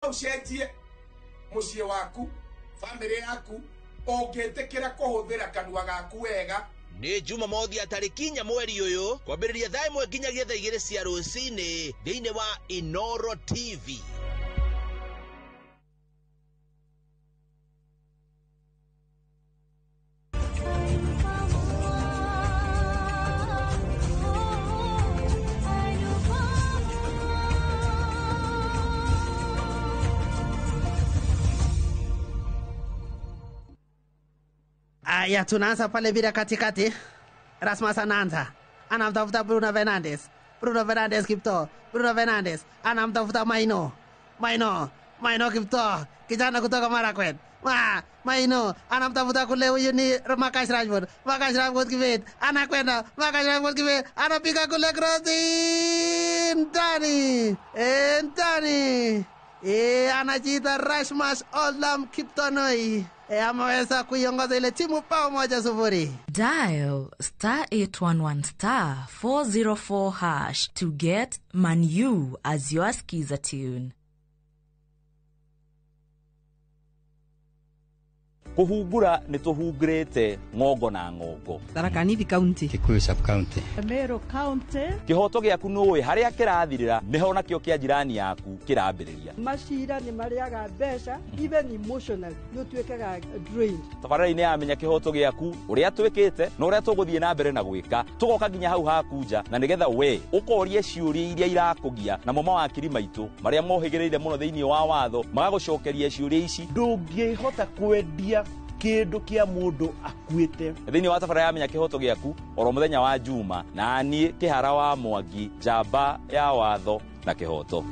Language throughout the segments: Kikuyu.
Ũcenjie mũciĩ waku, bamĩrĩ yaku, ũngĩtĩkĩra kũhũthĩra kanua gaku wega. Nĩ Jumamothi ya tarĩki 4 mweri ũyũ kwambĩrĩria thaa 1 nginyagia thaa 2 cia rũcinĩ thĩinĩ wa Inoro TV. Aya, tunaanza pale bila katikati. Rasmus anaanza, anamtafuta Bruno Fernandes. Bruno Fernandes Kipto, Bruno Fernandes anamtafuta Maino, Maino, Maino Kipto, kijana kutoka Marakwet. Maino anamtafuta kule, huyu ni Marcus Rashford. Marcus Rashford Kibet anakwenda, Marcus Rashford Kibet anapiga kule krosi ndani, ndani. Anajiita Rasmus Olam Kiptonoi. Ameweza kuiongoza ile timu bao 1-0. Dial star 811 star 404 hash to get Manu as your skiza tune. Kũhungura nĩ tũhungurĩte ng'ongo na ng'ongo. Tharaka Nithi County, Kikuyu Sub County, Meru County. Kĩhoto gĩaku nũĩ harĩa kĩrathirĩra nĩho nakĩo kĩa jirani yaku kĩrambĩrĩria. Macira nĩ marĩaga mbeca, even emotional nĩ ũtuĩkaga drained. Tabarĩra-inĩ ya Menya Kĩhoto Gĩaku, ũrĩa twĩkĩte na ũrĩa tũgũthiĩ na mbere na gwĩka, tũgoka nginya hau haku nja, na nĩgetha we ũkorie ciũria iria irakũgia, namo mawakiri maitũ marĩa mohĩgĩrĩire mũno thĩinĩ wa watho magagũcokeria ciũria ici. Ndũngĩhota kwendia kĩndũ kĩa mũndũ akuĩte. Thĩinĩ wa tabarĩra ya Menya Kĩhoto Gĩaku oro mũthenya wa Juma, na niĩ Kĩhara wa Mwangi, njamba ya watho na kĩhoto.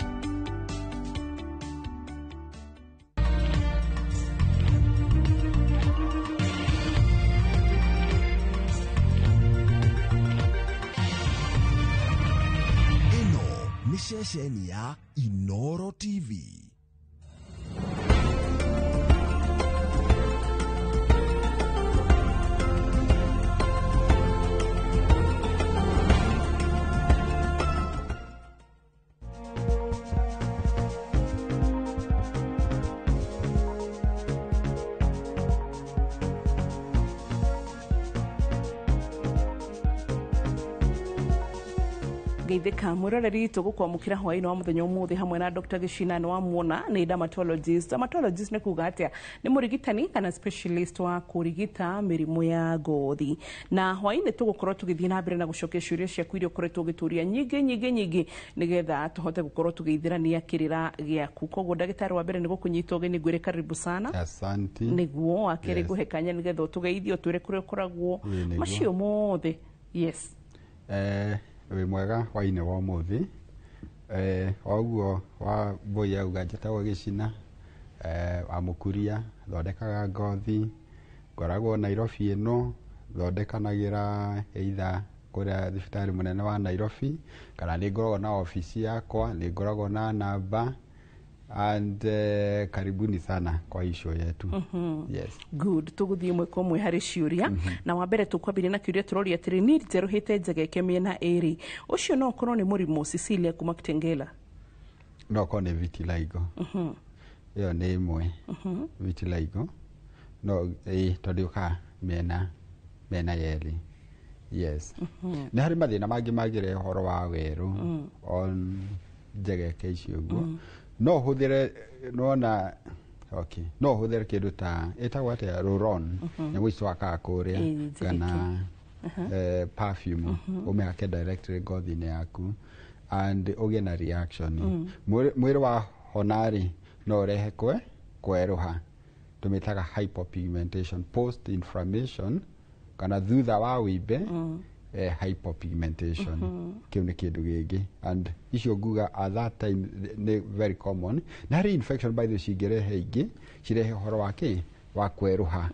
Ĩno nĩ ceceni ya Inoro TV. Geithĩka mwĩroreri, tũgũkwamũkĩra hwaĩ-inĩ wa mũthenya ũmũthĩ hamwe na Dr. Gĩchina. Nĩ wamuona nĩ dermatologist. Dermatologist nĩ kuga atĩa? Nĩ mũrigitani kana specialist wa kũrigita mĩrimũ ya ngothi. Na hwaĩ-inĩ tũgũkorwo tũgĩthiĩ na mbere na gũcokia ciũria ciaku iria ũkoretwo ũgĩtũria nyingĩ nyingĩ nyingĩ, nĩgetha tũhote gũkorwo tũgĩithĩrania kĩrĩra gĩaku. Koguo ndagĩtarĩ, wa mbere nĩ gũkũnyita ũgeni, ngwĩre karibu sana. Asante. Nĩguo wa kerĩ ngũhe kanya nĩgetha ũtũgeithie, ũtwĩre kũrĩa ũkoragwo, macio mothe. Yes. Wĩ mwega hwaĩ-inĩ wa ũmũthĩ. Oguo wa mbũi auga, njĩtagwo Gĩcina wa Mũkuria, thondekaga ngothi, ngoragwo Nairobi ĩno, thondekanagĩra either kũrĩa thibitarĩ mũnene wa Nairobi, kana nĩ ngoragwo na obici yakwa, nĩ ngoragwo na namba, and karibuni sana kwa hii show yetu. Yes. Good. Tũgũthiĩ ĩmwe kwa ĩmwe harĩ ciũria, na wa mbere tũkwambĩrĩria na kĩũria tũroria atĩrĩ, niĩ njerũhĩte njegeke mĩena ĩrĩ, ũcio no ũkorwo nĩ mũrimũ? Cecilia kuma Kitengela. No korwo nĩ vitiligo. Ĩyo nĩ ĩmwe, vitiligo no ĩ tondũ yũkaga mĩena mĩena yerĩ. Yes, nĩ harĩ mathĩna mangĩ mangĩrehe ũhoro wa werũ on njegeke icio ũguo. No ũhũthĩre, nona, okay, no ũhũthĩre kĩndũ ta ĩtagwo atĩa, roll-on, nyamũ ici twakaga kũrĩa, Ĩ, kana perfume, ũmĩhake directly ngothi-inĩ yaku and ũgĩe na reaction. Mwĩrĩ wahona rĩ, no ũrehe kwerũha, tũmĩtaga hypopigmentation, post inflammation, kana thutha wa wimbe, hypopigmentation. Kĩu nĩ kĩndũ gĩngĩ, and icio nguga at that time nĩ very common. Na harĩ infection, by the way, cingĩrehe ingĩ cirehe ũhoro wa kĩ wa kwerũha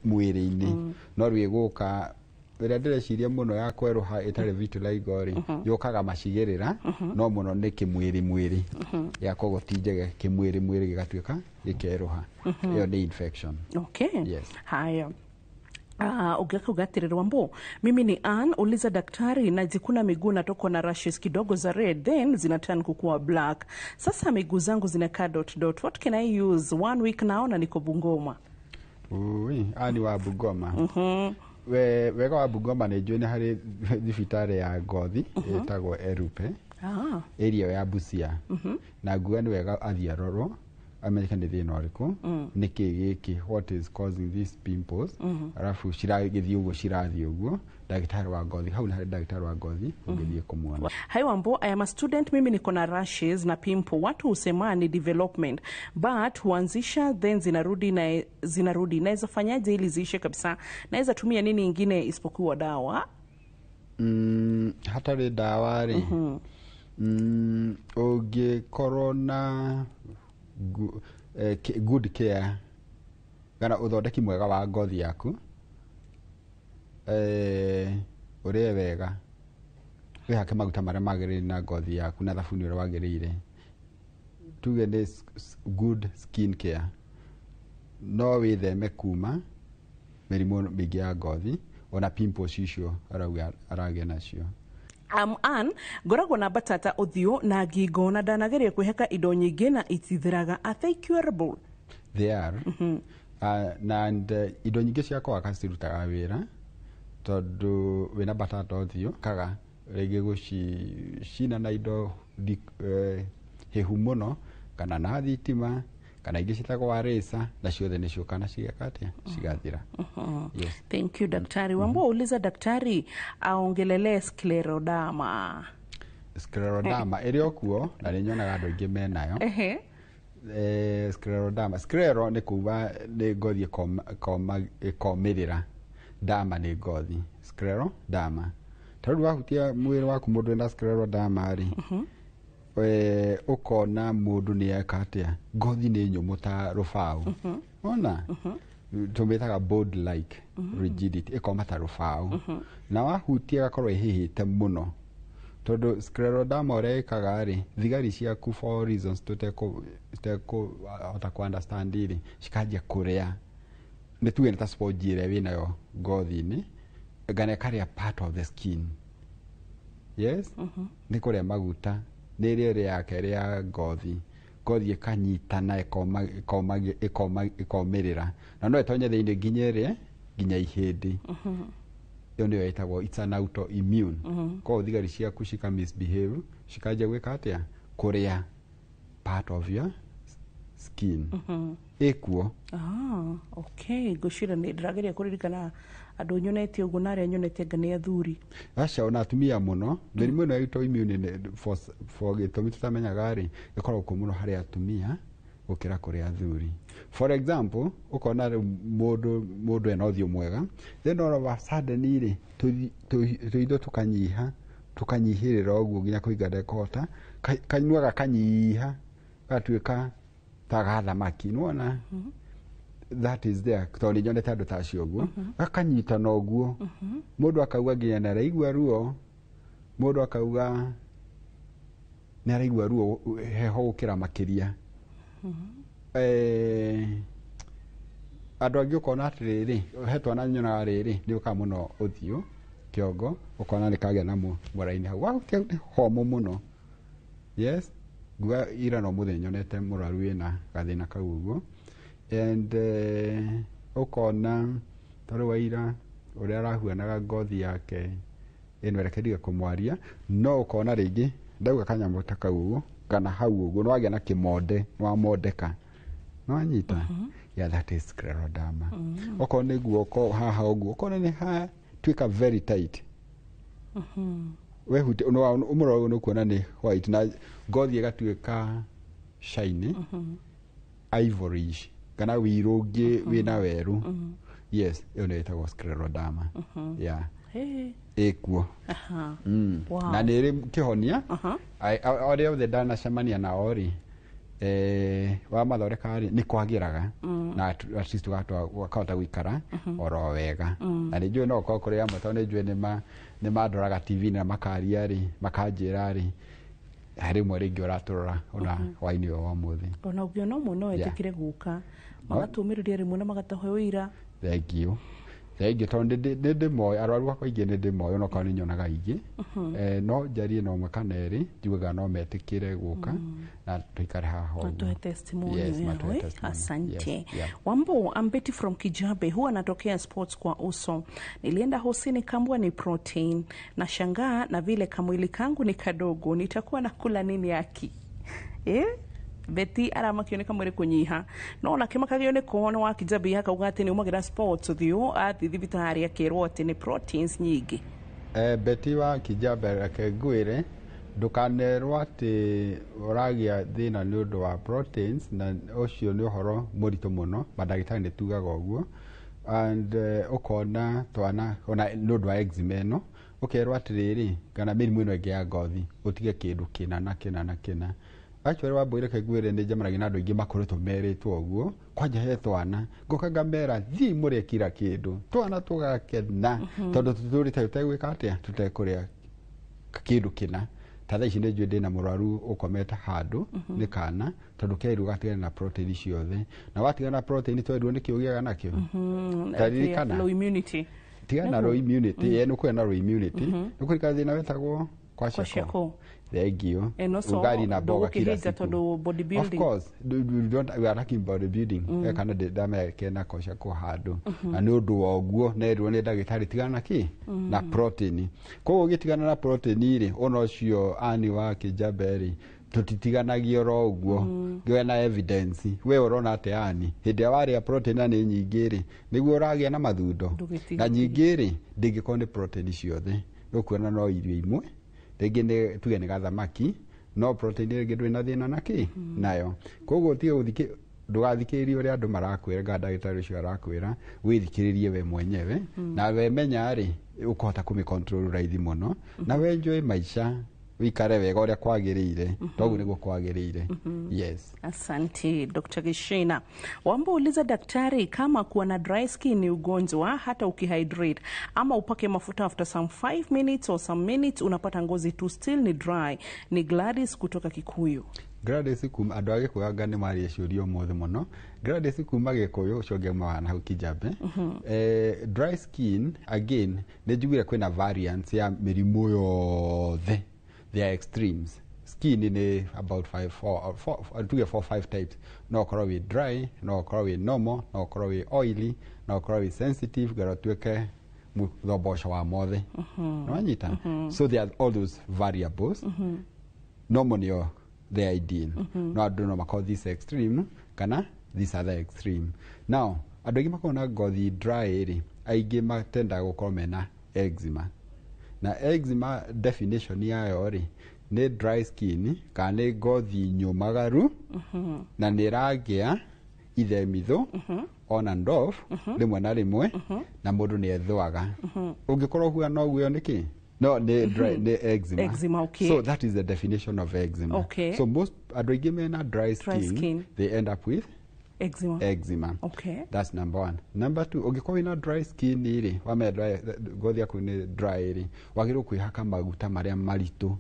mwĩrĩ-inĩ, no rĩu ĩgũka ĩrĩa ndĩreciria mũno ya kwerũha ĩtarĩ vitiligo rĩ, yũkaga macigĩrĩra, no mũno nĩ kĩmwĩrĩ mwĩrĩ ya koguo ti njege, kĩmwĩrĩ mwĩrĩ gĩgatuĩka gĩkerũha. Ĩyo nĩ infection. Okay. Yes. Haya, Ũngĩ akauga atĩrĩrĩ, Wambo, mimi ni Ann, uliza daktari, najikuna miguu natokwa na rashes kidogo za red, then zina turn kukuwa black. Sasa miguu zangu zinakaa dot dot. What can I use? One week now na niko Bungoma. Ui, ani wa Bungoma. We wega wa Bungoma nĩ njũĩ nĩ harĩ thibitarĩ ya ngothi ĩtagwo Erupe area ya Busia, na nguga nĩ wega athiĩ arorwo amenyeke nĩ thĩna ũrĩkũ, nĩ kĩ gĩkĩ, what is causing these pimples, arabu ciragĩthiĩ ũguo, cirathiĩ ũguo. Ndagĩtarĩ wa ngothi hau nĩ harĩ ndagĩtarĩ wa ngothi ũngĩthiĩ kũmuona. Hi Wambo, I am a student. Mimi niko na rashes na pimple. Watu husema ni development, but huanzisha then zinarudi na zinarudi. Naweza fanyaje ili ziishe kabisa? Naweza tumia nini ingine isipokuwa dawa? Hatarĩ ndawa rĩ, ũngĩkorwo na good care kana ũthondeki mwega wa ngothi yaku, ũrĩe wega, wĩhake maguta marĩa magĩrĩire na ngothi yaku na thabuni ũrĩa wagĩrĩire, tuge nĩ good skin care, no wĩtheme kuma mĩrimũ mĩingĩ ya ngothi, ona pimples icio arauga aragĩa nacio. Ann, ngoragwo na batata ũthiũ na ngingo na ndanageria kwĩhaka indo nyingĩ na itithiraga. Are they curable? They are. Na and, indo nyingĩ cia kũhaka cirutaga wĩra tondũ wĩna batata ũthiũ kaga rĩngĩ gũcicina na indo hĩhu mũno kana na thitima kana ingĩ ciĩtagwo arĩca, na ciothe nĩ ciũka na cigeka atĩa, cigathira. Yes. Thank you, daktari. Wambo, uliza daktari aongelelee scleroderma. Scleroderma ĩrĩ o kuo na nĩ nyonaga andũ aingĩ menayo. Scleroderma, sclero nĩ kuga nĩ ngothi ĩkomĩrĩra, dama nĩ ngothi, scleroderma. Ta rĩu wahutia mwĩrĩ waku mũndũ wĩna scleroderma rĩ, ũkona mũndũ nĩ eka atĩa, ngothi nĩ nyũmũ ta rũbaũ, ona tũmĩtaga board like rigidity, ĩkoma ta rũbaũ, na wahutia ĩgakorwo ĩhĩhĩte mũno, tondũ scleroderma ũrĩa ĩkaga rĩ, thigari ciaku for reasons tũtekũhota ku understand rĩ, cikanjia kũrĩa, nĩ tuge nĩ ta sponge ĩrĩa wĩnayo ngothi-inĩ, ngana ĩkarĩa part of the skin. Yes, nĩ kũrĩa maguta, nĩ rĩrĩ yake rĩa ngothi, ngothi ĩkanyitana, ĩkomĩrĩra, na no ĩtonye thĩinĩ nginya ĩrĩe nginya ihĩndĩ. Ĩyo nĩyo ĩtagwo, it's an autoimmune. Koguo thigari ciaku cika misbehave, cikanjia gwĩka atĩa, kũrĩa part of your skin. Ĩkuo. Ah, okay. Ngwĩciria nĩ ndĩrageria kũririkana andũ nyonete ũguo na arĩa nyonete anga nĩ athuri. Aca, ona atumia mũno. Mĩrimũ ĩno ya autoimmune for gĩtũmi tũtamenyaga rĩ, ĩkoragwo kuo mũno harĩ atumia gũkĩra kũrĩ athuri. For example, ũkona rĩu mũndũ ena ũthiũ mwega, then all of a sudden rĩ, tũitho tũkanyiha, tũkanyihĩrĩra ũguo nginya kũhinga ndekũhota, kanua gakanyiha gatuĩka ta ga thamaki, nĩwona? That is there, tondũ nĩ nyonete andũ ta acio ũguo, gakanyitana ũguo, mũndũ akauga nginya nĩ araigua ruo, mũndũ akauga nĩ araigua ruo heho gũkĩra makĩria. Andũ angĩ ũkona atĩrĩrĩ, he twana nyonaga rĩrĩ nĩ ũkaga mũno ũthiũ kĩongo, ũkona nĩ kagĩa na mũraini hau wahutia nĩ homũ mũno. Yes, nguga ira no mũthenya nyonete mũrwaru wĩna gathĩna kau ũguo, and ũkona ta rĩu waira ũrĩa arahuanaga ngothi yake ĩno, reke ndige kũmwaria, no ũkona rĩngĩ ndauga kanyamũ ta kau ũguo kana hau ũguo nĩ wagĩa na kĩmonde, nĩ wamondeka, nĩ wanyita? Yeah, that is scleroderma. Okorwo nĩ guoko haha ũguo, ũkona nĩ hatuĩka very tight, wehutia ũmũrora ũguo nĩ ũkuona nĩ white na ngothi ĩgatuĩka shiny, ivory-ish kana wĩirũ ũngĩ wĩna werũ. Yes, ĩyo nĩyo ĩtagwo scleroderma. Yeah. Hey. Ĩkuo. Wow. Na nĩ ĩrĩ kĩhonia. Arĩa othe ndanacemania nao rĩ, wamathondeka rĩ, nĩ kwagĩraga na at least ũkahota gũikara oro wega. Na nĩ njũĩ no ũkorwo kũrĩ amwe, tondũ nĩ njũĩ nĩ mandoraga TV na makaria rĩ, makanjĩra rĩ, harĩ ũmwe rĩngĩ ũratũrora ona hwainĩ ũyũ wa ũmũthĩ. Ona ũngĩona ũmwe no etĩkĩre gũka magatũmĩrĩria rĩmwe na magatũhe ũira. Thank you. Thengiũ, tondũ nĩ ndĩmoĩ arwaru akwa aingĩ, nĩ ndĩmoĩ onokorwo nĩ nyonaga aingĩ. No njarie na ũmwe kana erĩ, njugaga no metĩkĩre gũka na tũikare haha ũguo. Watoe testimony. Yes, yao, matoe eh? testimony. Asante. Yes, yeah. Wambo, I'm Betty from Kijabe, huwa natokea sports kwa uso. Nilienda hosi nikaambiwa ni protein. Nashangaa na vile kamwili kangu ni kadogo, nitakuwa nakula nini aki? Eh? Betty aramakio nĩ kamwĩrĩ kũnyiha, no nake makagio nĩ kuona wa Kijabe akauga atĩ nĩ umagĩra sports ũthiũ athiĩ thibitarĩ akerwo atĩ nĩ proteins nyingĩ. Betty wa Kijabe, reke ngwĩre, ndũkanerwo atĩ ũragĩa thĩna nĩ ũndũ wa proteins, na ũcio nĩ ũhoro mũritũ mũno. Mandagĩtarĩ nĩ tugaga ũguo, and ũkona twana ona nĩ ũndũ wa eczema ĩno, ũkerwo atĩrĩrĩ, kana mĩrimũ ĩno ĩngĩ ya ngothi, ũtige kĩndũ kĩna na kĩna na kĩna. Actually, wambũire, reke ngwĩre, nĩ njemanagia na andũ aingĩ makoretwo merĩtwo ũguo. Kwanja he twana ngoka ngamera, thiĩ mũrĩe kira kĩndũ, twana tũgakena, tondũ tũtũrĩte tũtegwĩka atĩa, tũtekũrĩa kĩndũ kĩna. Ta thaa ici nĩ njũĩ ndĩna mũrwaru ũkomete handũ, nĩ kana tondũ kerirwo gatigane na protein ciothe, na watigana na protein, twerirwo nĩkĩ ũgĩaga nakĩo. Ndaririkana. Low immunity. Tigana na low immunity, nĩ kũgĩa na low immunity, nĩ kũrika thĩna wetagwo Kwashiorkor. kwashiorkor. Thank you. And also, Ugali na mboga kila ndũgũkĩhĩnja siku. tondũ bodybuilding. Of course, don't, we are talking bodybuilding. Kana ndamekena kwashiorkor handũ, na nĩ ũndũ wa ũguo nerirwo nĩ ndagĩtarĩ tigana na kĩ, na protein. Koguo ũgĩtigana na protein rĩ, ona ũcio ani wa Kĩnjambe rĩ, tũtitiganagia oro ũguo ngĩwe na evidence. We ũrona atĩ ani hĩndĩ ĩrĩa warĩa protein na nĩ nyingĩ rĩ, nĩguo ũragĩa na mathundo. Ndũgĩtiga. Na nyingĩ rĩ, ndĩngĩkorwo nĩ protein ciothe, ũkuona no irio imwe, rĩngĩ nĩ tuge nĩ gathamaki, no protein rĩngĩ ndũrĩ na thĩna na kĩ nayo. Koguo tiga gũthikĩ, ndũgathikĩrĩrie ũrĩa andũ marakwĩra kana ndagĩtarĩ ũcio arakwĩra, wĩthikĩrĩrie we mwenyewe, na we menya rĩ, ũkũhota kũmĩ control raithi mũno, na we enjoy maica, wĩikare wega ũrĩa kwagĩrĩire, toguo nĩguo kwagĩrĩire. Yes. Asante, Dr. Gishina. Wamba, uliza daktari kama kuwa na dry skin ni ugonjwa, hata ukihydrate ama upake mafuta, after some 5 minutes or some minutes unapata ngozi tu still ni dry. Ni Gladys kutoka Kikuyu. Gladys kuma, andũ a Gĩkũyũ anga nĩ maria ciũria ũmũthĩ mũno. Gladys kuma Gĩkũyũ, ũcio ũngĩ auma na hau Kijabe. Dry skin again, nĩ njiguire kwĩna variants ya mĩrimũ yothe. There are extremes. Skin nĩ about five, four, four, tuge four, five types. No ũkorwo wĩ dry, no ũkorwo wĩ normal, no ũkorwo wĩ oily, no ũkorwo wĩ sensitive, ngara ũtuĩke mũthomboco wa mothe. Nĩwanyita? So there are all those variables. Normal nĩyo the ideal, no andũ no makorwo this extreme kana this other extreme. Now andũ aingĩ makoragwo na ngothi dry rĩ, aingĩ matendaga gũkorwo mena eczema, na eczema definition yayo rĩ, nĩ dry skin kana nĩ ngothi nyũmagaru na nĩ ĩragĩa ithemithũ on and off, rĩmwe na rĩmwe, na mũndũ nĩ ethũaga. Ũngĩkorwo ũhuana ũguo, ĩyo nĩ kĩ? No nĩ dry, nĩ eczema. Eczema, okay. So that is the definition of eczema. So most andũ aingĩ mena dry skin, skin. They end up with Eczema. Eczema. That's number one. Number two, ũngĩkorwo wĩna dry skin rĩ, wamenya dry, ngothi yaku nĩ dry rĩ, wagĩrĩirwo kwĩhaka maguta marĩa maritũ.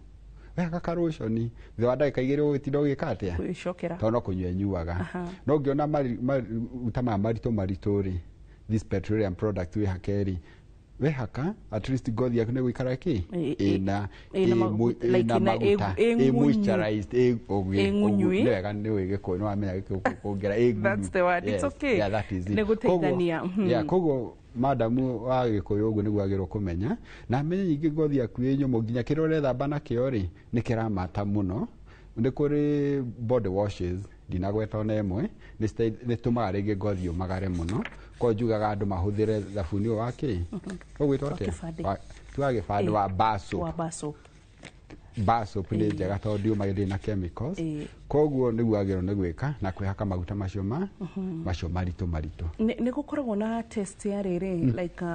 Wehaka karoshoni, thutha wa ndagĩka 2 ũgĩtinda ũgĩka atĩa? Kwĩcokera. Tondũ no kũnyua nyuaga. No ũngĩona maguta maya maritũ maritũ rĩ, this petroleum product wĩhake rĩ, wehaka, at least ngothi yaku nĩ gũikara kĩ, ĩna ĩna like ĩna ĩna maguta, ĩ ĩ ng'unyu. moisturized, ĩ Ĩ ng'unyu, ĩ? nĩ wega, nĩ ũĩ Gĩkũyũ, nĩ wamenya Gĩkũyũ kũngĩra ĩ ng'unyu. That's the word. It's Yes. okay. Yeah, that is it. Nĩ gũteithania. Koguo, yeah, koguo madamu wa Gĩkũyũ ũguo nĩguo agĩrĩirwo kũmenya, na amenye nyingĩ ngothi yaku ĩ nyũmũ, nginya kĩrĩa ũrethamba nakĩo rĩ, nĩ kĩramata mũno. Nĩ kũrĩ body washes, ndinagweta ona ĩmwe, nĩ tũmaga rĩngĩ ngothi yũmagare mũno. Koguo njugaga andũ mahũthĩre thabuni ũyũ wa kĩ, ũgwĩtwo Wa atĩa? kĩbandĩ. Ti wa gĩbandĩ, wa bar soap. Wa bar soap. Bar soap nĩ njega tondũ ndiumaga, ndĩrĩ na chemicals. Koguo nĩguo agĩrĩirwo nĩ gwĩka na kwĩhaka maguta macio ma macio maritũ maritũ. Nĩ gũkoragwo na test ya rĩrĩ, like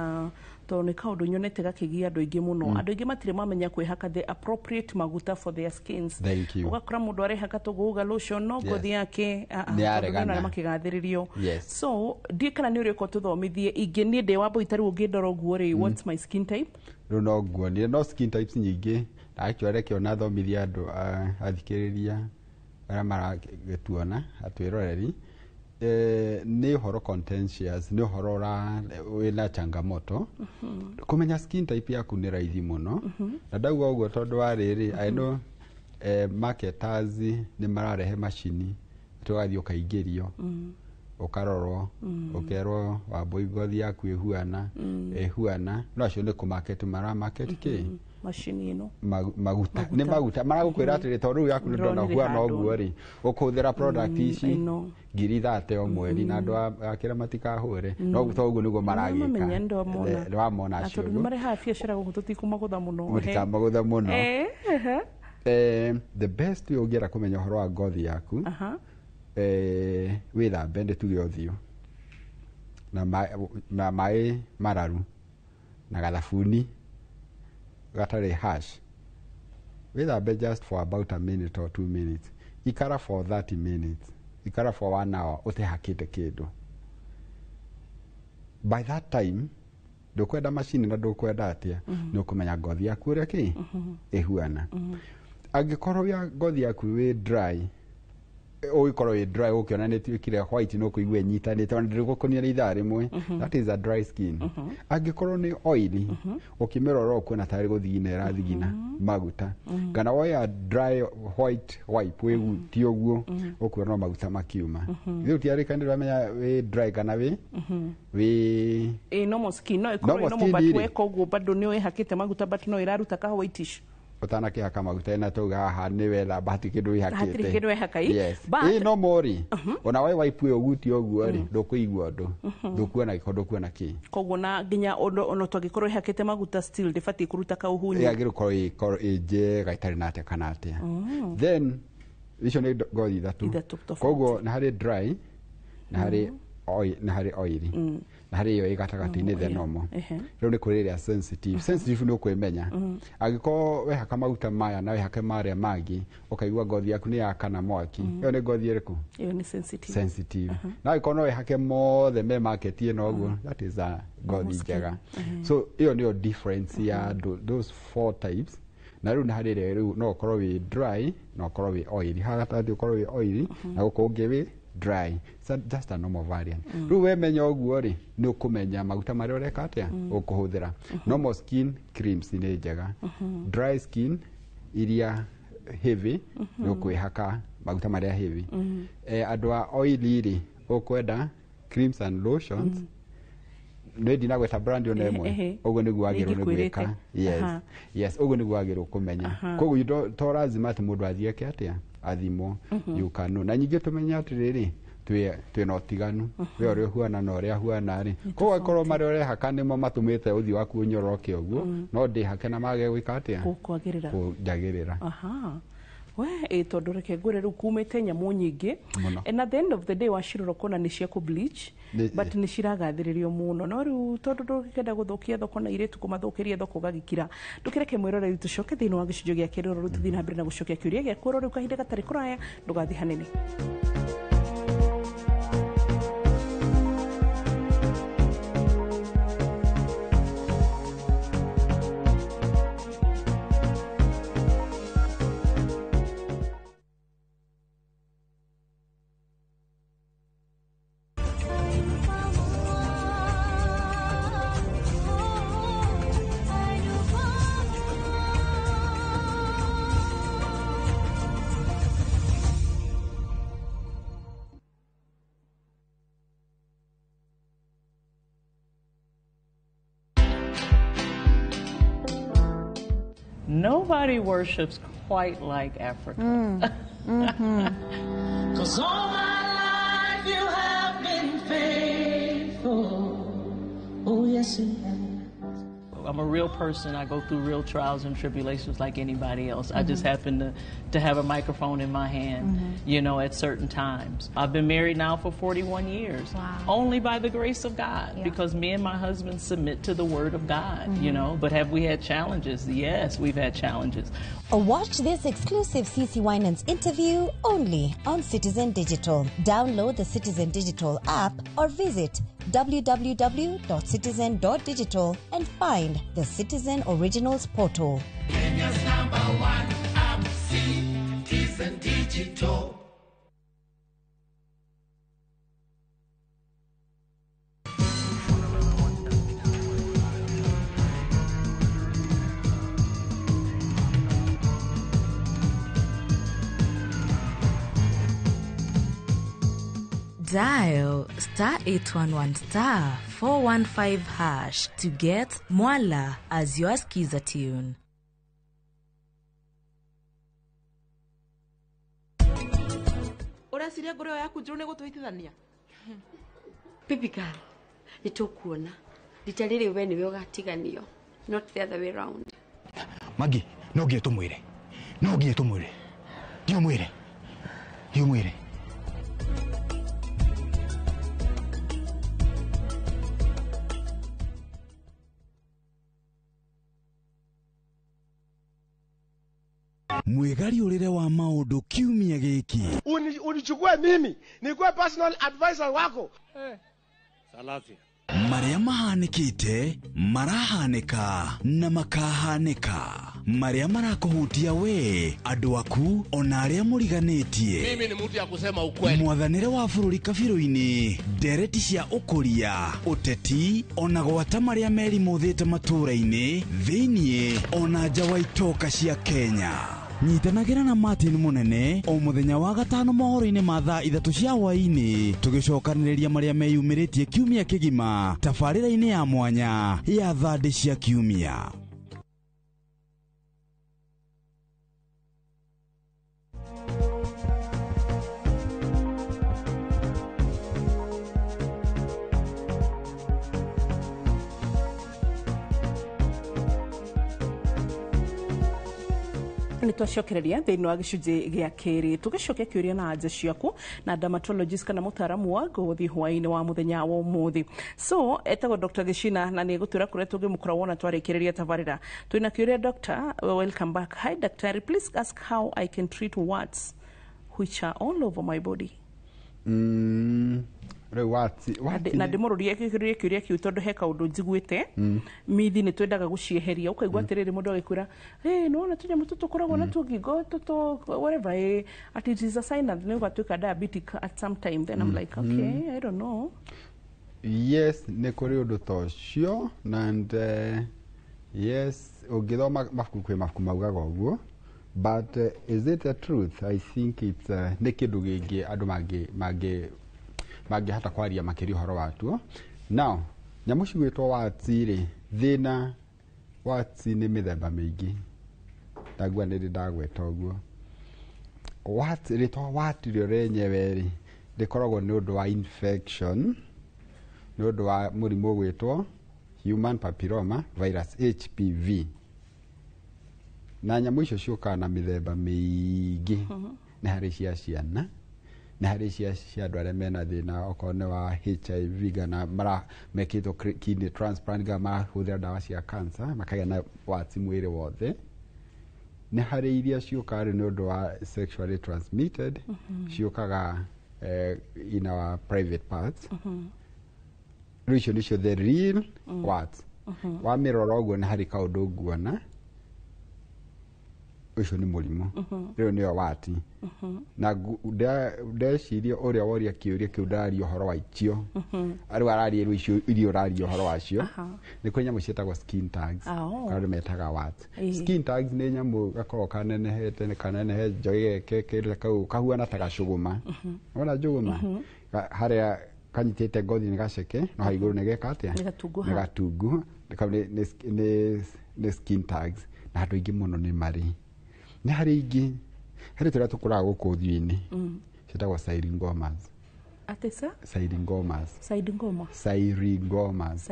tondũ nĩ kaũndũ nyonete gakĩgia andũ aingĩ mũno. Andũ aingĩ matirĩ mamenya kwĩhaka the appropriate maguta for their skins. Thank you. Ũgakora mũndũ arehaka tũgũga lotion, no ngothi yake Nĩ yaregana. tondũ nĩ makĩgathĩrĩrio. So ndiĩ kana nĩ ũrĩko tũthomithie ingĩ. Niĩ ndĩ wa mbũi tarĩu, ũngĩndora ũguo rĩ, what's my skin type? Rĩu no nguonie, no skin types nyingĩ, na actually reke ona thomithie andũ, athikĩrĩria arĩa maragĩtuona, atwĩroreri. Nĩ ũhoro contentious, nĩ ũhoro wĩna changamoto. Kũmenya skin type yaku nĩ raithi mũno, na ndauga ũguo tondũ wa rĩrĩ, I know marketers nĩ mararehe macini, tũgathiĩ ũkaingĩrio, ũkarorwo, ũkerwo, "Wambũi, ngothi yaku ĩhuana ĩhuana." No acio nĩ kũmarket maramarket kĩ? Macini ĩno. Maguta nĩ maguta maragũkwĩra atĩrĩ, tondũ rĩu yaku nĩ ndona Ndĩronire huana handũ. ũguo rĩ, ũkũhũthĩra product ici I know. 30,000 o mweri, na andũ akĩra matikahũre no to ũguo nĩguo Mamenya maragĩka. nĩndamona. Nĩwamona Na acio tondũ nĩ ũguo. marehaga biacara gũkũ, tũtikumagũtha mũno. Mũtikamagũtha mũno. Ehe. The best way ũngĩenda kũmenya ũhoro wa ngothi yaku, wĩthambe, ndĩ tuge ũthiũ na maĩ mararu na gathabuni gatarĩ harsh, wĩthambe just for about a minute or 2 minutes, ikara for 30 minutes, ikara for one hour ũtehakĩte kĩndũ. By that time ndũkwenda macini na ndũkwenda atĩa, nĩ ũkũmenya ngothi yaku ũrĩa kĩ ĩhuana. Angĩkorwo ya ngothi yaku wĩ dry, ũgĩkorwo wĩ dry, ũkĩona nĩ ĩtuĩkire white, nĩ ũkũigua ĩnyitanĩte, ona ndĩgũkũnia nĩ ithaa rĩmwe, that is a dry skin. Angĩkorwo nĩ oily, ũkĩmĩrora ũkuona tarĩ gũthigina ĩrathigina maguta, kana woya dry white wipe wĩgutie ũguo, ũkuona no maguta makiuma. Rĩu tiarĩka nĩ ũramenya wĩ dry kana wĩ Ĩ normal skin no ĩkorwo Normal ĩ normal, skin but rĩ. weka ũguo bado nĩ wĩhakĩte maguta, but no ĩraruta ka whitish. Ũtanakĩhaka maguta ĩna tauga haha nĩ wethamba, hatirĩ kĩndũ wĩhakĩte. Hatirĩ kĩndũ wehaka, ĩ. Yes. But- Ĩ normal rĩ, ona we wipe ĩyo ũgutie ũguo rĩ, ndũkũigua ũndũ, ndũkuona gĩko, ndũkuona kĩ. Koguo na nginya ona tũngĩkorwo ĩhakĩte maguta, still ndĩbatiĩ kũruta kauhunyu. Yagĩrĩirwo gũkorwo ĩkorwo ĩ njega, ĩtarĩ na atĩa kana atĩa. Then icio nĩ ngothi ithatũ. Ithatũ tofauti. Koguo nĩ harĩ dry, na harĩ oil, na harĩ oily, na harĩ ĩyo ĩ gatagatĩ-inĩ, the normal. Rĩu nĩ kũrĩ ĩrĩa sensitive. Sensitive nĩ ũkwĩmenya angĩkorwo wehaka maguta maya na wehake marĩa mangĩ, ũkaigua ngothi yaku nĩ yakana mwaki, ĩyo nĩ ngothi ĩrĩkũ? Ĩyo nĩ sensitive. Sensitive. Na angĩkorwo no wehake mothe me market ĩno ũguo, that is a ngothi njega. So ĩyo nĩyo difference ya those four types. Na rĩu nĩ harĩ ĩrĩa rĩu no ũkorwo wĩ dry, no ũkorwo wĩ oily, haha gatagatĩ ũkorwo wĩ oily, na gũkũ ũngĩ wĩ dry. It's just a normal variant. Rĩu wemenya ũguo rĩ, nĩ ũkũmenya maguta marĩa ũreka atĩa ũkũhũthĩra. Normal skin creams nĩ njega. Dry skin iria heavy, nĩ ũkwĩhaka maguta marĩa heavy. Andũ a oily rĩ, ũkwenda creams and lotions, nĩ ndinagweta brand ona ĩmwe. Ũguo nĩguo wagĩrĩirwo nĩ Nĩngĩkwĩrĩte. gwĩka. Yes. Yes, ũguo nĩguo wagĩrĩirwo kũmenya. Koguo you don't- to lazima atĩ mũndũ athiĩ eke atĩa, athimwo. You can know. Na nyingĩ tũmenye atĩrĩrĩ, twĩna ũtiganu we ũrĩa ũhuana na ũrĩa huana rĩ, koguo akorwo marĩa ũrehaka nĩmo matũmĩte ũthiũ waku ũnyoroke ũguo, no ndĩhake na mage gwĩka atĩa? Gũkwagĩrĩra. Kũnjagĩrĩra. Aha, we ĩ tondũ reke ngwĩre, rĩu kumĩte nyamũ nyingĩ. Mũno. And at the end of the day wacirora ũkona nĩ cia kũ bleach, but nĩ ciragathĩrĩrio mũno, no rĩu tondũ ndũngĩkenda gũthũkia thoko na irĩtu kũmathũkĩria thoko, ũgagĩkira. Ndũkĩreke mwĩrore, rĩu tũcoke thĩinĩ wa gĩcunjĩ gĩa kerĩ, rĩu tũthiĩ na mbere na gũcokia kĩũria gĩaku oro rĩu kahinda gatarĩ kũraya. Ndũgathiĩ hanene. Nobody worships quite like Africa. 'Cause all my life you have been faithful. Oh, yes, you have. I'm a real person. I go through real trials and tribulations like anybody else. I just happen to have a microphone in my hand at certain times. I've been married now for 41 years. Wow. Only by the grace of God, because me and my husband submit to the word of God. But have we had challenges? Yes, we've had challenges. Watch this exclusive CC Winans interview only on Citizen Digital. Download the Citizen Digital app or visit www.citizen.digital and find the Citizen Originals portal. Kenya's number one app, Citizen Digital. Dial star 811 star 415 hash to get Mwala as your skiza tune. Ũreciria ngoro ĩyo yaku njũru nĩ gũtũhitithania? Baby girl, nĩ tũkuona rita rĩrĩ we nĩwe ũgatiganio, not the other way round. Magi, no nginya tũmwĩre, no nginya tũmwĩre, ndiũ mwĩre, ndiũ mwĩre. Mwĩgariũrĩre wa maũndũ kiumia gĩkĩ. Unichukue mimi nikuwe personal advisor wako. Salasia. Marĩa mahanĩkĩte, marahanĩka na makahanĩka, marĩa marakũhutia we, andũ aku ona arĩa mũriganĩtie. Mimi ni mtu ya kusema ukweli. Mwathanĩre wa bũrũri kabirũ-inĩ, ndereti cia ũkũria, ũteti ona gwata marĩa merimũthĩte matũũra-inĩ thĩiniĩ ona nja wa itoka cia Kenya. Nyitanagĩra na Martin Mũnene o mũthenya wa gatano mohoro-inĩ ma thaa 3 cia hwaĩ-inĩ, tũgĩcokanĩrĩria marĩa meyumĩrĩtie kiumia kĩgima tabarĩra-inĩ ya mwanya ya thandĩ cia kiumia. Nĩ twacokereria thĩinĩ wa gĩcunjĩ gĩa kerĩ tũgĩcokia kĩũria na anja ciaku na dermatologist kana mũtaaramu wa ngothi hwaĩ-inĩ wa mũthenya wa ũmũthĩ. So etagwo Dr. Gĩchina na nĩ egũtwĩra kũrĩa tũngĩmũkora wona twarĩkĩrĩria tabarĩra. Twĩna kĩũria doctor, welcome back. Hi doctor, please ask how I can treat warts which are all over my body. Rĩu warts na ndĩmũrũrie kĩũria kĩũria kĩu tondũ he kaũndũ njiguĩte mithi nĩ twendaga gũcieheria ũkaigua atĩrĩrĩ mũndũ agĩkwĩra hey, nĩwona tũnyamũ tũtũ tũkoragwo natuo ngingo tũtũ whatever, at it is a sign that nĩ ũgatuĩka diabetic at some time. Then I'm like, okay, I don't know. Yes, nĩ kũrĩ ũndũ ta ũcio and yes, ũngĩthoma mabuku kwĩ mabuku maugaga ũguo, but is it the truth? I think it's nĩ kĩndũ gĩngĩ andũ mangĩhota kwaria makĩria ũhoro watuo. Now, nyamũ cigwĩtwo warts rĩ, thĩna warts nĩ mĩthemba mĩingĩ, ndagua nĩ ndĩ ndagweta ũguo. Warts, rĩtwa wart rĩo rĩenyewe rĩ, rĩkoragwo nĩ ũndũ wa infection, nĩ ũndũ wa mũrimũ ũgwĩtwo human papilloma virus HPV. Na nyamũ icio ciũkaga na mĩthemba mĩingĩ, nĩ harĩ cia ciana, nĩ harĩ cia andũ arĩa mena thĩna okorwo nĩ wa HIV kana mekĩtwo kidney transplant kana marahũthĩra ndawa cia cancer makagĩa na warts mwĩrĩ wothe. Nĩ harĩ iria ciũkaga rĩu nĩ ũndũ wa sexually transmitted, ciũkaga in our private parts. Rĩu icio nĩcio the real warts. Wamĩrora ũguo nĩ harĩ kaũndũ nguona, ũcio nĩ mũrimũ, rĩu nĩyo wati. Na ndeciria ũrĩa woria kĩũria kĩu ndararia ũhoro wa icio, rĩu araria rĩu icio iria ũraria ũhoro wacio. Nĩ kũrĩ nyamũ ciĩtagwo skin tags, kana andũ metaga warts. Skin tags nĩ nyamũ gakoragwo kanenehete kanenehe njogĩ geke kau kahuana ta gacũgũma. Wona njũgũma harĩa kanyitĩte ngothi nĩ gaceke, no harĩa igũrũ nĩ geka atĩa? Nĩ gatunguha. Kau nĩ skin tags, na andũ aingĩ mũno nĩ marĩ. Nĩ harĩ ingĩ, harĩ tũrĩa tũkũraga gũkũ ũthiũ-inĩ, ciĩtagwo syringomas. Atĩ sa? Syringomas. Syringoma. Syringomas.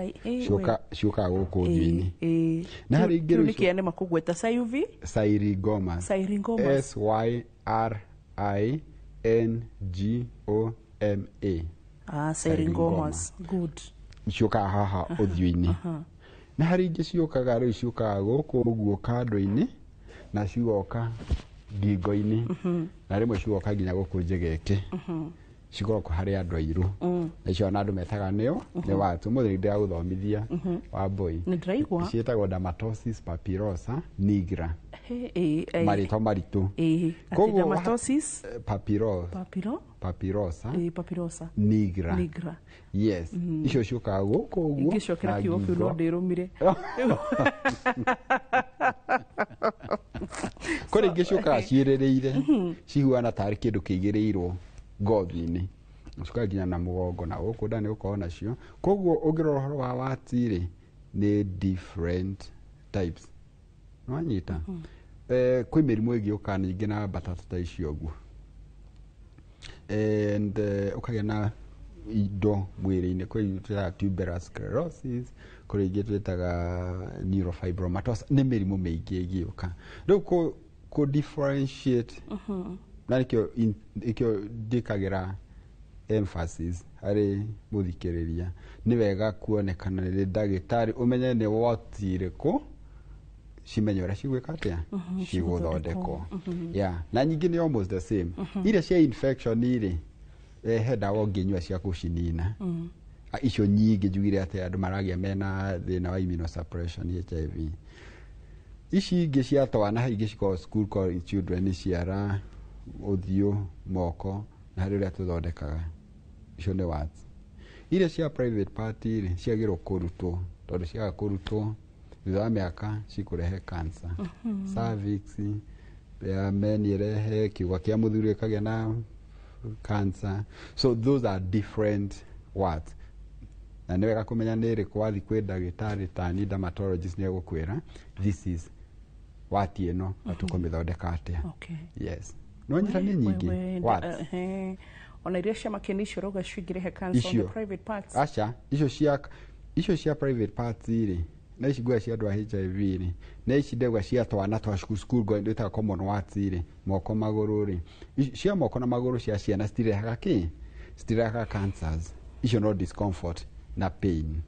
Ciũkaga gũkũ ũthiũ-inĩ. Nĩ harĩ ingĩ rĩu nĩkĩo nĩ makũgweta SUV? Syringomas. Syringomas. S Y R I N G O M A. Ah, syringomas. Good. Ciũkaga haha ũthiũ-inĩ. Nĩ harĩ ingĩ ciũkaga rĩu ciũkaga gũkũ ũguo kando-inĩ na cigoka ngingo-inĩ, na rĩmwe cigoka nginya gũkũ njegeke, cikoragwo harĩ andũ airũ, na icio ona andũ metaga nĩo nĩ warts. Ũmũthĩ nĩ ndĩragũthomithia Wambũi. Nĩ ndĩraigua. Ciĩtagwo dermatosis papilosa nigra. Marĩtwa maritũ. Koguo dermatosis papilosa papilosa nigra. Nigra. Yes, icio ciũkaga gũkũ ũguo. Ingĩcokera kiugo kĩu no ndĩrũmire. Kũrĩ ingĩ ciũkaga ciĩrĩrĩire, cihuana tarĩ kĩndũ kĩigĩrĩirwo ngothi-inĩ. Ciũkaga nginya na mũgongo na gũkũ nda nĩ ũkorwo nacio. Koguo ũngĩrora ũhoro wa warts rĩ, nĩ different types. Nĩwanyita? Kwĩ mĩrimũ ĩngĩ yũkaga ningĩ na mbatata ta icio ũguo, and ũkagĩa na indo mwĩrĩ-inĩ. Kwĩ twĩtaga tuberous sclerosis, kũrĩ ingĩ twĩtaga neurofibromatosis. Nĩ mĩrimũ mĩingĩ ĩngĩũka. Rĩu kũ differentiate na nĩkĩo njĩkagĩra emphasis harĩ mũthikĩrĩria, nĩ wega kuonekana nĩ ndagĩtarĩ, ũmenye nĩ woti ĩrĩkũ, cimenye ũrĩa cigwĩka atĩa, cigũthondekwo. Yeah, na nyingĩ nĩ almost the same. Iria cia infection rĩ, he ndawa ũngĩnyua cia kũcinina. Icio nyingĩ njugire atĩ andũ maragĩa mena thĩna wa immunosuppression, HIV. Ici ingĩ cia twana ingĩ cikoragwo school going children, nĩ ciara, ũthiũ, moko, na harĩ ũrĩa tũthondekaga. Icio nĩ warts. Iria cia private part rĩ, ciagĩrĩirwo kũrutwo, tondũ ciaga kũrutwo, thutha wa mĩaka cikũrehe cancer. Cervix ya men ĩrehe kiugo kĩa mũthuri ĩkagĩa na cancer. So those are different warts, na nĩ wega kũmenya nĩ ĩrĩkũ. Wathiĩ kwĩ ndagĩtarĩ tani dermatologist, nĩ egũkwĩra this is wart ĩno na tũkũmĩthondeka atĩa. Yes, nĩwanyita? Nĩ nyingĩ warts. Ona iria cia makeni icio ũrauga cingĩrehe cancer on the Icio private parts? Aca, icio cia private parts rĩ, na ici nguga cia andũ a HIV rĩ, na ici ndauga cia twana twa school, school going, twĩtaga common warts rĩ, moko magũrũ rĩ. Cia moko na magũrũ cia ciana citirehaga kĩ? Citirehaga cancers. Icio no discomfort na pain.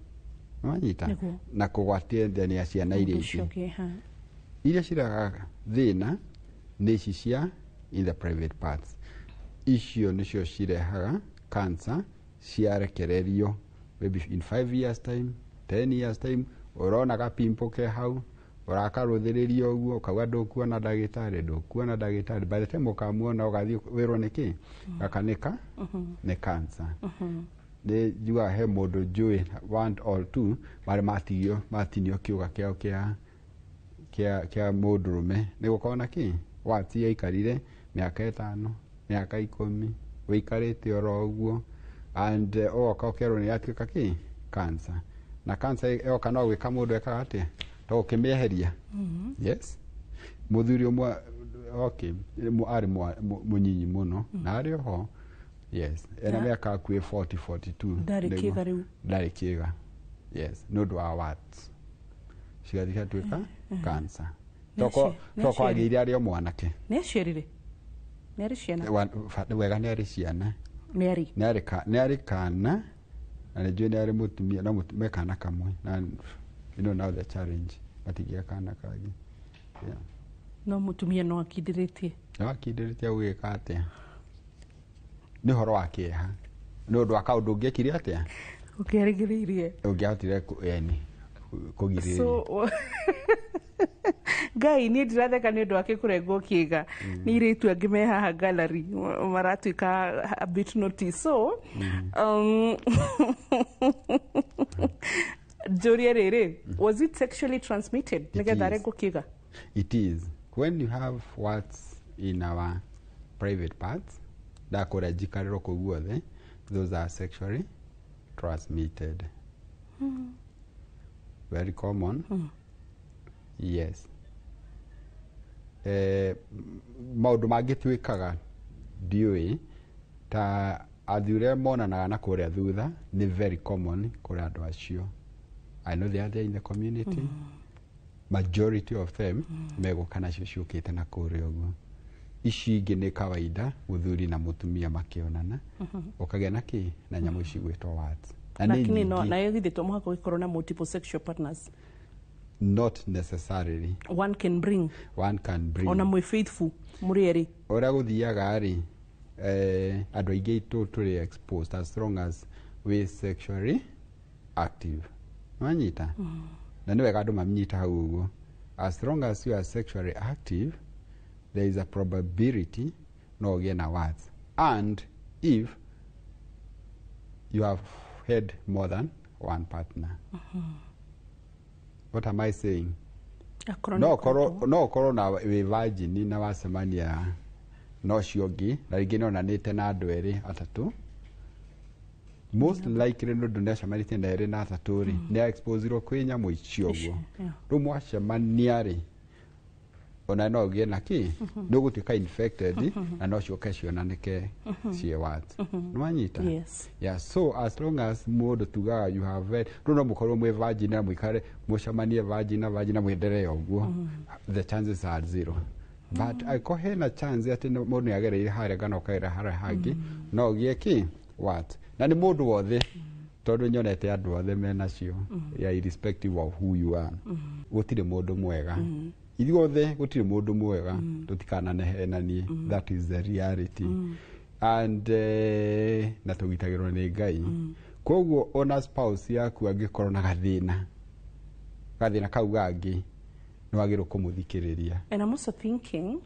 Nĩwanyita? Nĩguo. Na kũgwatithania ciana iria Ũndũ ũcio ingĩ. ũngĩ, ha. Iria cirehaga thĩna nĩ ici cia in the private parts. Icio nĩcio cirehaga cancer ciarekererio. Maybe in 5 years time, 10 years time, ũrona ga pimple ke hau, ũrakarũthĩrĩria ũguo, ũkauga ndũkuona ndagĩtarĩ, ndũkuona ndagĩtarĩ. By the time ũkamuona, ũgathiĩ wĩrwo nĩkĩ gaka nĩka nĩ cancer. Nĩ njugaga he mũndũ njũĩ, one or two, marĩ matigio matinio kĩũga kĩao kĩa mũndũrũme nĩ gũkorwo na kĩ wati. Yaikarire mĩaka 5, mĩaka 10, wĩikarĩte oro ũguo, and ũgoka ũkerwo nĩ yatuĩka kĩ cancer. Na cancer yoka no gwĩka mũndũ ekaga atĩa? To gũkĩmĩeheria. Yes, mũthuri ũmwe, okay, arĩ mũnyinyi mũno na arĩ oho, yes, ena mĩaka hakuhĩ 40, 42. Ndarĩ kĩga rĩu. Ndarĩ kĩga, yes, nĩ ũndũ wa warts cigathiĩ ciatuĩka cancer. Toko agĩire arĩ o mwanake. Nĩ aciarire? Nĩ arĩ ciana? Wega, nĩ arĩ ciana. Nĩ arĩ? Nĩ arĩ kana, na nĩ njũĩ nĩ arĩ mũtumia, no me kana kamwe, na you know now the challenge, matingĩgĩa kana kangĩ, yeah. No mũtumia no akindĩrĩtie. No akindĩrĩtie, gũgĩka atĩa? Nĩ ũhoro wa kĩeha nĩ ũndũ wa kaũndũ ũngĩekire atĩa? Ũkĩarigĩrĩirie. Ũngĩahotire yani kũgirĩrĩria. So ngai, niĩ ndiratheka nĩ ũndũ wake kũrengwo kĩga. Nĩ irĩtu angĩ me haha gallery maratuĩka a bit naughty. So njũrie rĩrĩ, was it sexually transmitted nĩgetha Is. arengwo kĩga? It is. When you have warts in our private parts, ndakũrĩa njikarĩro kũu guothe, those are sexually transmitted. Very common. Yes. Maũndũ mangĩ twĩkaga ndiũĩ ta athuri arĩa monanaga na kũrĩa thutha, nĩ very common kũrĩ andũ acio. I know they are there in the community. Majority of them megũka nacio ciũkĩte na kũrĩa ũguo. Ici ingĩ nĩ kawaida, mũthuri na mũtumia makĩonana, ũkagĩa na kĩ na nyamũ ici gwĩtwo warts. Na nĩ Lakini no nyingĩ. nayo githĩ to mũhaka ũgĩkorwo na multiple sexual partners? Not necessarily. One can bring. One can bring. Ona mwĩ faithful mũrĩ erĩ. Ũrĩa gũthiaga rĩ, andũ aingĩ aitũ tũrĩ exposed as long as we sexually active. Wanyita? Na nĩ wega andũ mamnyita hau ũguo. As long as you are sexually active, there is a probability no ũgĩe na warts, and if you have had more than one partner. What am I saying? Akorwo No nĩ ũkorwo na wĩ virgin na wacemania na ũcio ũngĩ, na rĩngĩ nĩ onanĩte na andũ erĩ atatũ. Most likely nĩ ũndũ nĩ acemanĩtie na erĩ na atatũ rĩ, nĩ exposirwo kwĩ nyamũ icio ũguo. Rĩu mwacemania rĩ, ona no ũgĩe na kĩ, nĩ ũgũtuĩka infected na no ciũke cionanĩke ciĩ what. Nĩ wanyita? Yes. Yeah, so as long as mũndũ tugaga you have rĩu no mũkorwo mwĩ virgin na mũikare mũcemanie virgin na mwenderee ũguo, the chances are zero. But angĩkorwo hena chance atĩ mũndũ nĩ agereire harĩa kana ũkagerera harĩa hangĩ, no ũgĩe kĩ what. Na nĩ mũndũ wothe, tondũ nyonete andũ othe menacio, yeah, irrespective of who you are. Gũtirĩ mũndũ mwega, ithuothe gũtirĩ mũndũ mwega, tũtikananehenanie. That is the reality. And na tũgitagĩrwo nĩ Ngai. Koguo ona spouse yaku angĩkorwo na gathĩna kau gangĩ, nĩ wagĩrĩirwo kũmũthikĩrĩria. And I'm also thinking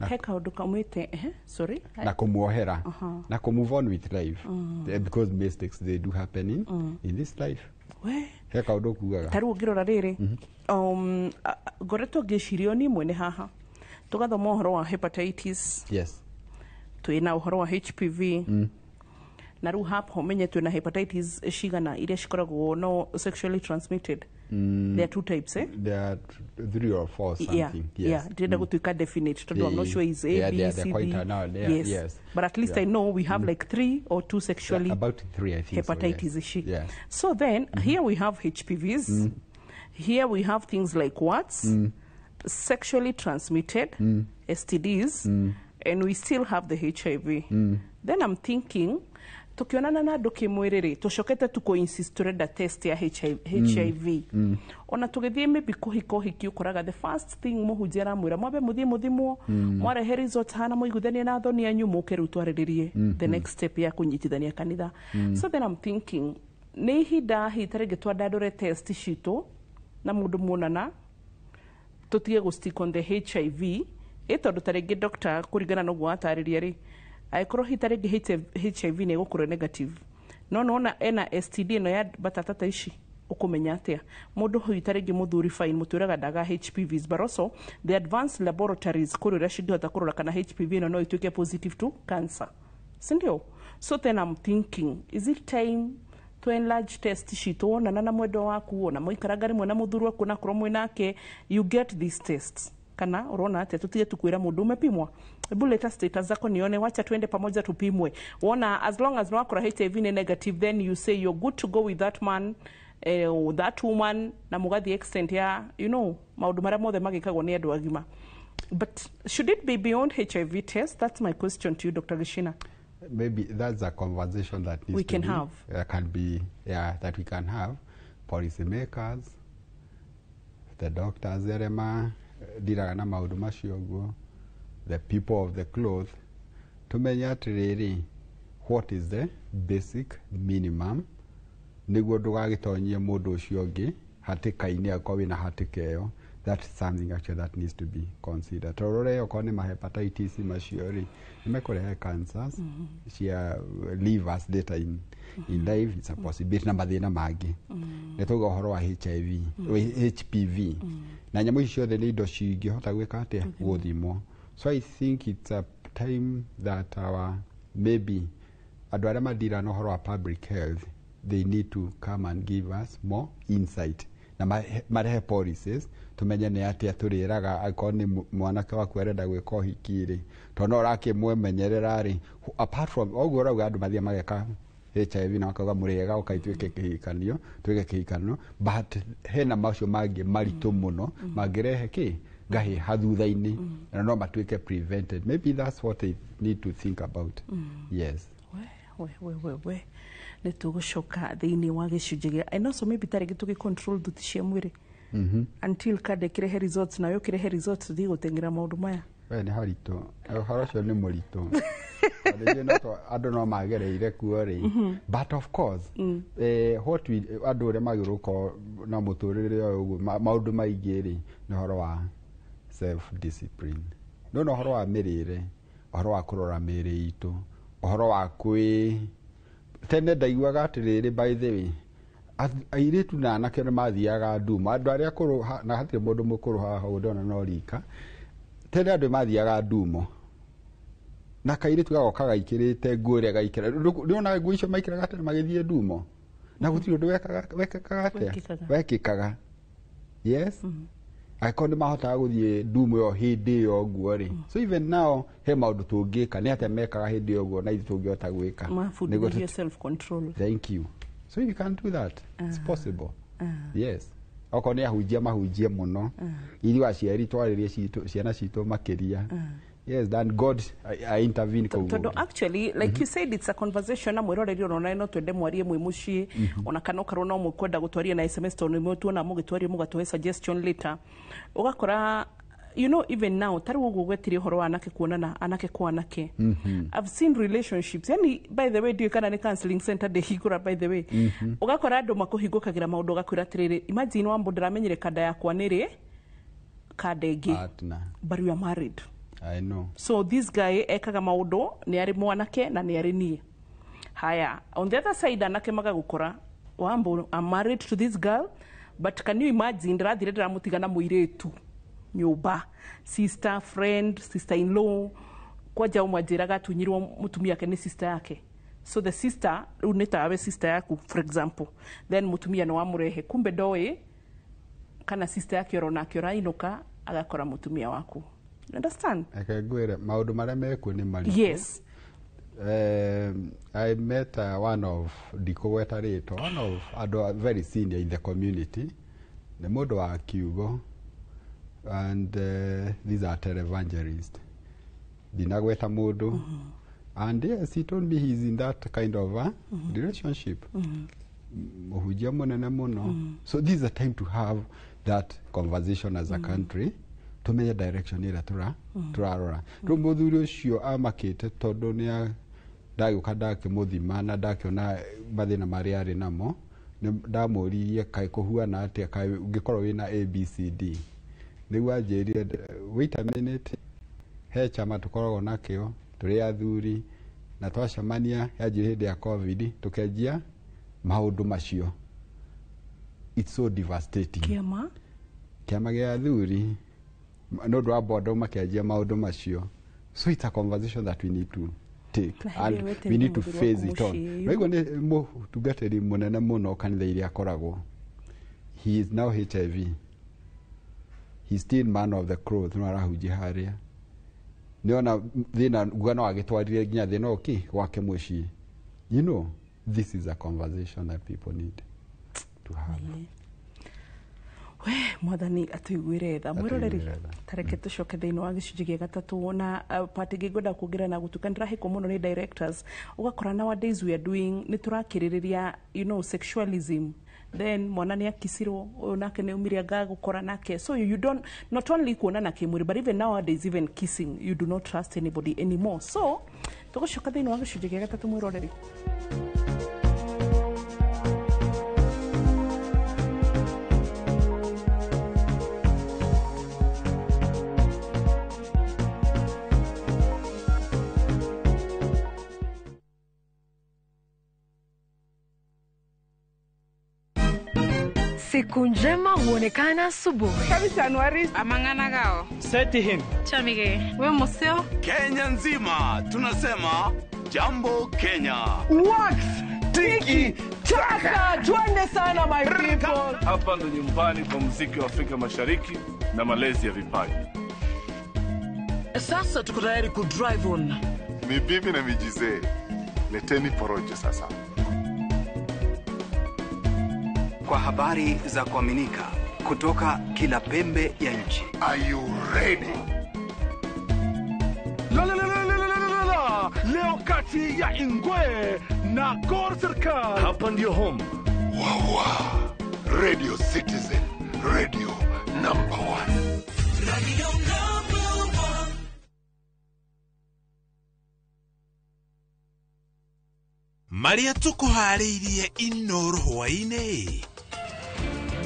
he kaũndũ kamwĩte, sorry. Na kũmuohera na kũ move on with life, because mistakes, they do happen in this life. We. He kaũndũ kugaga. Ta rĩu ũngĩrora rĩrĩ, ngoretwo ngĩcirio ni mwene haha tũgathoma ũhoro wa hepatitis, twĩna ũhoro wa HPV, na rĩu hapo ũmenye twĩna hepatitis cigana iria cikoragwo no sexually transmitted. There are two types, eh? There are three or four something. Yes. Yeah, ndĩrenda gũtuĩka definite tondũ I'm not sure is A, B, they're C, quite D. now, they are, Yes. yes. But at least I know we have like three or two sexually Yeah, about three, I think so, hepatitis yes. ici. Yes. So then here we have HPVs. Here we have things like warts, sexually transmitted STDs, and we still have the HIV. Then I'm thinking, tukionana na andũ kĩmwĩrĩ rĩ, tũcokete tu insist tũrenda test ya HIV, HIV. Ona tũgĩthiĩ maybe kũhika ũhiki, ũkoraga the first thing mũhunjia aramwĩra mwambe mũthiĩ mũthimwo, mwarehe result hana mũiguithanie na athoni anyu, mũke rĩu twarĩrĩrie the next step ya kũnyitithania kanitha. So then I'm thinking, nĩ ihinda hihi ta rĩngĩ twandandũre test citũ na mũndũ muonana, tũtige gũ stick on the HIV, ĩ tondũ ta rĩngĩ doctor, kũringana na ũguo watarĩria rĩ, angĩkorwo hihi ta rĩngĩ HIV nĩ ĩgũkorwo negative, no nona ena STD ĩno ya batata ta ici, ũkũmenya atĩa mũndũ huyu ta rĩngĩ mũthuri? Fine, mũtwĩraga ndaga HPVs, but also the advanced laboratories kũrĩ ũrĩa cingĩhota kũrora kana HPV ĩno no ĩtuĩke positive to cancer, sindio? So then I'm thinking, is it time to enlarge test citũ? Wonana na mwendwa waku, ona mũikaranga rĩmwe na mũthuri waku, na korwo mwĩ nake, you get these tests, kana ũrona atĩa? Tũtige tukwĩra mũndũ umepimwa, hebu leta status zako nione, wacha tuende pamoja tupimwe. Wona as long as nwakora HIV ni negative, then you say you're good to go with that man, or that woman, na mũgathiĩ extent ya maũndũ marĩa mothe magĩkagwo nĩ andũ agima. But should it be beyond HIV test? That's my question to you, Dr. Gishina. Maybe that's a conversation that needs We to can be, have. Can be, yeah, that we can have. Policy makers, the doctors arĩa madiraga na maũndũ macio ũguo, the people of the cloth, tumenye atĩrĩrĩ, what is the basic minimum nĩguo ndũgagĩtonyie mũndũ ũcio ũngĩ hatĩka-inĩ angĩkorwo wĩna hatĩka ĩyo. That's something actually that needs to be considered, tondũ rĩrĩa okorwo nĩ mahepatitis macio rĩ, nĩ mekũrehe cancers cia livers later in life. It's a possibility, na mathĩna mangĩ. Nĩ tauga ũhoro wa HIV, HPV, na nyamũ ici ciothe nĩ indo cingĩhota gwĩka atĩa, gũthimwo. So I think it's a time that our maybe andũ arĩa madira na ũhoro wa public health, they need to come and give us more insight na marehe policies, tumenye nĩ atĩa tũrĩraga angĩkorwo nĩ mwanake waku arenda gwĩka ũhiki rĩ, tondũ no ũrakĩmwemenyerera rĩ, apart from ũguo ũrauga andũ mathiĩ mageka HIV na makauga mũrĩega ũkai twĩke kĩhikanio, twĩke kĩhikano, but hena macio mangĩ maritũ mũno mangĩrehe kĩ ngahĩha thutha-inĩ na no matuĩke prevented. Maybe that's what they need to think about. Yes. We we we we, nĩ tũgũcoka thĩinĩ wa gĩcunjĩ gĩa, and also maybe ta rĩngĩ tũgĩ control thuti cia mwĩrĩ until kada ĩkĩrehe results, nayo ĩkĩrehe results tũthiĩ gũteng'era maũndũ maya. We, nĩ haritũ, ũhoro ũcio nĩ mũritũ. Rĩngĩ no andũ no magereire kuo rĩ, but of course, what we, andũ ũrĩa magĩrĩirwo gũkorwo na mũtũrĩre ũyũ ũguo, maũndũ maingĩ rĩ, nĩ ũhoro wa self discipline, no na ũhoro wa mĩrĩre, ũhoro wa kũrora mĩrĩ itũ, ũhoro wa kwĩ tene ndaiguaga atĩrĩrĩ, by the way, airĩtu na anake nĩ mathiaga nduma, andũ arĩa akũrũ na hatirĩ mũndũ mũkũrũ haha ũguo ndĩrona no rika. Tene andũ mathiaga ndumo. Na kairĩtu gagoka gaikĩrĩte nguo ĩrĩa gaikĩra. Ndĩrona nguo icio maikĩraga tene magĩthiĩ ndumo. Na gũtirĩ ũndũ wekekaga atĩa? Wekĩkaga. Yes. Angĩkorwo nĩ mahotaga gũthiĩ ndumo ĩyo hĩndĩ ĩyo ũguo rĩ. So even now he maũndũ tũngĩka, nĩ atĩa mekaga hĩndĩ ĩyo ũguo na ithuĩ tũngĩhota gwĩka. Mabundithĩrio self control. Thank you. So you can do that. It's possible. Yes. Okorwo nĩ ahunjia mahunjie mũno. Ithuĩ aciari twarĩrie ciana citũ makĩria. Yes, then God I intervene kũu. Tondũ actually like you said, it's a conversation na mwĩroreri ona no twende mwarie mwĩ mũciĩ, ona kana okorwo no mũkwenda gũtwaria na SMS tondũ nĩ tuona mũgĩtwaria mũgatũhe suggestion later. Ũgakora you know even now tarĩ ũguo gwetire ũhoro wa anake kuonana anake kwa anake. I've seen relationships, yani by the way ndiũĩ kana nĩ counseling center ndĩhingũra by the way. Ũgakora andũ makũhingũkagĩra maũndũ ũgakwĩra atĩrĩrĩ, imagine wambo ndĩramenyire kanda yakwa nĩrĩ kanda ĩngĩ, but we are married. I know. So this guy ekaga maũndũ nĩ arĩ mwanake na nĩ arĩ niĩ. Haya, on the other side anake magagũkora wambo, I'm married to this girl, but can you imagine ndĩrathire ndĩramũtiga na mũirĩtu nyũmba, sister friend, sister in law, kwanja ũmwe anjĩraga atunyirwo mũtumia wake nĩ sister yake. So the sister rĩu nĩ tawe sister yaku for example, then mũtumia nĩ wamũrehe, kumbe ndoĩ kana sister yake oronake ũrainũka agakora mũtumia waku. You understand? Reke ngwĩre maũndũ marĩa mekuo nĩ maritũ. Yes. I met one of ndikũgweta rĩtwa, one of andũ very senior in the community, nĩ mũndũ wa kiugo, and these are televangelist. Ndinagweta mũndũ. And yes, he told me he's in that kind of a relationship. Mũhunjia mũnene mũno. So this is a time to have that conversation as a country. Tumenye direction ĩrĩa tũrarora. Rĩu mũthuri ũcio amakĩte tondũ nĩ ndagĩũka ndakĩmũthima na ndakĩona mathĩna marĩa arĩ namo, ndamũririe kaĩ kũhuana atĩa, kaĩ ũngĩkorwo wĩna ABCD. Nĩguo anjĩrire wait a minute, he chama tũkoragwo nakĩo tũrĩ athuri na twacemania yanjĩrire hĩndĩ ya COVID tũkenjia maũndũ macio. It's so devastating. Kĩama gĩa athuri nĩ ũndũ wa bondo makĩanjia maũndũ macio. So it's a conversation that we need to take and we need to face it on. Naigua nĩ mũtungatĩri mũnene mũno kanitha iria akoragwo. He is now HIV. He's still man of the cloth, no arahunjia harĩa. Nĩona thĩna nguga no agĩtwarire nginya thĩna ũkĩ gwake mũciĩ. You know, this is a conversation that people need to have. We mwathani atuiguire tha mwiroreri tareke tucoke thiini wa gicunjĩ gĩa gatatũ na part ĩngĩ ngwenda kuongerera na gũtuĩka nĩndĩrahĩkwo mũno nĩ directors. Ũgakora nowadays we are doing nĩ tũrakĩrĩrĩria you know sexualism, then mwana nĩ akicirwo ũyũ nake nĩ umire anga gũkora nake, so you don't not only kuonana kĩmwĩrĩ but even nowadays even kissing you do not trust anybody anymore. So tũgũcoka thĩinĩ wa gĩcunjĩ gĩa gatatũ mwĩroreri. Siku njema huonekana asubuhi. Amang'ana gao. Seti him. Chamige. We museo. Kenya nzima tunasema jambo Kenya. Wax tiki taka, twende sana my people. Hapa ndo nyumbani kwa muziki wa Afrika Mashariki na malezi ya vipaji. Sasa tuko tayari ku drive on. Ni bibi na mijizee. Leteni porojo sasa. Kwa habari za kuaminika kutoka kila pembe ya nchi. Are you ready? La la la la la la la. Leo kati ya Ingwe na Gor Serikal. Hapa ndio home. Wawa. Radio Citizen, radio number 1. Radio number 1. Maria tukuharĩirie Inoro hwaĩ-inĩ.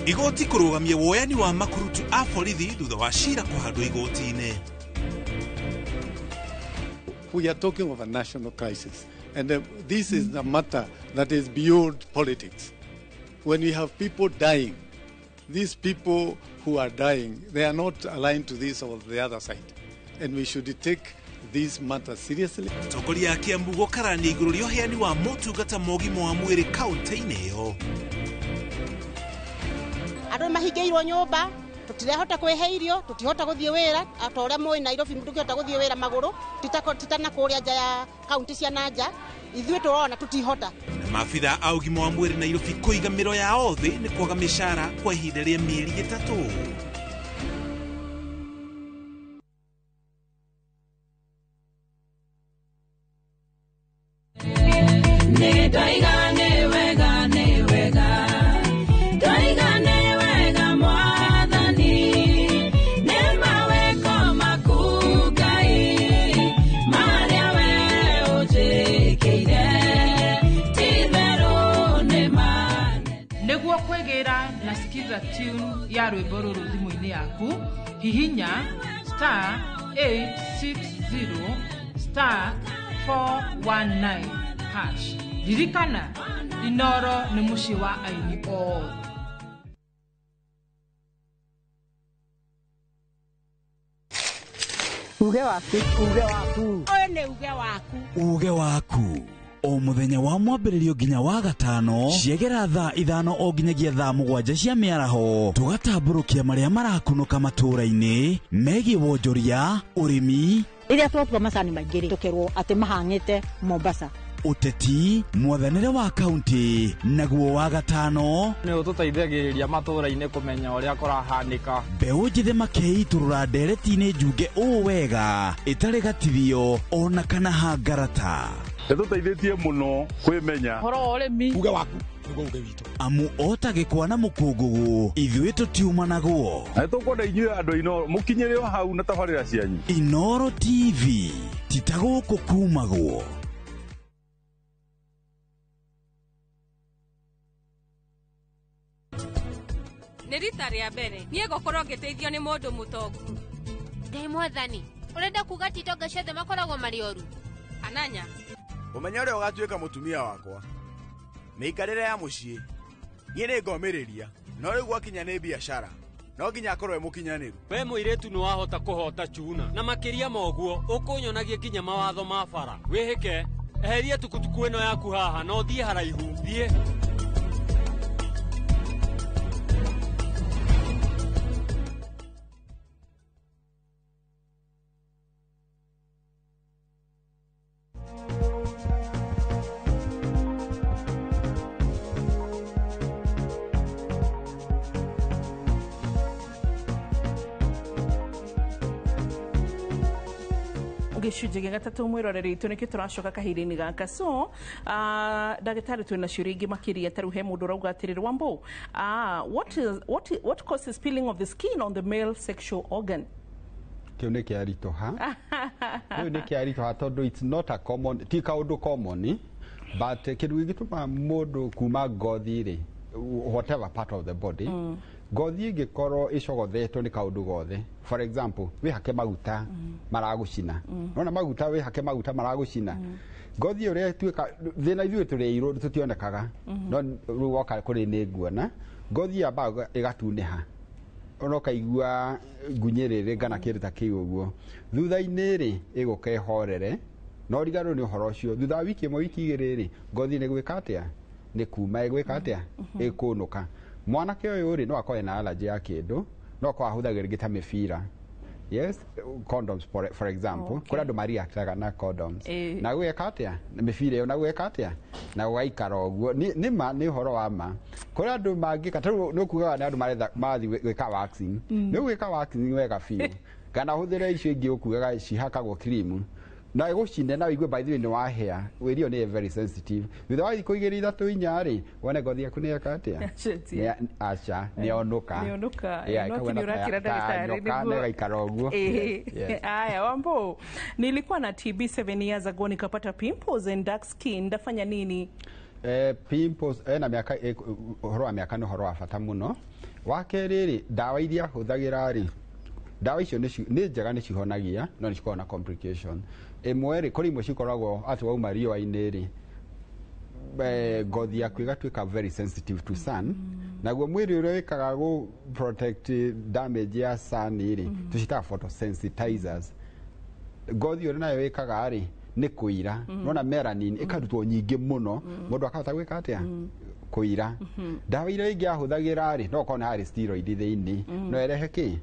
Igoti kũrũgamia woyani wa makurutu a borithi thutha wa cira kũhandwo igoti-inĩ. We are talking of a national crisis, and this is a matter that is beyond politics. When we have people dying, these people who are dying, they are not aligned to this or the other side, and we should take this matter seriously. Atongoria a Kiambu gũkarania igũrũ rĩa ũheani wa motungata ma ũgima wa mwĩrĩ kaunti-inĩ ĩyo. Andũ mahingĩirwo nyũmba, tũtirahota kwĩhe irio, tũtihota gũthiĩ wĩra, ta ũrĩa mũĩ Nairobi ndũngĩhota gũthiĩ wĩra magũrũ, titana kũrĩa nja ya kaunti cia na nja, ithuĩ tũrona tũtihota. Na maabitha a ũgima wa mwĩrĩ Nairobi kũiga mĩro yao thĩ nĩ kwaga mĩcara kwa ihinda rĩa mĩeri 3. Nĩguo kwĩgĩra na skiza tune ya rwĩmbo rũrũ thimũ-inĩ yaku, hihinya star 860 star 419 hash. Ririkana, Inoro nĩ mũciĩ wa aini othe. Uge waku, uge waku. Ũyũ nĩ uge waku. Uge waku. O mũthenya wa mwambĩrĩrio nginya wa gatano ciegera thaa 5 o nginyagia thaa 7 cia mĩaraho, tũgatambũrũkia marĩa marakunũka matũũra-inĩ megiĩ wonjoria, ũrĩmi, rĩrĩa twatua macani maingĩ rĩ, tũkerwo atĩ mahang'ĩte Mombasa, ũteti, mwathanĩre wa kaunti, naguo wa gatano nĩ ũtũteithagĩrĩria matũũra-inĩ kũmenya ũrĩa kũrahanĩka. Mbeũ njĩthĩ makeitũrũra ndereti-inĩ njunge ũũ wega ĩtarĩ gatithio ona kana hangarata. Ĩtũteithĩtie mũno kwĩmenya ũhoro wa ũrĩmi. Uge waku nĩguo uge witũ. Amu ota gĩkwa na mũkũngũgũ ithuĩ tũtiumanagwo. Na nĩtũkwenda inyuĩ andũ a Inooro mũkinyĩre o hau na tabarĩra cianyu. Inooro TV ti ta gũkũ kumagwo. Nĩ rita rĩa mbere niĩ ngũkorwo ngĩteithio nĩ mũndũ mũtongu. Ngai mwathani, ũrenda kuga ti itonga ciothe makoragwo marĩ oru? Ananya, ũmenye ũrĩa ũgatuĩka mũtumia wakwa, mĩikarĩre ya mũciĩ, niĩ nĩ ngomĩrĩria, no rĩu gwakinya nĩ biacara, no nginya akorwo e mũkinyanĩru. We mũirĩtu nĩ wahota kũhota chuna, na makĩria ma ũguo ũkũnyonagia nginya mawatho ma bara. Wĩhĩke, eheria tukutuku ĩno yaku haha na ũthiĩ haraihu, thiĩ. Gĩcunjĩ gĩa gatatũ mwĩroreri witũ nĩkĩo tũracoka kahinda-inĩ gaka. So ndagĩtarĩ twĩna ciũria ingĩ makĩria, ta rĩu he mũndũ ũrauga atĩrĩrĩ, Wambo, what causes peeling of the skin on the male sexual organ? Kĩu nĩ kĩaritũha. Kĩu nĩ kĩaritũha tondũ it's not a common, ti kaũndũ common, but kĩndũ gĩgĩtũma mũndũ kuma ngothi rĩ, whatever part of the body, ngothi ĩngĩkorwo ĩcogothetwo nĩ kaũndũ gothe. For example, wĩhake maguta maragũcina. Nona maguta wĩhake maguta maragũcina. Ngothi ũrĩa ĩtuĩka thĩna ithuĩ tũrĩ airũ tũtionekaga. No rĩu woka kũrĩ nĩ nguona ngothi yambaga ĩgatunĩha. Ona ũkaigua ngunyĩrĩrĩ kana kĩndũ ta kĩu ũguo. Thutha-inĩ rĩ ĩgũka ĩhorere, no rigarwo nĩ ũhoro ũcio. Thutha wa wiki ĩmwe wiki 2 rĩ, ngothi nĩ gwĩka atĩa? Nĩ kuma ĩgwĩka atĩa? Ĩkũnũka. Mwanake ũyũ rĩ no akorwo ena allergy ya kĩndũ, no akorwo ahũthagĩra rĩngĩ ta mĩbira. Yes, condoms for example. Kũrĩ andũ mareactaga na condoms. Na gwĩka atĩa? Mĩbira ĩyo na gwĩka atĩa? Na gũgaikara ũguo. Nĩ ma nĩ ũhoro wa ma. Kũrĩ andũ mangĩka, ta rĩu nĩ ũkugaga nĩ andũ maretha marathiĩ gwĩka waxing. Nĩ ũgwĩka waxing wega biũ. Kana ũhũthĩre icio ingĩ ũkugaga cihakagwo cream. Na ĩgũcine na ũigue by the way nĩ wahĩa. Wĩrio nĩ very sensitive. Thutha wa thikũ 2 3 4 rĩ, wone ngothi yaku nĩ yeka atĩa? Aca, nĩ yonuka. Nĩ yonuka. No ti ũrakĩra ndagĩtarĩ nĩguo. Nĩ ĩgaikara ũguo. Aya, Wambo, nilikuwa na TB 7 years ago nikapata pimples and dark skin, ndafanya nini? Pimples na mĩaka ũhoro wa mĩaka nĩ ũhoro wa bata mũno. Wa kerĩ rĩ, ndawa iria hũthagĩra rĩ, ndawa icio nĩ njega nĩ cihonagia no nĩ cikoragwo na complication. Ĩmwe rĩ, kũrĩ imwe cikoragwo atĩ wauma riũa-inĩ rĩ, ngothi yaku ĩgatuĩka very sensitive to sun. Naguo mwĩrĩ ũrĩa wĩkaga gũ protect damage ya sun rĩ, tũcitaga photosensitizers. Ngothi ũrĩa nayo ĩkaga rĩ nĩ kũira. Nona melanin ĩkarutwo nyingĩ mũno, mũndũ akahota gwĩka atĩa? Kũira. Ndawa iria ingĩ ahũthagĩra rĩ, no ũkorwo nĩ harĩ steroid thĩinĩ, no ĩrehe kĩ?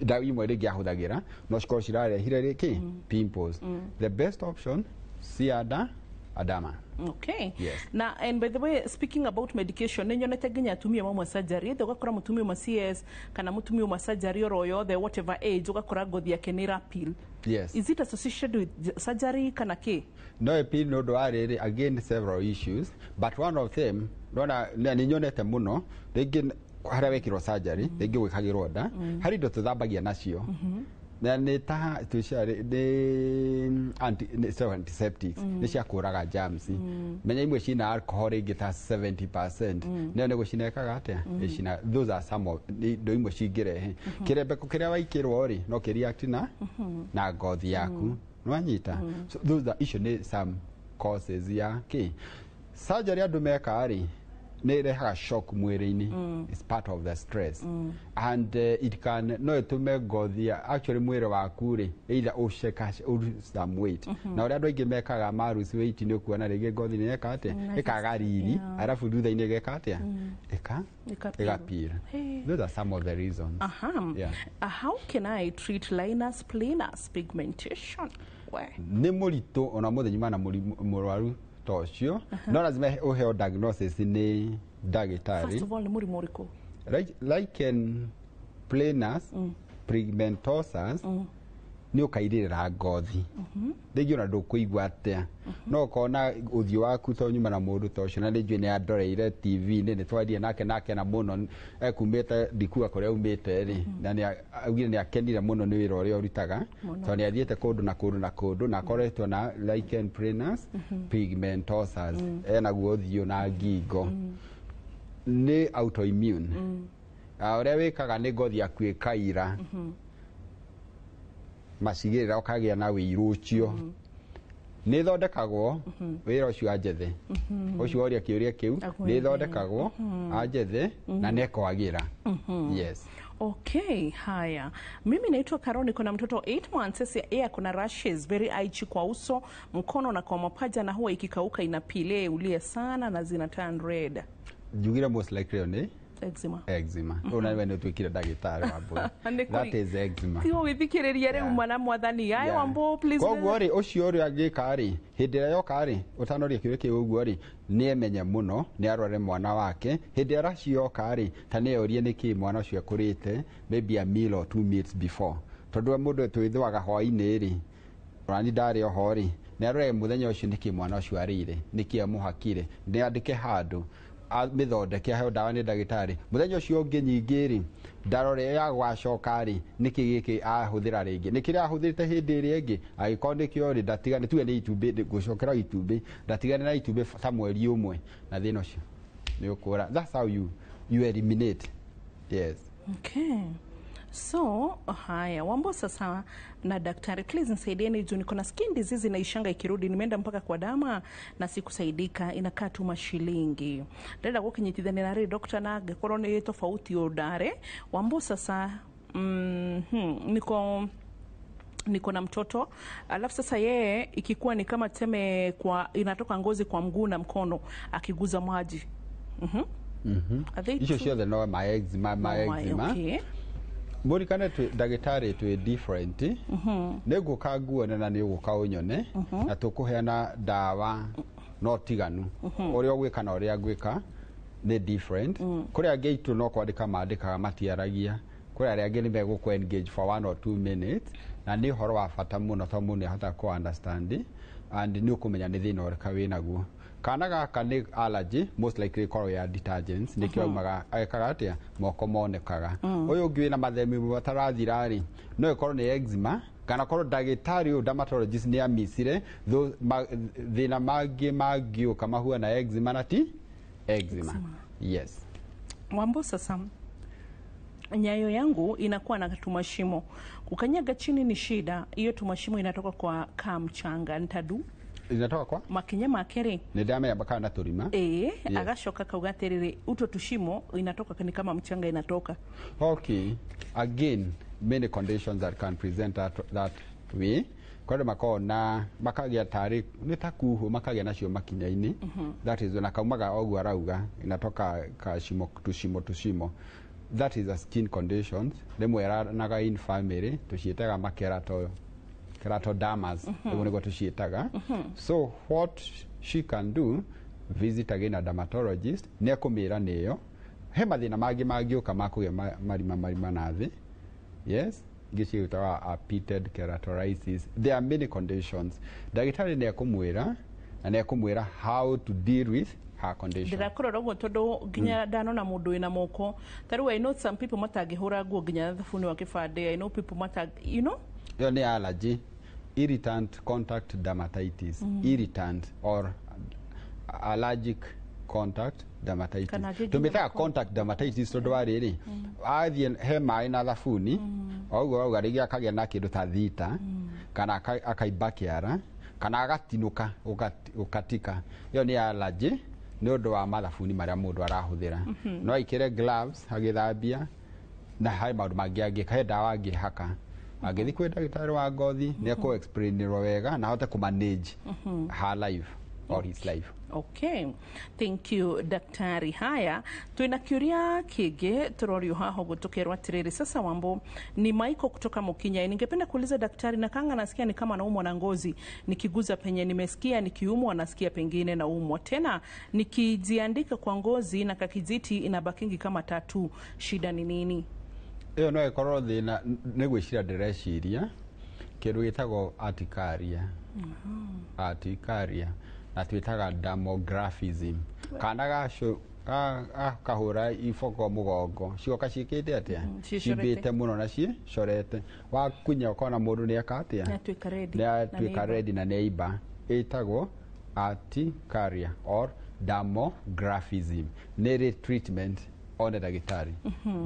Ndawa imwe rĩngĩ ahũthagĩra no cikorwo cirarehire kĩ? Pimples. The best option, see ada adama. Okay. Yes. Na and by the way, speaking about medication, nĩ nyonete nginya atumia mamwe surgery, ithe ũgakora mũtumia ũmwe CS kana mũtumia ũmwe surgery oro yothe, whatever age, ũgakora ngothi yake nĩ ĩra peel. Yes. Is it associated with surgery kana kĩ? No ĩpeel nĩ ũndũ wa rĩrĩ, again, several issues, but one of them nona nĩ nyonete mũno rĩngĩ harĩa wekĩrwo surgery, rĩngĩ gwĩkagĩrwo nda, harĩ indo tũthambagia nacio na nĩ ta twĩcia nĩ sorry, antiseptics, nĩ cia kũraga germs. Menya imwe cina alcohol rĩngĩ ta 70%, nayo nĩ gũcina ĩkaga atĩa? Ĩcina. Those are some of nĩ indo imwe cingĩrehe kĩrembeko kĩrĩa waikĩrwo rĩ, no kĩreact na ngothi yaku, nĩwanyita? So those are icio nĩ some causes ya kĩ surgery andũ meka rĩ, nĩ ĩrehaga shock mwĩrĩ-inĩ. It's part of the stress and it can no ĩtũme ngothi actually mwĩrĩ waku rĩ, either ũceka lose some weight, na ũrĩa andũ aingĩ mekaga ma lose weight nĩ ũkuona rĩngĩ ngothi nĩ yeka atĩa? Ĩkaga riri, arabu thutha-inĩ ĩgeka atĩa? Ĩka Ĩkapeel. Ĩgapeel. Hey. Those are some of the reasons. Yeah. How can I treat linus planus pigmentation? We. Nĩ mũritũ ona mũthĩ nyuma na mũrwaru ta ũcio, no lazima ũheo diagnosis nĩ ndagĩtarĩ. First of all, nĩ mũrimũ ũrĩkũ? Lichen planus pigmentosus nĩ ũkairĩrĩra ngothi, rĩngĩ ona ndũkũigua atĩa, no ũkona ũthiũ waku to nyuma na mũndũ ta ũcio, na nĩ njũĩ nĩ andoreire TV-inĩ, nĩ twarie nake na akena mũno, ekumĩte ndikuga kũrĩa aumĩte rĩ, na nĩ augire nĩ akenire mũno nĩ wĩra ũrĩa ũrutaga, Mũno. tondũ nĩ athiĩte kũndũ na kũndũ na kũndũ na akoretwo na lichen planus pigmentosus, enaguo ũthiũ na ngingo, nĩ autoimmune. Ah, ũrĩa wĩkaga nĩ ngothi yaku ĩkaira macigĩrĩra, ũkagĩa na wĩirũ ũcio, nĩ ĩthondekagwo wĩra ũcio anjethe ũcio woria kĩũria kĩu. Nĩ ĩthondekagwo anjethe na nĩ ĩkwagĩra, yes. Okay, haya. Mimi naitwa Karo, niko na mtoto 8 months. Sasa yeye ako na rashes very itchy kwa uso, mkono na kwa mapaja, na huwa ikikauka inapeel ulie sana na zina turn red. Njugire most likely nĩ Eczema. Eczema. Rĩu na we nĩ ũtuĩkire ndagĩtarĩ wa mbũri. Nĩ That is eczema. Tigo gwĩthikĩrĩria rĩu mwana mwathani. Aye, Wambo, please. Koguo rĩ, ũcio ũrĩa angĩka rĩ, hĩndĩ ĩrĩa yoka rĩ, ũtanoria kĩũria kĩu ũguo rĩ, nĩ emenye mũno nĩ arore mwana wake hĩndĩ ĩrĩa raci yoka rĩ, ta nĩ orie nĩkĩ mwana ũcio ekũrĩte, maybe a meal or two meals before, tondũ we mũndũ twĩthwaga hwaĩ-inĩ rĩ, onani ndarĩ oho rĩ, nĩ arore mũthenya ũcio nĩkĩ mwana ũcio arĩire, nĩkĩ amũhakire, nĩ andĩke handũ amĩthondeke, aheo ndawa nĩ ndagĩtarĩ mũthenya ũcio ũngĩ. Nyingĩ rĩ, ndarore ya gwacoka rĩ, nĩkĩ gĩkĩ ahũthĩra rĩngĩ, nĩ kĩrĩa ahũthĩrĩte hĩndĩ ĩrĩa ĩngĩ, angĩkorwo nĩkĩo rĩ, ndatigane, tuge nĩ itumbĩ, ngũcokera itumbĩ, ndatigane na itumbĩ ta mweri ũmwe na thĩna ũcio nĩ ũkũra. That's how you eliminate, yes. Okay. So, haya, Wambo sasa na daktari, please nisaidieni juu niko na skin disease inaishanga ikirudi, nimeenda mpaka kwa derma na sikusaidika, inakaa tu mashilingi. Ndĩrenda gũkinyitithania na rĩ doctor na angĩkorwo nĩ tofauti ũndare. Wambo sasa, niko na mtoto, alafu sasa yeye ikikuwa ni kama tuseme kwa inatoka ngozi kwa mguu na mkono akiguza maji. Are they Icio true? ciothe no ma eczema, ma No, eczema. Mũrikane twĩ ndagĩtarĩ twĩ different. Nĩ ngũka nguone na nĩ ũgũka ũnyone na tũkũheana ndawa no tiganu, ũrĩa ũgwĩka na ũrĩa ngwĩka nĩ different. Kũrĩ angĩ aitũ no kwandĩka mandĩkaga, matiaragia. Kũrĩ arĩa angĩ nĩ megũkũ engage for 1 or 2 minutes, na nĩ ũhoro wa bata mũno tondũ mũndũ nĩ ahotaga kũ understand and nĩ ũkũmenya nĩ thĩna ũrĩkũ wĩnaguo. Kana gaka nĩ allergy, most likely ĩkorwo ya detergents, nĩkĩo aumaga ekaga atĩa, moko monekaga. Ũyũ ũngĩ wĩna mathemi matarathira rĩ, no ĩkorwo nĩ eczema kana korwo ndagĩtarĩ ũyũ dermatologist nĩ amicire thĩna mangĩ mangĩũka mahuana eczema na ti eczema, yes. Wambo sasa, nyayo yangu inakuwa na tumashimo, kukanyaga chini ni shida. Hiyo tumashimo inatoka kwa kaa mchanga, ntadu Inatoka kwa makinya make rĩ. Nĩ ndamenya kana na tũrima. Ĩĩ. Yes. Agacoka kauga atĩrĩrĩ, uto tushimo inatoka ni kama mchanga inatoka. Okay, again, many conditions that can present that way. Kwĩ andũ makoragwo na makagĩa tarĩ nĩ ta kuhũ, makagĩa nacio makinya-inĩ. That is, na kaumaga o ũguo arauga, inatoka kashimo, tushimo tushimo. That is a skin condition rĩmwe ĩranaga in family, tũciĩtaga makerato, keratodermas. Ũguo nĩguo tũciĩtaga. So what she can do, visit again a dermatologist, nĩ ekũmĩra nĩyo. He mathĩna mangĩ mangĩũka ma kũgĩa marima marima na thĩ, yes, ingĩ ciĩtaga a pitted keratolysis. There are many conditions. Ndagĩtarĩ nĩ ekũmwĩra na nĩ ekũmwĩra how to deal with her condition. Ndĩrakũrora ũguo tondũ nginya ndanona mũndũ wĩna moko ta rĩu. I know some people matangĩhũra nguo nginya thabuni wa kĩbandĩ. I know people matang you know Ĩyo nĩ allergy, irritant contact dermatitis. Irritant or allergic contact dermatitis. Kana angĩ nginya Tũmĩtaga contact dermatitis tondũ wa rĩrĩ, athiĩ he maĩ na thabuni o ũguo auga, rĩngĩ akagĩa na kĩndũ ta thita, kana akaimba kĩara, kana agatinũka, ũkatika. Ĩyo nĩ allergy nĩ ũndũ wa mathabuni marĩa mũndũ arahũthĩra. No aikĩre gloves agĩthambia, na harĩ maũndũ mangĩ angĩka, he ndawa angĩhaka. Angĩthiĩ kwĩ ndagĩtarĩ wa ngothi, nĩ ekũ explainĩrwo wega na ahote kũ manage her life or his life. Okay, thank you, daktari. Haya, twina kiuria kĩngĩ tũrorio haha ũguo tũkerwo atĩrĩrĩ, sasa Wambo, ni Michael kutoka Mukinya. Ningependa kuuliza daktari, na kanga nasikia ni kama naumwa na ngozi, nikiguza penye nimesikia nikiumwa nasikia pengine naumwa tena, nikijiandika kwa ngozi na kakijiti inabakingi kama tatu, shida ni nini? Ĩyo no ĩkorwo thĩna nĩ gwĩciria ndĩreciria kĩndũ gĩtagwo urticaria. Urticaria na twĩtaga dermographism, kana gakahũra iboko mũgongo, cioka ciĩkĩte atĩa? Ciĩcorete. Cimbĩte mũno na ciĩcorete, wakunya ũkona mũndũ nĩ eka atĩa? Nĩatuĩka ready. Nĩ atuĩka Na nĩ ready na nĩ aimba. Ĩtagwo urticaria or dermographism. Nĩ ĩrĩ treatment, one ndagĩtarĩ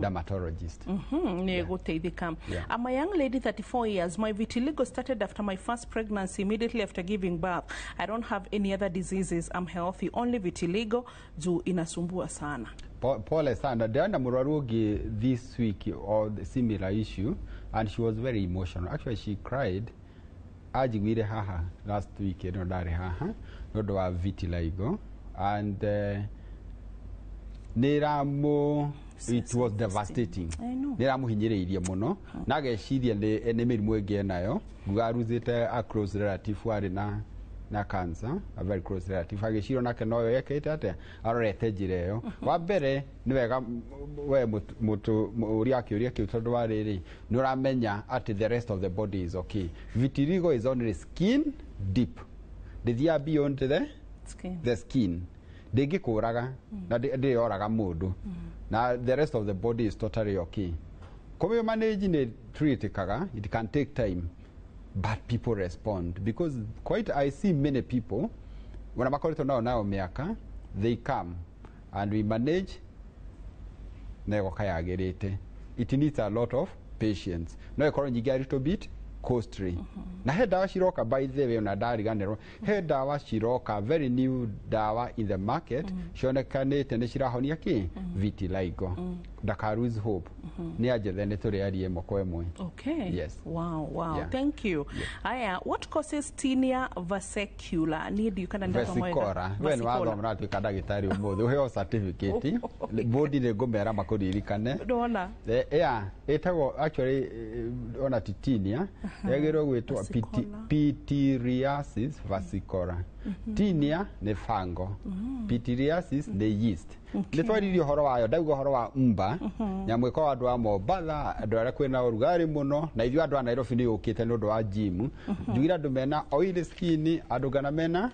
dermatologist. Nĩ gũteithĩka. I'm a young lady, 34 years. My vitiligo started after my first pregnancy, immediately after giving birth. I don't have any other diseases. I'm healthy. Only vitiligo juu inasumbua sana. Pole sana. Ndĩrona mũrwaru ũngĩ this week or the similar issue, and she was very emotional. Actually, she cried. Anjiguire haha last week ĩno, ndarĩ haha nĩ ũndũ wa vitiligo, and nĩ ĩramũ it was devastating. I know. Nĩ ĩramũhinyĩrĩirie mũno na ageciria nĩ mĩrimũ ĩngĩ enayo. Nguga aruzĩte a close relative warĩ na cancer, a very close relative, agĩciria nake noyo ekĩte atĩa, arorete njĩra ĩyo. Wa mbere nĩ wega we ũria kĩũria kĩu tondũ wa rĩrĩ, nĩ ũramenya atĩ the rest of the body is okay. Vitiligo is only skin deep, ndĩthiaga beyond the skin. The skin ndĩngĩkũraga na ndĩyoraga mũndũ, na the rest of the body is totally okay. Kũmĩ manage nĩ treatikaga. It can take time, but people respond because quite I see many people ona makoretwo nao mĩaka, they come and we manage na ĩgoka yagĩrĩte. It needs a lot of patience, no ĩkorwo nyingĩ a little bit costly. Na he ndawa ciroka, by the way, ona ndariganĩrwo, he ndawa ciroka, very new ndawa in the market, cionekanĩte nĩ cirahonia kĩ vitiligo. Ndaka lose hope, nĩ anjethe, nĩ tũrĩ arie ĩmwe kwa ĩmwe. Okay. Yes. Wow. Yeah. Thank you. Aya, what causes tinea versicula? Niĩ ndiũ kana ndathoma wega. Vesicora. We nĩ wathoma na watuĩka ndagĩtarĩ ũmũthĩ, ũheo certificate. Bodi nĩ ngũmera makũririkane. Ndona. Yeah, ĩtagwo actually ona ti tinea, yagĩrĩirwo gwĩtwo pityriasis versicolor. Tinea nĩ fango, pityriasis nĩ yeast. Nĩ twaririe ũhoro wayo, ndauga ũhoro wa mba nyamũ ĩkoragwo andũ a Mombatha, andũ arĩa kwĩna ũrugarĩ mũno, na ithuĩ andũ a Nairobi nĩ yũkĩte nĩ ũndũ wa gym. Njugire andũ mena oily skin, andũ ngana mena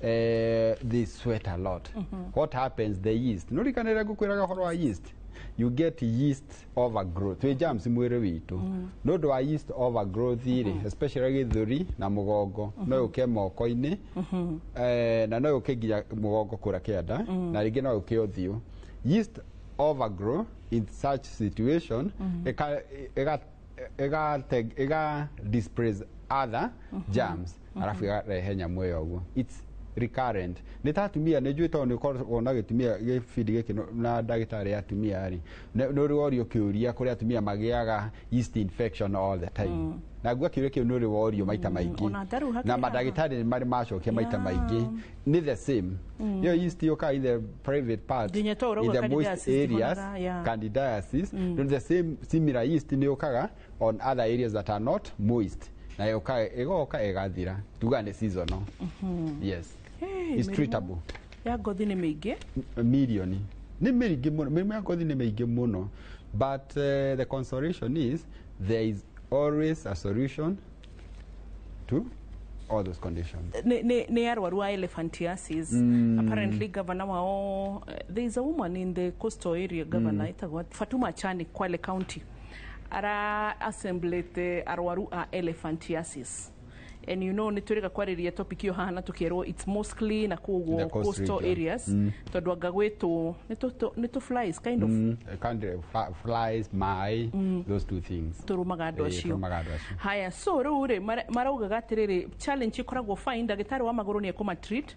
they sweat a lot. What happens, the yeast, nĩ ũrikanĩre ngũkwĩraga ũhoro wa yeast? You get yeast overgrowth, twĩ germs mwĩrĩ witũ. Nĩ ũndũ wa yeast overgrowth rĩ, especially gĩthũri na mũgongo, no yũke moko-inĩ, na no yũke nginya mũgongo kũrĩa kĩanda, na rĩngĩ no yũke ũthiũ. Yeast overgrow in such situation ĩka ĩga ĩga ĩga displace other germs, arabu ĩgarehe nyamũ ĩyo ũguo. It's Recurrent nĩ ta atumia, nĩ njũĩ tondũ nĩ ũkoragwo na gĩtumia gĩbindi gĩkĩ na ndagĩtarĩ atumia rĩ, nĩ ũrĩ worio kĩũria kũrĩa atumia magĩaga yeast infection all the time. Na ngua kĩũria kĩu nĩ ũrĩ worio maita maingĩ. Ona tarĩu hakĩrĩ Na haha. Mandagĩtarĩ nĩ marĩ macokia maita maingĩ, nĩ the same. Ĩyo yeast yũkaga in the private part, Nginya to ũrauga in the moist candidiasis areas. ndihonaga, yeah. Candidiasis. The same similar yeast nĩ yũkaga on other areas that are not moist, na yũkaga ĩgoka ĩgathira, tugaga nĩ seasonal. Yes. Hey, It's mĩrimũ treatable. Ya ngothi nĩ mĩingĩ. Milioni nĩ mĩingĩ mũno, mĩrimũ ya ngothi nĩ mĩingĩ mũno, but the consolation is there is always a solution to all those conditions. Nĩ arwaru a elephantiasis. Apparently governor wao, there is a woman in the coastal area, governor ĩtagwo Fatuma Chani, Kwale County, ara assemblete arwaru a elephantiasis, and you know nĩ twĩrĩga kwarĩria topic ĩyo haha na tũkĩrwo it's mostly na koguo The coast coastal region. areas, tondũ anga gwĩtwo nĩ tũ flies kind of. Flies, mai, those two things. Tũrũmaga andũ Eh, acio. tũrũmaga andũ acio. Haya, so rĩu rĩ maraugaga atĩrĩrĩ, challenge ĩkoragwo fine, ndagĩtarĩ wa magũrũ nĩ ekũmatreat,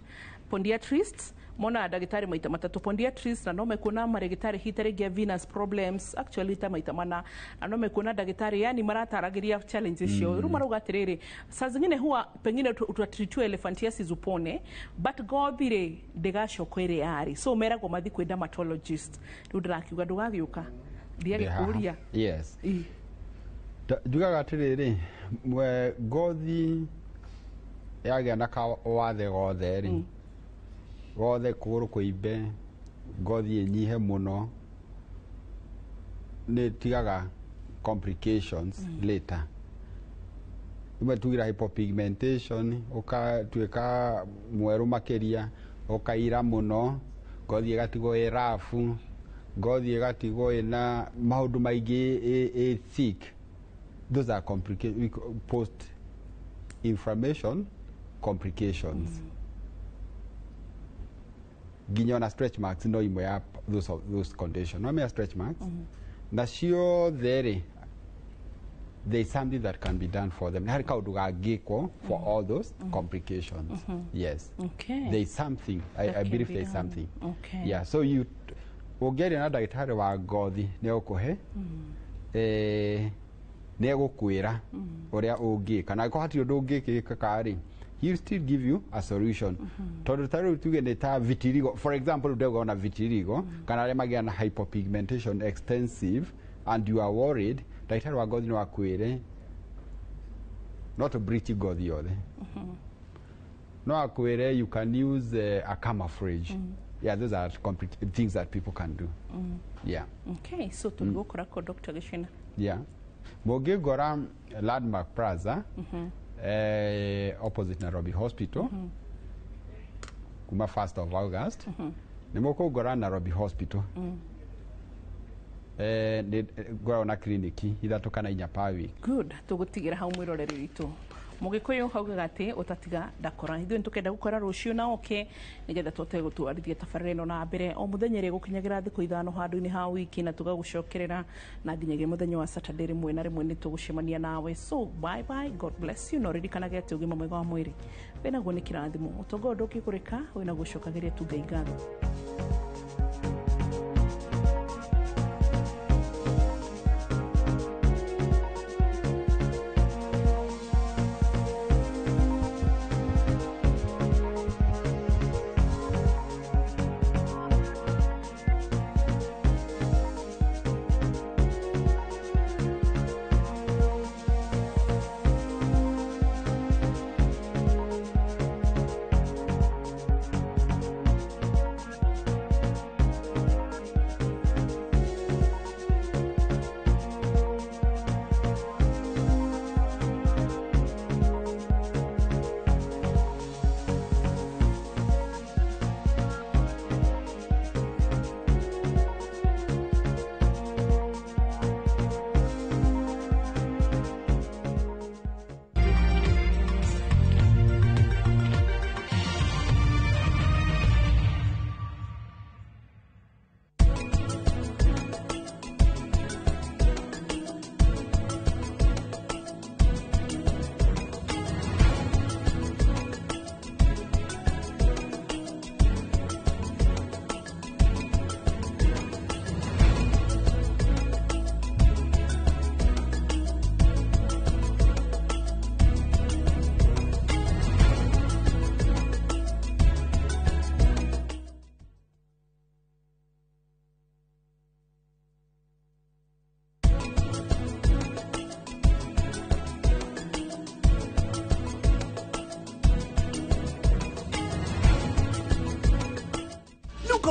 podiatrists monaga ndagĩtarĩ maita matatũ, podiatrist, na no mekuona marĩgĩtarĩ hita rĩngĩ a venous problems, actually ta maita mana, na no mekuona ndagĩtarĩ, yani marataragĩria challenge icio. Rĩu marauga atĩrĩrĩ, saa zingine huwa pengine utatreatiwa elephantiasis upone, but ngothi rĩ ndĩgacoka ĩrĩa yarĩ, so meragwo mathi kwĩ dermatologist. Rĩu ndĩrakiuga ndũgagĩũka ndiagĩkũria. Yes. Njugaga atĩrĩrĩ, ngothi yagĩa na kawathe gothe rĩ, gothe kũgũrũ kũimbe, ngothi ĩnyihe mũno, nĩ ĩtigaga complications later. Imwe tugira hypopigmentation, ũkatuĩka mwerũ makĩria, ũkaira mũno, ngothi ĩgatigwo ĩ rafu, ngothi ĩgatigwo ĩna maũndũ maingĩ, ĩ thick. Those are post inflammation complications. Nginya ona stretch marks no imwe ya those conditions. No mea stretch marks na ciothe rĩ, there is something that can be done for them. Nĩ harĩ kaũndũ gangĩkwo for all those complications. Yes. There is something. That I can believe be there is done. something. Yeah, so you ũngĩaria na ndagĩtarĩ wa ngothi nĩ egũkũhe, nĩ egũkwĩra ũrĩa ũngĩka, na angĩkorwo hatirĩ ũndũ ũngĩkĩka rĩ, he will still give you a solution. Tondũ ta rĩu tuge nĩ ta vitiligo, for example, rĩu ndauga ona vitiligo kana arĩa magĩa na hypopigmentation extensive and you are worried, ndagĩtarĩ wa ngothi no akwĩre not to bleach ngothi yothe, no akwĩre you can use a camouflage. Yeah, those are things that people can do. Yeah. Okay, so tũgũkora kũ, Dr. Gĩcina? Yeah, mũngĩngora Landmark Plaza, opposite Nairobi Hospital. Kuma 1st of August nĩ mũkũngora Nairobi Hospital. Nĩ ngoragwo na kliniki ithatũ kana inya per week. Good, tũgũtigĩra hau mwĩroreri witũ. Mũgĩkũyũ haugaga atĩ ũtatiga ndakora. Ithuĩ nĩtũkenda gũkora rũciũ na oke nĩgetha tũhote gũtwarithia tabarĩra ĩno na mbere o mũthenya ĩrĩa ĩgũkinyagĩra thikũ 5 handũ-inĩ ha wiki, na tũgagũcokerera na nginyagia mũthenya wa Saturday, rĩmwe na rĩmwe nĩ tũgũcemania nawe. So bye bye, God bless you, na ũririkanage atĩ ũgima mwega wa mwĩrĩ wĩnaguo nĩ kĩrathimo, ũtonga ũyũ ndũngĩgũrĩka, wĩnaguo cokagĩria tu Ngai ngatho.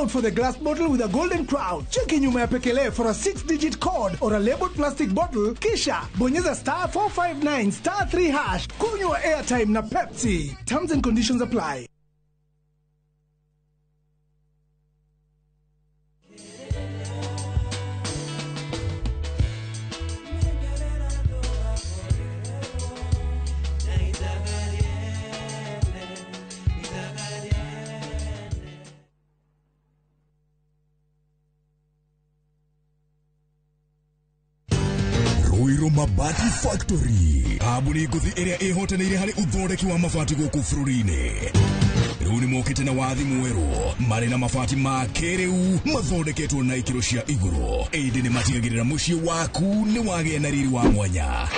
out for the glass bottle with a golden crown. Cheki nyuma ya pekele for a 6-digit code or a labeled plastic bottle, kisha bonyeza star 459 star 3 hash. Kunywa airtime na Pepsi. Terms and conditions apply. Ruiru Mabati Factory kambuni ngũthi ĩrĩa ĩhotanĩire harĩ ũthondeki wa mabati gũkũ bũrũri-inĩ. Rĩu nĩ mokĩte na wathi mwerũ marĩ na mabati ma kĩrĩu mathondeketwo na ikĩro cia igũrũ, ĩndĩ nĩ matigagĩrĩra mũciĩ waku nĩ wagĩa na riri wa mwanya.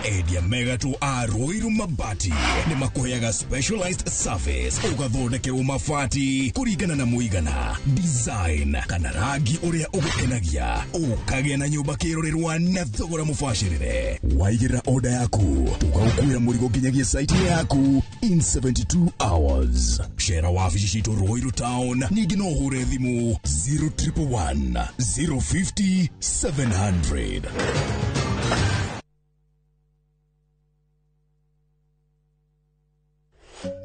Endia megatũ a Ruiru Mabati nĩ makũheaga specialized service, ũgathondekerwo mabati kũringana na mũigana, design kana rangi ũrĩa ũgũkenagia, ũkagĩa na nyũmba kĩrorerwa na thogora mũbacĩrĩre. Waigĩrĩra order yaku tũgagũkuĩra mũrigo nginyagia site yaku in 72 hours. Cera wabici citũ Ruiru Town, ningĩ no ũhũre thimũ 0111 050 700.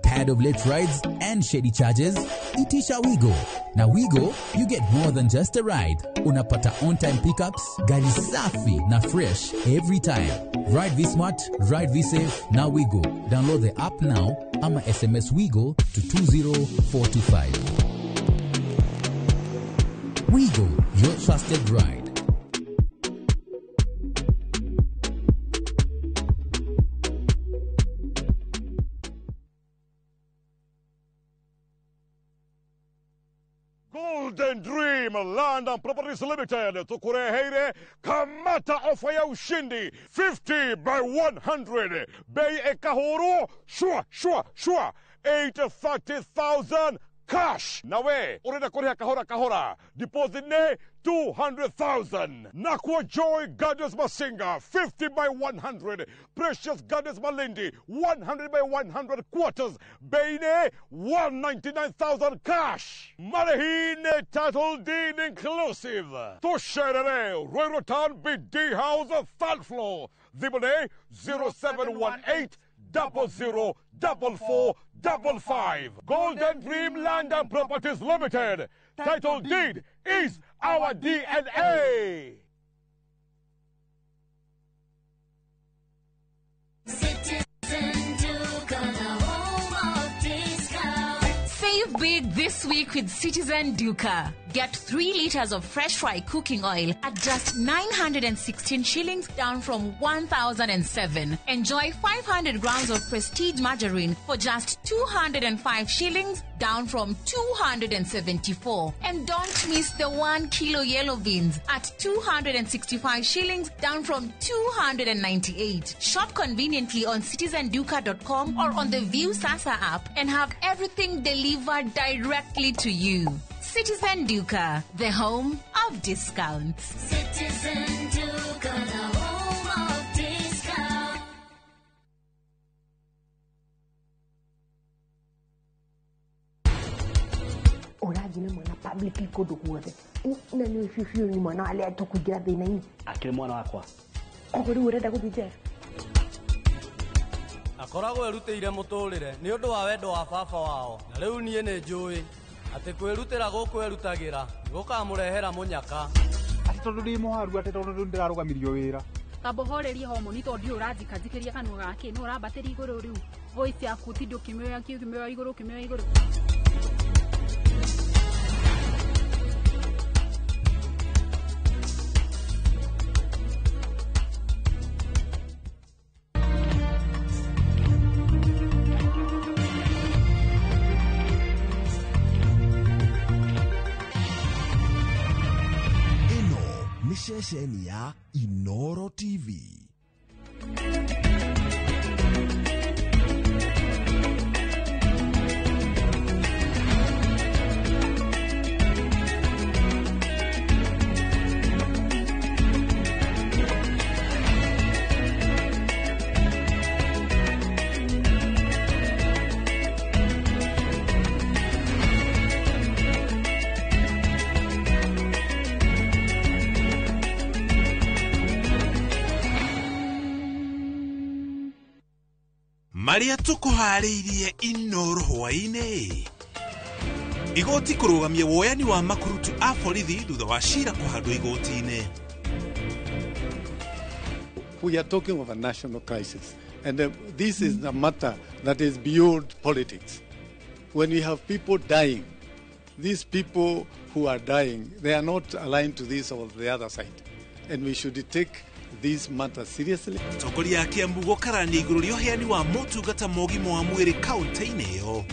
Tired of late rides and shady charges? Itisha Wigo. Na Wigo, you get more than just a ride. Unapata on-time pickups, gari safi na fresh every time. Ride V-Smart, ride V-Safe, na Wigo. Download the app now ama SMS Wigo to 20425. Wigo, your trusted ride. Golden Dream Land and Properties Limited tukureheire kamata ofa ya ushindi 50 by 100 bei ekahuru shua shua shua 830,000 cash. Nawe urenda kuriha kahora kahora, deposit ne 200,000. Nakwa Joy Gardens Masinga 50 by 100, Precious Gardens Malindi 100 by 100 quarters, bei ne 199,000 cash. Marehine title deed inclusive. Tusherere Ruiru Town BD House third floor. Thimũ 0718 00 44 55. Golden Dream Land and Properties Limited. Title deed is our DNA. Citizen Duka, the home of discount. Save big this week with Citizen Duka. Get 3 liters of fresh fry cooking oil at just 916 shillings, down from 1,007. Enjoy 500 grams of Prestige margarine for just 205 shillings, down from 274. And don't miss the 1 kilo yellow beans at 265 shillings, down from 298. Shop conveniently on citizenduka.com or on the View Sasa app and have everything delivered directly to you. Citizen Duka, the home of discounts. Citizen Duka, the home of discounts. Ũranjina mwana publicly kũndũ guothe na nĩ biũ biũ nĩ mwana wa arĩa tũkũingĩra thĩna-inĩ. Akĩrĩ mwana wakwa. Koguo rĩu ũrenda gũthiĩ njera? Akoragwo erutĩire mũtũrĩre nĩ ũndũ wa wendo wa baba wao, na rĩu niĩ nĩ njũĩ atĩ kwĩrutĩra gũkũ erutagĩra gũkamũrehera mũnyaka. Atĩ tondũ ndĩ mũharu, atĩ tondũ rĩu ndĩrarũgamirio wĩra. Tamba ũhorerie homoni tondũ ndiũĩ ũranjikanjikĩria kanua gake nĩ ũrambatĩria igũrũ rĩu voice yaku tindĩ ũkĩmĩoya ũkĩmĩoya igũrũ ũkĩmĩoya igũrũ. Ceceni ya Inoro TV. Marĩa tũkũharĩirie Inoro hwaĩ-inĩ. Igoti kũrũgamia woyani wa makurutu a borithi thutha wa cira kũhandwo igoti-inĩ. We are talking of a national crisis, and this is a matter that is beyond politics. When we have people dying, these people who are dying, they are not aligned to this or the other side, and we should take this matter seriously. Atongoria a Kiambu gũkarania igũrũ rĩa ũheani wa motungata ma ũgima wa mwĩrĩ kaũntĩ-inĩ ĩyo.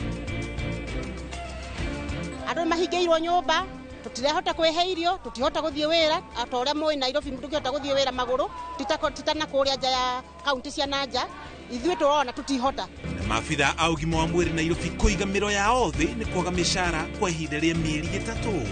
Andũ mahingĩirwo nyũmba, tũtirahota kwĩhe irio, tũtihota gũthiĩ wĩra, ta ũrĩa mũĩ Nairobi ndũngĩhota gũthiĩ wĩra magũrũ, titana kũrĩa nja ya kaunti cia na nja, ithuĩ tũrona tũtihota. Na maabitha a ũgima wa mwĩrĩ Nairobi kũiga mĩro yao thĩ nĩ kwaga mĩcara kwa ihinda rĩa mĩeri 3.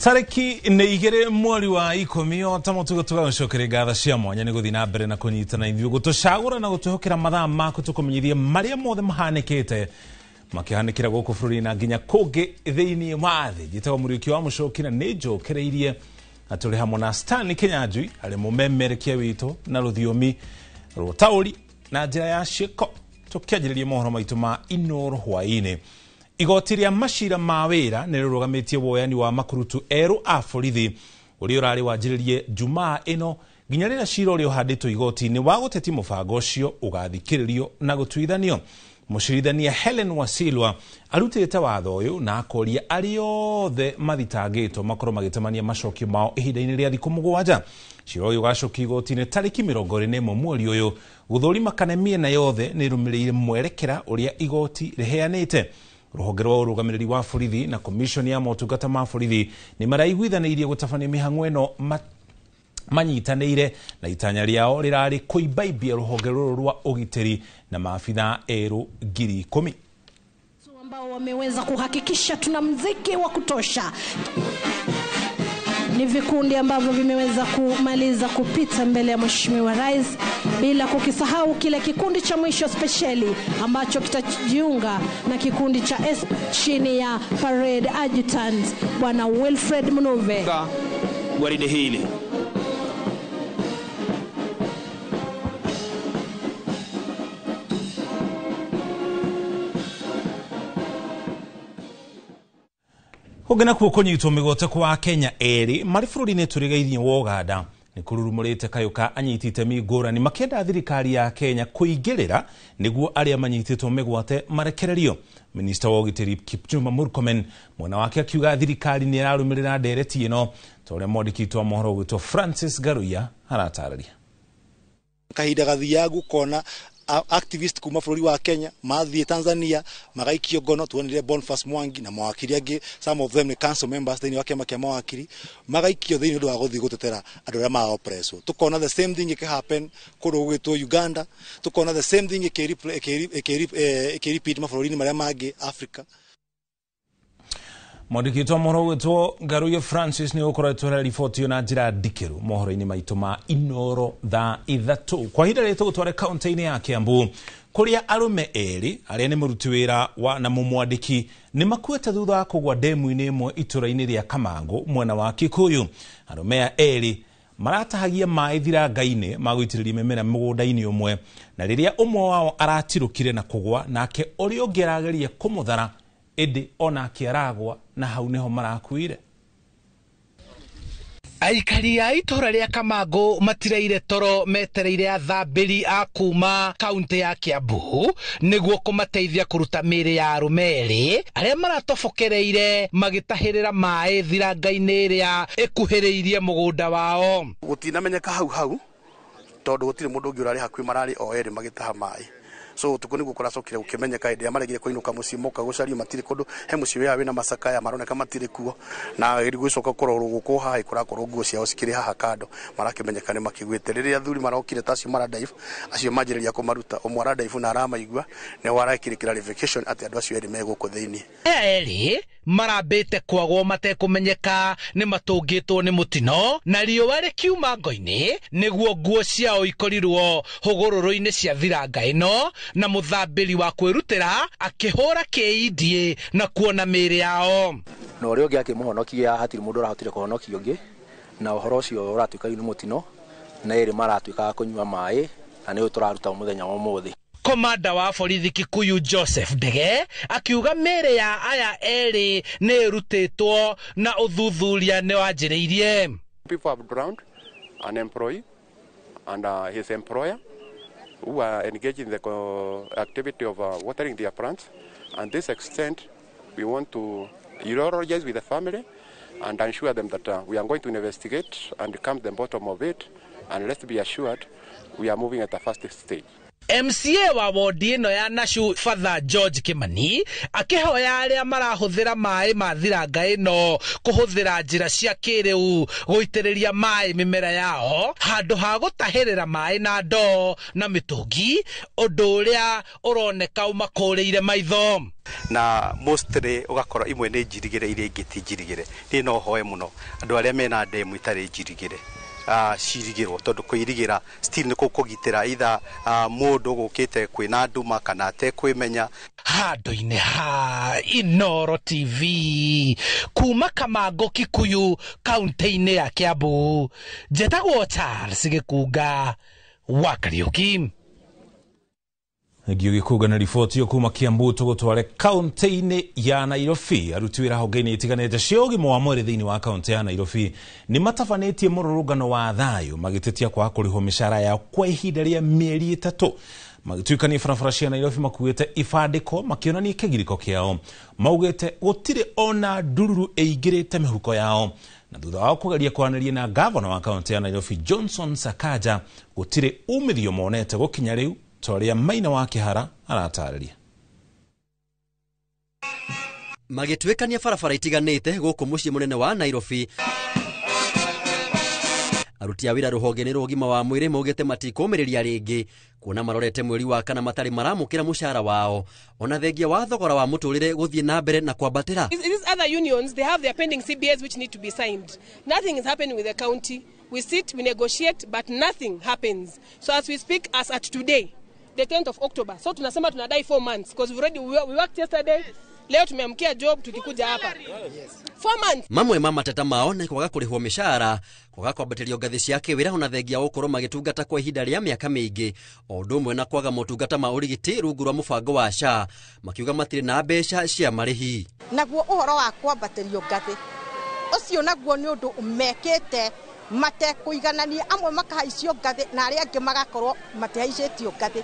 Tarĩki nĩ 2 mweri wa 10 o ta mũtugo tũgagũcokeria ngatho cia mwanya nĩ gũthiĩ na mbere na kũnyitana ithuĩ gũtũcagũra na gũtwĩhokera mathaa maku tũkũmenyithie marĩa mothe mahanĩkĩte makĩhanĩkĩra gũkũ bũrũri na nginya kũngĩ thĩinĩ wa thĩ. Njĩtagwo Mũriũki wa Mũcoki na nĩ njũkĩrĩirie na tũrĩ hamwe na Stanley Kinyanjui arĩ mũmemerekia witũ na rũthiomi rwa ũtaũri na njĩra ya ciĩko tũkĩanjĩrĩria mohoro maitũ ma Inoro hwaĩ-inĩ. Igoti rĩa macira ma wĩra nĩ rĩrũgamĩtie woyani wa makurutu erũ a borithi ũrĩa ũrarĩ wanjĩrĩrie Jumaa ĩno nginya rĩrĩa cira ũrĩa ũhandĩtwo igoti-inĩ wa gũtetia mũbango ũcio ũgathikĩrĩrio na gũtuithanio. Mũcirithania Helen Wasilwa arutĩte watho ũyũ na akoria arĩa othe mathitangĩtwo makorwo magĩtemania macokio mao ihinda-inĩ rĩa thikũ 7. Cira ũyũ ũgacokio igoti-inĩ tarĩki 21 mweri ũyũ gũthũrima kana mĩena yothe nĩ ĩrũmĩrĩire mwerekera ũrĩa igoti rĩheanĩte. Rũhonge rwa ũrũgamĩrĩri wa borithi na komishoni ya motungata ma borithi nĩ maraiguithanĩirie gũtabania mĩhang'o ĩno manyitanĩire na itanya rĩao rĩrarĩ kũimbaimbia rũhonge rũrũ rwa ũgitĩri na maabitha erũ 10,000 ambao wameweza kuhakikisha tuna mziki wa kutosha. Ni vikundi ambavyo vimeweza kumaliza kupita mbele ya Mheshimiwa Rais, bila kukisahau kile kikundi cha mwisho speciali ambacho kitajiunga na kikundi cha S chini ya Parade Adjutant Bwana Wilfred Mnuve. Gwaride hili Kũngĩ nakuo kũnyitwo mĩgwate kwa Kenya erĩ marĩ bũrũri-inĩ tũrigainie wa Ũganda nĩ kũrurumũrĩte kayũ ka anyiti itemi ngũrani makĩenda thirikari ya Kenya kũingĩrĩra nĩguo arĩa manyitĩtwo mĩgwate marekererio. Minista wa ũgitĩri Kipchumba Murkomen mwena wake akiuga thirikari nĩ ĩrarũmĩrĩra ndereti ĩno ta ũrĩa mwandĩki witũ wa mohoro ũgwĩtwo Francis Garuya aratarĩria. Kahinda gathiagu kona activist kuma bũrũri wa Kenya mathiĩ Tanzania magaikio ngono. Tuonire Boniface Mwangi na mawakiri angĩ, some of them ni council members thĩinĩ wa kĩama kĩa mawakiri, magaikio thĩinĩ ũndũ wa gũthiĩ gũtetera andũ arĩa mara-oppresswo. Tukona the same thing ĩkĩ-happen kũndũ gũgwĩtwo Uganda, tukona the same thing ĩkĩ-repeat mabũrũri-inĩ marĩa mangĩ Africa. Mwandĩki witũ wa mohoro ũgwĩtwo Ngaruiya Francis nĩ ũkoretwo na riboti ĩyo na njĩra ndikĩru mohoro-inĩ maitũ ma Inoro thaa 3. Kwa ihinda rĩrĩ tũgũtware kaũntĩ-inĩ ya Kiambu kũrĩa arũme erĩ arĩa nĩ mũruti wĩra wa na mũmwandĩki nĩ makuĩte thutha wa kũgwa ndemu-inĩ ĩmwe itũra-inĩ rĩa Kamangũ mwena wa Kikuyu. Arũme aya erĩ maratahagia maĩ thiranga-inĩ ma gũitĩrĩria mĩmera mũgũnda-inĩ ũmwe, na rĩrĩa ũmwe wao aratirũkire na kũgwa nake ũrĩa ũngĩ arageria kũmũthara ĩndĩ onake aragwa na hau nĩho marakuire. Aikari a itũra rĩa Kamangũ matireire toro metereire athambĩri a kuma kaunti ya Kiambu nĩguo kũmateithia kũruta mĩĩrĩ ya arũme erĩ arĩa maratobokereire magĩtahĩrĩra maĩ thiranga-inĩ ĩrĩa ĩkuhĩrĩirie mũgũnda wao. Gũtinamenyeka hau hau tondũ gũtirĩ mũndũ ũngĩ ũrarĩ hakuhĩ, mararĩ o erĩ magĩtaha maĩ. So utuko niguo kuracokire gukimenyeka hindi maregire kuinuka mucii moka gucario matiri kundu he mucii wia wina macakaya maroneka matiri kuo na gucoka kurorwo guku haha kurakorwo nguo ciao cikiri haha kando marakimenyeka ni makiguite. Riria athuri marokire ta acio maradive acio manjiriria kumaruta umwe aradive na aramaigua ni warekire clarification ati andu acio eri me guku thiini. Aya eri marambĩte kwagwo matekũmenyeka nĩ matũngĩtwo nĩ mũtino na riũa rĩkiuma ngo-inĩ nĩguo nguo ciao ikorirwo hũgũrũrũ-inĩ cia thiranga ĩno na mũthambĩri wa kwĩrutĩra akĩhũra kĩindie na kuona mĩĩrĩ yao. Na ũrĩa ũngĩ akĩmũhonokia hatirĩ mũndũ ũrahotire kũhonokia ũngĩ na ũhoro ũcio ũratuĩka nĩ mũtino na erĩ maratuĩka kũnyua maĩ na nĩũ tũraruta mũthenya wa ũmũthĩ. Komanda wa borithi Kikuyu Joseph Ndege akiuga mĩĩrĩ ya aya erĩ nĩ ĩrutĩtwo na ũthuthuria nĩ wanjĩrĩirie. People have drowned an employee and his employer who are engaged in the activity of watering their plants, and this extent we want to eulogize with the family and ensure them that we are going to investigate and come to the bottom of it, and let's be assured we are moving at a fast stage. MCA wa wodi ĩno ya Nashu Father George Kimani akĩhoya arĩa marahũthĩra maĩ ma thiranga ĩno kũhũthĩra njĩra cia kĩrĩu gũitĩrĩria maĩ mĩmera yao handũ ha gũtahĩrĩra maĩ na ndoo na mĩtũngi, ũndũ ũrĩa ũroneka ũmakũrĩire maitho. Na mostly ũgakora imwe nĩ njirigĩre iria ingĩ ti njirigĩre. Niĩ no hoe mũno andũ arĩa mena ndemu itarĩ njirigĩre cirigĩrwo tondu kwirigira still nĩ kũgitĩra either mũndũ gũkĩte kwĩna nduma kana atekwĩmenya. Handũ-inĩ ha Inooro TV kuma Kamango Kikuyu kaunti-inĩ ya Kiambu, njetagwo Charles Gĩkunga wa Kariũki. Ngio Gĩkunga na riboti kuma Kiambu tũgũtware kaunti-inĩ ya Nairobi. Aruti wĩra honge-inĩ itiganĩte cia ũgima wa mwĩrĩ thĩinĩ wa kaunti ya Nairobi nĩ matabanĩtie mũrũrũngano wa thayũ magĩtetia kwaga kũrĩhwo mĩcara yao kwa ihinda rĩa mĩeri 3. Magĩtuĩkania barabara cia Nairobi makuĩte ibandĩko makĩonania kĩgirĩko kĩao, maugĩte gũtirĩ ona ndururu ĩingĩrĩte mĩhuko yao. Na thutha wao kũgeria kwaranĩria na gavana wa kaunti ya Nairobi Johnson Sakaja, gũtirĩ umithio monete gũkinya rĩu ta Maina wa Kĩhara aratarĩria. Magĩtuĩkania barabara itiganĩte gũkũ mũciĩ mũnene wa Nairobi, aruti a wĩra rũhonge-inĩ rwa ũgima wa mwĩrĩ maugĩte matikũmĩrĩria rĩngĩ kuona marorete mweri wa kana matarĩ maramũkĩra mũcara wao ona thengia wa thogora wa mũtũrĩre gũthiĩ na mbere na kwambatĩra. These other unions, they have their pending CBAs which need to be signed. Nothing is happening with the county. We sit, we negotiate, but nothing happens. So as we speak, as at today, the 10th of October. So tunasema tunadai 4 months because we already we worked yesterday. Leo tumeamkia job tukikuja hapa. 4 months. Mamwe ma mateta mao nĩ kwaga kũrĩhwo mĩcara, kwaga kwambatĩrio ngathĩ cia kĩwĩra ona thengia wa gũkorwo magĩtungata kwa ihinda rĩa mĩaka mĩingĩ, o ũndũ ũmwe na kwaga motungata ma ũrigiti rungu rwa mũbango wa SHA, makiuga matirĩ na mbeca cia marĩhi. Naguo ũhoro wa kwambatĩrio ngathĩ ũcio naguo nĩ ũndũ mekĩte matekũiganania, amwe makahaicio ngathĩ na arĩa angĩ magakorwo matihaicĩtio ngathĩ,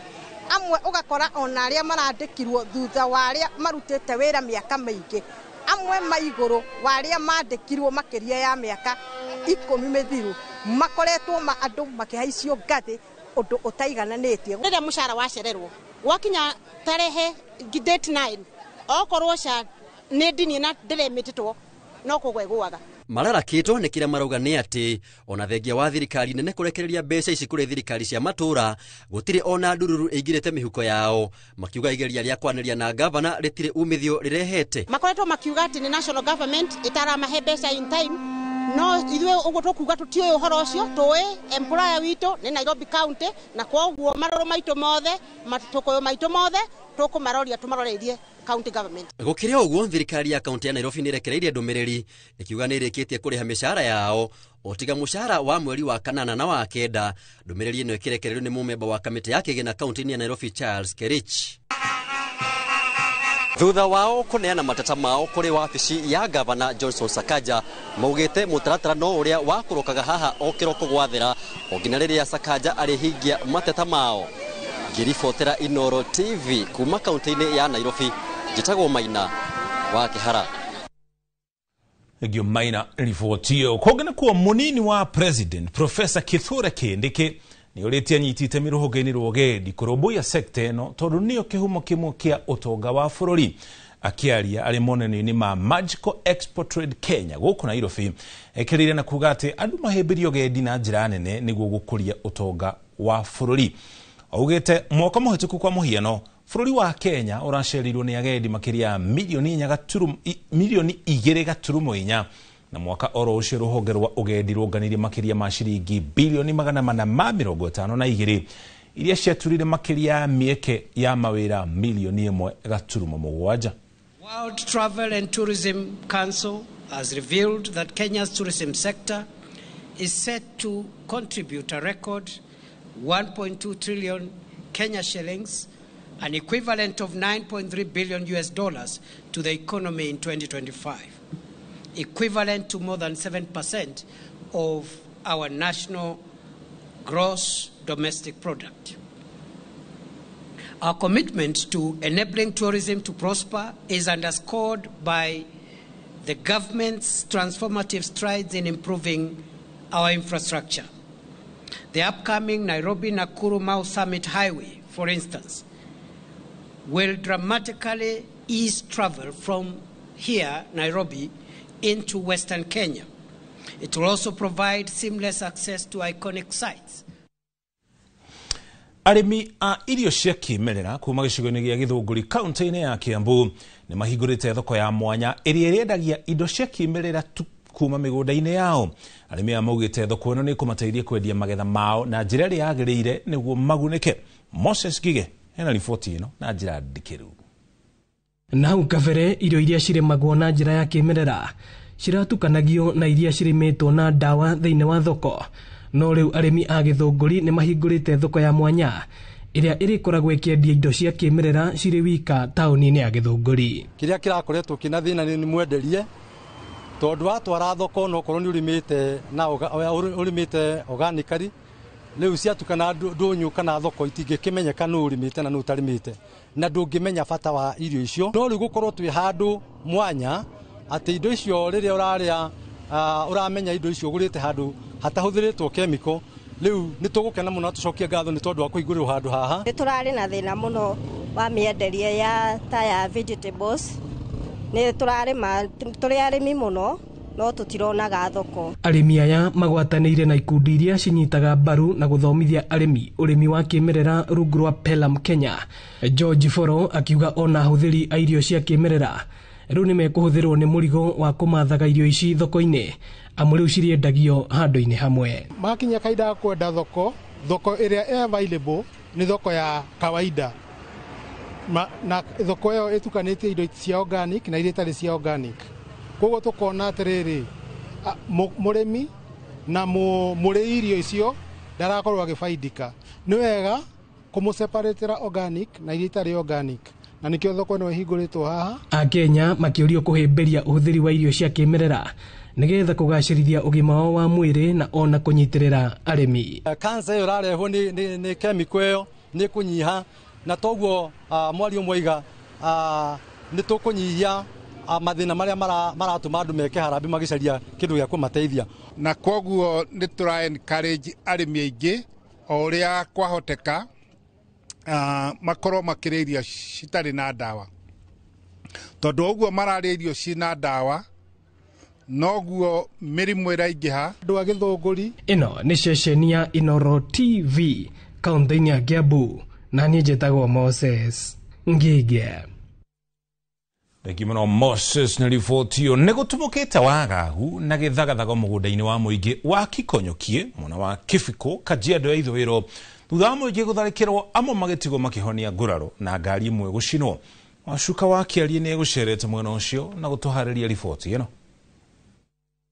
amwe ũgakora ona arĩa marandĩkirwo thutha wa arĩa marutĩte wĩra mĩaka mĩingĩ, amwe maigũrũ wa arĩa mandĩkirwo makĩria ya mĩaka 10 mĩthiru makoretwo ma andũ makĩhaicio ngathĩ ũndũ ũtaigananĩtie. Rĩrĩa mũcara wacererwo gwakinya tarehe date 9 okorwo SHA nĩ ndinie na ndĩremĩtĩtwo no kũgwa ĩgũaga. Mararakĩtwo nĩ kĩrĩa marauga nĩ atĩ ona thengia wa thirikari nene kũrekereria mbeca ici kũrĩ thirikari cia matũra gũtirĩ ona ndururu ĩingĩrĩte mĩhuko yao, makiuga igeria rĩa kwanĩria na gavana rĩtirĩ umithio rĩrehete. Makoretwo makiuga atĩ nĩ national government ĩtaramahe mbeca in time, no ithuĩ ũguo tũkuga tũtiũĩ ũhoro ũcio, tũĩ employer witũ nĩ Nairobi County, na kwoguo marũrũ maitũ mothe matũkũyũ maitũ mothe tũkũmaroria tũmaroreirie county government. Gũkĩrĩ ũguo thirikari ya kaunti ya Nairobi nĩrekereirie ndũmĩrĩri ĩkiuga nĩĩrĩkĩtie kũrĩha mĩcara yao o tiga mũcara wa mweri wa 8 na wa 9. Ndũmĩrĩri ĩno ĩkĩrekererio nĩ mũmemba wa kamĩtĩ ya kĩgĩna kaunti-inĩ ya Nairobi Charles Kerich. Thutha wao kũneana mateta mao kũrĩ wabici ya gavana Johnson Sakaja, maugĩte mũtaratara no ũrĩa wa kũrokaga haha o kĩroko gwathera o nginya rĩrĩa Sakaja arĩhingia mateta mao. Ngĩribotera Inooro TV kuma kaunti-inĩ ya Nairobi, njĩtagwo Maina wa Kĩhara. Ngio Maina riboti ĩyo. Kũngĩ nĩkuo mũnini wa president Professor Kithure Kindiki nĩ ũrĩtie anyiti itemi rũhonge-inĩ rwa ũgendi kũrũmbũiya sekta ĩno tondũ nĩyo kĩhumo kĩmwe kĩa ũtonga wa bũrũri. Akĩaria arĩ monanio-inĩ ma Magical Expo Trade Kenya gũkũ Nairobi, ekĩrĩire na kuga atĩ andũ mahĩmbĩrie ũgendi na njĩra nene nĩguo gũkũria ũtonga wa bũrũri. Augĩte mwaka mũhĩtũku kwa mũhiano Bũrũri wa Kenya ũracereirwo nĩ agendi makĩria ya milioni 2.4 na mwaka oro ũcio rũhonge rwa ũgendi rũnganirie makĩria ma ciringi bilioni 452 iria ciaturire makĩria ya mĩeke ya mawĩra milioni 1.7. World Travel and Tourism Council has revealed that Kenya's tourism sector is set to contribute a record 1.2 trillion Kenya shillings, an equivalent of $9.3 billion US dollars to the economy in 2025, equivalent to more than 7% of our national gross domestic product. Our commitment to enabling tourism to prosper is underscored by the government's transformative strides in improving our infrastructure. The upcoming Nairobi-Nakuru-Mau Summit Highway, for instance, will dramatically ease travel from here, Nairobi, into Western Kenya. It will also provide seamless access to iconic sites. Arĩmi a irio cia kĩmerera kuma gĩcigo-inĩ gĩa Gĩthũngũri kaunti-inĩ ya Kiambu nĩ mahingũrĩte thoko ya mwanya ĩrĩa ĩrendagia indo cia kĩmerera tu kuma mĩgũnda-inĩ yao. Arĩmi aya maugĩte thoko ĩno nĩ ĩkũmateithia kwendia magetha mao na njĩra ĩrĩa yagĩrĩire nĩguo magunĩke. Moses Ngige ena riboti ĩno na njĩra ndikĩru. Na hau kabere irio iria cirĩmagwo na njĩra ya kĩmerera ciratukanagio na iria cirĩmĩtwo na ndawa thĩinĩ wa thoko. No rĩu arĩmi a Gĩthũngũri nĩ mahingũrĩte thoko ya mwanya ĩrĩa ĩrĩkoragwo ĩkĩendia indo cia kĩmerera cirĩ wika taũni-inĩ ya Gĩthũngũri. Kĩrĩa kĩrakoretwo kĩna thĩna nĩ mwenderie, tondũ watwara thoko no korwo nĩ ũrĩmĩte na ũrĩmĩte organically, rĩu ciatukana ndũnyũ kana thoko itingĩkĩmenyeka nũ ũrĩmĩte na nũ ũtarĩmĩte, na ndũngĩmenya bata wa irio icio. No rĩu gũkorwo twĩ handũ mwanya atĩ indo icio rĩrĩa ũrarĩa ũramenya indo icio ũgũrĩte handũ hatahũthĩrĩtwo chemical, rĩu nĩ tũgũkena mũno tũcokie ngatho nĩ tondũ wa kũhingũrĩrwo handũ haha. Nĩ tũrarĩ na thĩna mũno wa mĩenderie ya ta ya vegetables, nĩ tũrarĩma tũrĩ arĩmi mũno no tũtironaga thoko. Arĩmi aya magwatanĩire na ikundi iria cinyitaga mbaru na gũthomithia arĩmi ũrĩmi wa kĩmerera rungu rwa Pelham Kenya. George Foro akiuga ona ahũthĩri a irio cia kĩmerera rĩu nĩ mekũhũthĩrwo nĩ mũrigo wa kũmathaga irio ici thoko-inĩ, amu rĩu cirĩendagio handũ-inĩ hamwe. Makinya kahinda ga kwenda thoko, thoko ĩrĩa available nĩ thoko ya kawaida, na thoko ĩyo ĩtukanĩtie indo cia organic na iria itarĩ cia organic. Koguo tũkona atĩrĩrĩ, mũrĩmi na mũrĩi irio icio ndarakorwo agĩbaidika. Nĩ wega kũmũseparatĩra organic na iria itarĩ organic, na nĩkĩo thoko ĩno ĩhingũrĩtwo haha. Akenya makĩũrio kũhĩmbĩria ũhũthĩri wa irio cia kĩmerera nĩgetha kũgacĩrithia ũgima wao wa mwĩrĩ na ona kũnyitĩrĩra arĩmi. Cancer ĩyo ĩrarehwo nĩ chemical ĩyo nĩ kũnyiha, na toguo mwario mwaiga nĩ tũkũnyihia mathĩna marĩa maratũma andũ meke harambĩ magĩcaria kĩndũ gĩa kũmateithia. Na koguo nĩ tũra encourage arĩmi aingĩ o ũrĩa kwahoteka makorwo makĩrĩa irio citarĩ na ndawa, tondũ ũguo mararĩa irio cina ndawa noguo mĩrimũ ĩraingĩha. Andũ a Gĩthũngũri. Ĩno nĩ ceceni ya Inoro TV kaunti-inĩ ya Kiambu, na niĩ njĩtagwo Moses Ngige. Thengiũ mũno Moses nĩ riboti ĩyo. Nĩ gũtumũkĩte wagagu na gĩthagathago mũgũnda-inĩ wa mũingĩ wa Kikonyokie mwena wa Kĩbiko Kajiado ya ithũĩro thutha wa mũingĩ gũtharĩkĩrwo, amwe magĩtigwo makĩhonia nguraro na ngari ĩmwe gũcinwo. Wacuka wa Kĩarie nĩ egũcerete mwena ũcio na gũtũharĩria riboti ĩno.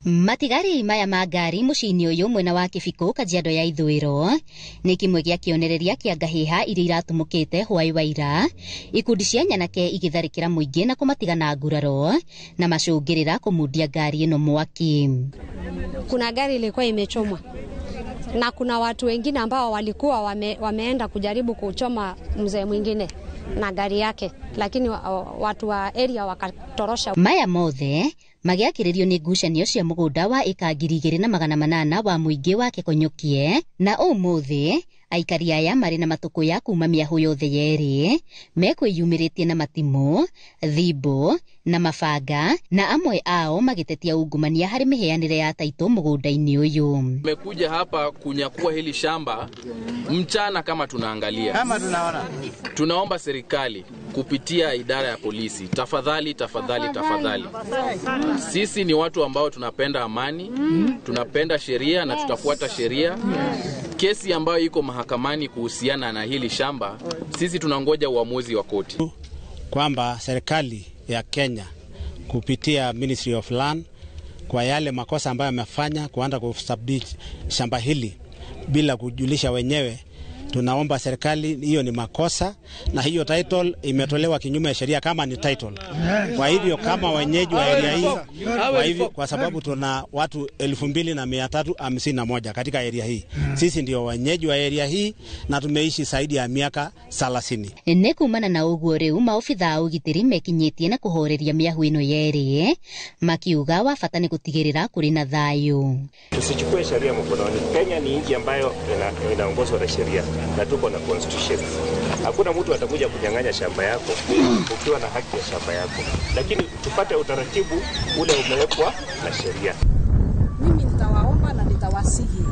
Matigari maya ma ngari mũciĩ-inĩ ũyũ mwena wa Kĩbiko Kajiado ya ithũĩro nĩ kĩmwe gĩa kĩonereria kĩa ngahĩha iria iratumũkĩte hwaĩ wa ira, ikundi cia nyanake igĩtharĩkĩra mũingĩ na kũmatiga na nguraro na macũngĩrĩra kũmundia ngari ĩno mwaki. Kuna gari ilikuwa imechomwa na kuna watu wengine ambao walikuwa wameenda kujaribu kuchoma mzee mwingine na gari yake, lakini watu wa area wakatorosha. Maya mothe magĩakĩrĩrio nĩ ngucanio cia mũgũnda wa ĩka 2800 wa mũingĩ wa Kĩkonyokie, na ũmũthĩ Aikari aya marĩ na matũkũya kuma mĩahũ yothe yerĩ mekwĩyumĩrĩtie na matimũ, thimbo na mabanga, na amwe ao magĩtetia ungumania harĩ mĩheanĩre ya taitũ mũgũnda-inĩ ũyũ. Tumekuja hapa kunyakua hili shamba mchana kama tunaangalia. Kama tunaona. Tunaomba serikali kupitia idara ya polisi, tafadhali tafadhali tafadhali. Sisi ni watu ambao tunapenda amani, tunapenda sheria na tutafuata sheria. Kesi ambayo iko mahakamani kuhusiana na hili shamba, sisi tunangoja uamuzi wa koti. Kwamba serikali ya Kenya kupitia Ministry of Land kwa yale makosa ambayo yamefanya kuanza kusubdit shamba hili bila kujulisha wenyewe, tunaomba serikali, hiyo ni makosa na hiyo title imetolewa kinyume ya sheria kama ni title. Kwa hivyo kama wenyeji wa area hii, kwa hivyo kwa sababu tuna watu 2351 katika area hii, sisi ndio wenyeji wa area hii na tumeishi zaidi ya miaka 30. Nĩ kumana na ũguo rĩu maobitha a ũgitĩri mekinyĩtie na kũhoreria mĩahũ ĩno yerĩ, makiuga wa bata nĩ gũtigĩrĩra kũrĩ na thayũ. Tusichukue sheria mkononi. Kenya ni nchi ambayo inaongozwa na sheria na tuko na constitution. Hakuna mtu atakuja kunyang'anya shamba yako ukiwa na haki ya shamba yako, lakini tupate utaratibu ule umewekwa na sheria. Mimi nitawaomba na nitawasihi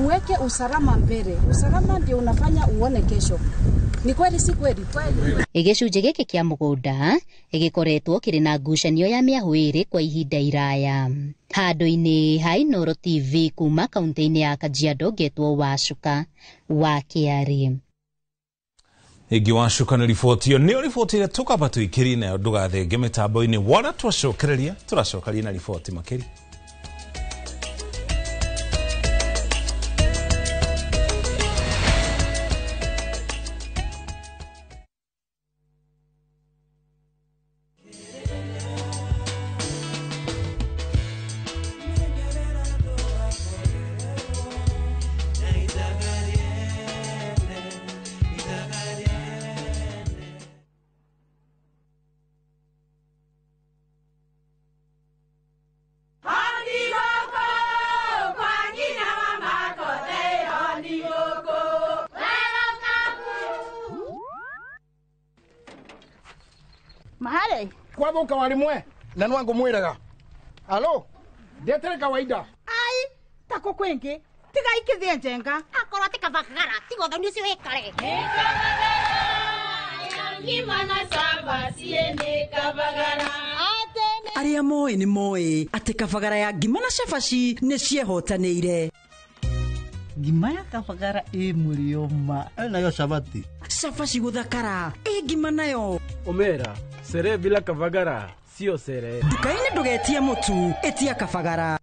uweke usalama mbele. Usalama ndio unafanya uone kesho. Ni kweli si kweli? Gĩcunjĩ gĩkĩ kĩa mũgũnda gĩkoretwo kĩrĩ na ngucanio ya mĩahũ ĩrĩ kwa ihinda iraya. Handũ-inĩ ha Inooro TV kuma kaunti-inĩ ya Kajiado, ngetwo Wacuka wa Kĩarĩ. Ĩngĩ Wacuka nĩ riboti ĩyo nĩyo riboti ĩrĩa tũkamba tũikĩrie nayo, ndũgathenge mĩtambo-inĩ wona twacokereria tũracokaria na riboti makĩria. Kwathuka warimwe na nwangu mwiraga alo ndetere kawaida ai tako kwingi tiga ikithie njenga akorwo ti kabagara tiga uthoni ucio wikare Arĩa moĩ nĩ moĩ atĩ kabagara ya ngima na cabaci nĩ ciehotanĩire. Ngima ya kabagara ĩ mũrĩo ma nayo cabaci cabaci gũthakara ĩ ngima nayo Omera sere bila kabagara sio sere. Nduka-inĩ ndũgetie mũtu, ĩtia kabagara.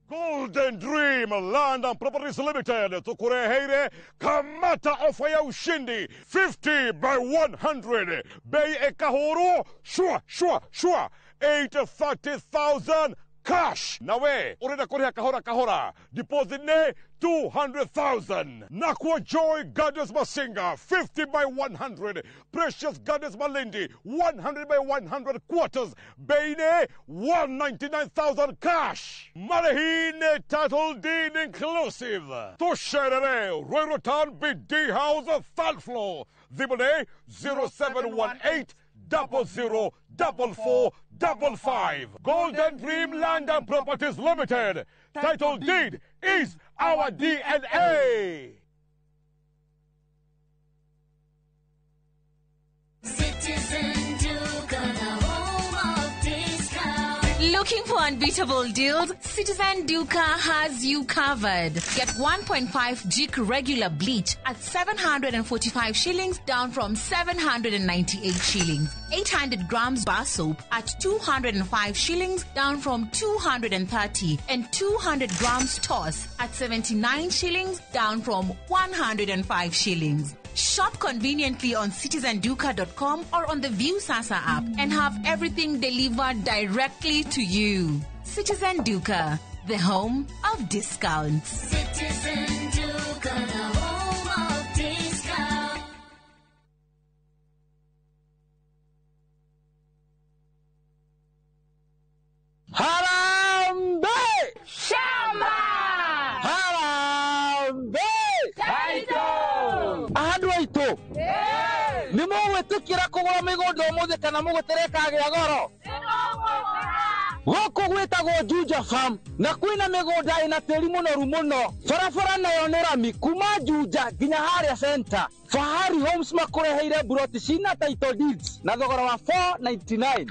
Golden Dream Land and Properties Limited tukureheire kamata ofa ya ushindi 50 by 100 bei ekahuru shua shua shua 830,000 cash. Nawe urenda kuriha kahora kahora, deposit ne 200,000. Nakwa Joy Gardens Masinga 50 by 100, Precious Gardens Malindi 100 by 100 quarters, bei ne 199,000 cash. Marehine title deed inclusive. Tusherere Ruiru Town BD House third floor. Thimũ 0718 00 44 55. Golden Dream Land and Properties Limited. Title deed is our DNA. Citizen Duka, the home of discount. Looking for unbeatable deals? Citizen Duka has you covered. Get 1.5 Jik regular bleach at 745 shillings, down from 798 shillings. 800 grams bar soap at 205 shillings, down from 230. And 200 grams toss at 79 shillings, down from 105 shillings. Shop conveniently on citizenduka.com or on the Viusasa app and have everything delivered directly to you. Citizen Duka, the home of discounts. Citizen Duka, the home of discounts. Harambee! Nĩmwetĩkĩra kũgũra mĩgũnda ũmũthĩ kana mũgũtere kagĩa goro? Gũkũ gwĩtagwo Juja Farm na kwĩna mĩgũnda ĩna tĩri mũnoru mũno. Barabara nayo nĩ rami kuma Juja nginya harĩa center. Fahari Homes makũreheire mburoti cina title deeds na thogora wa 499.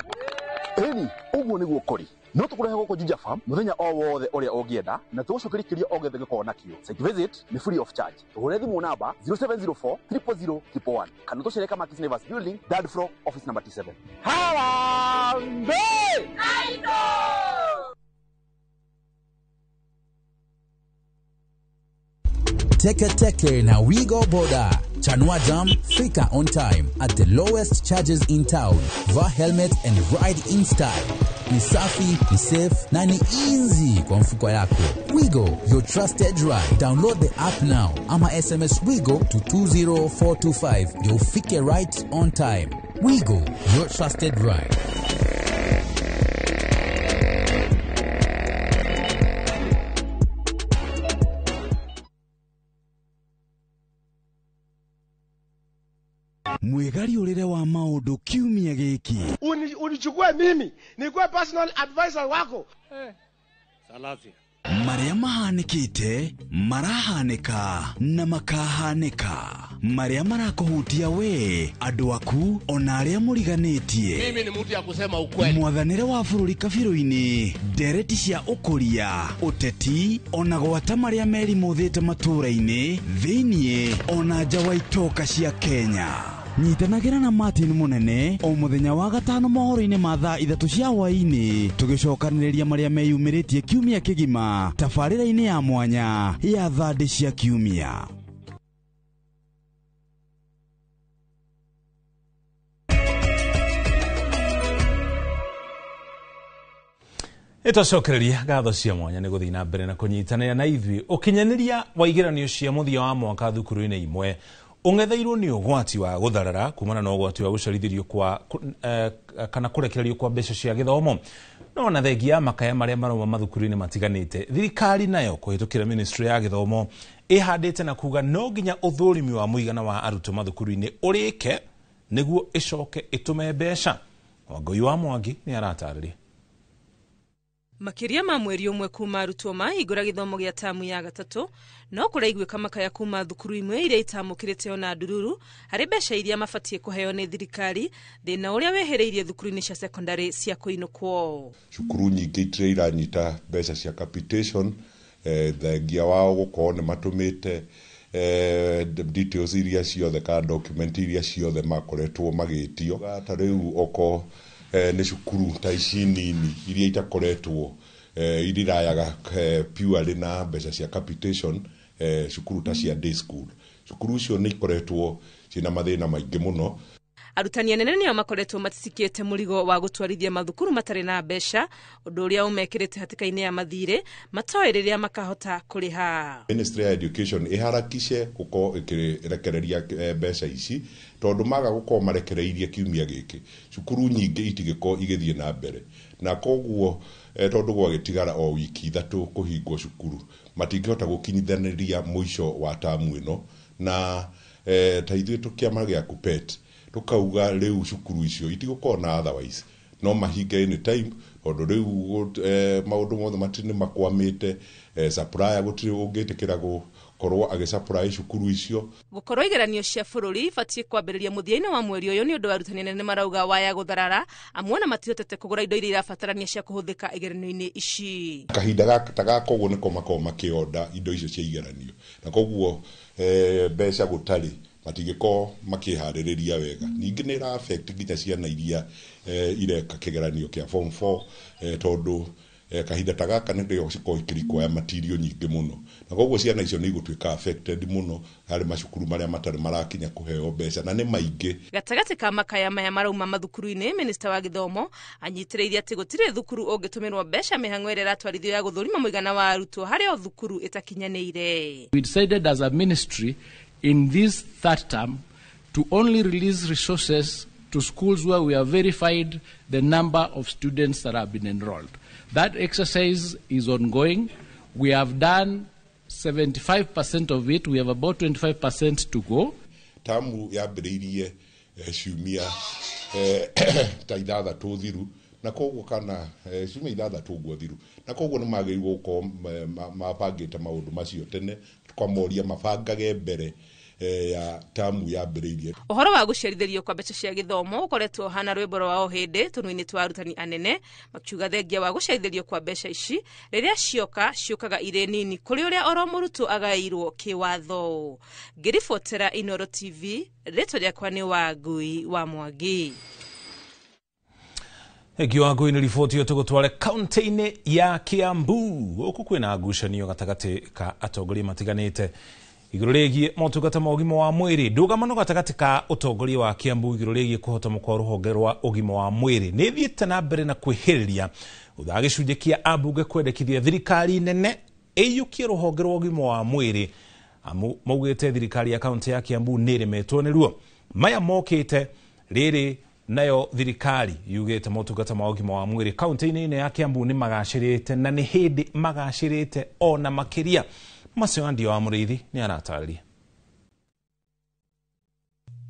Ĩni, ũguo nĩguo kũrĩ. No tũkũrehe gũkũ Juja Farm mũthenya o wothe ũrĩa ũngĩenda na tũgũcokeria kĩrĩa o gĩothe gĩkoragwo nakĩo. Site visit nĩ free of charge. Tũhũre thimũ namba 0704 000 111 kana tũcere Kamakis Neighbors Building, third floor, office number T7. Harambee! Teke Teke na Wigo Boda. Chanua Jam, fika on time at the lowest charges in town. Vaa helmet and ride in style. Ni safi, ni safe na ni easy kwa mfuko yako. Wigo, your trusted ride. Download the app now ama SMS Wigo to 20425 ndio ufike right on time. Wigo, your trusted ride. Mwĩgariũrĩre wa maũndũ kiumia gĩkĩ. Unichukue mimi nikuwe personal advisor wako. Marĩa mahanĩkĩte, marahanĩka na makahanĩka. Marĩa marakũhutia we, andũ aku, ona arĩa mũriganĩtie. Mimi ni mtu ya kusema ukweli. Mwathanĩre wa bũrũri kabirũ-inĩ, ndereti cia ũkũria, ũteti, ona gwata marĩa merimũthĩte matũũra-inĩ, thĩiniĩ, ona nja wa itoka cia Kenya. Nyitanagĩra na Martin Munene o mũthenya wa gatano mohoro-inĩ ma thaa 3 cia hwaĩ-inĩ, tũgĩcokanĩrĩria marĩa meyumĩrĩtie kiumia kĩgima tabarĩra-inĩ ya mwanya ya thandĩ cia kiumia. Ĩtũcokereria ngatho cia mwanya nĩ gũthiĩ na mbere na kũnyitanĩra na ithuĩ ũkinyanĩria wa igeranio cia mũthia wa mwaka thukuru-inĩ imwe ũng'etheirwo nĩ ũgwati wa gũtharara kumana na ũgwati wa gũcerithĩrio kwa kana kũrekererio kwa mbeca cia gĩthomo. No na thengia ya makaya marĩa marauma mathukuru-inĩ matiganĩte, thirikari nayo kũhĩtũkĩra ministry ya gĩthomo ĩhandĩte na kuga no nginya ũthũrimi wa mũigana wa arutwo mathukuru-inĩ ũrĩke nĩguo ĩcoke ĩtũme mbeca. Wangũi wa Mwangi nĩ aratarĩria. Makĩria ma mweri ũmwe kuma arutwo mahingũra gĩthomo gĩa tamu ya gatatũ, no kũraiguĩka makaya kuma thukuru imwe iria itamũkĩrĩte ona ndururu harĩ mbeca iria mabatiĩ kũheo nĩ thirikari, thĩna ũrĩa wehereirie thukuru-inĩ cia secondary cia kũinũkwo. Cukuru nyingĩ itirĩ iranyita mbeca cia capitation, thengia wao gũkorwo nĩ matũmĩte details iria ciothe kana document iria ciothe makoretwo magĩtio. Ta rĩu oko nĩ cukuru ta ici nini iria itakoretwo irirayaga purely na mbeca cia capitation, cukuru ta cia day school. Cukuru icio nĩ ikoretwo ciĩna mathĩna maingĩ mũno. Arutani anene nĩo makoretwo matitikĩte mũrigo wa gũtwarithia mathukuru matarĩ na mbeca, ũndũ ũrĩa ũmekĩrĩte hatĩka-inĩ ya mathirĩ matoĩ rĩrĩa makahota kũrĩha. Ministry ya Education ĩharakishe gũkorwo ĩkĩrekereria mbeca ici tondũ maga gũkorwo marekereirie kiumia gĩkĩ, cukuru nyingĩ itigĩkorwo igĩthiĩ na mbere, na koguo tondũ gwagĩtigara o wiki 3 kũhingwo cukuru matingĩhota gũkinyithanĩria mũico wa tamu ĩno, na ta ithuĩ tũkĩama gĩa KUPPET tukauga rĩu cukuru icio itigũkorwo na otherwise no mahinge anytime tondũ rĩu maũndũ mothe matirĩ makwamĩte, supplier gũtirĩ ũngĩtĩkĩra gũkorwo agĩsupply cukuru icio. Gũkorwo igeranio cia bũrũri ibatiĩ kwambĩrĩria mũthia-inĩ wa mweri ũyũ nĩ ũndũ arutani anene marauga waya gũtharara amwe na matihotete kũgũra indo iria irabatarania cia kũhũthĩka igeranio-inĩ ici. Kahinda gaka ta gaka ũguo nĩko makoragwo makĩonda indo icio cia igeranio, na koguo mbeca gũtarĩ matingĩkorwo makĩharĩrĩria wega. Ningĩ nĩ ĩra affect nginya ciana iria ireka kĩgeranio kĩa form 4 tondũ kahinda ta gaka nĩrĩo cikoragwo ikĩrequire material nyingĩ mũno, na koguo ciana icio nĩ igũtuĩka affected mũno harĩ macukuru marĩa matarĩ marakinya kũheo mbeca na nĩ maingĩ. Gatagatĩ ka makaya maya marauma mathukuru-inĩ, minista wa gĩthomo anyitĩrĩire atĩ gũtirĩ thukuru ũngĩtũmĩrwo mbeca mĩhang'o ĩrĩa ĩratwarithio ya gũthũrima mũigana wa arutwo harĩ o thukuru ĩtakinyanĩire. We decided as a ministry in this third term to only release resources to schools where we have verified the number of students that have been enrolled. That exercise is ongoing. We have done 75% of it. We have about 25% to go. Tamu yambĩrĩirie ciumia ta 6 thiru na koguo kana ciumia 6 guo thiru na koguo nĩ magĩrĩirwo gũkorwo mabangĩte maũndũ macio tene tũkamoria mabangage mbere ya tamu yambĩrĩirie. Ũhoro wa gũcerithĩrio kwa mbeca cia gĩthomo ũkoretwo ũhana rwĩmbo rwa o hĩndĩ tũnua-inĩ twa arutani anene makiuga thengia wa gũcerithĩrio kwa mbeca ici rĩrĩa cioka ciũkaga irĩ nini kũrĩ ũrĩa oro mũrutwo agaĩirwo kĩwatho. Ngĩribotera Inooro TV, rĩtwa rĩakwa nĩ Wangui wa Mwangi. Thengio Wangui nĩ riboti ĩyo tũgũtware kaunti-inĩ ya Kiambu gũkũ kwĩna ngucanio gatagatĩ ka atongoria matiganĩte igũrũ rĩgiĩ motungata ma ũgima wa mwĩrĩ. Ndũgamano gatagatĩ ka ũtongoria wa Kiambu igũrũ rĩgiĩ kũhotoma kwa rũhonge rwa ũgima wa mwĩrĩ nĩ ĩthiĩte na mbere na kwĩhĩrĩria thutha gĩcunjĩ kĩa ambunge kwendekithia thirikari nene ĩiyũkie rũhonge rwa ũgima wa mwĩrĩ amu maugĩte thirikari ya kaunti ya Kiambu nĩ ĩremetwo nĩruo. Maya mokĩte rĩrĩ nayo thirikari yugĩte motungata ma ũgima wa mwĩrĩ kaunti-inĩ ĩno ya Kiambu nĩ magacĩrĩte na nĩ hĩndĩ magacĩrĩte ona makĩria. Macio Ndio wa Mũrĩithi nĩ aratarĩria.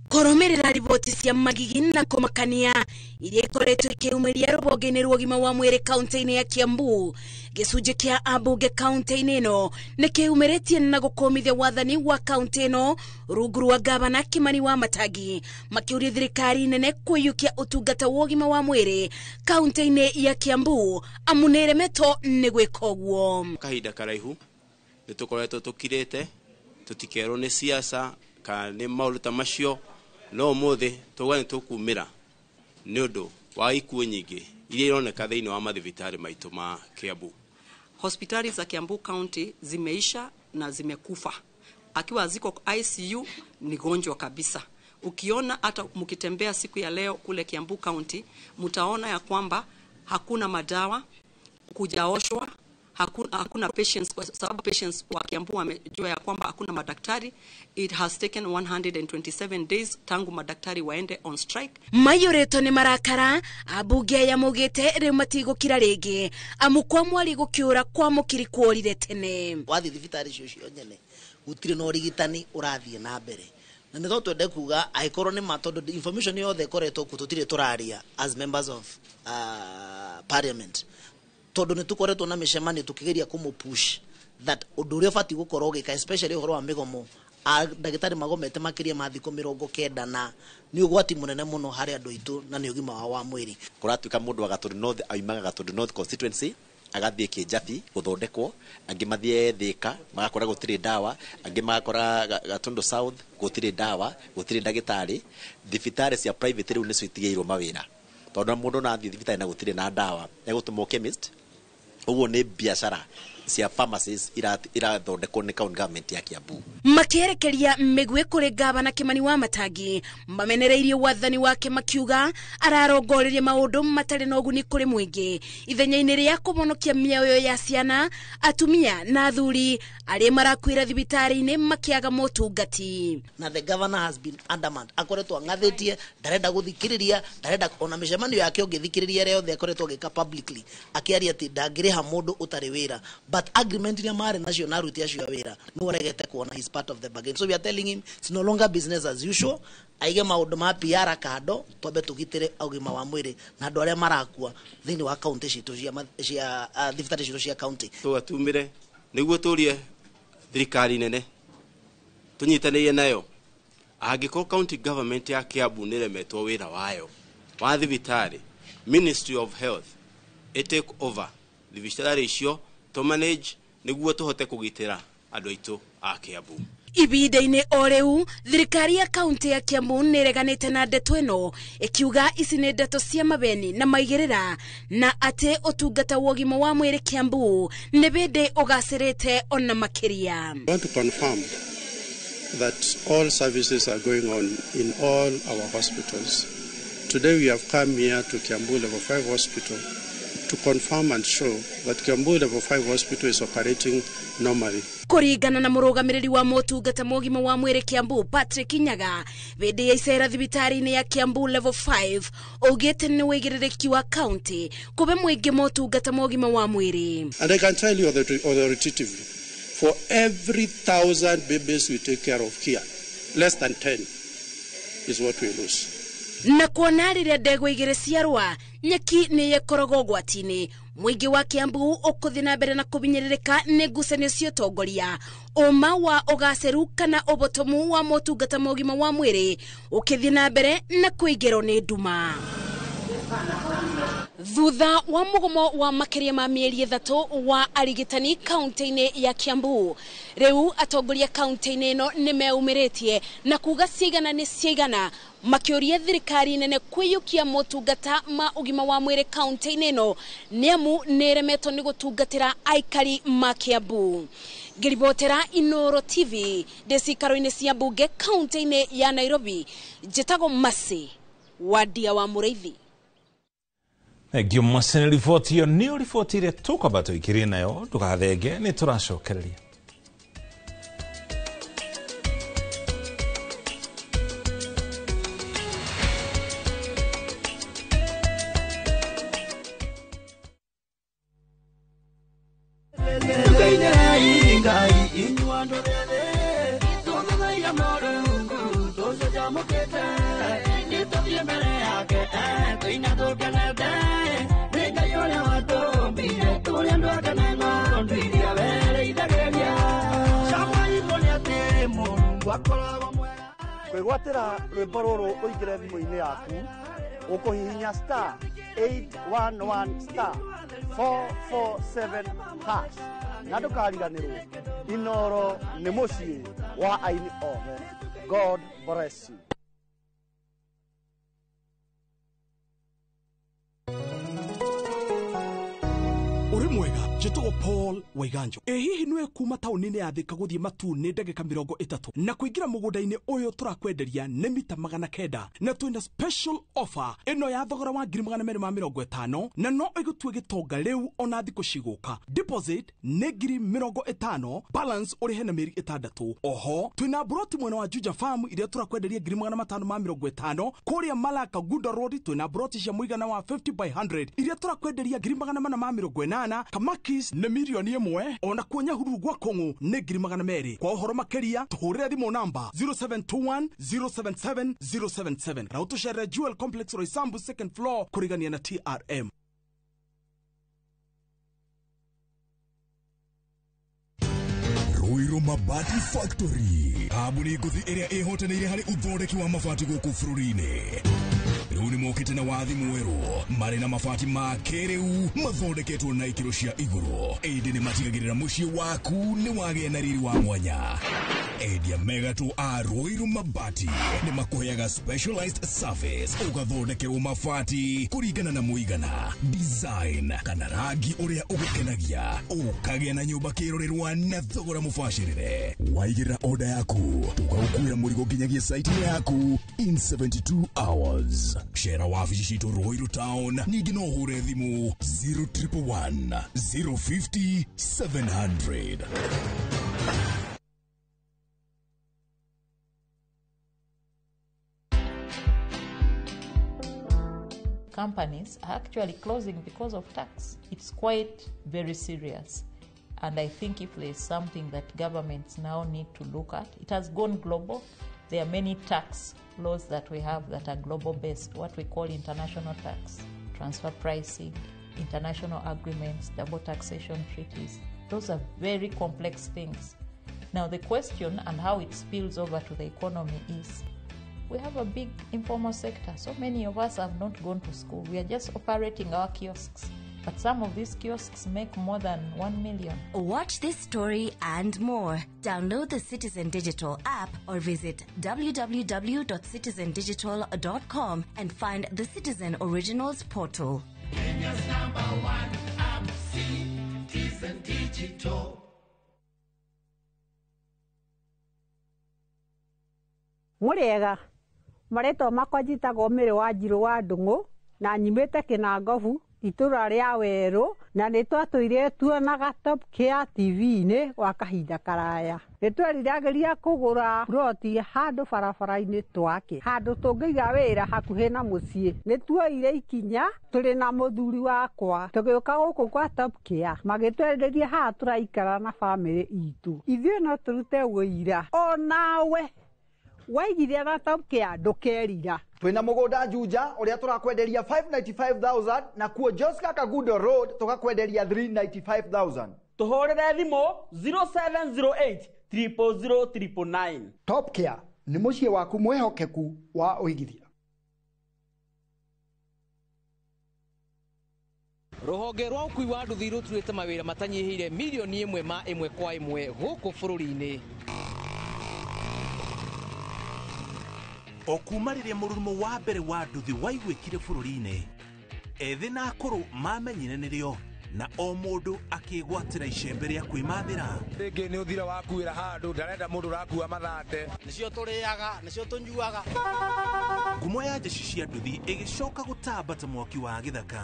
Kũrũmĩrĩra riboti cia magigi na kũmakania iria ikoretwo ikĩumĩria rũhonge-inĩ rwa ũgima wa mwĩrĩ kaunti-inĩ ya Kiambu, gĩcunjĩ kĩa ambunge kaunti-inĩ ĩno nĩ kĩumĩrĩtie na gũkũmithia wathani wa kaunti ĩno rungu rwa gavana Kimani wa Matangi makĩũria thirikari nene kũiyũkia ũtungata wa ũgima wa mwĩrĩ kaunti-inĩ ya Kiambu amu nĩ ĩremetwo nĩ gwĩka ũguo. Kahinda karaihu nĩ tũkoretwo tũkirĩte tũtikerwo nĩ siasa kana nĩ maũndũ ta macio, no ũmũthĩ tũgwa nĩ tũkumĩra nĩ ũndũ wa ikuũ nyingĩ iria ironeka thĩinĩ wa mathibitarĩ maitũ ma Kiambu. Hospitali za Kiambu County zimeisha na zimekufa. Akiwa ziko ICU ni gonjwa kabisa. Ukiona hata mkitembea siku ya leo kule Kiambu County, mtaona ya kwamba hakuna madawa, kujaoshwa, hakuna patients, kwa sababu patients wa Kiambu wamejua ya kwamba hakuna madaktari. It has taken 127 days tangu madaktari waende on strike. Maiyũrĩtwo nĩ marakara ambunge aya maugĩte rĩu matigũkira rĩngĩ amu kwa mwari gũkĩũra kwa mũkiri kworire tene. Wathiĩ thibitarĩ icio cio nyene gũtirĩ na ũrigitani ũrathiĩ na mbere, na nĩ twende kuga angĩkorwo nĩ ma, tondũ information yothe ĩkoretwo kuo tũtirĩ tũraria as members of parliament, tondũ nĩ tũkoretwo na mĩcemanio tũkĩgeria kũmũ-push that ũndũ ũrĩa ũbatiĩ gũkorwo ũgĩka especially ũhoro wa mĩgomo, ndagĩtarĩ magomete makĩria ma thikũ 90 na nĩ ũgwati mũnene mũno harĩ andũ aitũ na nĩ ũgima wao wa mwĩrĩ. Kũratuĩka mũndũ wa Gatundu North aumaga Gatundu North constituency agathiĩ Kĩnjabi gũthondekwo, angĩ mathiĩ Thĩka magakora gũtirĩ ndawa, angĩ magakora Gatundu South gũtirĩ ndawa, gũtirĩ ndagĩtarĩ. Thibitarĩ cia private rĩu nĩcio itigĩirwo mawĩra, tondũ mũndũ no athiĩ thibitarĩ na gũtirĩ na ndawa egũtũmwo chemist. Ũguo nĩ biacara cia pharmacies irathondekwo nĩ county government ya Kiambu. Makĩerekeria mĩguĩ kũrĩ gavana Kimani wa Matangi mamenereirie wathani wake makiuga ararongoreria maũndũ matarĩ na ũguni kũrĩ mũingĩ ithenya-inĩ rĩa kũhonokia mĩoyo ya ciana, atumia na athuri arĩa marakuĩra thibitarĩ-inĩ makĩaga motungati. Na the governor has been adamant, akoretwo ang'athĩtie, ndarenda gũthikĩrĩria, ndarenda ona mĩcemanio yake ũngĩthikĩrĩria ĩrĩa yothe akoretwo agĩka publicly akĩaria atĩ ndangĩrĩha mũndũ ũtarĩ wĩra, but agreement iria marĩ nacio na aruti acio a wĩra nĩ aregete kuona he's part of the bargain. So we are telling him it's no longer business as usual, aige maũndũ ma PR kando, twambe tũgitĩre ũgima wa mwĩrĩ na andũ arĩa marakua thĩinĩ wa county citũ cia thibitarĩ citũ cia county. Tũgatumĩre nĩguo tũrie thirikari nene tũnyitanĩire nayo, angĩkorwo county government ya Kiambu nĩremetwo wĩra wayo wa thibitarĩ, Ministry of Health ĩ take over thibitarĩ icio to manage nĩguo tũhote kũgitĩra andũ aitũ a Kiambu. Ibinda-inĩ o rĩu thirikari ya kaunti ya Kiambu nĩ ĩreganĩte na ndeto ĩno ĩkiuga ici nĩ ndeto cia mabeni na maigĩrĩra na atĩ ũtungata wa ũgima wa mwĩrĩ Kiambu nĩ bĩndĩ ũgacĩrĩte ona makĩria. I want to confirm that all services are going on in all our hospitals. Today we have come here to Kiambu Level 5 Hospital to confirm and show that Kiambu Level 5 Hospital is operating normally. Kũringana na mũrũgamĩrĩri wa motungata ma ũgima wa mwĩrĩ Kiambu Patrick Nyaga, bĩndĩ ya icera thibitarĩ-inĩ ya Kiambu Level 5 augĩte nĩ wĩigĩrĩrĩki wa county kũbe mũingĩ motungata ma ũgima wa mwĩrĩ. And I can tell you authoritatively, for every 1,000 babies we take care of here, less than 10 is what we lose. Na kuona rĩrĩa ndegwa igĩrĩ ciarũa nyeki nĩ ĩkoragwo ũgwati-inĩ. Mũingĩ wa Kiambu ũkũthiĩ na mbere na kũbinyĩrĩrĩka nĩ ngucanio cia ũtongoria, ũma wa ũgacĩru kana ũbotomu wa motungata ma ũgima wa mwĩrĩ ũkĩthiĩ na mbere na kũingĩrwo nĩ nduma. Thutha wa mũgomo wa makĩria ma mĩeri 3 wa arigitani kaunti-inĩ ya Kiambu, rĩu atongoria kaunti-inĩ ĩno nĩ meumĩrĩtie na kuga ciigana nĩ ciigana, makĩũria thirikari nene kwĩyũkia motungata ma ũgima wa mwĩrĩ kaunti-inĩ ĩno nĩamu nĩ ĩremetwo nĩ gũtungatĩra aikari ma Kiambu. Ngĩribotera Inooro TV ndĩ cikaro-inĩ cia mbunge kaunti-inĩ ya Nairobi, njĩtagwo Mercy Wandia wa Mũrĩithi. Thengio Mercy nĩ riboti ĩyo, nĩyo riboti ĩrĩa tũkwamba tũikĩrie nayo, ndũgathenge nĩ tũracokereria. Kwĩgwatĩra rwĩmbo rũrũ ũingĩre thimũ-inĩ yaku ũkũhihinya star 811 star 447 hash na ndũkariganĩrwo Inooro nĩ mũciĩ wa aini othe. God bless you. Ũrĩ mwega, njĩtagwo Paul Waiganjo. Ĩ hihi nĩwe kuma taũni-inĩ ya Thika gũthiĩ Matuu nĩ ndagĩka 30 na kũingĩra mũgũnda-inĩ ũyũ tũrakwenderia nĩ mita 900 na twĩna special offer ĩno ya thogora wa 250,000 na no ĩgũtue gĩtonga rĩu ona thikũ cigũka. Deposit nĩ 50,000, balance ũrĩhe na mĩeri 6. Oho twĩna broti mwena wa Juja Farm iria tũrakwenderia 550,000. Kũrĩa Malaka Gunda Road twĩna broti cia mũigana wa 50 by 100 iria tũrakwenderia 480,000. Kamakis nĩ 1,000,000, ona kuo Nyahururu gwa Kũng'ũ nĩ 200,000. Kwa ũhoro makĩria tũhũrĩre thimũ namba 0721 077 077 na ũtũcerere Jewel Complex Roysambu second floor kũrigania na TRM. Ruiru Mabati Factory, kambuni ngũthi ĩrĩa ĩhotanĩire harĩ ũthondeki wa mabati gũkũ bũrũri-inĩ. Rĩu nĩmokĩte na wathi mwerũ marĩ na mabati ma kĩrĩu mathondeketwo na ikĩro cia igũrũ, ĩndĩ nĩmatigagĩrĩra mũciĩ waku nĩ wagĩa na riri wa mwanya. Endia megatũ a Ruiru Mabati nĩmakũheaga specialized service, ũgathondekerwo mabati kũringana na mũigana, design kana rangi ũrĩa ũgũkenagia, ũkagĩa na nyũmba kĩrorerwa na thogora mũbacĩrĩre. Waigĩrĩra order yaku tũgagũkuĩra mũrigo nginyagia site-inĩ yaku in 72 hours. Cera wabici citũ Ruiru Town, ningĩ no ũhũre thimũ 0111 050 700. Companies are actually closing because of tax. It's quite very serious. And I think if there's something that governments now need to look at, it has gone global. There are many tax laws that we have that are global based, what we call international tax, transfer pricing, international agreements, double taxation treaties. Those are very complex things. Now the question and how it spills over to the economy is, we have a big informal sector. So many of us have not gone to school. We are just operating our kiosks. But some of these kiosks make more than 1 million. Watch this story and more. Download the Citizen Digital app or visit www.citizendigital.com and find the Citizen Originals portal. Kenya's number one app, Citizen Digital. Mũrĩega, marĩtwa makwa njĩtagwo Mary Wanjirũ wa Ndung'u na nyumĩte Kĩnangobu itũra rĩa Werũ, na nĩ twatũire tuonaga Top Care TV-inĩ gwa kahinda karaya. Nĩ tweriragĩria kũgũra ploti handũ barabara-inĩ twake, handũ tũngĩiga wĩra hakuhĩ na mũciĩ. Nĩ tuoire ikinya tũrĩ na mũthuri wakwa tũgĩũka gũkũ kwa Top Care, magĩtwenderia haha tũraikara na bamĩrĩ itũ. Ithuĩ no tũrute ũira onawe waigithia na Top Care ndũkerira. Twina mugunda Juja uria turakwenderia 595,000 na kuo Joska Kagudo Road tukakwenderia 395,000. Tuhurire thimu 0708 000 999. Top Care ni muciĩ waku mwihokeku wa uigithia. Ruhonge rwa ũkui wa nduthi rũturĩte mawĩra matanyihĩire milioni ĩmwe ma ĩmwe kwa ĩmwe gũkũ bũrũri-inĩ. O kuma rĩrĩa mũrurumo wa mbere wa nduthi waiguĩkire bũrũri-inĩ, ethĩ na akũrũ mamenyire nĩrĩo na o mũndũ akĩgwatĩra icembe rĩa kwĩmathĩra. Rĩngĩ nĩ ũthira wakuĩra handũ ndarenda mũndũ ũrakua mathate. Nĩcio tũrĩaga, nĩcio tũnyuaga. Ngumo ya njeci cia nduthi ĩgĩcoka gũtamba ta mwaki wa gĩthaka.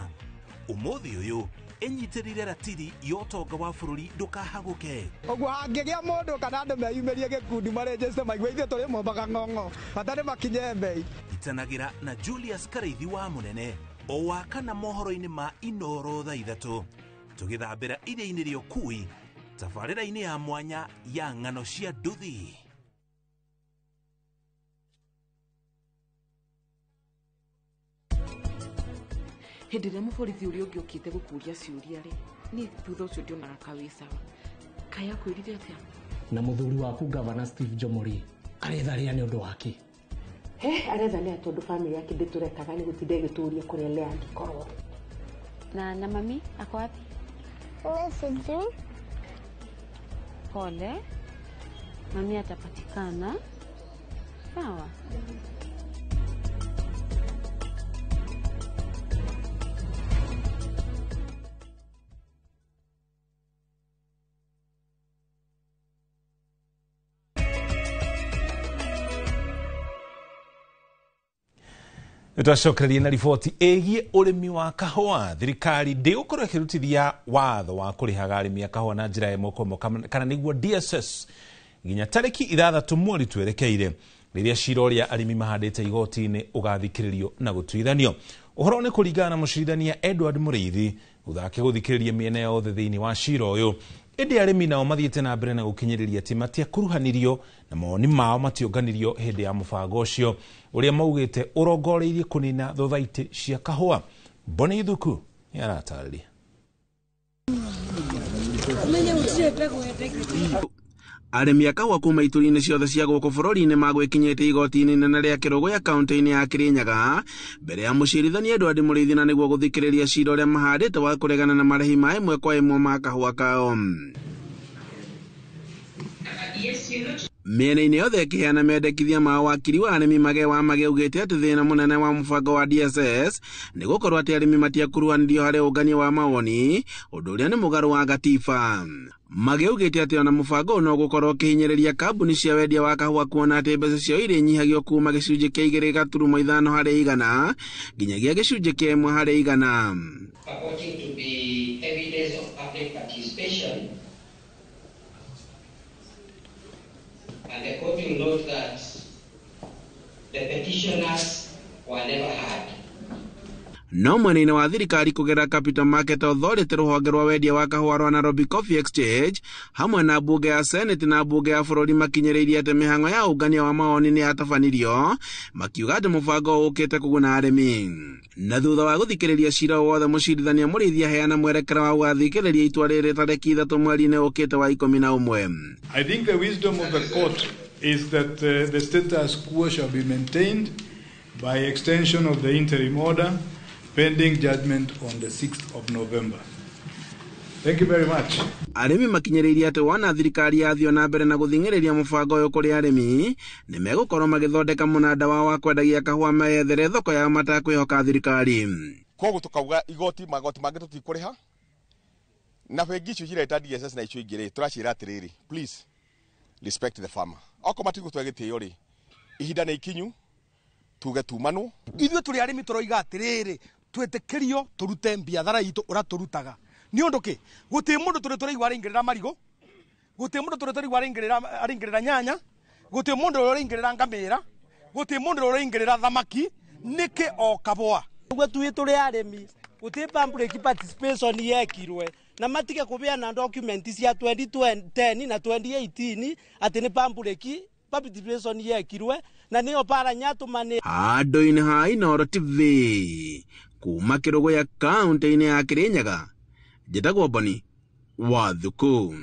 Ũmũthĩ ũyũ ĩnyitĩrĩire ratiri ya ũtonga wa bũrũri ndũkahagũke. Ũguo hangĩgĩa mũndũ kana andũ meyumĩrie gĩkundi marenjeste maigue ithuĩ tũrĩ mombaga ng'ong'o bata nĩ makinye mbei. Itanagĩra na Julius Karaithi wa Mũnene o wa kana mohoro-inĩ ma Inoro thaa 3 tũgĩthambĩra iria-inĩ rĩa ũkui tabarĩra-inĩ ya mwanya ya ng'ano cia nduthi. Hĩndĩ ĩrĩa mũborithi ũrĩa ũngĩ ũkĩte gũkũria ciũria rĩ, niĩ thutha ũcio ndionaga ka wĩ sawa. Kaĩ akwĩrire atĩa? Na mũthuri waku Gavana Steve Njomori aretharia nĩ ũndũ wake. He aretharia tondũ family yake ndĩtũrekaga nĩ gũtinda ĩgĩtũria kũrĩa Lea angĩkorwo. Na mami ako wapi? Sijui. Pole. Mami atapatikana. Sawa. Twacokereria na riboti ĩgiĩ ũrĩmi wa kahũa. Thirikari ndĩgũkorwo ĩkĩrutithia watho wa kũrĩhaga arĩmi a kahũa na njĩra ĩmwe kwa ĩmwe kana nĩguo DSS nginya tarĩki 6 mweri twerekeire rĩrĩa cira ũrĩa arĩmi mahandĩte igoti-inĩ ũgathikĩrĩrio na gũtuithanio. Ũhoro nĩ kũringana na mũcirithania Edward Mũrĩithi ũthake gũthikĩrĩria mĩena yothe thĩinĩ wa cira ũyũ. Ĩndĩ arĩmi nao mathiĩte na mbere na gũkinyĩrĩria atĩ matiakuruhanirio na mawoni mao matiũnganirio hĩndĩ ya mũbango ũcio ũrĩa maugĩte ũrongoreirie kũnina thothaitĩ cia kahũa. Boni Ithuku nĩ aratarĩria. Arĩmi a kahũa kuma ituri-inĩ ciothe cia gũkũ bũrũri-inĩ magwĩkinyĩte igoti-inĩ inene rĩa Kĩrũgũya kaunti-inĩ ya Kĩrĩnyaga mbere ya mũcirithania Edward Mũrĩithi na nĩguo gũthikĩrĩria cira ũrĩa mahandĩte wa kũregana na marĩhi ma ĩmwe kwa ĩmwe ma kahũa kao. Mĩena-inĩ yothe ĩkĩheana mendekithia ma wakiri wa arĩmi Mage wa Mage augĩte atĩ thĩna mũnene wa mũbango wa DSS nĩ gũkorwo atĩ arĩmi matiakuruhanirio harĩ ũngania wa mawoni, ũndũ ũrĩa nĩ mũgarũ wa gatiba. Mage augĩte atĩ ona mũbango ũyũ no gũkorwo ũkĩhinyĩrĩria kambuni cia wendia wa kahũa kuona atĩ mbeca ciao irĩnyihagio kuma gĩcunjĩ kĩa 2.5 harĩ igana nginyagia gĩcunjĩ kĩa 1 harĩ igana. Purporting to be evidence of public participation, and the court will note that the petitioners were never heard. No mwena-inĩ wa thirikari kũgerera Capital Market Authority rũhonge rwa wendia wa kahũa rwa Nairobi Coffee Exchange hamwe na mbunge ya Senate na mbunge ya bũrũri makinyĩrĩirie atĩ mĩhang'o ya ũngania wa mawoni nĩ yatabanĩrio, makiuga atĩ mũbango ũkĩte kũguna arĩmi. Na thutha wa gũthikĩrĩria cira wothe mũcirithania Mũrĩithi aheana mwerekera wa gũgathikĩrĩria itua rĩrĩ tarĩki 3 mweri-inĩ ũkĩte wa 11. I think the wisdom of the court is that the status quo shall be maintained by extension of the interim order pending judgment on the 6th of November. Thank you very much. Arĩmi makinyĩrĩirie atĩ wona thirikari yathio na mbere na gũthing'ĩrĩria mũbango ũyũ kũrĩ arĩmi nĩ megũkorwo magĩthondeka mũnanda wao wa kwendagia kahũa meyethere thoko yao matakwĩhoka thirikari. Koguo tũkauga igoti magoti mangĩ tũtikũrĩha na bengi icio cireta DSS na icio ingĩ rĩ tũraciĩra atĩrĩrĩ, please respect the farmer. Okorwo matigũtũhe gĩtĩo rĩ, ihinda nĩ ikinyu tuge tumanwo. Ithuĩ tũrĩ arĩmi tũroiga atĩrĩrĩ, twĩtĩkĩrio tũrute biathara itũ ũrĩa tũrutaga. Nĩ ũndũ kĩ? Gũtirĩ mũndũ tũrĩ tũraigua araingĩrĩra marigũ, gũtirĩ mũndũ tũrĩ tũraigua araingĩrĩra nyanya, gũtirĩ mũndũ ũraingĩrĩra ngamĩra, gũtirĩ mũndũ ũraingĩrĩra thamaki, nĩkĩ o kabũa. Ũguo tuĩ tũrĩ arĩmi, gũtirĩ public participation yekirwe na matige kũbeana document cia 2010 na 2018 atĩ nĩ participation yekirwe na nĩyo bara nyatũmani. Handũ-inĩ ha Inooro TV kuma Kĩrũgũya kaũntĩ-inĩ ya Kĩrĩnyaga, njĩtagwo Boni wa Thuku.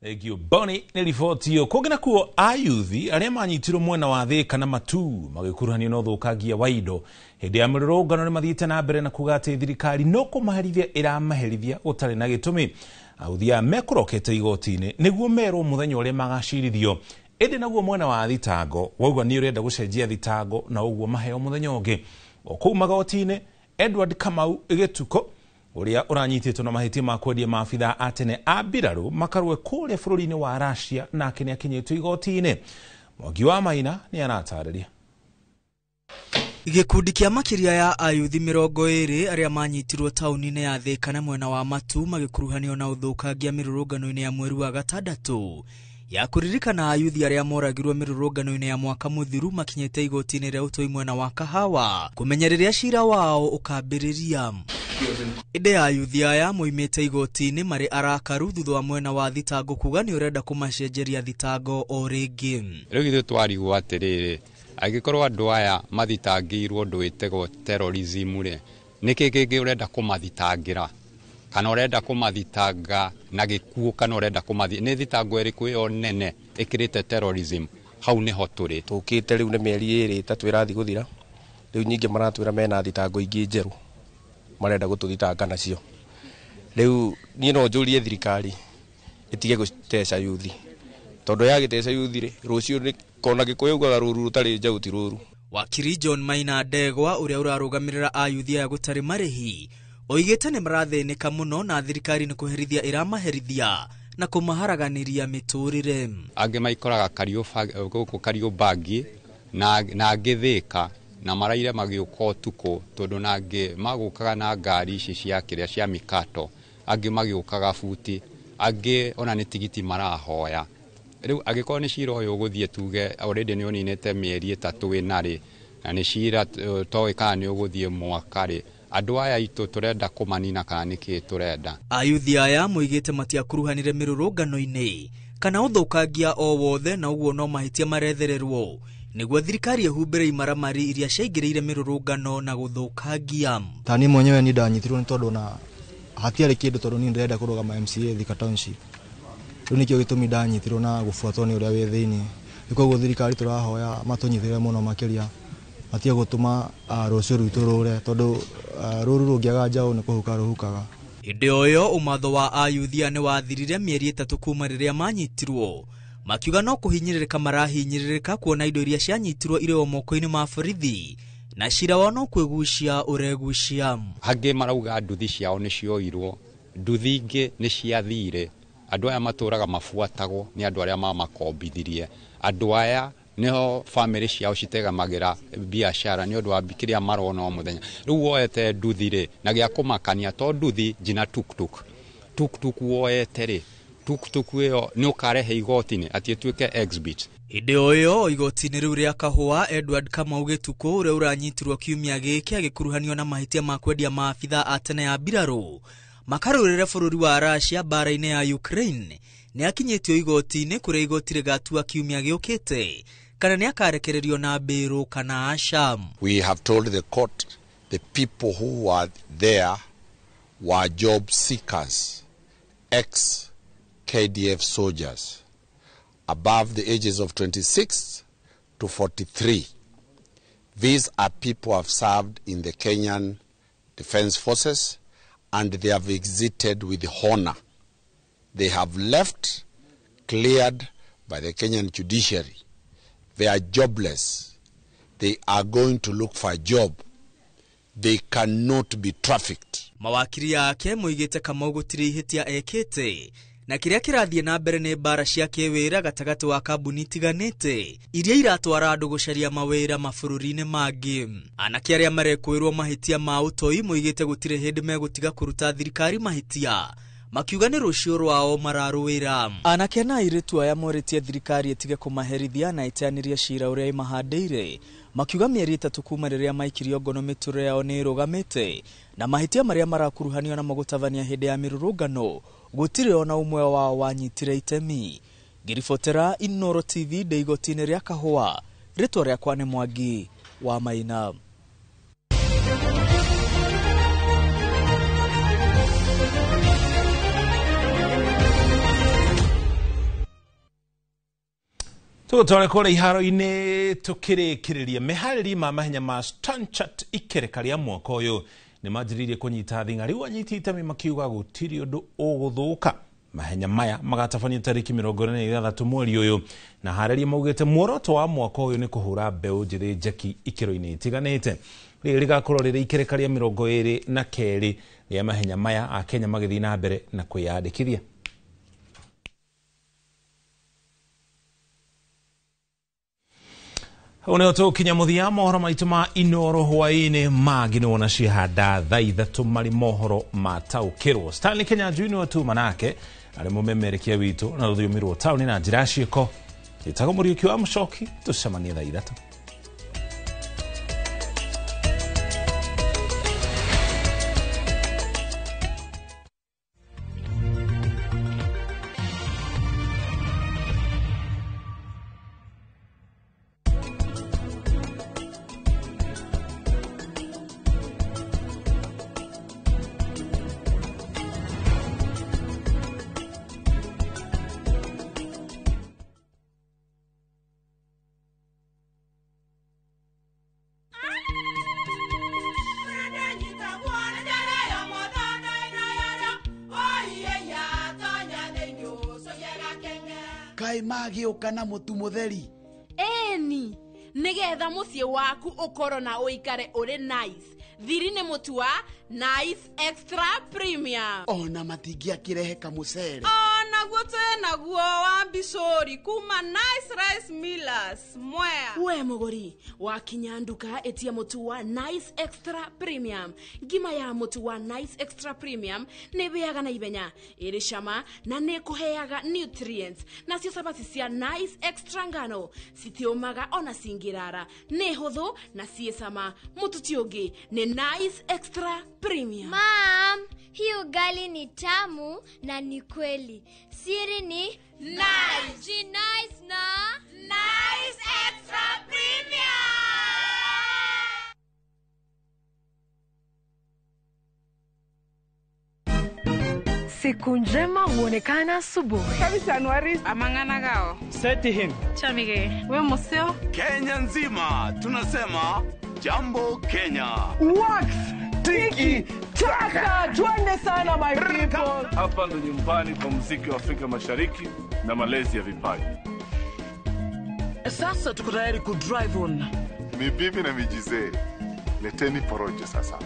Thank you Bonnie nĩ riboti ĩyo. Kũngĩ nakuo ayuthi arĩa manyitirwo mwena wa Thĩka na Matu magĩkuruhanio na ũthũkangia wa indo hĩndĩ ya mĩrũrũngano nĩ mathiĩte na mbere na kuga atĩ thirikari no kũmaherithia ĩramaherithia gũtarĩ na gĩtũmi. Authi aya mekũrokete igoti-inĩ nĩguo merwo mũthenya ũrĩa magacirithio, ĩndĩ naguo mwena wa thitango wauga nĩ ũrenda gũcenjia thitango na ũguo maheo mũthenya ũngĩ. O kũu magoti-inĩ Edward Kamau Gĩtuko ũrĩa ũranyitĩtwo na mahĩtia ma kwendia maabithaa a tene a mbirarũ makarũe kũrĩa bũrũri-inĩ wa Russia nake nĩ akinyĩtio igoti-inĩ. Mwangi wa Maina nĩ aratarĩria. Gĩkundi kĩa makĩria ya ayuthi 20 arĩa manyitirwo taũni-inĩ ya Thĩka na mwena wa Matu magĩkuruhanio na ũthũkangia mĩrũrũngano-inĩ ya mweri wa gatandatũ ya kũririkana ayuthi arĩa moragirwo mĩrũrũngano-inĩ ya mwaka mũthiru makinyĩte igoti-inĩ rĩa ũtoi mwena wa Kahawa kũmenya rĩrĩa cira wao ũkambĩrĩria. Ĩndĩ ayuthi aya moimĩte igoti-inĩ marĩ arakaru thutha wa mwena wa thitango kuga nĩ ũrenda kũmacenjeria thitango o rĩngĩ. Rĩu ithuĩ twarigwo atĩrĩrĩ, angĩkorwo andũ aya mathitangĩirwo ũndũ wĩtagwo terrorism rĩ, nĩkĩ kĩngĩ ũrenda kũmathitangĩra? Kana ũrenda kũmathitanga na gĩkuũ, kana ũrenda nĩ thitango ĩrĩkũ ĩyo nene ĩkĩrĩte terrorism? Hau nĩho tũrĩ. Tũkĩte rĩu nĩ mĩeri 2 3 ĩrathiĩ gũthira, rĩu nyingĩ maratwĩra mena thitango ingĩ njerũ marenda gũtũthitanga nacio. Rĩu niĩ no njũrie thirikari ĩtige gũteca yuthi, tondũ yagĩteca yuthi rĩ, rũciũ nĩ kona Gĩkũyũ ugaga rũru rũtarĩ njaũ ti rũru. Wakiri John Maina Ndegwa ũrĩa ũrarũgamĩrĩra ayuthi aya gũtarĩ marĩhi oigĩte nĩ marathĩnĩka mũno na thirikari nĩ kũherithia ĩramaherithia na kũmaharaganĩria mĩtũrĩre. Angĩ maikoraga gũkũ Kariũbangi na angĩ Thĩka na maraire magĩũka ũtukũ tondũ na angĩ magũkaga na ngari ici cia kĩrĩa cia mikato, angĩ magĩũkaga buti, angĩ ona nĩ tigiti marahoya. Rĩu angĩkorwo nĩ cira ũyũ ũgũthiĩ tuge already nĩ ũninĩte mĩeri 3 ĩna rĩ, na nĩ cira toĩ kana nĩ ũgũthiĩ mwaka rĩ, andũ aya aitũ tũrenda kũmanina kana nĩkĩ tũrenda? Ayuthi aya moigĩte matiakuruhanire mĩrũrũngano-inĩ kana ũthũkangia o wothe na ũguo no mahĩtia marethererwo nĩguo thirikari ĩhumbĩre imaramari iria ciaingĩrĩire mĩrũrũngano na gũthũkangia. Ta niĩ mwenyewe nĩ ndanyitirwo nĩ tondũ na hatiarĩ kĩndũ tondũ niĩ ndĩrenda kũrũgama MCA Thika Township. Rĩu nĩkĩo gĩtũmi ndanyitirwo na gũbuatwo nĩ ũrĩa wĩ thĩinĩ. Koguo thirikari tũrahoya matũnyitĩrĩre mũno makĩria, matige gũtũma rũciũ rwitũ rũre tondũ rũru rũngĩaga njaũ nĩ kũhuka rũhukaga. Hĩndĩ o ĩyo ũmatho wa ayuthi aya nĩ wathirire mĩeri 3 kuma rĩrĩa manyitirwo, makiuga no kũhinyĩrĩrĩka marahinyĩrĩrĩka kuona indo iria cianyitirwo irĩ o moko-inĩ ma borithi na cira wao no kwĩgucia ũregucia. Angĩ marauga nduthi ciao nĩ cioirwo, nduthi ingĩ nĩ ciathire. Andũ aya matũraga mabuatagwo nĩ andũ arĩa mamakombithirie. Andũ aya nĩho famĩlĩ ciao citegamagĩra biacara nĩ ũndũ wa kĩrĩa marona o mũthenya. Rĩu woete nduthi rĩ, na gĩa kũmakania to nduthi nginya tuktuk. Tuktuk woete rĩ, tuktuk ĩyo nĩ ũkarehe igoti-inĩ atĩ ĩtuĩke exhibit. Hĩndĩ o ĩyo igoti-inĩ rĩu rĩa Kahũa Edward Kamau Gĩtukũ ũrĩa ũranyitirwo kiumia gĩkĩ agĩkuruhanio na mahĩtia ma kwendia maabithaa a tene ya mbirarũ makarũĩrĩre bũrũri wa Russia mbara-inĩ ya Ukraine nĩ akinyĩtio igoti-inĩ kũrĩa igoti rĩgatua kiumia gĩũkĩte kana nĩ akarekererio na mbĩrũ kana aca. We have told the court the people who were there were job seekers, ex-KDF soldiers above the ages of 26 to 43. These are people who have served in the Kenyan Defense Forces and they have exited with honor. They have left cleared by the Kenyan judiciary. They are jobless. They are going to look for a job. They cannot be trafficked. Mawakiri ake moigĩte Kamau gũtirĩ ihĩtia ekĩte na kĩrĩa kĩrathiĩ na mbere nĩ mbara cia kĩwĩra gatagatĩ wa kambuni itiganĩte iria iratwara andũ gũcaria mawĩra mabũrũri-inĩ mangĩ. Anake arĩa marekũĩrwo mahĩtia ma ũtoi moigĩte gũtirĩ hĩndĩ megũtiga kũruta thirikari mahĩtia, makiuga nĩ rũciũ rwao mararũĩra. Anake na airĩtu aya morĩtie thirikari ĩtige kũmaherithia na ĩteanĩrie cira ũrĩa ĩmahandĩire, Makiuga mĩeri 3 kuma rĩrĩa maikirio ngono mĩtũrĩre yao nĩ ĩrũgamĩte na mahĩtia marĩa marakuruhanio namo gũtabania hĩndĩ ya mĩrũrũngano gũtirĩ ona ũmwe wao wanyitire itemi. Ngĩribotera Inooro TV ndĩ igoti-inĩ rĩa Kahũa, rĩtwa rĩakwa nĩ Mwangi wa Maina. Tũgũtware kũrĩa iharo-inĩ tũkĩrĩkĩrĩria meharĩria ma mahenya ma Stanchart ikereka rĩa mwaka ũyũ nĩ manjĩrĩirie kũnyita thing'a. Rĩu anyiti itemi makiuga gũtirĩ ũndũ ũgũthũka. Mahenya maya magatabanio tarĩki 46 mweri ũyũ, na harĩria maugĩte muoroto wa mwaka ũyũ nĩ kũhũra mbeũ njĩthĩ njeki ikĩro-inĩ itiganĩte. Rĩrĩ rĩgakorwo rĩrĩ ikereka rĩa 22 rĩa mahenya maya, Akenya magĩthiĩ na mbere na kwĩyandĩkithia. Hau nĩho tũgũkinya mũthia mohoro maitũ ma Inooro hwaĩ-inĩ. Mangĩ nĩ wona ciahanda thaa 3 marĩ mohoro mataũkĩrwo. Stanley Kenyanjui nĩwe tuma nake arĩ mũmemerekia witũ na rũthiomi rwa taũni na njĩra ciĩko. Njĩtagwo Mũriũki wa Mũcoki, tũcemanie thaa 3. Kai magĩũka na mũtu mũtheri. Ĩni, nĩgetha mũciĩ waku ũkorwo na ũikare ũrĩ nice. Thiri nĩ mũtu wa Nice Extra Premium. Ona matingĩakĩrehe kamũcere. Onaguo twĩ naguo wa mbicũri kuma Nice Rice Millers Mwea. We mũgũri, wakinya nduka ĩtia mũtu wa Nice Extra Premium. Ngima ya mũtu wa Nice Extra Premium nĩ ĩhĩaga na ihenya, ĩrĩ cama na nĩ ĩkũheaga nutrients. Nacio cabaci cia Nice Extra ngano citiũmaga ona cingĩrara, nĩ hũthũ na ciĩ cama. Mũtu ti ũngĩ nĩ Nice Extra Premium. Mom, hii ugali ni tamu na ni kweli. Siri ni Nice. Nice na Nice Extra Premium. Siku njema huonekana asubuhi. Amang'ana gao. Seti him. Chamige. We museo. Kenya nzima tunasema Jambo Kenya. Wax tiki taka, twende sana my people. Hapa ndo nyumbani kwa muziki wa Afrika Mashariki na malezi ya vipaji. Sasa tuko tayari ku drive on. Mibibi na mijizee, leteni porojo sasa.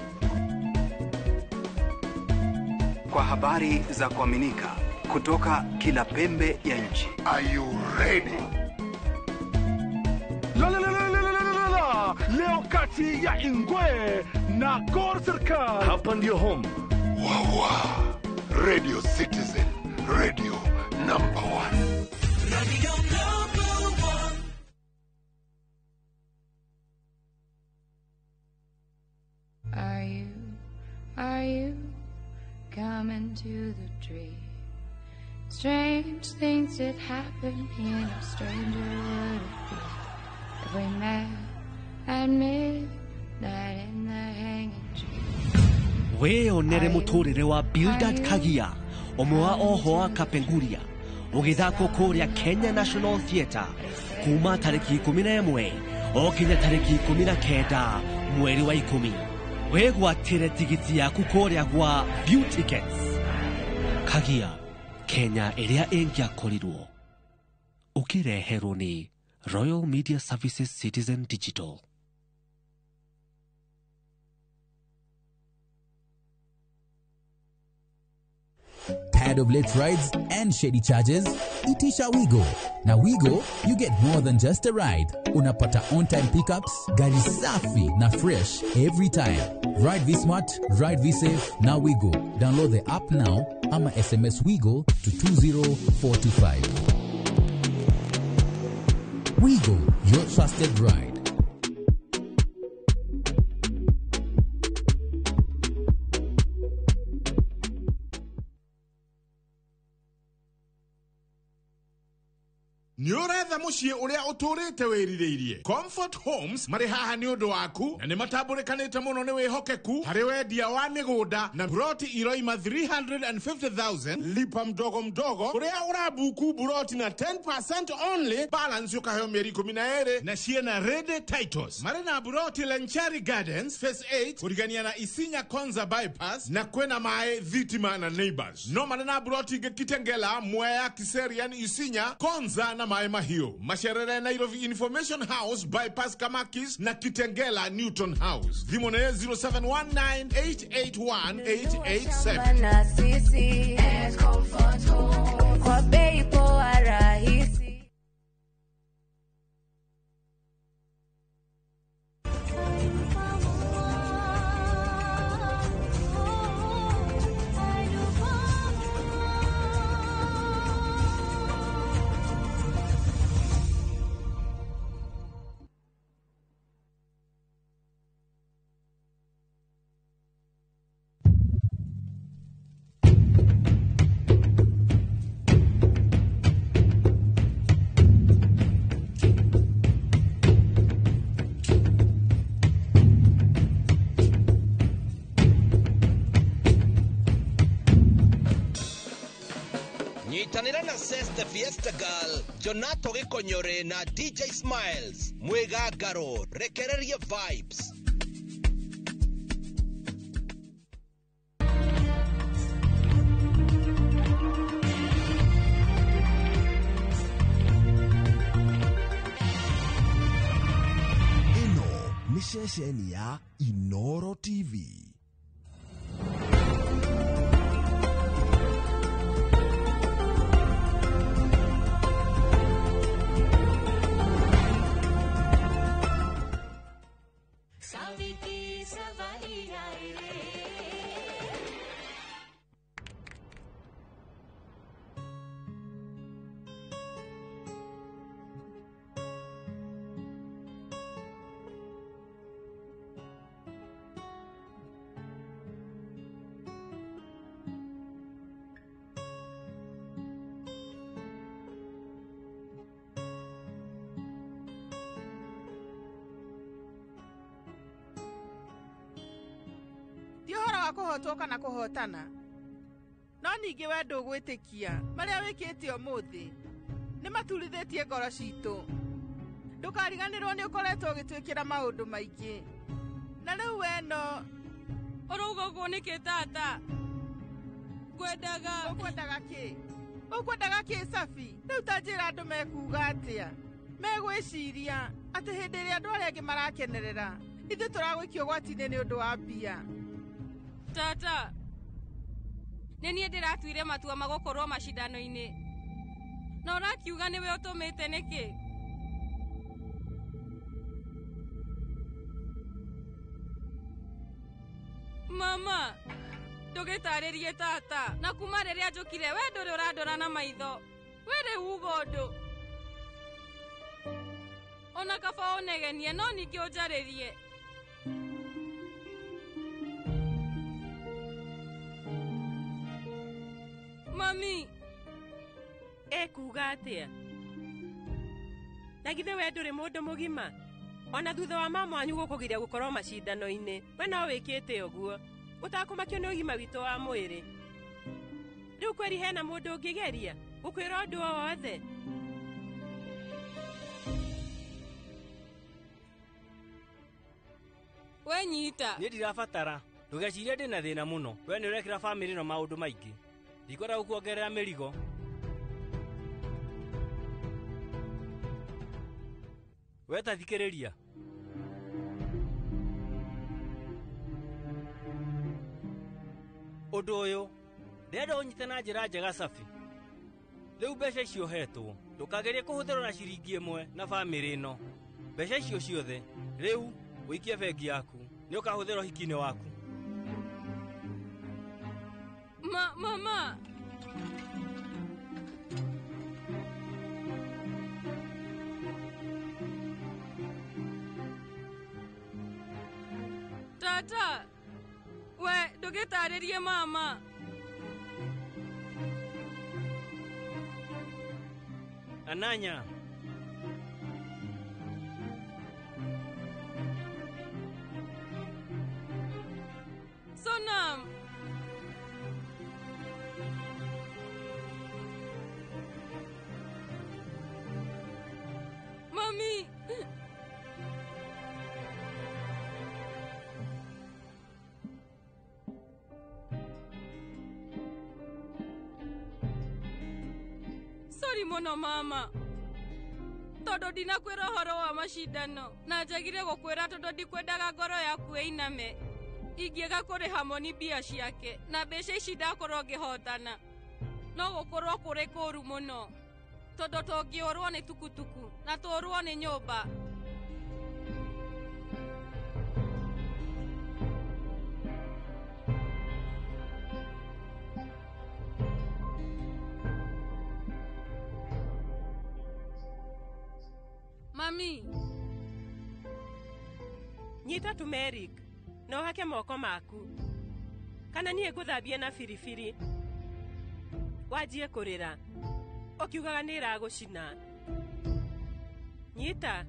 Kwa habari za kuaminika kutoka kila pembe ya nchi. Are you ready? La la la la la la la. Leo kati ya Ingwe na Gor Serikal. Hapa ndio home. Wawa. Radio Citizen, radio number 1. Radio number 1. Are you coming to the tree? Strange things did happen here, no stranger would it be if we met at midnight in the hanging tree. Wĩyonere mũtũrĩre wa Bildad Kagia, ũmwe wa oho wa Kapenguria, ũgĩthakwo kũrĩa Kenya National Theatre kuma tarĩki 11 o nginya tarĩki 19 mweri wa 10. Wĩgwatĩre tigiti yaku kũrĩa gwa View Tickets. Kagia, Kenya ĩrĩa ĩngĩakorirwo. Ũkĩreherwo nĩ Royal Media Services Citizen Digital. Tired of late rides and shady charges? Itisha Wigo. Na Wigo, you get more than just a ride. Unapata on-time pickups, gari safi na fresh every time. Ride V-Smart, ride V-Safe, na Wigo. Download the app now ama SMS Wigo to 20425. Wigo, your trusted ride. Nĩ ũretha mũciĩ ũrĩa ũtũrĩte wĩrirĩirie. Comfort Homes marĩ haha nĩ ũndũ waku na nĩ matambũrĩkanĩte mũno nĩ wĩhokeku harĩ wendia wa mĩgũnda na buroti iroima 350,000 lipa mdogo mdogo kũrĩa ũrabuku buroti na 10% only, balance ũkaheo mĩeri 12 na ciĩna ready titles. Marĩ na buroti Lenchari Gardens Phase 8 kũrigania na Isinya Konza bypass na kwĩna maĩ, thitima na neighbors. No marĩ na buroti ingĩ Kitengela, Mwea, Kiserian, Isinya, Konza na maĩ mahiũ. Macerere Nairobi Information House bypass Kamakis na Kitengela Newton House. Thimũ nĩ 0719881887. Na sisi Comfort Home kwa bei poa rahisi. Nyitanĩra na Seste Fiesta Girl, Jonato Gĩkonyore na DJ Smiles mwĩgangaro rekererie vibes. Ĩno nĩ ceceni ya Inoro TV. Ti ũhoro wa kũhotwo kana kũhotana, no ningĩ we ndũgwĩtĩkia marĩa wĩkĩte ũmũthĩ nĩ maturithĩtie ngoro citũ. Ndũkariganĩrwo nĩ ũkoretwo ũgĩtwĩkĩra maũndũ maingĩ, na rĩu we no ũrauga ũguo nĩkĩ tata? Ngwendaga ũkwendaga kĩ? Ũkwendaga kĩ Safi? Rĩu ta njĩra andũ mekuuga atĩa? Megwĩciria atĩ hĩndĩ ĩrĩa andũ arĩa angĩ marakenerera, ithuĩ tũragũikio ũgwati-inĩ nĩ ũndũ wa mbia. Tata, nĩ niĩ ndĩratuire matua ma gũkorwo macindano-inĩ, na ũrakiuga nĩwe ũtũmĩte nĩkĩ? Mama, ndũgĩtarĩrie tata, na kuma rĩrĩa njũkire we ndũrĩ ũrandora na maitho, we rĩu uga ũndũ. Ona kaba ũnegenie no ningĩ ũnjarĩrie. Mami, ekuuga atĩa? Na githĩ we ndũrĩ mũndũ mũgima? Ona thutha wa mama wanyu gũkũgiria gũkorwo macindano-inĩ, we no wĩkĩte ũguo ũtakũmakio nĩ ũgima witũ wa mwĩrĩ. Rĩu kweri hena mũndũ ũngĩgeria gũkwĩra ũndũ o wothe? We nyita. Niĩ ndirabatara. Ndũgecirie ndĩna thĩna mũno. We nĩ ũrekĩra bamĩrĩ ĩno maũndũ maingĩ. Ndikwenda gũkuongerera mĩrigo. We ta thikĩrĩria. Ũndũ ũyũ ndĩrenda ũnyite na njĩra njega Safi. Rĩu mbeca icio ũhetwo ndũkagerie kũhũthĩrwo na ciringi ĩmwe na bamĩrĩ ĩno. Mbeca icio ciothe rĩu ũikie bengi yaku, nĩ ũkahũthĩra ũhiki-inĩ waku. Mama. Tata, we ndũgĩtarĩrie mama. Ananya, Sori mũno mama. Tondũ ndinakwĩra ũhoro wa macindano na njagire gũkwĩra tondũ ndikwendaga ngoro yaku ĩiname. Ingĩaga kũrĩha Moni mbia ciake na mbeca ici ndakorwo ngĩhotana no gũkorwo kũrĩ kũũru mũno tondũ tũngĩũrwo nĩ tukutuku na tũũrwo nĩ nyũmba. Mami, nyita turmeric na ũhake moko maku kana niĩ ngũthambie na biribiri wanjie kũrĩra ũkiugaga nĩ ĩragũcina. Nyita.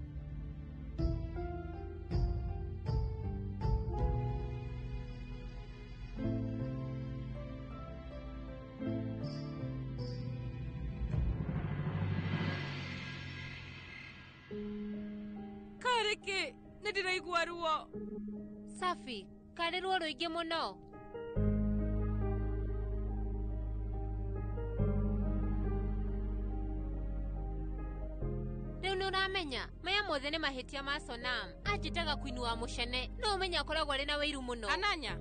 Karĩkĩ nĩ ndĩraigua ruo. Safi, karĩ ruo rũingĩ mũno. Rĩu nĩ ũramenya maya mothe nĩ mahĩtia ma Sonam. Anjĩtaga queen wa mũcene no ũmenye akoragwo arĩ na wĩiru mũno. Ananya.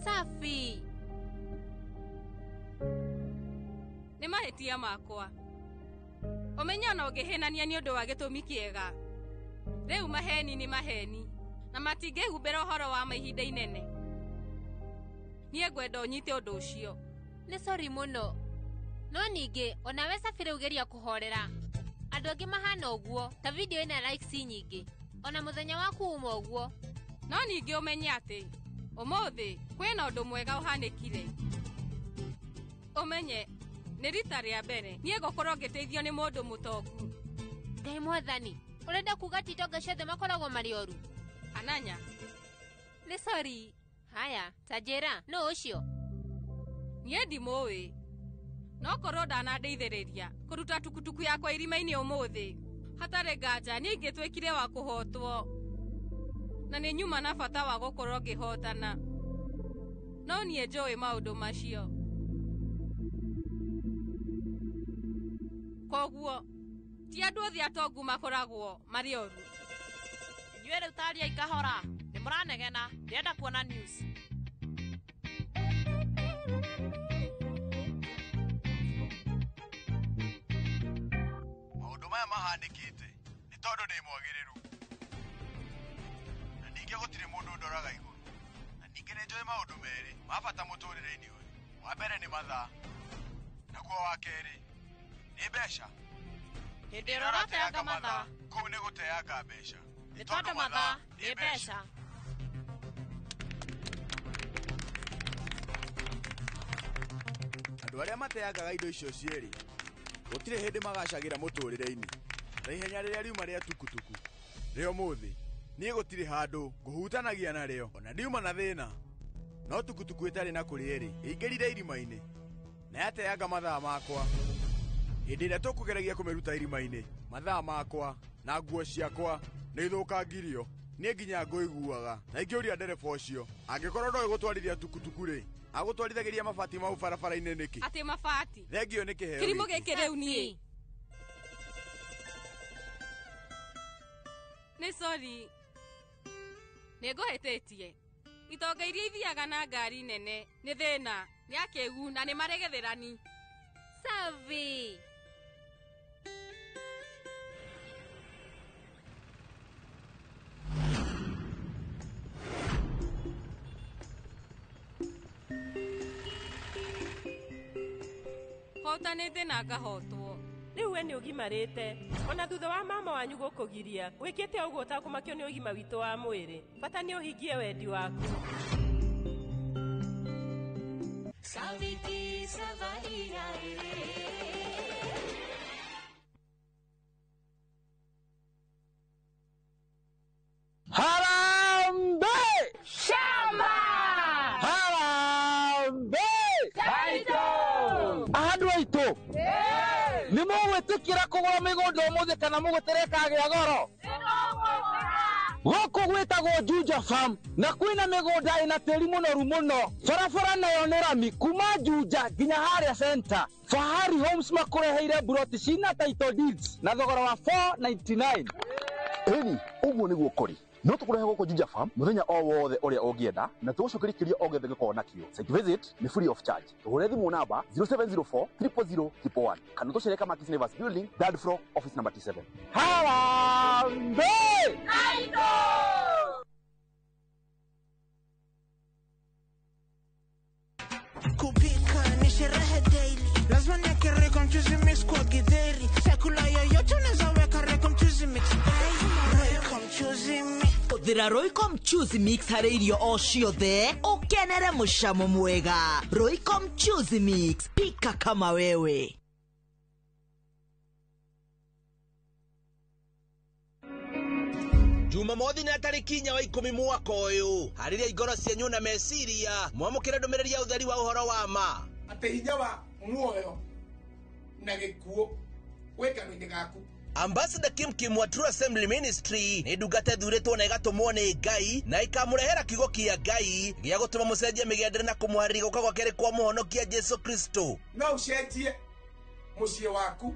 Safi, nĩ mahĩtia makwa. Ũmenye ona ũngĩhĩnania nĩ ũndũ wa gĩtũmi kĩega. Rĩu maheni nĩ maheni na matingĩhumbĩra ũhoro wa ma ihinda inene. Niĩ ngwenda ũnyite ũndũ ũcio. Nĩ sori mũno. No ningĩ onawe Safi rĩu geria kũhorera. Andũ angĩ mahana ũguo ta video ĩna likes nyingĩ. Ona mũthenya waku uma ũguo. No ningĩ ũmenye atĩ ũmũthĩ kwĩna ũndũ mwega ũhanĩkire. Ũmenye nĩ rita rĩa mbere niĩ ngũkorwo ngĩteithio nĩ mũndũ mũtongu. Ngai mwathani, ũrenda kuga ti itonga ciothe makoragwo marĩ oru? Ananya. Nĩ sori. Haya, ta njĩra, nũ ũcio? Niĩ ndimũĩ. No korwo ndanandeithĩrĩria kũruta tukutuku yakwa irima-inĩ ũmũthĩ. Hatarĩ nganja niĩ ingĩtuĩkire wa kũhotwo. Na nĩ nyuma na bata wa gũkorwo ngĩhotana. No niĩ njũĩ maũndũ macio. Koguo ti andũ othe atongu makoragwo marĩ oru. Inyuĩ rĩu tariai kahora, nĩ mũranegena, ndĩrenda kuona news. Maũndũ maya mahanĩkĩte nĩ tondũ ndĩ mwagĩrĩru. Na ningĩ gũtirĩ mũndũ ndoraga igũrũ. Na ningĩ nĩ njũĩ maũndũ merĩ ma bata mũtũrĩre-inĩ ũyũ. Wa mbere nĩ mathaa, naguo wa kerĩ nĩ mbeca. Hĩndĩ ĩrĩa ũrateanga mathaa, kũu nĩ gũteanga mbeca. Nĩ tondũ mathaa nĩ mbeca. Andũ arĩa mateangaga indo icio cierĩ gũtirĩ hĩndĩ magacagĩra mũtũrĩre-inĩ. Na ihenya rĩrĩa riuma rĩa tukutuku rĩa ũmũthĩ niĩ gũtirĩ handũ ngũhutanagia narĩo ona ndiuma na thĩna. No tukutuku ĩtarĩ na kũrĩa ĩrĩ ĩingĩrire irima-inĩ na yateanga mathaa makwa. Hĩndĩ ĩrĩa tũkũgeragia kũmĩruta irima-inĩ, mathaa makwa na nguo ciakwa nĩ ithũkangirio. Niĩ nginya ngũiguaga na ingĩũria ndereba ũcio angĩkorwo ndoĩ gũtwarithia tukutuku rĩ, agũtwarithagĩria mabati mau barabara-inĩ nĩkĩ? Atĩ mabati? Thengio nĩ kĩheo Kĩrimũ gĩkĩ rĩu niĩ. Nĩ sori. Nĩ ngũhĩtĩtie. Itonga iria ithiaga na ngari nene nĩ thĩna, nĩ akĩgu na nĩ marĩ gĩthĩrani. Safi. Hotanĩte na ngahotwo. Rĩu we nĩ ũgimarĩte. Ona thutha wa mama wanyu gũkũgiria, wĩkĩte ũguo ũtakũmakio nĩ ũgima witũ wa mwĩrĩ. Bata nĩ ũhingie wendi waku. Saviti savaria ere. Harambee! Shamba! Harambee! Taito! Andũ aitũ nĩ mũgwĩtĩkĩra kũgũra mĩgũnda ũmũthĩ kana mũgũtereka agĩa goro? Gũkũ gwĩtagwo Juja Farm na kwĩna mĩgũnda ĩna tĩri mũnoru mũno. Barabara nayo nĩ rami kuma Juja nginya harĩa center. Fahari Homes makũreheire buroti cina title deeds na thogora wa 499. Ĩni, ũguo nĩguo kũrĩ. No tũkũrehe gũkũ Juja Farm mũthenya o wothe ũrĩa ũngĩenda na tũgũcokerie kĩũria o gĩothe gĩkorwo nakĩo. Site visit nĩ free of charge. Tũhũre thimũ namba 0704 000 111 kana tũcere Kamakis Neighbors Building, third floor, office number T7. Harambee! Kupika ni sherehe daily, lazima niweke Royco mchuzi mix kwa githeri. Chakula yoyote unaweza weka Royco mchuzi mix. Royco mchuzi mix. Hũthĩra Royco mchuzi mix harĩ irio o ciothe ũkenere mũcamo mwega. Royco mchuzi mix, pika kama wewe. Jumamothi na tarĩki 4 wa 10 mwaka ũyũ, harĩria ngoro cianyu na meciria mwamũkĩre ndũmĩrĩri ya ũtheri wa ũhoro wa ma atĩ hinya wa muoyo na gĩkuũ wĩ kanua-inĩ gaku. Ambassador Kim Kim wa True Assembly Ministry nĩ ndungata ĩthurĩtwo na ĩgatũmwo nĩ Ngai na ĩkamũrehera kiugo kĩa Ngai gĩa gũtũma mũcenjie mĩgendere na kũmũharĩria gũka gwa kerĩ kwa mũhonokia Jesu Kristo. No ũcenjie mũciĩ waku,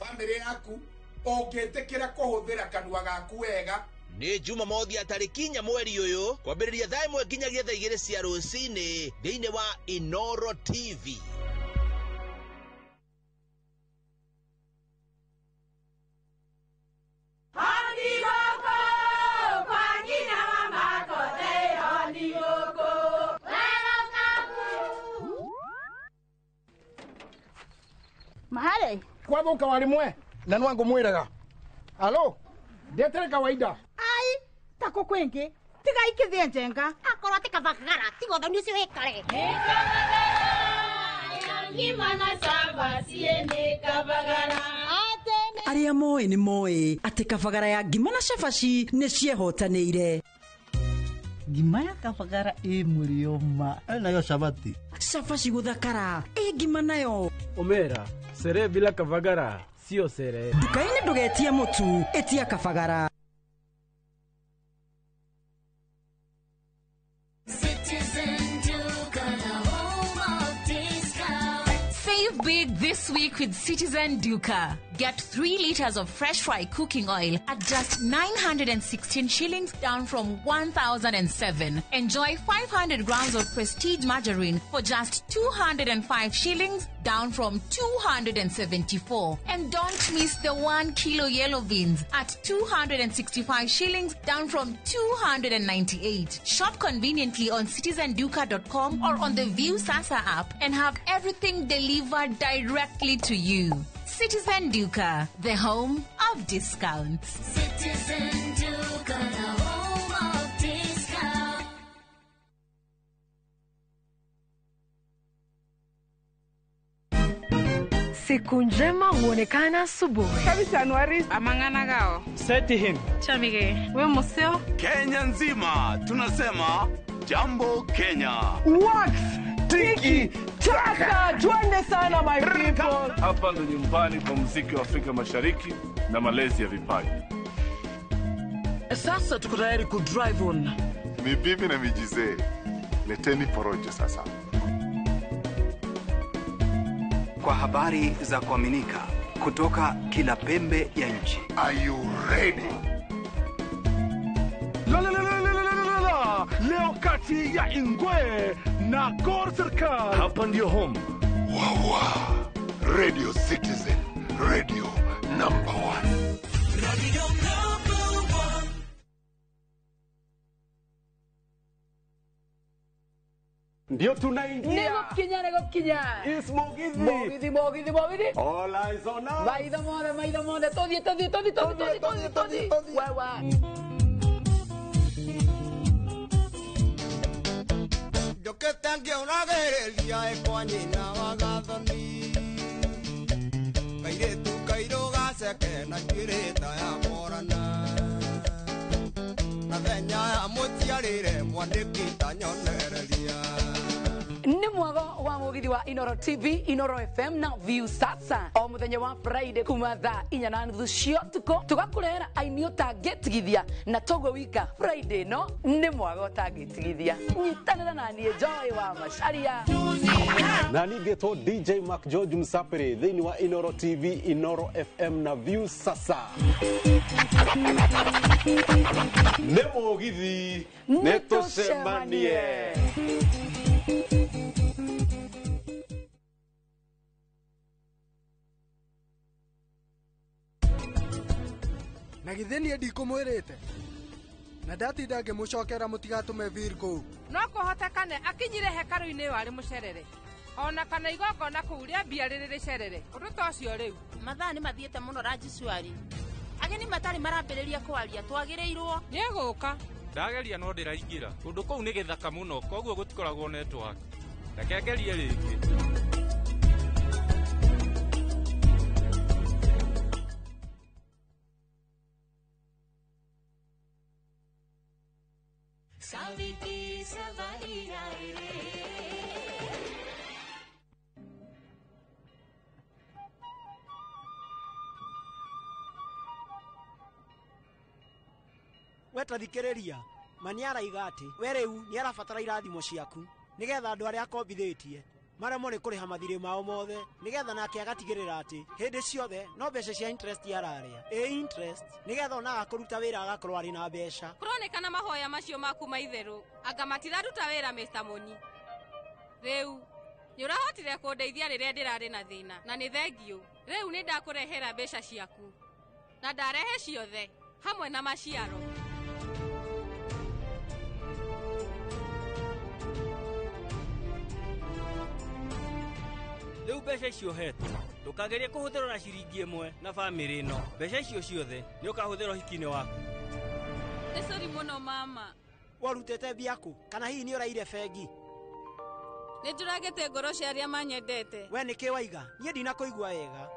bamĩrĩ yaku, ũngĩtĩkĩra kũhũthĩra kanua gaku wega. Nĩ Jumamothi ya tarĩki 4 mweri ũyũ kwambĩrĩria thaa 1 nginyagia thaa 2 cia rũcinĩ thĩinĩ wa Inoro TV. Mahare kwathuka warimwe na nwangu mwiraga alo ndetere kawaida ai tako kwingi tiga ikithie njenga akorwo ti kabagara tiga ũthoni ũcio wĩkare. Arĩa moĩ nĩ moĩ atĩ kabagara ya ngima na cabaci nĩ ciehotanĩire. Ngima ya kabagara ĩ mũrĩo ma nayo cabaci. Cabaci gũthakara ĩ ngima nayo. Omera sere bila kabagara sio sere. Nduka-inĩ ndũgetie mũtu, ĩtia kabagara. Save big this week with Citizen Duka. Get 3 liters of fresh fry cooking oil at just 916 shillings, down from 1,007. Enjoy 500 grams of Prestige margarine for just 205 shillings, down from 274. And don't miss the 1 kilo yellow beans at 265 shillings, down from 298. Shop conveniently on citizenduka.com or on the View Sasa app and have everything delivered directly to you. Citizen Duka, the home of discounts. Citizen Duka, the home of discounts. Siku njema huonekana asubuhi. Kabisa Anuari amangana gao. Seti him. Chamige. We museo. Kenya nzima tunasema jambo Kenya. Wax tiki taka, twende sana my people. Hapa ndo nyumbani kwa muziki wa Afrika Mashariki na malezi ya vipaji. Sasa tuko tayari ku drive on. Ni bibi na mijizee. Leteni porojo sasa. Kwa habari za kuaminika kutoka kila pembe ya nchi. Are you ready? La la la la la la la. Leo kati ya Ingwe na Gor Serikal. Hapa ndio home. Wawa. Radio Citizen, radio number 1. Radio number 1. Ndio tunaingia. Nĩgũkinya nĩgũkinya. Is Mugithi. Mugithi Mugithi Mugithi. All eyes on us. Maitho mothe maitho mothe tũthiĩ tũthiĩ tũthiĩ tũthiĩ tũthiĩ tũthiĩ tũthiĩ. Wewa. Njũkĩte ngĩũragĩrĩria ĩ kwa nyina wa Gathoni. Kairĩtu kairũ gaceke na njuĩrĩ ta ya Morana. Na thenya ya mũciarĩre mwandĩki ta nyonereria. Nĩ mwago wa Mugithi Mũgithi wa Inoro TV, Inoro FM na View Sasa o mũthenya wa Friday kuma thaa 4:30 cia ũtukũ, tũgakũrehera aini ũtangĩtigithia na toguo wika Friday no nĩ mwaga ũtangĩtigithia. Nyitanĩra na niĩ Joy wa Macharia. Na ningĩtwo DJ Mark George Msapere thĩinĩ wa Inoro TV, Inoro FM na View Sasa. Nĩ mũgithi, nĩ tũcemanie. Na githĩ niĩ ndikũmwĩrĩte na ndatinda ngĩmũcokera mũtigatũme bill kũu. No kũhotekane akinyire hekarũ-inĩ ĩyo arĩ mũcerere, ona kana igongona kũu rĩambia rĩrĩ rĩcerere. Ũndũ ta ũcio rĩu. Mathaa nĩ mathiĩte mũno Rajishwari. Ageni matarĩ marambĩrĩria kwaria, twagĩrĩirwo nĩegũka. Ndageria no ndĩraingĩra. Kũndũ kũu nĩ gĩthaka mũno, koguo gũtikoragwo network. Reke ngerie rĩngĩ. Saviki savari ai re. We ta thikĩrĩria, ma nĩaraiga atĩ we rĩu nĩarabatara irathimo ciaku nĩgetha andũ arĩa akombithĩtie maremwo nĩ kũrĩha mathirĩ mao mothe, nĩgetha nake agatigĩrĩra atĩ hĩndĩ ciothe no mbeca cia interest ararĩa ĩ interest, nĩgetha ona agakũruta wĩra agakorwo arĩ na mbeca. Kũronekana mahoya macio maku maitherũ anga matiraruta wĩra Mr. Moni. Rĩu nĩũrahotire kũndeithia rĩrĩa ndĩrarĩ na thĩna, na nĩ thengiũ. Rĩu nĩ ndakũrehera mbeca ciaku na ndarehe ciothe hamwe na maciaro. Rĩu mbeca icio ũhetwo ndũkagerie kũhũthĩrwo na ciringi ĩmwe na bamĩrĩ ĩno. Mbeca icio ciothe nĩ ũkahũthĩra ũhiki-inĩ waku. Nĩ sori mũno mama. Warutĩte mbia kũ? Kana hihi nĩ ũraire bengi? Nĩ njũragĩte ngoro cia arĩa manyendete. We nĩkĩ waiga? Niĩ ndinakũigua wega.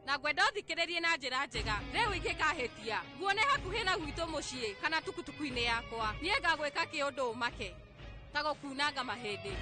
Na ngwenda ũthikĩrĩrie na njĩra njega. Rĩu ingĩkahĩtia nguone hakuhĩ na gwitũ mũciĩ kana tukutuku-inĩ yakwa, niĩ ngagwĩka kĩũndũ ũmake ta gũkunanga mahĩndĩ.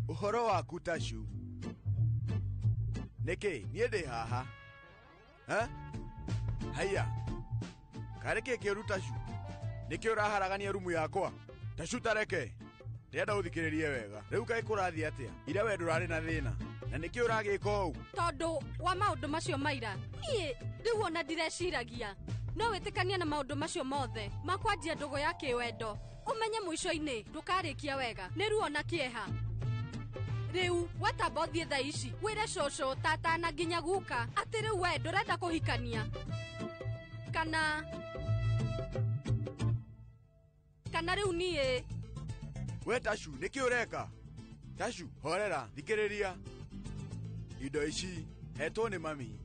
Ũhoro waku Tashu? Nĩkĩ niĩ ndĩ haha? Ha? Haiya, karĩ kĩ kĩũru Tashu? Nĩkĩ ũraharagania rumu yakwa? Tashu tareke, ndĩrenda ũthikĩrĩrie wega. Rĩu kaĩ kũrathiĩ atĩa? Ira we ndũrarĩ na thĩna, na nĩkĩ ũragĩka ũũ? Tondũ wa maũndũ macio maira, niĩ rĩu ona ndireciragia. No wĩtĩkanie na maũndũ macio mothe makwanjia ndũgũ ya kĩwendo, ũmenye mũico-inĩ ndũkarĩkia wega, nĩ ruo na kĩeha. Rĩu wetamba ũthiĩ thaa ici wĩre cũcũ, tata na nginya guka atĩ rĩu we ndũrenda kũhikania. Kana rĩu niĩ. We Tashu, nĩkĩ ũreka? Tashu, horera, thikĩrĩria. Indo ici hetwo nĩ mami.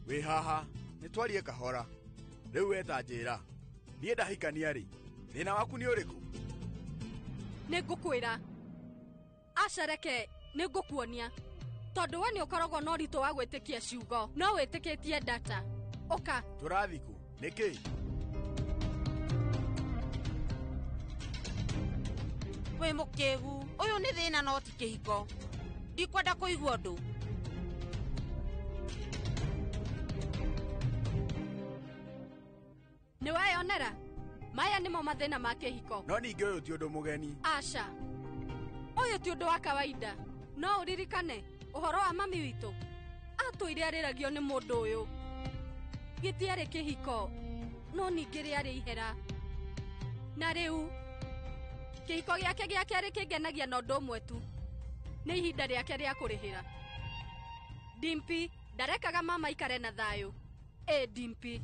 Wĩ haha, nĩ twarie kahora. Rĩu we ta njĩra, niĩ ndahikania rĩ, thĩna waku nĩ ũrĩkũ? Nĩ ngũkwĩra. Aca reke nĩ ngũkuonia. Tondũ we nĩ ũkoragwo na ũritũ wa gwĩtĩkia ciugo, no wĩtĩkĩtie data. Ũka. Tũrathiĩ kũ? Nĩkĩ? Wĩ mũkĩgu, ũyũ nĩ thĩna no ti kĩhiko. Ndikwenda kũigua ũndũ. Nĩ weyonera? Maya nĩmo mathĩna ma kĩhiko. No ningĩ ũyũ ti ũndũ mũgeni. Aca, ũyũ ti ũndũ wa kawaida. No ũririkane ũhoro wa mami witũ atũire arĩragio nĩ mũndũ ũyũ. Gĩtiarĩ kĩhiko, no ningĩ rĩarĩ ihera. Na rĩu kĩhiko gĩake gĩa kerĩ kĩngenagia na ũndũ ũmwe tu, nĩ ihinda rĩake rĩa kũrĩhĩra. Dimpi ndarekaga mama ikare na thayũ. Ĩ Dimpi.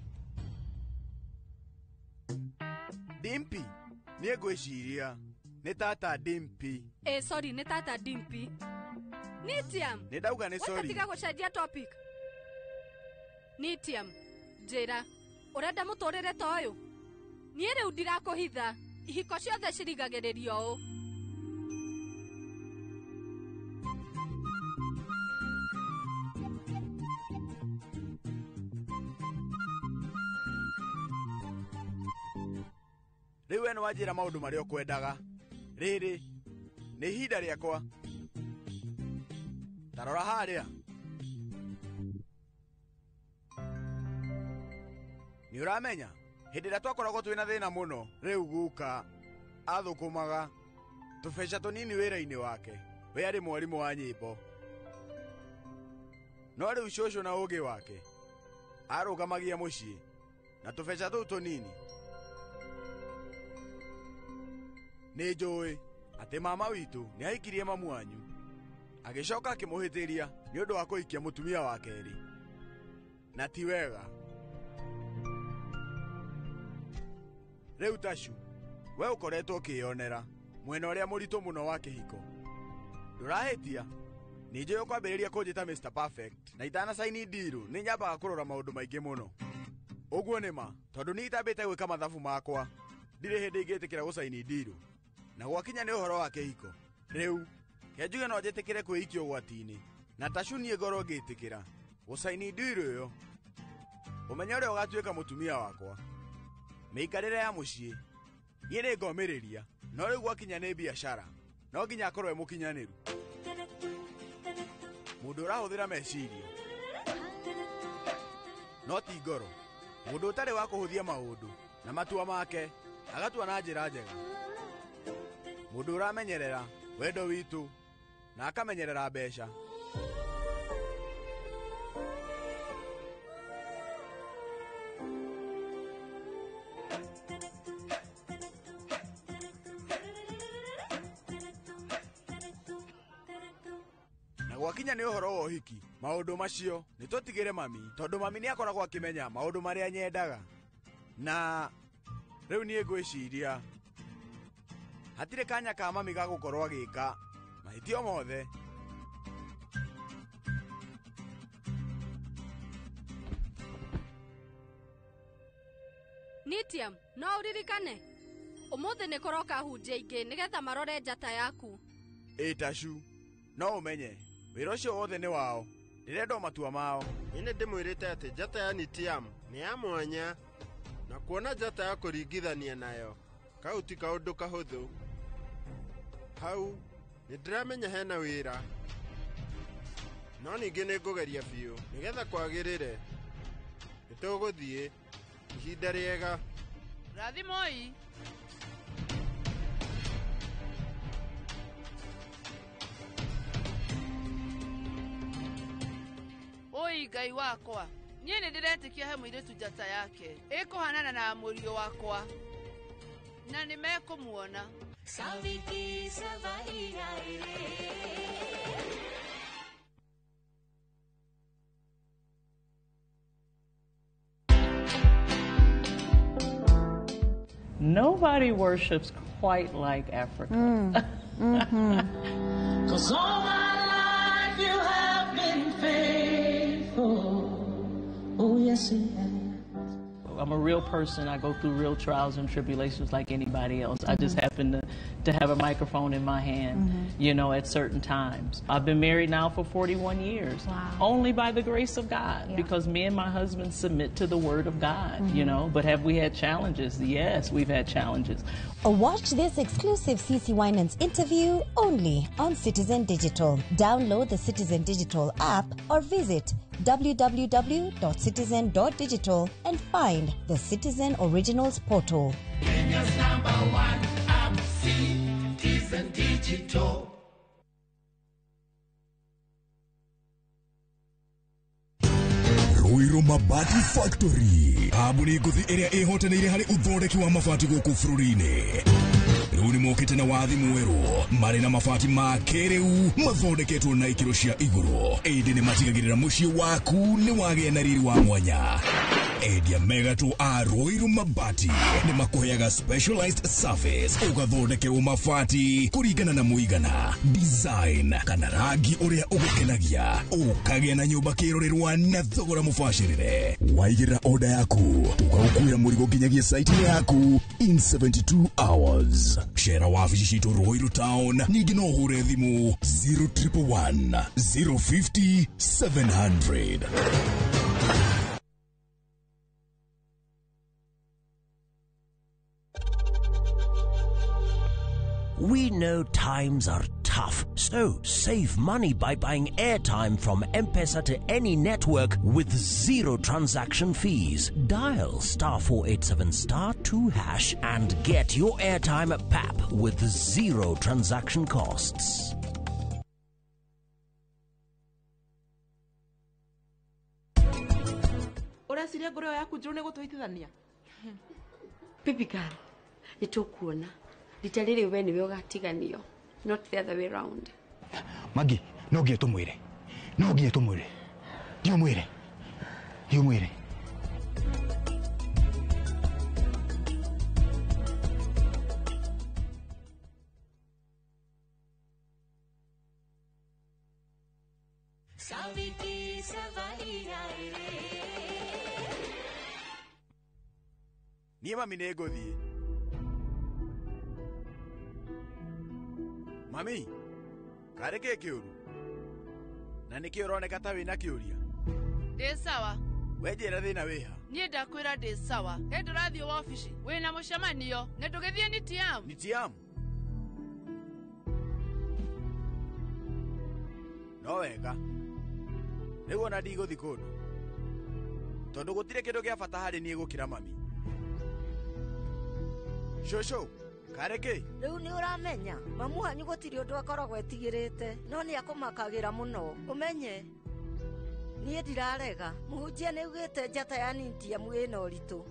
Dimpi? Niĩ ngwĩciria nĩ tata Dimpi. Ĩ sorry, nĩ tata Dimpi. Nitiam. Nĩ ndauga nĩ sorry. Wetatiga gũcenjia topic. Nitiam, Njĩra, ũrenda mũtũrĩre ta ũyũ? Niĩ rĩu ndirakũhitha, ihiko ciothe cirigagĩrĩrio ũũ. Rĩu we nĩwanjĩra maũndũ marĩa ũkwendaga. Rĩrĩ nĩ ihinda rĩakwa. Ta rora harĩa. Nĩ ũramenya hĩndĩ ĩrĩa twakoragwo twĩna thĩna mũno, rĩu guka athũkũmaga tũbeca tũnini wĩra-inĩ wake. We arĩ mwarimũ wa nyĩmbo. No rĩu cũcũ na ũũgĩ wake arũgamagia mũciĩ na tũbeca tũu tũnini. Nĩ njũĩ atĩ mama witũ nĩ ahikirie mamu wanyu, agĩcoka akĩmũhĩtĩria nĩ ũndũ wa kũhikia mũtumia wa kerĩ, na ti wega. Rĩu Tacu, we ũkoretwo ũkĩyonera mwena ũrĩa mũritũ mũno wa kĩhiko. Ndũrahĩtia, nĩ njũĩ ũkwambĩrĩria kũnjĩta Mr Perfect na itanacaini ndiru nĩ nyambaga kũrora maũndũ maingĩ mũno. Ũguo nĩ ma, tondũ nĩ itambĩte gwĩka mathabu makwa, ndirĩ hĩndĩ ingĩtĩkĩra gũcaini ndiru. Na gwakinya nĩ ũhoro wa kĩhiko, rĩu ke njuge no njĩtĩkĩre kwĩikia ũgwati-inĩ, na Tacu niĩ ngorwo ngĩtĩkĩra gũcaini ndiru ĩyo. Ũmenye ũrĩa ũgatuĩka mũtumia wakwa. Mĩikarĩre ya mũciĩ niĩ nĩ ngomĩrĩria, no rĩu gwakinya nĩ biacara no nginya akorwo e mũkinyanĩru, mũndũ ũrahũthĩra meciria no ti ngoro, mũndũ ũtarĩ wa kũhũthia maũndũ na matua make agatua na njĩra njega, mũndũ ũramenyerera wendo witũ na akamenyerera mbeca. Na gwakinya nĩ ũhoro wa ũhiki, maũndũ macio nĩ tũtigĩre mami, tondũ mami nĩ akoragwo akĩmenya maũndũ marĩa nyendaga. Na rĩu niĩ ngwĩciria hatirĩ kanya ka mami ga gũkorwo agĩka mahĩtio mothe. Nitiam, no ũririkane ũmũthĩ nĩ kũroka hunjia ingĩ nĩgetha marore njata yaku. Ĩ Tacu, no ũmenye wĩra ũcio wothe nĩ wao, ndĩrenda o matua mao. Niĩ nĩ ndĩmwĩrĩte atĩ njata ya Nitiam nĩ ya mwanya, na kuona njata ya kũringithania nayo kau ti kaũndũ kahũthũ. Hau nĩ ndĩramenya hena wĩra, no ningĩ nĩ ngũgeria biũ nĩgetha kwagĩrĩre. Nĩ tũgũthiĩ ihinda rĩega. Rathimoi. Oi Ngai wakwa, niĩ nĩ ndĩretĩkia he mũirĩtu njata yake ĩkũhanana na mũriũ wakwa, na nĩ mekũmuona. Saviki savari रे. Nobody worships quite like Africa. Mm-hmm. 'Cause all my life you have been faithful. Oh, yes, you have. I'm a real person. I go through real trials and tribulations like anybody else. I just happen to have a microphone in my hand, you know, at certain times. I've been married now for 41 years. Wow. Only by the grace of God, Yeah. because me and my husband submit to the word of God, you know. But have we had challenges? Yes, we've had challenges. Watch this exclusive CC Winans interview only on Citizen Digital. Download the Citizen Digital app or visit www.citizen.digital and find the Citizen Originals portal. Kenya's number one app, Citizen Digital. Ruiru Mabati Factory, kambuni ngũthi ĩrĩa ĩhotanĩire harĩ ũthondeki wa mabati gũkũ bũrũri-inĩ. Rĩu nĩ mokĩte na wathi mwerũ, marĩ na mabati ma kĩrĩu mathondeketwo na ikĩro cia igũrũ, ĩndĩ nĩ matigagĩrĩra mũciĩ waku nĩ wagĩa na riri wa mwanya. Endia megatũ a Ruiru Mabati nĩ makũheaga specialized service ũgathondekerwo mabati kũringana na mũigana, design kana rangi ũrĩa ũgũkenagia, ũkagĩa na nyũmba kĩrorerwa na thogora mũbacĩrĩre. Waigĩrĩra order yaku tũgagũkuĩra mũrigo nginyagia site-inĩ yaku in 72 hours. Cera wabici citũ Ruiru Town, ningĩ no ũhũre thimũ 0111 050 700. We know times are tough, so save money by buying airtime from M-Pesa to any network with zero transaction fees. Dial *487*2# and get your airtime at PAP with zero transaction costs. Ũreciria ngoro yaku njũru nĩ gũtũhitithania? Baby girl, nĩ tũkuona rita rĩrĩ we nĩwe ũgatiganio, not the other way round. Magi, no nginya tũmwĩre, no nginya tũmwĩre, ndiũmwĩre, ndiũmwĩre. Niĩ mami nĩ ngũthiĩ. Mami, karĩ kĩ kĩũru? Na nĩkĩ ũroneka ta wĩna kĩũria? Ndĩ sawa. We njĩra thĩna wĩha. Niĩ ndakwĩra ndĩ sawa. Ĩ ndũrathiĩ wabici, wĩna mũcemanio, na ndũgĩthiĩ Nitiam. Nitiam? No wega. Rĩu ona ndigũthiĩ kũndũ. Tondũ gũtirĩ kĩndũ gĩa bata harĩ niĩ gũkĩra mami. Shosho, karĩ kĩ? Rĩu nĩ ũramenya, mamu wanyu gũtirĩ ũndũ akoragwo etigĩrĩte, no nĩ akũmakagĩra mũno. Ũmenye, niĩ ndirarega, mũhunjia nĩ augĩte njata ya Nitiam ĩna ũritũ,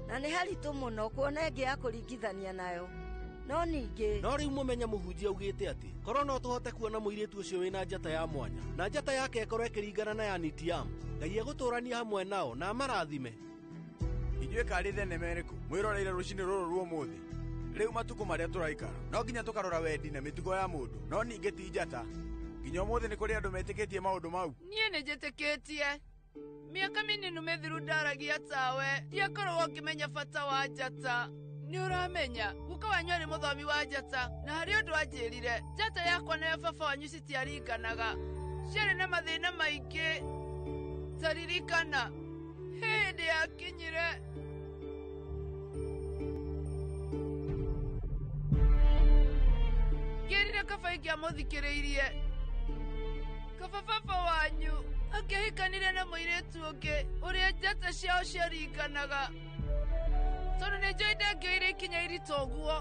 na nĩ haritũ mũno kuona ĩngĩ ya kũringithania nayo. No ningĩ no rĩu mũmenya mũhunjia augĩte atĩ korwo no tũhote kuona mũirĩtu ũcio wĩna njata ya mwanya na njata yake ĩkorwo ĩkĩringana na ya Nitiam, Ngai egũtũrania hamwe nao na amarathime. Inyuĩ karĩ thenema ĩrĩkũ mwĩroreire rũcinĩ rũrũ rwa ũmũthĩ? Rĩu matukũ marĩa tũraikara no nginya tũkarora wendi na mĩtugo ya mũndũ, no ningĩ ti njata. Nginya ũmũthĩ nĩ kũrĩ andũ metĩkĩtie maũndũ mau. Niĩ nĩ njĩtĩkĩtie. Mĩaka mĩnini mĩthiru ndaragia tawe, ndiakoragwo ngĩmenya bata wa njata. Nĩ ũramenya, guka wanyu arĩ mũthomi wa njata, na harĩ ũndũ anjĩrire, njata yakwa na ya baba wanyu citiaringanaga. Ciarĩ na mathĩna maingĩ. Ta ririkana, hĩndĩ yakinyire. Ngĩrire kaba ingĩamũthikĩrĩirie. Kaba baba wanyu akĩhikanire na mũirĩtu ũngĩ ũrĩa njata ciao ciaringanaga. Tondũ nĩ njũĩ ndangĩoire ikinya iritũ ũguo.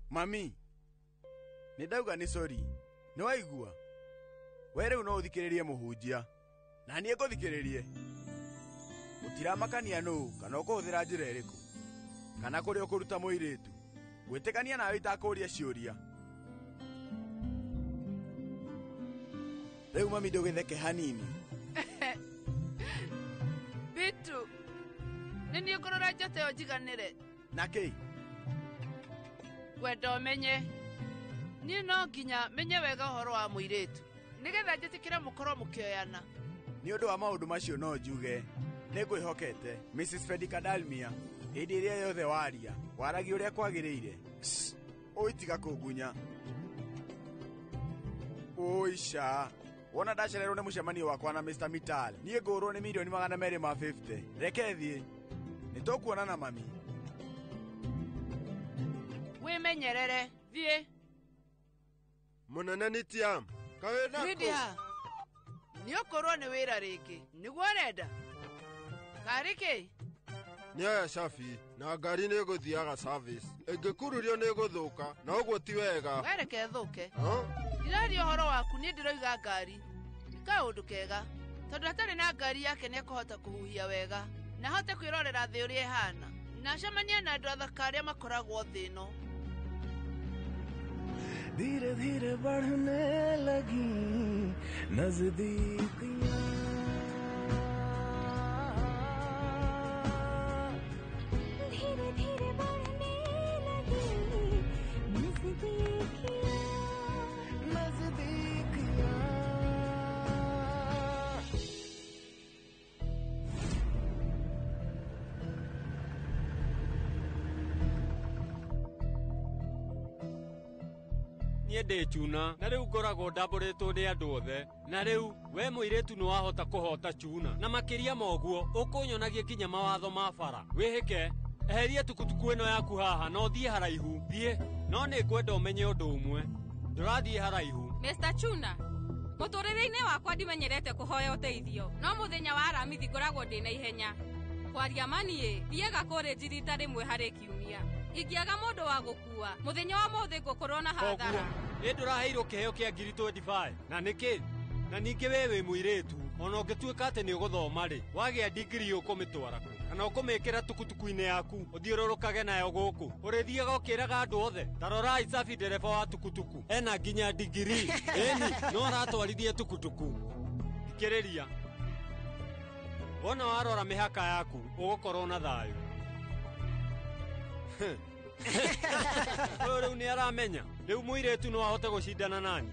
Mami, nĩ ndauga nĩ sorry. Nĩ waigua? We rĩu no ũthikĩrĩrie mũhunjia. Na niĩ ngũthikĩrĩrie. Gũtiramakania nũũ kana ũkũhũthĩra njĩra ĩrĩkũ, kana kũrĩa ũkũruta mũirĩtu. Gwĩtĩkania nawe itakũũria ciũria. Rĩu mami ndũgĩtheke hanini. Bitu, nĩ niĩ ngũrora njata ĩyo njiganĩre. Na kĩ? Ngwenda ũmenye, niĩ no nginya menye wega ũhoro wa mũirĩtu nĩgetha njĩtĩkĩre mũkorwo mũkĩoyana. Nĩ ũndũ wa maũndũ macio no njuge nĩ ngwĩhokete Mrs. Fedika Dalmia. Hĩndĩ ĩrĩa yothe waria, waragia ũrĩa kwagĩrĩire. Ũi tiga kũngunya. Ũi ca. Wona ndacererwo nĩ mũcemanio wakwa na Mr. Mittal, niĩ ngũrwo nĩ mirioni 250. Reke thiĩ. Nĩ tũkuonana mami. Wĩmenyerere, thiĩ. Mũnene Nitiam, kaĩ wĩna Ridi ha? Nĩ ũkorwo nĩ wĩra rĩngĩ, nĩguo ũrenda? Karĩ kĩ? Nĩ aya cabi na ngari nĩ ĩgũthiaga service. Ĩngĩkururio nĩ ĩgũthũka, na ũguo ti wega. We reke ĩthũke. Ndiraria ũhoro waku, niĩ ndĩroiga ngari. Nĩ kaũndũ kega, tondũ atarĩ na ngari yake nĩ ekũhota kũhuhia wega, na ahote kwĩrorera thĩ ũrĩa ĩhana, na acemanie na andũ athaka arĩa makoragwo thĩ ĩno. धीरे धीरे बढ़ने लगी नजदीकियां। धीरे धीरे बढ़ने लगी नजदीकियां, नजदीकियां। Niĩ ndĩ Chuna na rĩu ngoragwo ndambũrĩtwo nĩ andũ othe na rĩu we mũirĩtu nĩ wahota kũhota Chuna na makĩria ma ũguo ũkũnyonagia nginya mawatho ma bara. Wĩhĩke, eheria tukutuku ĩno yaku haha na ũthiĩ haraihu. Thiĩ, no nĩ ngwenda ũmenye ũndũ ũmwe, ndũrathiĩ haraihu. Mr. Chuna, mũtũrĩre-inĩ wakwa ndimenyerete kũhoya ũteithio, no mũthenya wa Aramithi ngoragwo ndĩ na ihenya. Kwaria ma niĩ, thiaga kũrĩnji rita rĩmwe harĩ kiumia. Ingĩaga mũndũ wa gũkua, mũthenya wa mũthĩ ngũkorwo na hathara. Ĩ ndũraheirwo kĩheo kĩa ngiri 25 na nĩkĩ? Na ningĩ we wĩ mũirĩtu, ona ũngĩtuĩka atĩ nĩ ũgũthoma rĩ, wagĩa ndigiri ũkũmĩtwara kũ? Kana ũkũmĩkĩra tukutuku-inĩ yaku ũthiũrũrũkage nayo gũkũ? Ũrĩthiaga ũkĩraga andũ othe, ta rorai Safi ndereba wa tukutuku, ena nginya ndigiri. Ĩni, no aratwarithia tukutuku. Thikĩrĩria, wona warora mĩhaka yaku ũgũkorwo na thayũ. Ũyũ rĩu nĩ aramenya, rĩu mũirĩtu no ahote gũcindana nani.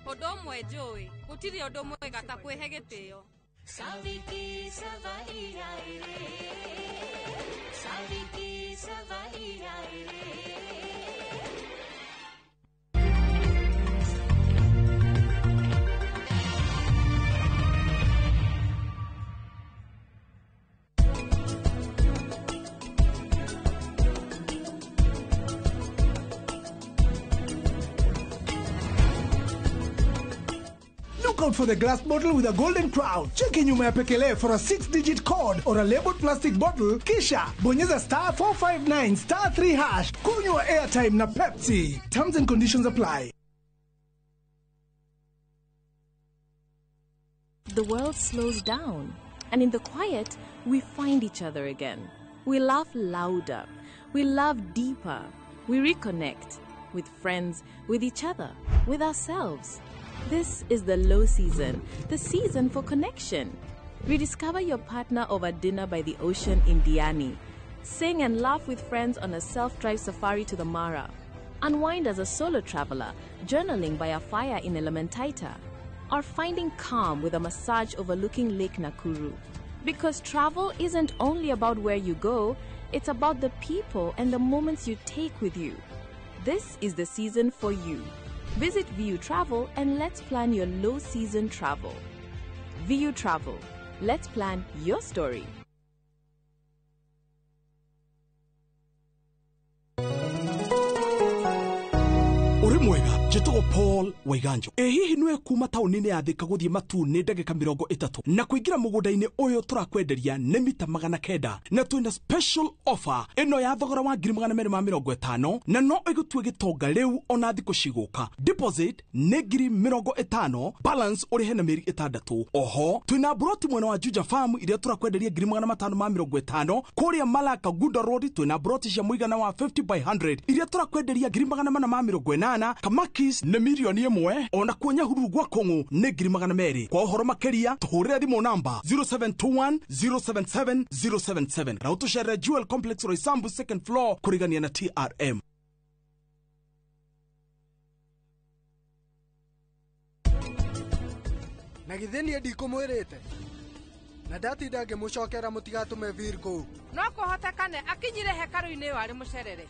Ũndũ ũmwe njũĩ, gũtirĩ ũndũ mwega ta kwĩhe gĩtĩo. Saviki savari ai re, Saviki savari ai re. Look out for the glass bottle with a golden crown. Cheki nyuma ya pekele for a 6-digit code or a labeled plastic bottle. Kisha bonyeza star 459 star 3 hash. Kunywa airtime na Pepsi. Terms and conditions apply. The world slows down, and in the quiet, we find each other again. We laugh louder. We love deeper. We reconnect with friends, with each other, with ourselves. This is the low season, the season for connection. Rediscover your partner over dinner by the ocean in Diani. Sing and laugh with friends on a self-drive safari to the Mara. Unwind as a solo traveler, journaling by a fire in Elementaita. Or finding calm with a massage overlooking Lake Nakuru. Because travel isn't only about where you go, it's about the people and the moments you take with you. This is the season for you. Visit VU Travel and let's plan your low season travel. VU Travel. Let's plan your story. Uri mwega njĩtagwo Paul Waiganjo. Ĩ hihi nĩwe kuma taũni-inĩ ya Thika gũthiĩ Matuu nĩ ndagĩka 30 na kũingĩra mũgũnda-inĩ ũyũ tũrakwenderia nĩ mita 900 na twĩna special offer ĩno ya thogora wa 250,000 na no ĩgũtue gĩtonga rĩu ona thikũ cigũka. Deposit nĩ 50,000, balance ũrĩhe na mĩeri 6. Oho twĩna broti mwena wa Juja Farm iria tũrakwenderia 550,000. Kũrĩa Malaka Gunda Road twĩna broti cia mũigana wa 50 by 100 iria tũrakwenderia 480,000. Kamakis nĩ 1,000,000 ona kuo Nyahururu gwa Kũng'ũ nĩ 200,000. Kwa ũhoro makĩria tũhũrĩre thimũ namba 0721 077 077 na ũtũcerere Jewel Complex Roysambu second floor kũrigania na TRM. Na githĩ niĩ ndikũmwĩrĩte na ndatinda ngĩmũcokera mũtigatũme vir kũu. No kũhotekane akinyire hekarũ-inĩ ĩyo arĩ mũcerere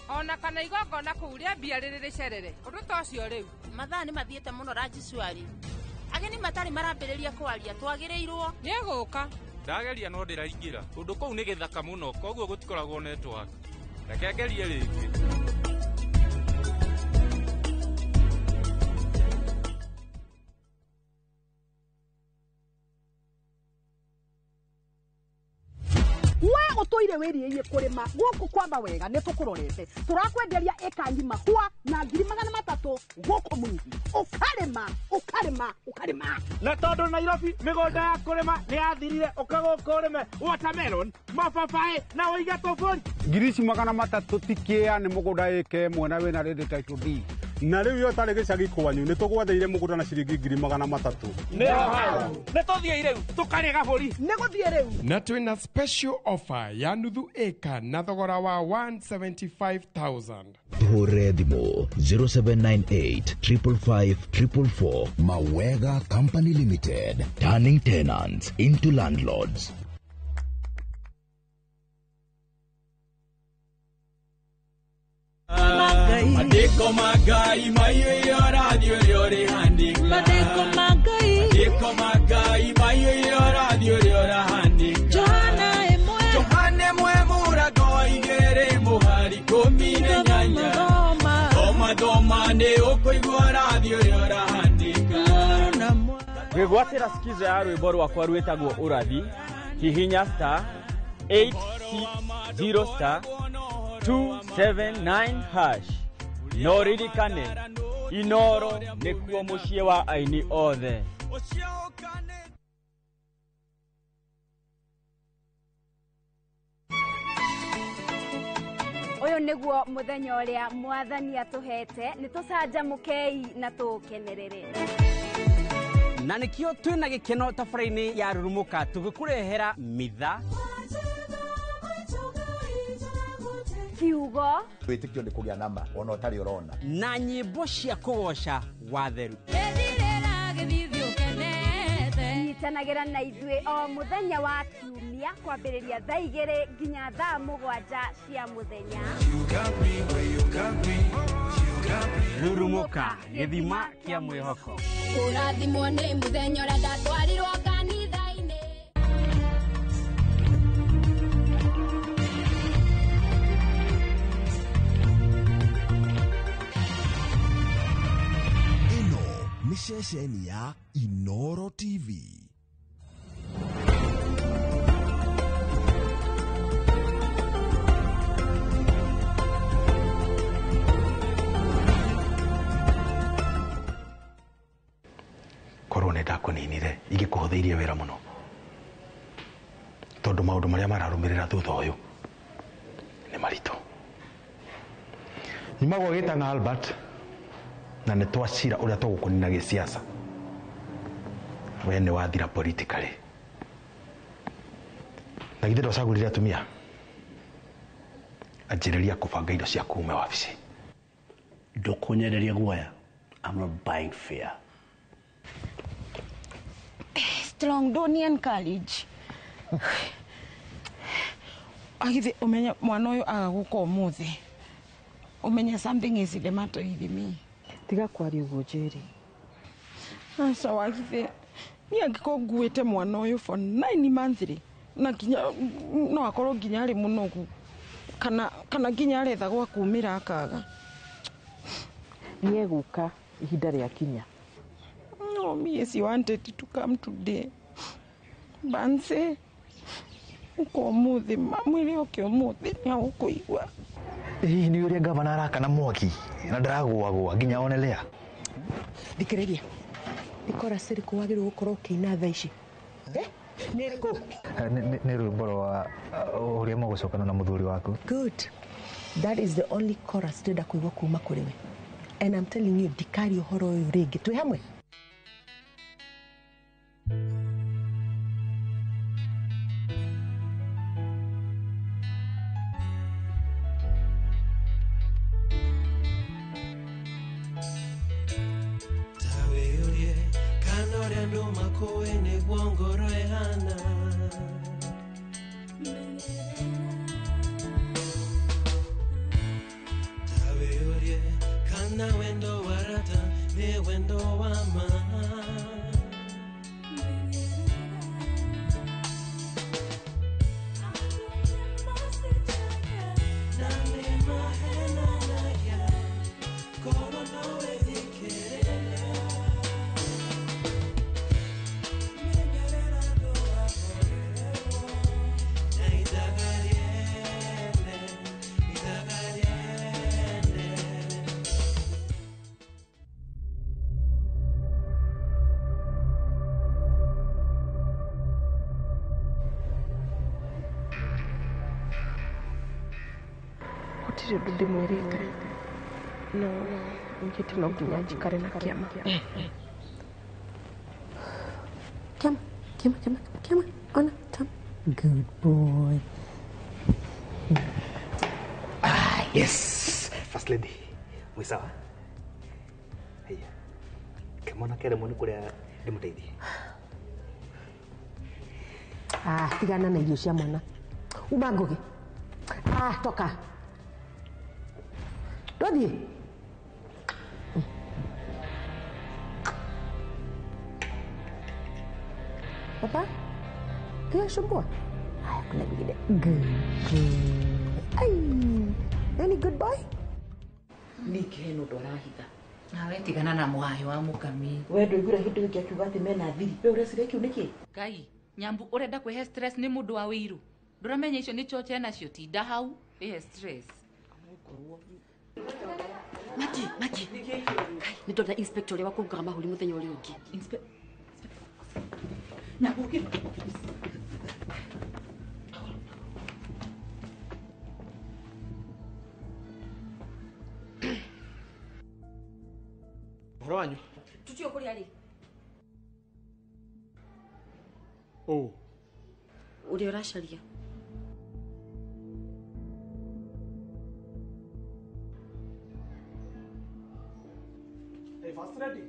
ona kana igongona kũu rĩambia rĩrĩ rĩcerere ũndũ ta ũcio. Rĩu mathaa nĩ mathiĩte mũno Rajishwari, ageni matarĩ marambĩrĩria kwaria, twagĩrĩirwo nĩ gũka. Ndageria no ndĩraingĩra kũndũ kũu nĩ gĩthaka mũno koguo gũtikoragwo network. Reke ngerie rĩngĩ. We Ũtũire wĩrirĩirie kũrĩma gũkũ kwa Mawega nĩ tũkũrorete. Tũrakwenderia ĩka ng'ima hwa na 300,000 gũkũ Munyi. Ũkarĩma, ũkarĩma, ũkarĩma. Na tondũ Nairobi mĩgũnda ya kũrĩma nĩ yathirire, ũka gũkũ ũrĩme watermelon, mababaĩ na ũige tũbũri. 300,000 ti kĩa nĩ mũgũnda ĩka ĩmwe na wĩna ready title deed. Na rĩu yo ũtarĩ gĩcagi kwanyu nĩ tũgwetheire mũgũnda na ciringi 300,000. Nĩho hau. Nĩ tũthiĩ rĩu tũkarĩe gabũri. Nĩ gũthiĩ rĩu. Na twĩna special offer ya nuthu ĩka na thogora wa 175,000. Tũhũrĩre thimũ 0798 555 444. Mawega Company Limited, turning tenants into landlords. Mandĩko ma Ngai maiyũire ũrathi ũrĩa ũrĩhandĩka. Mandĩko ma Ngai. Mandĩko ma Ngai maiyũire ũrathi ũrĩa ũrahandĩka. Johana ĩmwe. Johana ĩmwe mũrango igĩrĩ mũhari 18. Thoma thoma nĩ ũkũigua ũrathi ũrĩa ũrahandĩka. Gwĩgwatĩra skiza ya rwĩmbo rwakwa rwĩtagwo ũrathi, hihinya star 860 star 279 hash. No ririkane Inoro nĩkuo mũciĩ wa aini othe. Ũyũ nĩguo mũthenya ũrĩa mwathani atũhete, nĩ tũcanjamũkei na tũũkenerere. Na nĩkĩo twĩna gĩkeno tabarĩra-inĩ ya Rurumũka tũgĩkũrehera mitha, kiugo, wĩtĩkio nĩ kũgĩa nama ona ũtarĩ ũrona, na nyĩmbo cia kũgoca watheru. Nyitanagĩra na ithuĩ o mũthenya wa kiumia kwambĩrĩria thaa 2 nginya thaa 7 cia mũthenya. Rurumũka, gĩthima kĩa mwĩhoko. Kũrathimwo nĩ mũthenya ũrĩa ndatwarirwo kanitha-inĩ. Ĩno nĩ ceceni ya Inoro TV. Korwo nĩ ndakũninire ingĩkũhũthĩirie wĩra mũno, tondũ maũndũ marĩa mararũmĩrĩra thutha ũyũ nĩ maritũ. Nyumagwo gĩtana Albert, na nĩ twacira ũrĩa tũgũkũnina gĩsiasa. We nĩ wathira politically. Na githĩ ndwacagũrire atumia? Anjĩrĩria kũbanga indo ciaku ume wabici. Ndũkũnyenderia guoya. I'm not buying fear. Strongdonian College. Agithi umenye mwana uyu aga guka umuthi. Umenye something is the matter with me. Tiga kwaria uguo Njeri. Aca wagithi ni angĩkorwo nguĩte mwana ũyũ for 9 months rĩ, na nginya no akorwo nginya arĩ mũnogu kana nginya aretha gwa kumĩra akaga. Nĩ egũka ihinda rĩakinya. No, me she wanted to come today. Banse uko umuthi mwĩrĩ ũke ũmũthĩ nĩ agũkũigua. Hihi nĩ ũrĩa gavana arakana mwaki na ndaragũagũa nginya one lea. Thikĩrĩria. Nĩ chorus ĩrĩkũ wagĩrĩirwo gũkorwo ũkĩina thaa ici? Nĩ ĩrĩkũ? Nĩ rwĩmbo rwa ũrĩa mũgũcokana na mũthuri waku. Good. That is the only chorus ndĩrenda kũigua kuma kũrĩ we. And I'm telling you, ndikaria ũhoro ũyũ rĩngĩ. Twĩ hamwe? Naitagaria Gũtirĩ ũndũ ndĩmwĩrĩte. No njĩte no nginya njikare na kĩama. Kĩama, kĩama, kĩama, kĩama. Ona, tam. Good boy. Ah, yes. First lady. Mwĩ sawa? Haya. Kĩmwana kĩaremwo nĩ kũrĩa ndĩmũteithie. Ah, tigana na irio cia mwana. Uma ngũgĩ. Ah, toka. Ndũthiĩ. Papa, kiyasumbua. Haya, kuna vingine. Good boy. Ai, nani good boy? Nick hena ũndũ arahitha. Nawe tigana na mũhayo wa mũkami. We ndũiguire hĩndĩ ĩngĩ akiuga atĩ mena thiri. We ũreciria kĩu nĩkĩ? Ngai, Nyambu ũrenda kwĩhe stress nĩ mũndũ wa wĩiru. Ndũramenya icio nĩ choche nacio tinda hau wĩhe stress. Maki, Maki. Ngai, nĩ ndona inspector ũrĩa wa kũrugaga mahũri mũthenya ũrĩa ũngĩ. Nyambu ũkĩra. Ũhoro wanyu? Tũtiũĩ kũrĩa arĩ. Ũ. Ũrĩa ũracaria. Hey, first lady.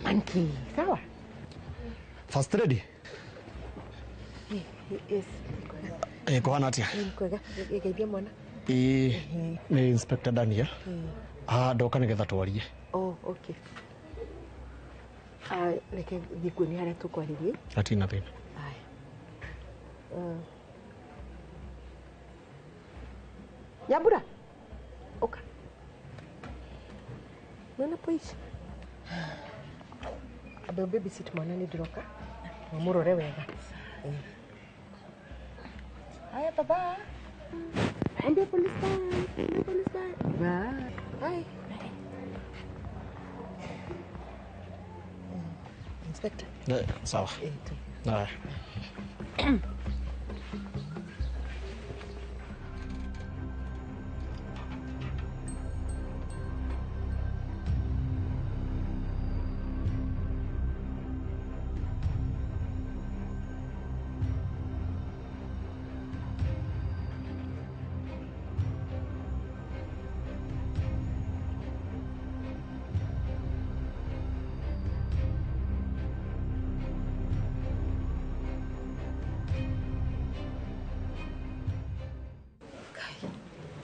Monkey, sawa? First lady. Yes. Kũhana atĩa? Kwega, geithia mwana. Ĩĩ, nĩ Inspector Daniel. Ah, ndoka nĩgetha twarie. Oh, okay. Ah, reke thiĩ kuonia harĩa tũkwarĩrie. Hatirĩ na thĩna. Haya. Nyambura, ũka. Mwana poici. Ambe babysit mwana nĩ ndĩroka. Mũrore wega. Haya, baba. Ambia police bye. Ambia police bye. Bye. Bye. Inspector. Sawa. Haya.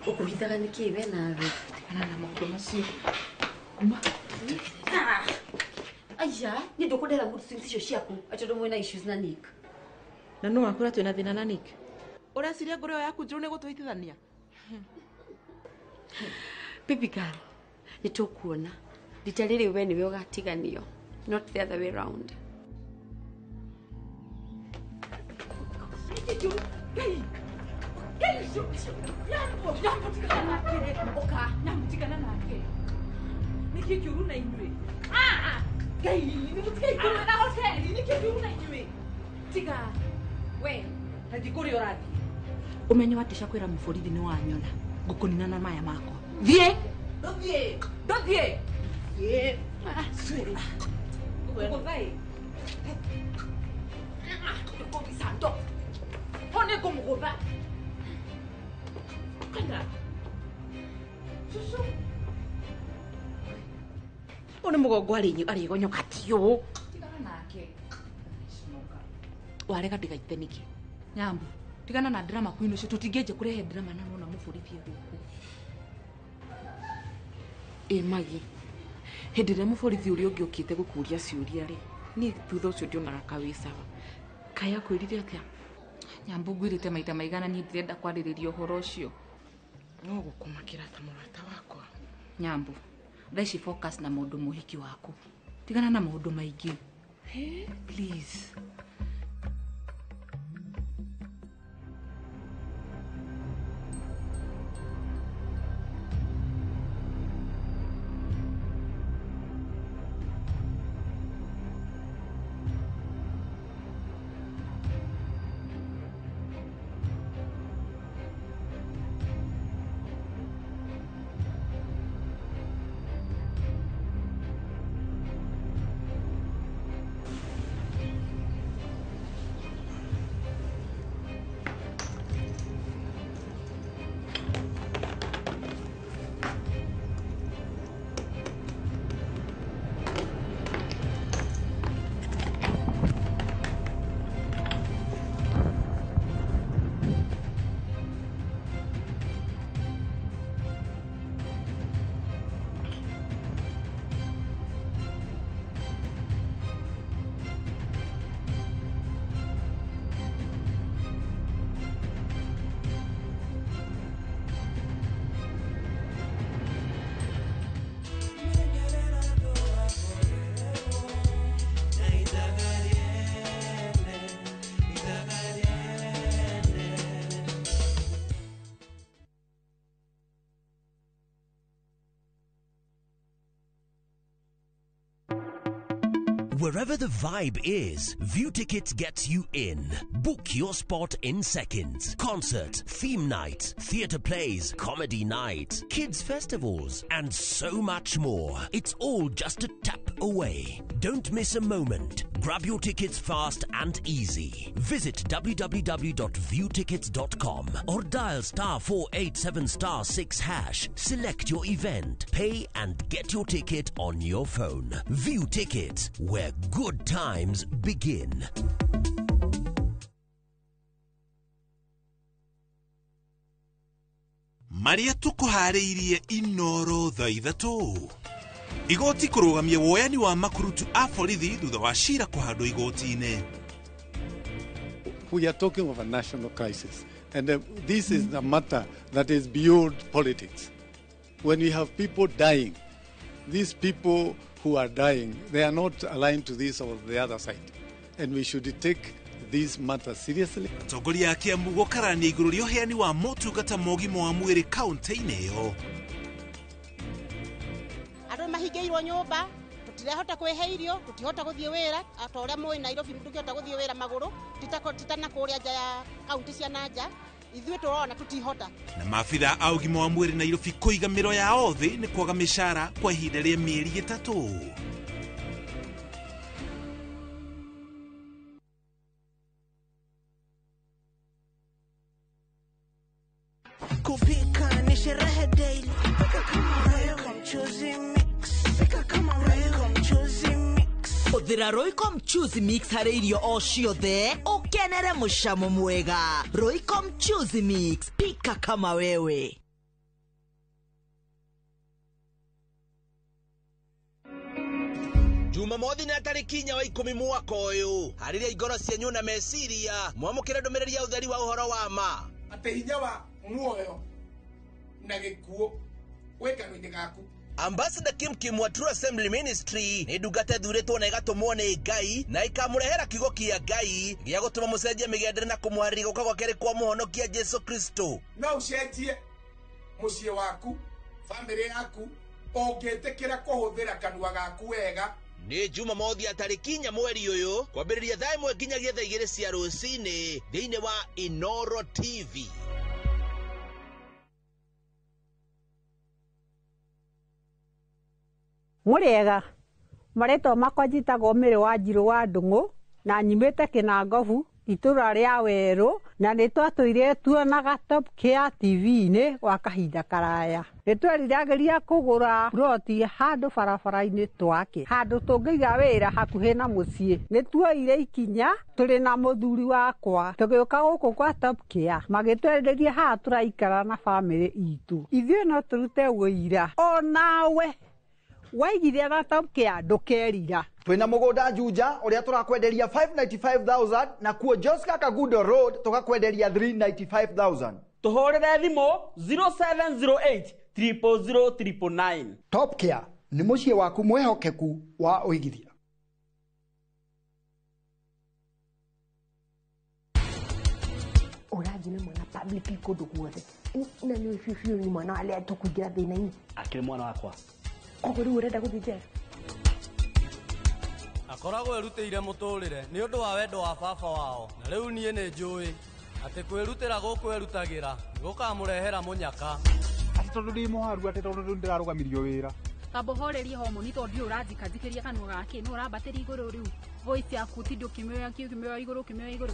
Ũkũhithaga nĩkĩ we nawe? Tigana na maũndũ macio. Kuma. Aya, niĩ ndũkũndehera mood swings icio ciaku atĩ ũndũ mwĩna issues na Nick. Na no wakwĩra twĩna thĩna na Nick? Ũreciria ngoro ĩyo yaku njũru nĩ gũtũhĩtithania? Baby girl, nĩ tũkuona. Rita rĩrĩ we nĩwe ũgatiganio, not the other way round. Nyambu tigana nake. Ũka, Nyambu tigana nake. Nĩkĩ kĩũru na inyuĩ? Ngai, nĩ mũtigaikũrũre na hoteli, nĩkĩ kĩũru na inyuĩ? Tiga. We, ta thiĩ kũrĩa ũrathiĩ. Ũmenye watĩca kwĩra mũborithi nĩ wanyona. Ngũkũnina na maya makwa. Thiĩ. Ndũthiĩ. Ndũthiĩ. Thiĩ. Ngũkũgũtha ĩ. Ndũkũgica ndo. Ho nĩ ngũmũgũtha. Kanda. Cucu. Ũyũ nĩ mũgongo arĩgonyoka ti ũũ. Tigana nake. Warega ndigaite nĩkĩ? Nyambu, tigana na drama queen ũcio tũtingĩanjia kũrehe drama na nona mũborithi gũkũ. Ĩ Magi, hĩndĩ ĩrĩa mũborithi ũrĩa ũngĩ ũkĩte gũkũria ciũria rĩ, niĩ thutha ũcio ndionaga ka wĩ sawa. Kaĩ akwĩrire atĩa? Nyambu ngwĩrĩte maita maigana niĩ ndirenda kwarĩrĩria ũhoro ũcio. No gũkũmakĩra ta mũrata wakwa. Nyambu, thaa ici focus na maũndũ ma ũhiki waku. Tigana na maũndũ maingĩ. Please. Wherever the vibe is, View Tickets gets you in. Book your spot in seconds. Concert, theme night, theatre plays, comedy nights, kids festivals, and so much more. It's all just a tap away. Don't miss a moment. Grab your tickets fast and easy. Visit www.viewtickets.com or dial *487*6#. Select your event, pay and get your ticket on your phone. View Tickets, where good times begin. Marĩa tũkũharĩirie Inoro thaa 3 igoti kũrũgamia woyani wa makurutu a borithi thutha wa cira kũhandwo igoti-inĩ. We are talking of a national crisis, and this is a matter that is beyond politics. When we have people dying, these people who are dying, they are not aligned to this or the other side, and we should take this matter seriously. Atongoria a Kiambu gũkarania igũrũ rĩa ũheani wa motungata ma ũgima wa mwĩrĩ kaunti-inĩ ĩyo. Andũ mahingĩirwo nyũmba, tũtirahota kwĩhe irio, tũtihota gũthiĩ wĩra, ta ũrĩa mũĩ Nairobi ndũngĩhota gũthiĩ wĩra magũrũ, titana kũrĩa nja ya kaunti cia na nja, ithuĩ tũrona tũtihota. Na maabitha a ũgima wa mwĩrĩ Nairobi kũiga mĩro yao thĩ nĩ kwaga mĩcara kwa ihinda rĩa mĩeri 3. Kupika ni sherehe daily. Pika kama Royco mchuzi mix. Pika kama Royco mchuzi mix. Hũthĩra Royco mchuzi mix harĩ irio o ciothe ũkenere mũcamo mwega. Royco mchuzi mix, pika kama wewe. Jumamothi na tarĩki 4 wa 10 mwaka ũyũ harĩria ingoro cianyu na meciria mwamũkĩre ndũmĩrĩri ya ũtheri wa ũhoro wa ma atĩ hinya wa muoyo na gĩkuũ wĩ kanua-inĩ gaku. Ambassador Kim Kim wa True Assembly Ministry nĩ ndungata ĩthurĩtwo na ĩgatũmwo nĩ Ngai na ĩkamũrehera kiugo kĩa Ngai gĩa gũtũma mũcenjie mĩgendere na kũmũharĩria gũka gwa kerĩ kwa mũhonokia Jesu Kristo. No ũcenjie mũciĩ waku, bamĩrĩ yaku, ũngĩtĩkĩra kũhũthĩra kanua gaku wega. Nĩ Jumamothi ya tarĩki 4 mweri ũyũ kwambĩrĩria thaa 1 nginyagia thaa 2 cia rũcinĩ thĩinĩ wa Inoro TV. Mũrĩega, marĩtwa makwa njĩtagwo Mĩrĩ wa Njirũ wa Ndung'u na nyumĩte Kĩnangobu itũra rĩa Werũ na nĩ twatũire tuonaga Top Care TV-inĩ gwa kahinda karaya. Nĩ tweriragĩria kũgũra ploti handũ barabara-inĩ twake, handũ tũngĩiga wĩra hakuhĩ na mũciĩ. Nĩ tuoire ikinya tũrĩ na mũthuri wakwa tũgĩũka gũkũ kwa Top Care, magĩtwenderia haha tũraikara na bamĩrĩ itũ. Ithuĩ no tũrute wũira onawe waigithia na Top Care ndũkerira. Twina mugunda Juja uria turakwenderia 595,000 na kuo Joska Kagudo Road tukakwenderia 395,000. Tuhurire thimu 0708 000 999. Top Care ni muciĩ waku mwihokeku wa uigithia. Ũranjina mwana publicly kũndũ guothe na nĩ biũ biũ nĩ mwana wa tũkũingĩra thĩna-inĩ. Akĩrĩ mwana wakwa. Koguo rĩu ũrenda gũthiĩ njera? Akoragwo erutĩire mũtũrĩre nĩ ũndũ wa wendo wa baba wao, na rĩu niĩ nĩ njũĩ atĩ kwĩrutĩra gũkũ erutagĩra gũkamũrehera mũnyaka. Atĩ tondũ ndĩ mũharu, atĩ tondũ rĩu ndĩrarũgamirio wĩra. Kamba ũhorerie homoni tondũ ndiũĩ ũranjikanjikĩria kanua gake nũ ũrambatĩria igũrũ rĩu voice yaku tindĩ ũkĩmĩoya ũkĩmĩoya igũrũ ũkĩmĩoya igũrũ.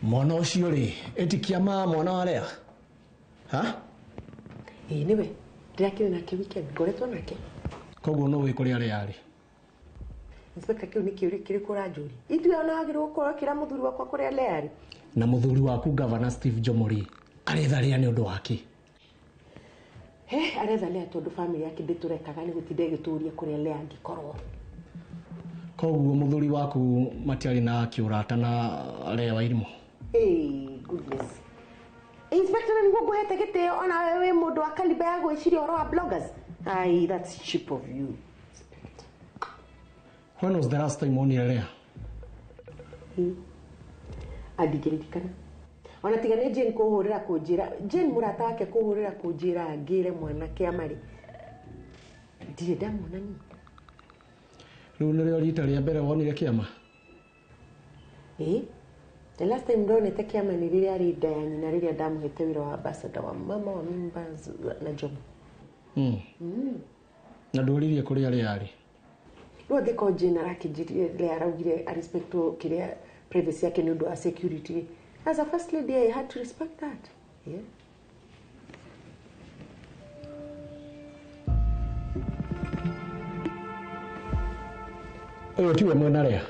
Mwana ũcio rĩ ĩtikia ma mwana wa Lea ha? Ĩĩ nĩwe ndĩrakĩrĩ nake weekend ngoretwo nake. Koguo no wĩ kũrĩa Lea arĩ? Inspector kĩu nĩ kĩũria kĩrĩkũ ũranjũria? Ithuĩ ona wagĩrĩirwo gũkorwo ũkĩra mũthuri wakwa kũrĩa Lea arĩ. Na mũthuri waku Gavana Steve Njomo rĩ aretha Lea nĩ ũndũ wake? He aretha Lea tondu family yake ndĩtũrekaga nĩ gũtinda ĩgĩtũria kũrĩa Lea angĩkorwo. Koguo mũthuri waku matiarĩ na kĩũrata na Lea wa Irimũ? Hey, goodness. Inspector nĩguo ngũhete gĩtĩo ona we wĩ mũndũ wa kaliba ya gwĩciria ũhoro wa bloggers. Ai, that's cheap of you. When was the last time wonire Lea? Andingĩririkana. Ona tiga nĩ Jane kũhũrĩra kũnjĩra, Jane mũrata wake kũhũrĩra kũnjĩra ngĩre mwanake amarĩ. Ndirĩ ndamuona niĩ. Rĩu nĩrĩo rita rĩa mbere wonire Kĩama? Ĩĩ. The last time ndonete Kĩama nĩ rĩrĩa arĩ nda ya nyina rĩrĩa ndamũhete wĩra wa ambassador wa mama wa mimba na Jomo. Na ndũririe kũrĩa Lea arĩ? Rĩu angĩkorwo Jane arakĩnjĩrire Lea araugire arespect kĩrĩa privacy yake nĩ ũndũ wa security. As a first lady, I had to respect that. Yeah. Ũyũ tiwe mwena Lea?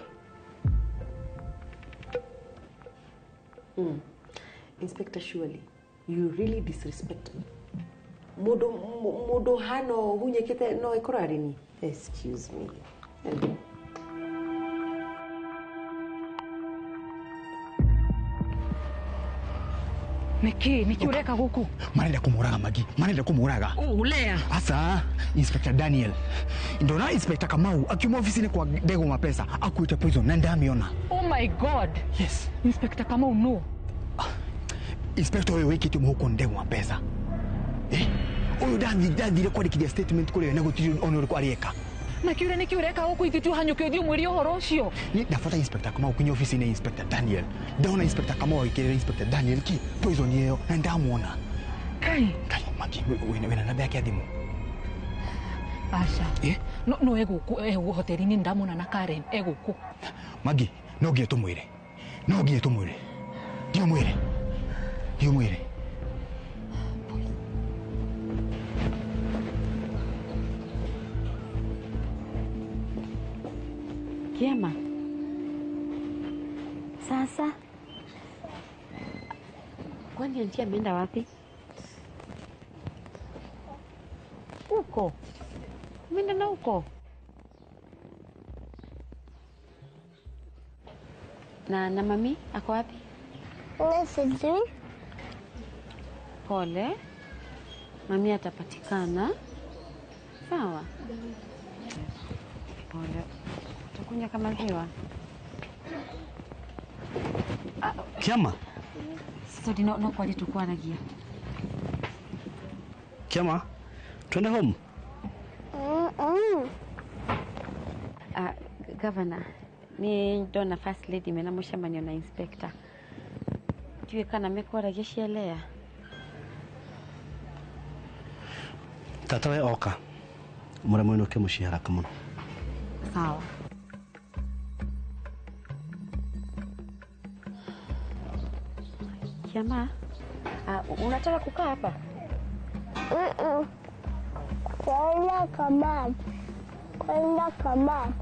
Inspector, surely you really disrespect me. Mundu hano hunyekete no ikorwo arĩ niĩ. Excuse me. Hello. Niki ureka guku? Marenda kumuraga Magi, marenda kumuraga. Lea. Asa, Inspector Daniel. Ndona Inspector Kamau akiuma ofisini kwa Ndego Mapesa akuita poison na ndamiona. Oh my God. Yes. Inspector Kamau no. Inspector uyu wikite muhuko Ndego Mapesa. Uyu ndathire kwandikithia statement kuri we na gutiri ona uriku arieka. Na kiure niki ureka guku ithuĩ tuhanyũke ũthiĩ ũmwĩre ũhoro ũcio. Ni ndabata Inspector Kamau kinya ofisi-inĩ ya Inspector Daniel. Ndona Inspector Kamau agĩkĩrĩra Inspector Daniel ki poison ĩyo na ndamuona. Kai. Kai Magi wĩna namba yake ya thimũ? Aca. No no egũkũ egũ hoteli-inĩ ndamuona na Karen egũkũ. Magi no nginya tũmwĩre. No nginya tũmwĩre. Nginya ũmwĩre. Nginya ũmwĩre. Kiama. Sasa kwani auntie ameenda wapi? Uko. Ameenda na uko. Na mami ako wapi? Sijui. Pole. Mami atapatikana. Sawa. Pole. Utakunywa kama maziwa. Kiama. Sasa no kwali tukwaragia. Kiama, twende home. Governor, ni ndona first lady mena mucemanio na inspector. Ndiũĩ kana mekwaragia cia Lea. Tata we oka. Mũremwo mũinũke mũciĩ haraka mũno. Sawa. Kiama, unataka kukaa hapa? Kwenda kama. Kwenda kama.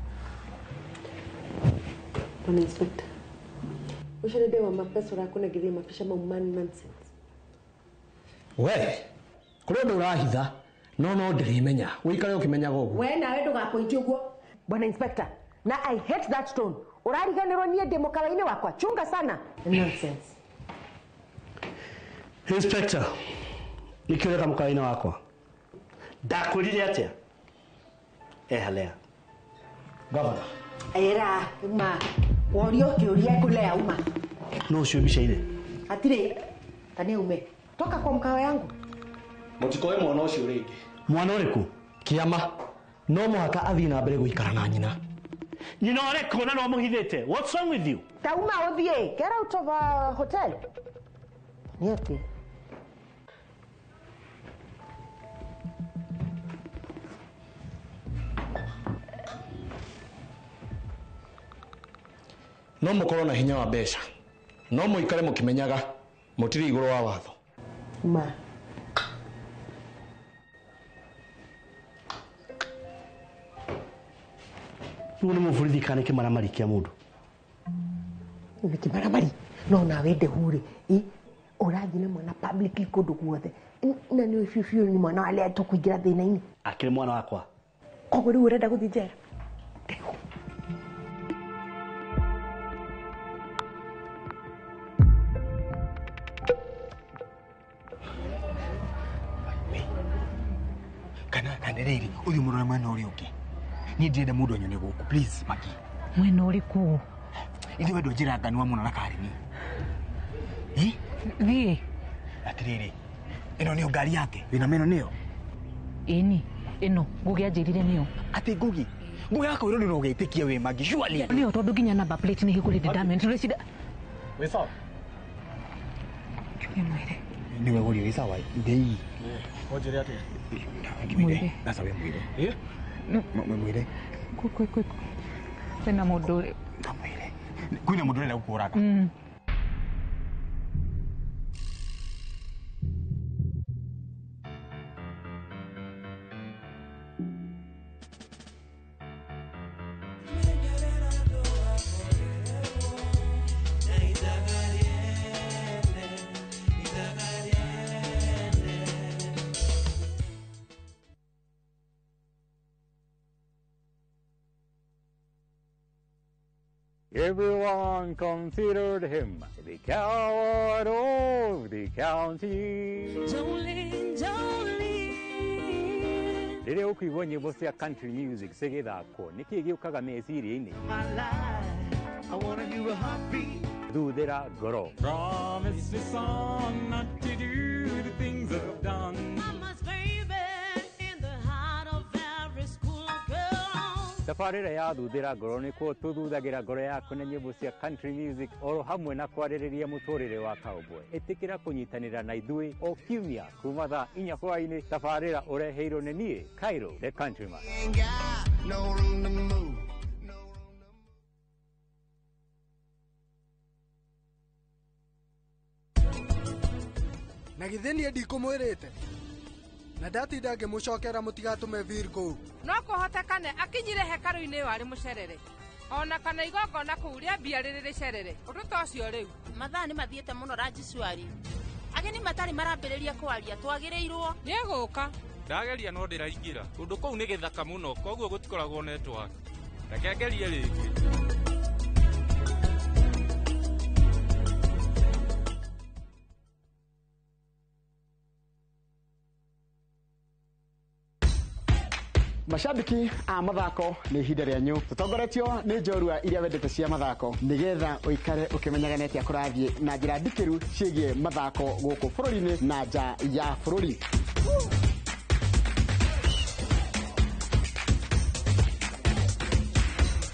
Bwana Inspector, ucio nĩ wa mapesa ũrakunagithia mabica mau man nonsense. We, kũrĩ ũndũ ũrahitha no ndĩrĩmenya. Ũikare ũkĩmenyaga ũguo. We nawe ndũgakũitie ũguo. Bwana Inspector, na I hate that tone. Ũrariganĩrwo niĩ ndĩ mũkawa-inĩ wakwa. Chunga sana. Nonsense. Inspector, nĩkĩ ũreka mũkawa-inĩ wakwa? Ndakwĩrire atĩa? Eha Lea. Governor. Era, uma. Worio kĩũria kũlea uma. No ũcio mbica-inĩ. Hatirĩ. Ta nĩ ume. Toka kwa mkawa yangu. Mũtikoe mwana ũcio rĩngĩ. Mwana ũrĩkũ? Kiama. No mũhaka athiĩ na mbere gũikara na nyina. Nyina ũrĩkũ na no mũhithĩte? What's wrong with you? Ta uma ũthiĩ. Get out of a hotel. Nĩ atĩa? No mũkorwo na hinya wa mbeca. No mũikare mũkĩmenyaga mũtirĩ igũrũ wa watho. Ma. Rĩu nĩ mũborithi kana nĩ kĩmaramari kĩa mũndũ? Nĩ kĩmaramari. No nawe ndehure. Ũrathiĩ na mwana publicly kũndũ guothe. Na nĩ biũ biũ nĩ mwana wa arĩa tũkũingĩra thĩna-inĩ. Akĩrĩ mwana wakwa. Koguo rĩu ũrenda gũthiĩ njera? Kana rĩrĩ ũthiĩ mũrore mwena ũrĩa ũngĩ. Niĩ ndirenda mũndũ anyone gũkũ, please Magi. Mwena ũrĩkũ? Ithuĩ we ndũnjĩra nganua mũno na Karini. Ĩ? Thiĩ. Atĩrĩrĩ, ĩno nĩyo ngari yake, wĩna meno nĩyo? Ĩni, ĩno Ngugi anjĩrire nĩyo. Atĩ Ngugi? Ngugi akwĩrwo nĩ ũgetĩkia wĩ Magi, surely. Nĩyo tondũ nginya number plate nĩ hingũrĩte ndamenya tũrĩcinda. Wĩ sawa? Kiuge mwĩre. Nĩwe ũrio wĩ sawa, ndĩi. Ũnjĩre atĩa? Mwĩre. Sasa we mwĩre. Ĩ? Mwĩre. Kwĩna mũndũ. Kwĩna mũndũ ũrenda gũkũraga. Everyone considered him the coward of the county. Jolene, Jolene. Rĩrĩa ũkũigua nyĩmbo cia country music cigĩthakwo, nĩkĩĩ gĩũkaga meciria-inĩ? Thuthĩra ngoro. Promise me son not to do the things I've done. Mama's baby in the heart of every school girl. Tabarĩra ya thuthĩra ngoro nĩkuo tũthuthagira ngoro yaku na nyĩmbo cia country music oro hamwe na kwarĩrĩria mũtũrĩre wa cowboy. Ĩtĩkĩra kũnyitanĩra na ithuĩ o kiumia kuma thaa 4 hwaĩ-inĩ. Tabarĩra ũreheirwo nĩ niĩ Cairo the Countryman. No room to move. Na githĩ niĩ ndikũmwĩrĩte na ndatinda ngĩmũcokera mũtigatũme Virgo. No kũhotekane akinyire hekarũ-inĩ ĩyo arĩ mũcerere ona kana igongona kũu rĩambia rĩrĩ rĩcerere ũndũ ta ũcio rĩu. Mathaa nĩ mathiĩte mũno Rajishwari. Ageni matarĩ marambĩrĩria kwaria twagĩrĩirwo nĩegũka. Ndageria no ndĩraingĩra kũndũ kũu nĩ gĩthaka mũno koguo gũtikoragwo network. Reke ngerie rĩngĩ. Mashabiki a mathako nĩ ihinda rĩanyu tũtongoretio nĩ njorua iria wendete cia mathako nĩgetha ũikare ũkĩmenyaga nĩ atĩa kũrathiĩ na njĩra ndikĩru ciĩgiĩ mathako gũkũ bũrũri-inĩ na nja ya bũrũri.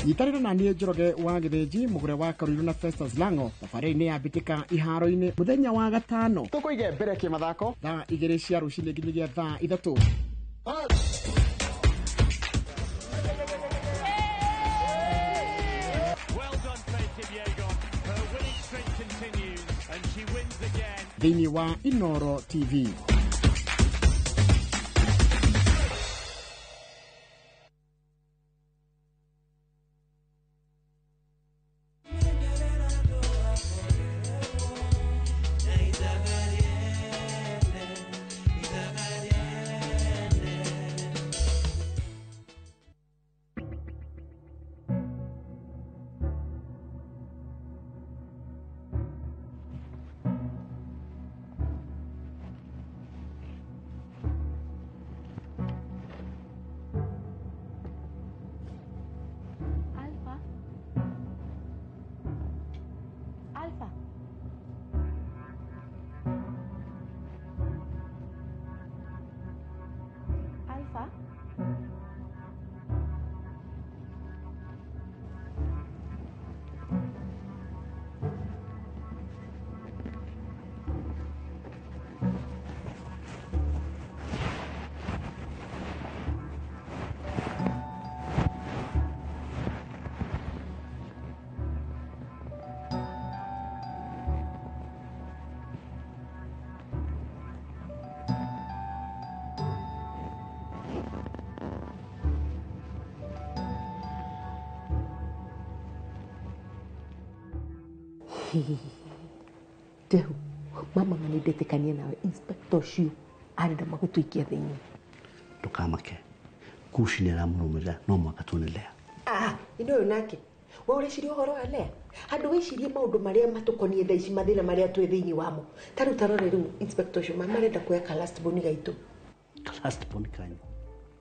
Nyitanĩra na niĩ Njoroge wa Gĩthĩnji mũgũre wa Karũirũ na Festus Lango thabarĩ-inĩ ya mbĩtĩka iharo-inĩ mũthenya wa gatano tũkũige mbere kĩmathako thaa 2 cia rũcinĩ nginyagia thaa 3. Thĩinĩ wa Inoro TV. Ndehu Mama ngani ndetĩkania nawe inspector ũcio arenda magũtũikia thĩinĩ. Ndũkamake. Kushi nĩ aramũrũmĩrĩra no mũhaka tuone Lea. Ah, ino ũyũ nake. We ũreciria ũhoro wa Lea? Handũ wĩcirie maũndũ marĩa matũkoniĩ thaa ici mathĩna marĩa twĩ thĩinĩ wamo. Ta rĩu tarore rĩu inspector ũcio mama arenda kuoya ka last born gaitũ. Last born kanyu.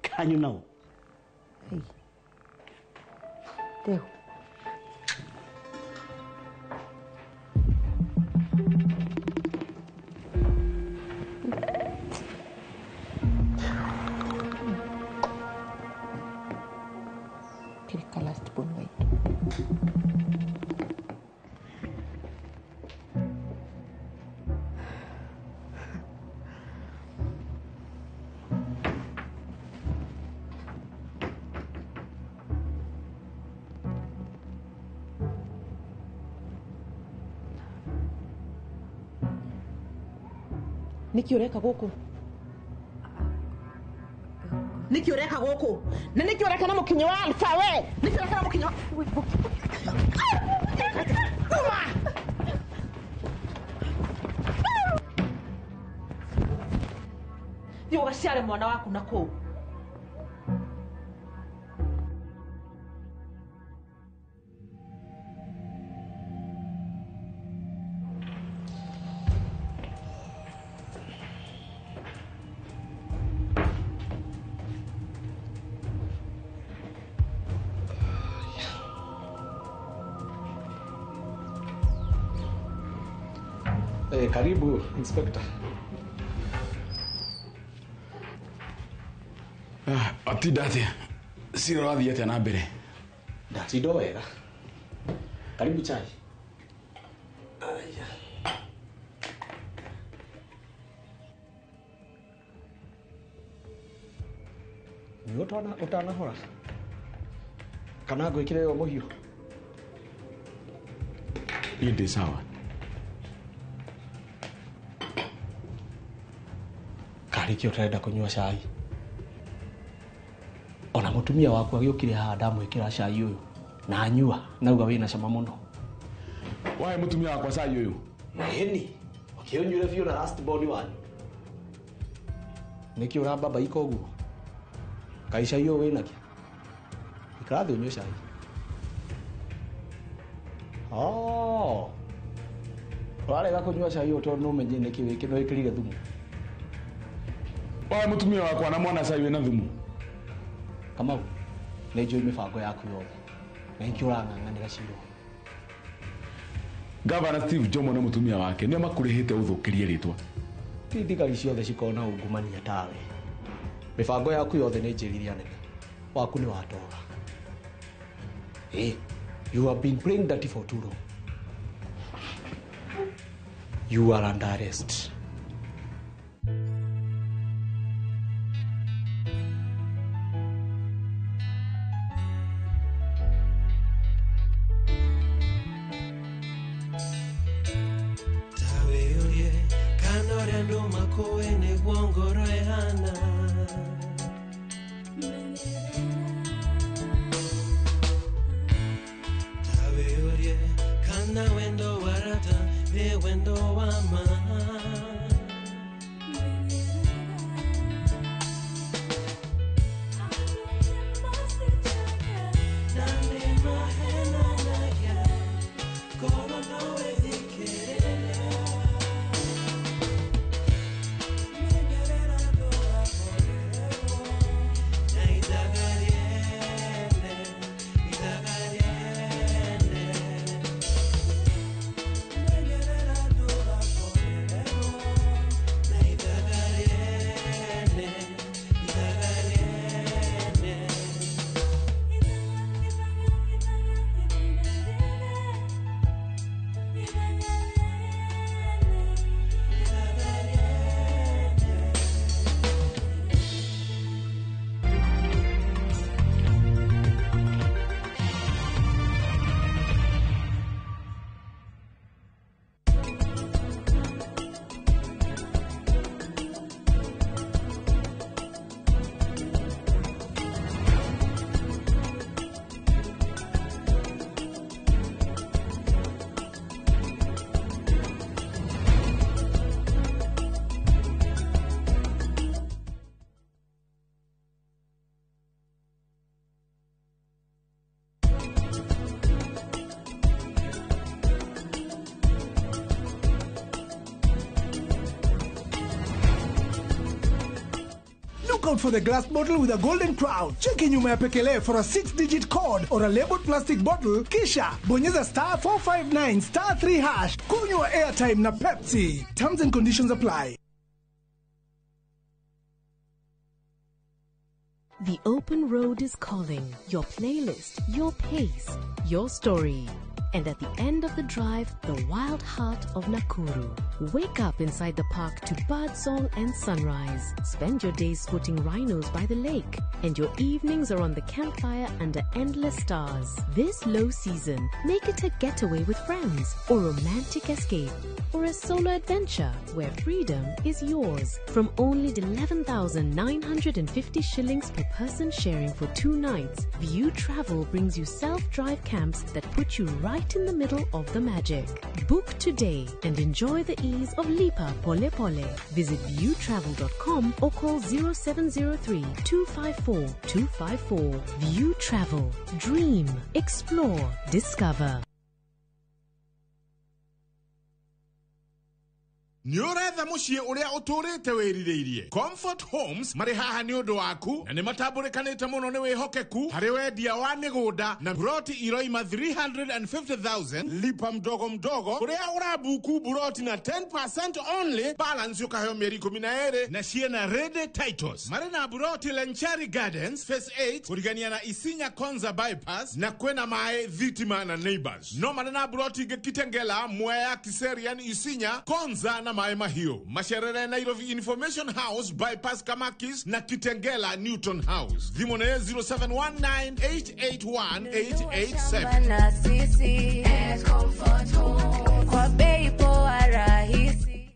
Kanyu nao. Hey. Teo. Kĩrĩ ka last born gaitũ. Nĩkĩ ũreka gũkũ? Nĩkĩ ũreka gũkũ? Na nĩkĩ ũreka na mũkinyo wa Alpha we? Nĩkĩ ũreka na mũkinyo wa Uma! Thiĩ ũgaciare mwana waku na kũu. Karibu inspector. Atinda atia? Cira ũrathiĩ atĩa na mbere? Ndatinda wega. Karibu chai. Aya. Nĩ ũtanahora? Kana ngwĩkĩre yo mũhiũ? Niĩ ndĩ sawa. Karĩkĩ ũtarenda kũnyua cai? Ona mũtumia waku agĩũkire haha ndamwĩkĩra cai ũyũ na anyua nauga wĩna cama mũno. Wahe mũtumia wakwa cai ũyũ? Ĩni, ũkĩũnyuire biũ na last born wanyu. Nĩkĩ ũrambabaika ũguo? Kaĩ cai ũyũ wĩna kĩ? Ikara thĩ ũnyue cai. Oh. Ũrarega kũnyua cai ũyũ tondũ nĩũmenye nĩkĩ wĩkĩrire thumu. Wahe mũtumia wakwa na mwana cai wĩna thumu. Kamau, nĩ njũĩ mĩbango yaku yothe na nĩkĩo ũrang'ang'anĩra cira ũyũ. Gavana Steve Jomo na mũtumia wake nĩo makũrĩhĩte ũthũkĩrie rĩtwa. Ti thigari ciothe cikoragwo na ungumania tawe. Mĩbango yaku yothe nĩ njĩrire anene. Waku nĩ watoga. Hey, you have been playing dirty for too long. You are under arrest. Menyerera ndũgakorerwo. Look out for the glass bottle with a golden crown. Cheki nyuma ya pekele for a 6-digit code or a labeled plastic bottle, kisha bonyeza star 459 star 3 hash. Kunywa airtime na Pepsi. Terms and conditions apply. The open road is calling. Your playlist, your pace, your story. And at the end of the drive, the wild heart of Nakuru. Wake up inside the park to birdsong and sunrise. Spend your days spotting rhinos by the lake. And your evenings are on the campfire under endless stars. This low season, make it a getaway with friends, or romantic escape, or a solo adventure where freedom is yours. From only 11,950 shillings per person sharing for 2 nights, View Travel brings you self-drive camps that put you right in the middle of the magic. Book today and enjoy the ease of Lipa Pole Pole. Visit viewtravel.com or call 0703 254 254. View Travel. Dream, explore, discover. Nĩ ũretha mũciĩ ũrĩa ũtũrĩte wĩrirĩirie. Comfort Homes marĩ haha nĩ ũndũ waku na nĩ matambũrĩkanĩte mũno nĩ wĩhokeku harĩ wendia wa mĩgũnda na buroti iroima 350,000 lipa mdogo mdogo kũrĩa ũrabuku buroti na 10% only balance ũkaheo mĩeri 12 na ciĩna ready titles. Marĩ na buroti Lenchari Gardens Phase 8 kũrigania na Isinya Konza bypass na kwĩna maĩ thitima na neighbors. No marĩ na buroti ingĩ Kitengela, Mwea, Kiserian, Isinya, Konza na Maĩ Mahiũ. Macerere Nairobi Information House bypass Kamakis na Kitengela Newton House. Thimũ nĩ 0719881887. Na sisi Comfort Home kwa bei poa rahisi.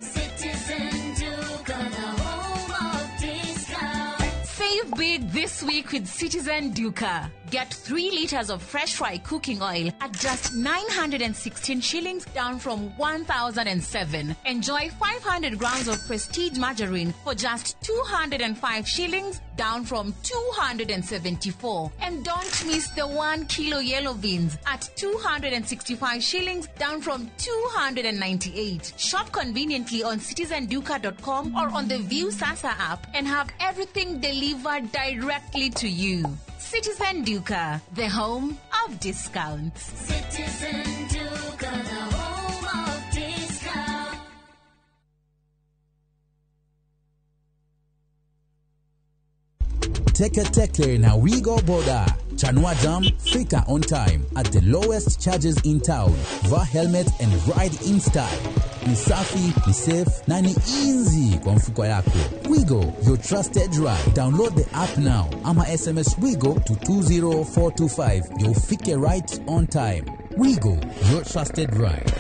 Citizen Duka, the home of discount. Save big this week with Citizen Duka. Get 3 liters of fresh fry cooking oil at just 916 shillings, down from 1,007. Enjoy 500 grams of Prestige margarine for just 205 shillings, down from 274. And don't miss the 1 kilo yellow beans at 265 shillings, down from 298. Shop conveniently on citizenduka.com or on the View Sasa app and have everything delivered directly to you. Citizen Duka, the home of discounts. Citizen Duka, the home of discounts. Teke Teke na Wigo Boda. Chanua Jam, fika on time at the lowest charges in town. Vaa helmet and ride in style. Ni safi, ni safe na ni easy kwa mfuko yako. Wigo, your trusted ride. Download the app now ama SMS Wigo to 20425. You'll fike right on time. Wigo, your trusted ride.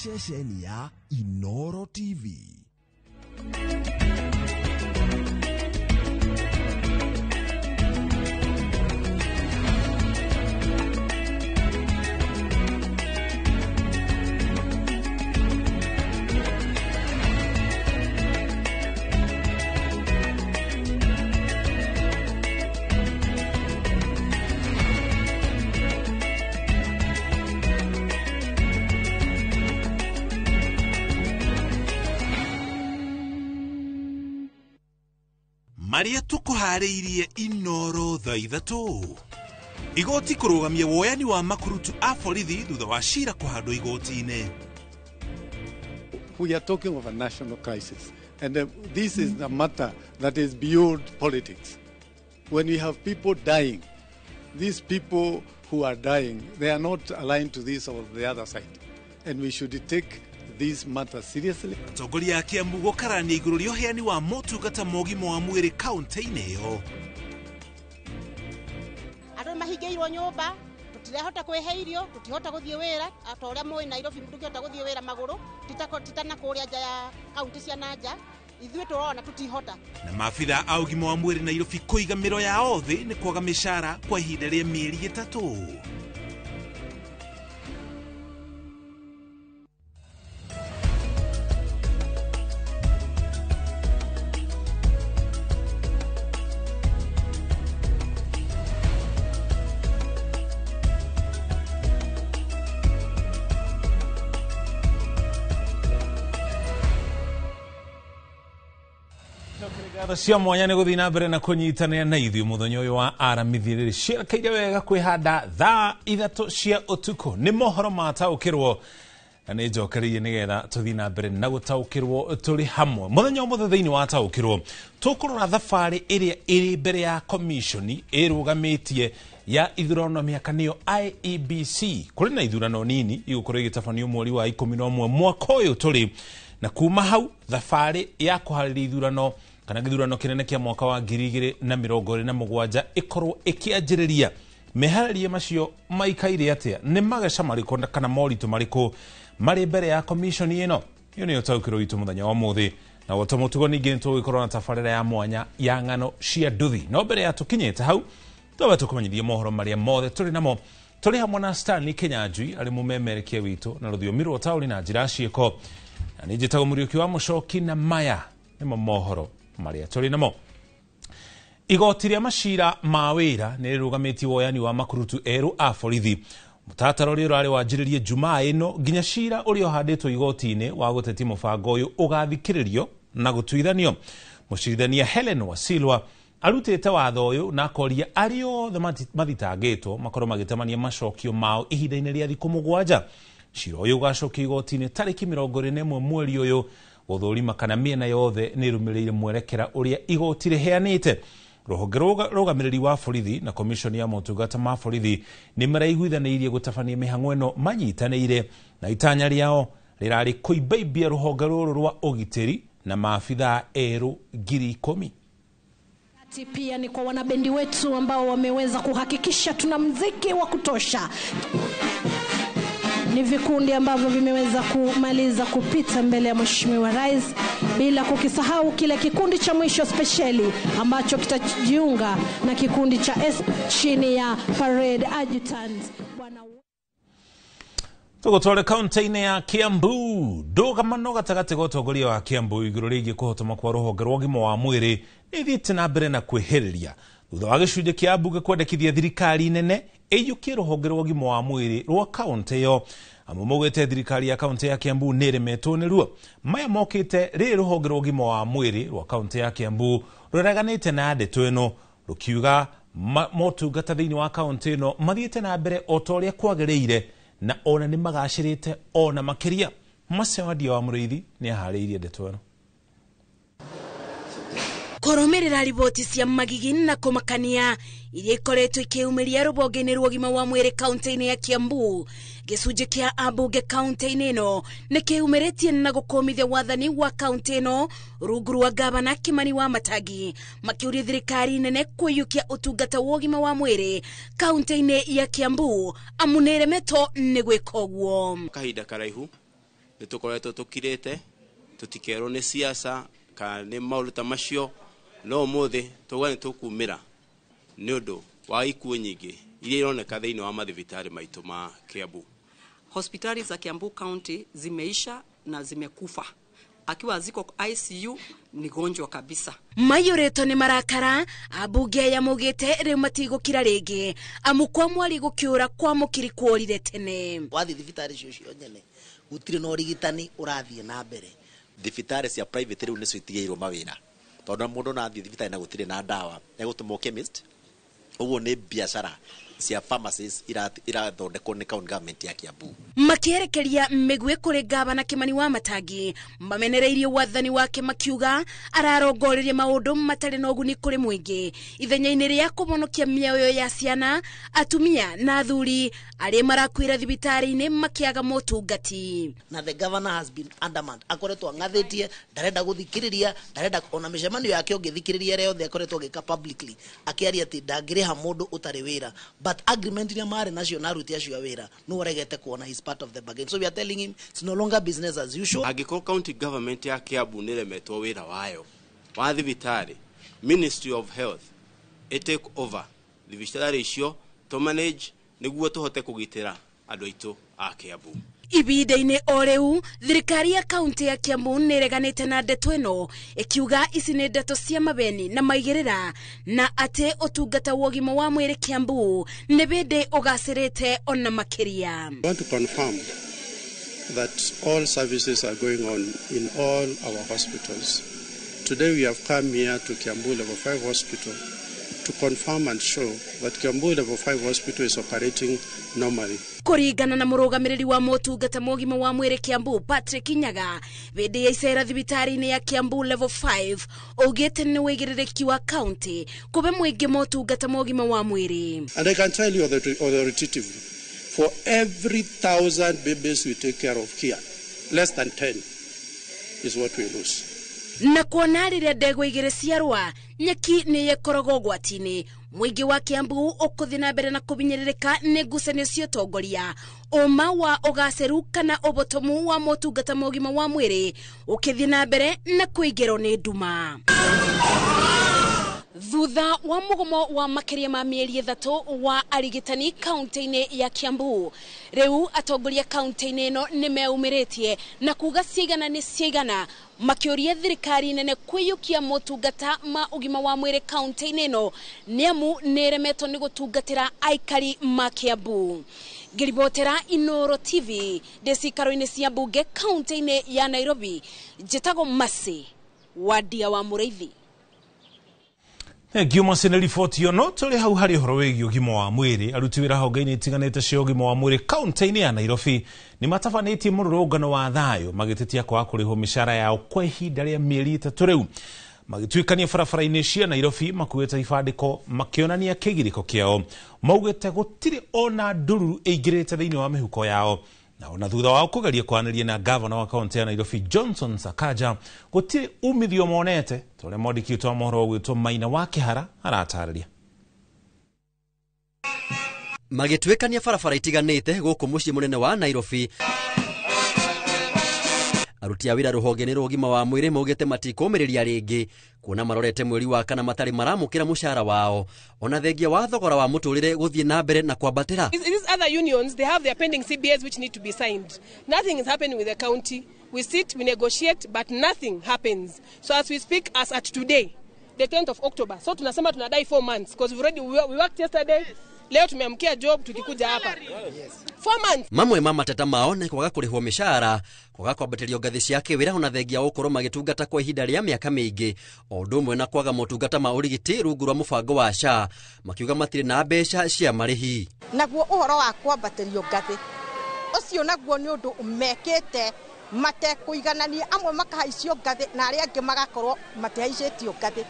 Ceceni ya Inoro TV. Maria tukuharĩirie Inoro thaa ithatũ. Igoti kũrũgamia woyani wa makurutu a borithi thutha wa cira kũhandwo igoti-inĩ. We are talking of a national crisis, and this is a matter that is beyond politics. When we have people dying, these people who are dying, they are not aligned to this or the other side, and we should take this matter seriously. Atongoria a Kiambu gũkarania igũrũ rĩa ũheani wa motungata ma ũgima wa mwĩrĩ kaunti-inĩ ĩyo. Andũ mahingĩirwo nyũmba, tũtirahota kwĩhe irio, tũtihota gũthiĩ wĩra, ta ũrĩa mũĩ Nairobi ndũngĩhota gũthiĩ wĩra magũrũ, titana kũrĩa nja ya kaunti cia na nja, ithuĩ tũrona tũtihota. Na maabitha a ũgima wa mwĩrĩ Nairobi kũiga mĩro yao thĩ nĩ kwaga mĩcara kwa ihinda rĩa mĩeri 3. Ngatho cia mwanya nĩ gũthiĩ na mbere na kũnyitanĩra na ithuĩ mũthenya ũyũ wa aramithi rĩrĩ ciĩrekeire wega kwĩhanda thaa 3 cia ũtukũ. Nĩ mohoro mataũkĩrwo na nĩ njokereirie nĩgetha tũthiĩ na mbere na gũtaũkĩrwo tũrĩ hamwe. Mũthenya ũmũthĩ thĩinĩ wa taũkĩrwo tũkũrora thabarĩ ĩrĩa ĩrĩ mbere ya komishoni ĩrũgamĩtie ya ithurano mĩaka nĩyo IEBC. Kũrĩ na ithurano nini igũkorwo igĩtabanio mweri wa 11 mwaka ũyũ tũrĩ, na kuma hau thabarĩ ya kũharĩria ithurano kana gĩthurano kĩnene kĩa mwaka wa 2027 ĩkorwo ĩkĩanjĩrĩria. Meharĩria macio maikaire atĩa? Nĩ mageca marĩkũ kana moritũ marĩkũ marĩ mbere ya komishoni ĩno? Ĩyo nĩyo taũkĩrwo witũ mũthenya wa ũmũthĩ, na gota mũtugo ningĩ nĩtũgũgĩkorwo na tabarĩra ya mwanya ya ng'ano cia nduthi. No mbere ya tũkinyĩte hau, twambe tũkũmenyithie mohoro marĩa mothe tũrĩ namo. Tũrĩ hamwe na Stanley Kinyanjui arĩ mũmemerekia witũ na rũthiomi rwa ũtaũri na njĩra ciĩko, na nĩ njĩtagwo Mũriũki wa Mũcoki, na maya nĩmo mohoro marĩa tũrĩ namo. Igoti rĩa macira ma wĩra nĩ rĩrũgamĩtie woyani wa makurutu erũ a borithi. Mũtaratara ũrĩa ũrarĩ wanjĩrĩrie Jumaa ĩno nginya cira ũrĩa ũhandĩtwo igoti-inĩ wa gũtetia mũbango ũyũ ũgathikĩrĩrio na gũtuithanio. Mũcirithania Helen Wasilwa arutĩte watho ũyũ na akoria arĩa othe mathitangĩtwo makorwo magĩtemania macokio mao ihinda-inĩ rĩa thikũ 7. Cira ũyũ ũgacokio igoti-inĩ tarĩki 21 mweri ũyũ gũthũrima kana mĩena yothe nĩ ĩrũmĩrĩire mwerekera ũrĩa igoti rĩheanĩte. Rũhonge rũgamĩrĩri wa borithi na komishoni ya motungata ma borithi nĩ maraiguithanĩirie gũtabania mĩhang'o ĩno manyitanĩire, na itanya rĩao rĩrarĩ kũimbaimbia rũhonge rũrũ rwa ũgitĩri na maabithaa erũ 10,000. Pia ni kwa wanabendi wetu ambao wameweza kuhakikisha tuna mziki wa kutosha. Ni vikundi ambavyo vimeweza kumaliza kupita mbele ya Mheshimiwa Rais, bila kukisahau kile kikundi cha mwisho spesheli ambacho kitajiunga na kikundi cha S chini ya parade adjutant. Tũgũtware kaunti-inĩ ya Kiambu. Ndũgamano gatagatĩ ga ũtongoria wa Kiambu igũrũ rĩgiĩ kũhotoma kwa rũhonge rwa ũgima wa mwĩrĩ nĩ ithiĩte na mbere na kwĩhĩrĩria thutha wa gĩcunjĩ kĩa mbunge kwendekithia thirikari nene ĩiyũkie rũhonge rwa ũgima wa mwĩrĩ rwa kaunti ĩyo. Amwe maugĩte thirikari ya kaunti ya Kiambu nĩ ĩremetwo nĩruo. Maya mokĩte rĩrĩ rũhonge rwa ũgima wa mwĩrĩ rwa kaunti ya Kiambu rũreganĩte na ndeto ĩno rũkiuga motungata thĩinĩ wa kaunti ĩno mathiĩte na mbere o ta ũrĩa kwagĩrĩire na ona nĩ magacĩrĩte ona makĩria. Macewadia wa Mũrĩithi nĩ aharĩirie ndeto ĩno. Kũrũmĩrĩra riboti cia magigi na kũmakania iria ikoretwo ikĩumĩria rũhonge-inĩ rwa ũgima wa mwĩrĩ kaunti-inĩ ya Kiambu, gĩcunjĩ kĩa ambunge kaunti-inĩ ĩno nĩ kĩumĩrĩtie na gũkũmithia wathani wa kaunti ĩno rungu rwa gavana Kimani wa Matangi, makĩũria thirikari nene kũiyũkia ũtungata wa ũgima wa mwĩrĩ kaunti-inĩ ya Kiambu amu nĩ ĩremetwo nĩ gwĩka ũguo. Kahinda karaihu nĩ tũkoretwo tũkirĩte tũtikerwo nĩ siasa kana nĩ maũndũ ta macio, no ũmũthĩ tauga nĩ tũkumĩra nĩ ũndũ wa ikuũ nyingĩ iria ironeka thĩinĩ wa mathibitarĩ maitũ ma Kiambu. Hospitali za Kiambu County zimeisha na zimekufa. Akiwa ziko ICU ni gonjwa kabisa. Mayũrĩtwo nĩ marakara ambunge aya maugĩte rĩu matigũkira rĩngĩ amu kwa mwari gũkĩũra kwa mũkiri kuorire tene. Wathiĩ thibitarĩ icio cio nyene gũtirĩ na ũrigitani ũrathiĩ na mbere. Thibitarĩ cia private rĩu nĩcio itigĩirwo mawĩra, tondũ mũndũ no athiĩ thibitarĩ na gũtirĩ na ndawa egũtũmwo chemist. Ũguo nĩ biacara cia pharmacies irathondekwo nĩ county government ya Kiambu. Makĩerekeria mĩguĩ kũrĩ gavana Kimani wa Matangi mamenereirie wathani wake makiuga ararongoreria maũndũ matarĩ na ũguni kũrĩ mũingĩ ithenya-inĩ rĩa kũhonokia mĩoyo ya ciana, atumia na athuri arĩa marakuĩra thibitarĩ-inĩ makĩaga motungati. Na the governor has been adamant, akoretwo ang'athĩtie, ndarenda gũthikĩrĩria, ndarenda ona mĩcemanio yake ũngĩthikĩrĩria ĩrĩa yothe akoretwo agĩka publicly akĩaria atĩ ndangĩrĩha mũndũ ũtarĩ wĩra, but agreement iria marĩ nacio na aruti acio a wĩra no aregete kuona his part of the bargain. So we are telling him it's no longer business as usual. Angĩkorwo county government ya Kiambu nĩ ĩremetwo wĩra wayo wa thibitarĩ, Ministry of Health ĩ take over thibitarĩ icio to manage nĩguo tũhote kũgitĩra andũ aitũ a Kiambu. Ibinda-inĩ o rĩu thirikari ya kaunti ya Kiambu nĩ ĩreganĩte na ndeto ĩno ĩkiuga ici nĩ ndeto cia mabeni na maigĩrĩra na atĩ ũtungata wa ũgima wa mwĩrĩ Kiambu nĩ bĩndĩ ũgacĩrĩte ona makĩria. I want to confirm that all services are going on in all our hospitals. Today we have come here to Kiambu Level 5 Hospital to confirm and show that Kiambu Level 5 Hospital is operating normally. Kũringana na mũrũgamĩrĩri wa motungata ma ũgima wa mwĩrĩ Kiambu Patrick Nyaga, hĩndĩ ya icera thibitarĩ-inĩ ya Kiambu Level 5 augĩte nĩ wĩigĩrĩrĩki wa kaunti kũbe mũingĩ motungata ma ũgima wa mwĩrĩ. And I can tell you authoritatively, for every 1,000 babies we take care of here, less than 10 is what we lose. Na kuona rĩrĩa ndegwa igĩrĩ ciarũa nyeki nĩ ĩkoragwo ũgwati-inĩ, mũingĩ wa Kiambu ũkũthiĩ na mbere na kũbinyĩrĩrĩka nĩ ngucanio cia ũtongoria, ũma wa ũgacĩru kana ũbotomu wa motungata ma ũgima wa mwĩrĩ ũkĩthiĩ na mbere na kũingĩrwo nĩ nduma. Thutha wa mũgomo wa makĩria ma mĩeri 3 wa arigitani kaunti-inĩ ya Kiambu, rĩu atongoria kaunti-inĩ ĩno nĩ meumĩrĩtie na kuga ciigana nĩ ciigana, makĩũria thirikari nene kwĩyũkia motungata ma ũgima wa mwĩrĩ kaunti-inĩ ĩno nĩamu nĩ ĩremetwo nĩ gũtungatĩra aikari ma Kiambu. Ngĩribotera Inooro TV ndĩ cikaro-inĩ cia mbunge kaunti-inĩ ya Nairobi, njĩtagwo Mercy Wandia wa Mũrĩithi. Thank you Mercy nĩ riboti ĩyo. No tũrĩ hau harĩ ũhoro wĩgiĩ ũgima wa mwĩrĩ, aruti wĩra honge-inĩ itiganĩte cia ũgima wa mwĩrĩ kaunti-inĩ ya Nairobi nĩ matabanĩtie mũrũrũngano wa thayũ magĩtetia kwaga kũrĩhwo mĩcara yao kwa ihinda rĩa mĩeri 3 rĩu. Magĩtuĩkania barabara-inĩ cia Nairobi makuĩte ibandĩko makĩonania kĩgirĩko kĩao, maugĩte gũtirĩ ona ndururu ĩingĩrĩte thĩinĩ wa mĩhuko yao. Na ona thutha wao kũgeria kwaranĩria na gavana wa kaunti ya Nairobi Johnson Sakaja, gũtirĩ umithio monete, ta ũrĩa mwandĩki witũ wa mohoro ũgwĩtwo Maina wa Kĩhara aratarĩria. Magĩtuĩkania barabara itiganĩte gũkũ mũciĩ mũnene wa Nairobi, aruti a wĩra rũhonge-inĩ rwa ũgima wa mwĩrĩ maugĩte matikũmĩrĩria rĩngĩ kuona marorete mweri wa kana matarĩ maramũkĩra mũcara wao, ona thengia wa thogora wa mũtũrĩre gũthiĩ na mbere na kwambatĩra. These other unions, they have their pending CBAs which need to be signed. Nothing is happening with the county. We sit, we negotiate, but nothing happens. So as we speak, as at today, the 10th of October, so tunasema tunadai 4 months because we already we worked yesterday. Leo tumeamkia job tukikuja hapa. 4 months. Mamwe ma mateta mao nĩ kwaga kũrĩhwo mĩcara, kwaga kwambatĩrio ngathĩ cia kĩwĩra ona thengia wa gũkorwo magĩtungata kwa ihinda rĩa mĩaka mĩingĩ, o ũndũ ũmwe na kwaga motungata ma ũrigiti rungu rwa mũbango wa SHA, makiuga matirĩ na mbeca cia marĩhi. Naguo ũhoro wa kwambatĩrio ngathĩ ũcio naguo nĩ ũndũ mekĩte matekũiganania, amwe makahaicio ngathĩ na arĩa angĩ magakorwo matihaicĩtio ngathĩ,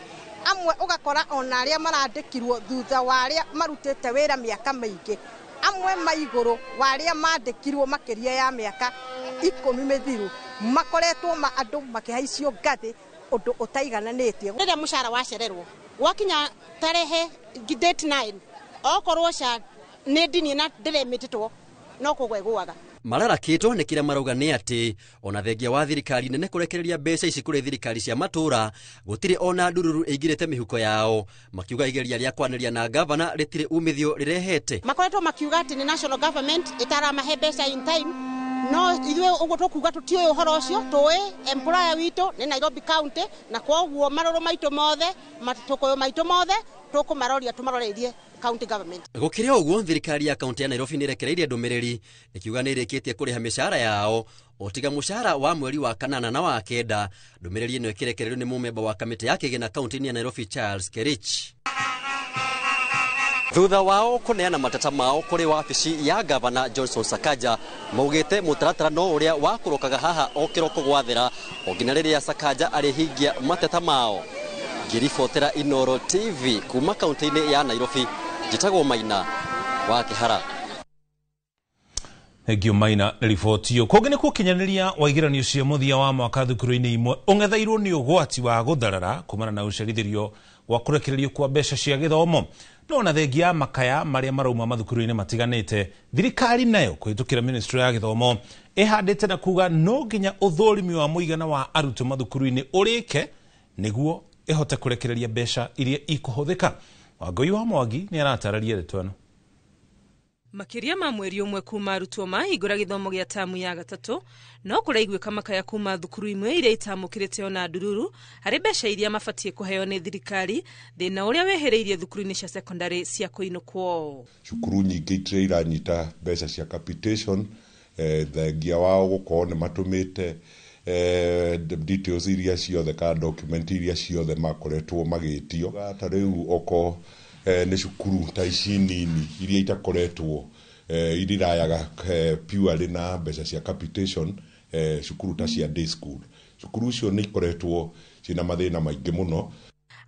amwe ũgakora ona arĩa marandĩkirwo thutha wa arĩa marutĩte wĩra mĩaka mĩingĩ, amwe maigũrũ wa arĩa mandĩkirwo makĩria ya mĩaka 10 mĩthiru, makoretwo ma andũ makĩhaicio ngathĩ ũndũ ũtaigananĩtie. Rĩrĩa mũcara wacererwo gwakinya tarehe date 9, okorwo SHA nĩ ndinie na ndĩremĩtĩtwo no kũgwa ĩgũaga. Mararakĩtwo nĩ kĩrĩa marauga nĩ atĩ ona thengia wa thirikari nene kũrekereria mbeca ici kũrĩ thirikari cia matũra, gũtirĩ ona ndururu ĩingĩrĩte mĩhuko yao, makiuga igeria rĩa kwanĩria na gavana rĩtirĩ umithio rĩrehete. Makoretwo makiuga atĩ nĩ national government ĩtaramahe mbeca in time, no ithuĩ ũguo tũkuga tũtiũĩ ũhoro ũcio, tũĩ employer witũ nĩ Nairobi County, na kwoguo marũrũ maitũ mothe, matũkũyũ maitũ mothe tũkũmaroria tũmaroreirie county government. Gũkĩrĩ ũguo, thirikari ya kaunti ya Nairobi nĩ ĩrekereirie ndũmĩrĩri ĩkiuga nĩ ĩrĩkĩtie kũrĩha mĩcara yao o tiga mũcara wa mweri wa 8 na wa 9. Ndũmĩrĩri ĩno ĩkĩrekererio nĩ mũmemba wa kamĩtĩ ya kĩgĩna kaunti-inĩ ya Nairobi Charles Kerich. Thutha wao kũneana mateta mao kũrĩ wabici ya gavana Johnson Sakaja, maugĩte mũtaratara no ũrĩa wa kũrokaga haha o kĩroko gwathera o nginya rĩrĩa Sakaja arĩhingia mateta mao. Ngĩribotera Inooro TV kuma kaunti-inĩ ya Nairobi, njĩtagwo Maina wa Kĩhara. Thank you Maina nĩ riboti ĩyo. Kũngĩ nĩ gũkinyanĩria wa igeranio cia mũthia wa mwaka thukuru-inĩ imwe ũng'etheirwo nĩ ũgwati wa gũtharara kumana na ũcerithĩrio wa kũrekererio kwa mbeca cia gĩthomo. No ona thengia ya makaya marĩa marauma mathukuru-inĩ matiganĩte, thirikari nayo kũhĩtũkĩra ministry ya gĩthomo ĩhandĩte na kuga no nginya ũthũrimi wa mũigana wa arutwo mathukuru-inĩ ũrĩke nĩguo ĩhote kũrekereria mbeca iria ikũhũthĩka. Wangũi wa Mwangi nĩ aratarĩria ndeto ĩno. Makĩria ma mweri ũmwe kuma arutwo mahingũra gĩthomo gĩa tamu ya gatatũ, no kũraiguĩka makaya kuma thukuru imwe iria itamũkĩrĩte ona ndururu harĩ mbeca iria mabatiĩ kũheo nĩ thirikari, thĩna ũrĩa wehereirie thukuru-inĩ cia secondary cia kũinũkwo. Cukuru nyingĩ itirĩ iranyita mbeca cia capitation, thengia wao gũkorwo nĩ matũmĩte Details iria ciothe ka document iria ciothe makoretwo magĩtio ta rĩu oko nĩ cukuru ta ici nini iria itakoretwo irirayaga purely na mbeca cia capitation, cukuru ta cia day school, cukuru icio nĩ ikoretwo ciĩna mathĩna maingĩ mũno.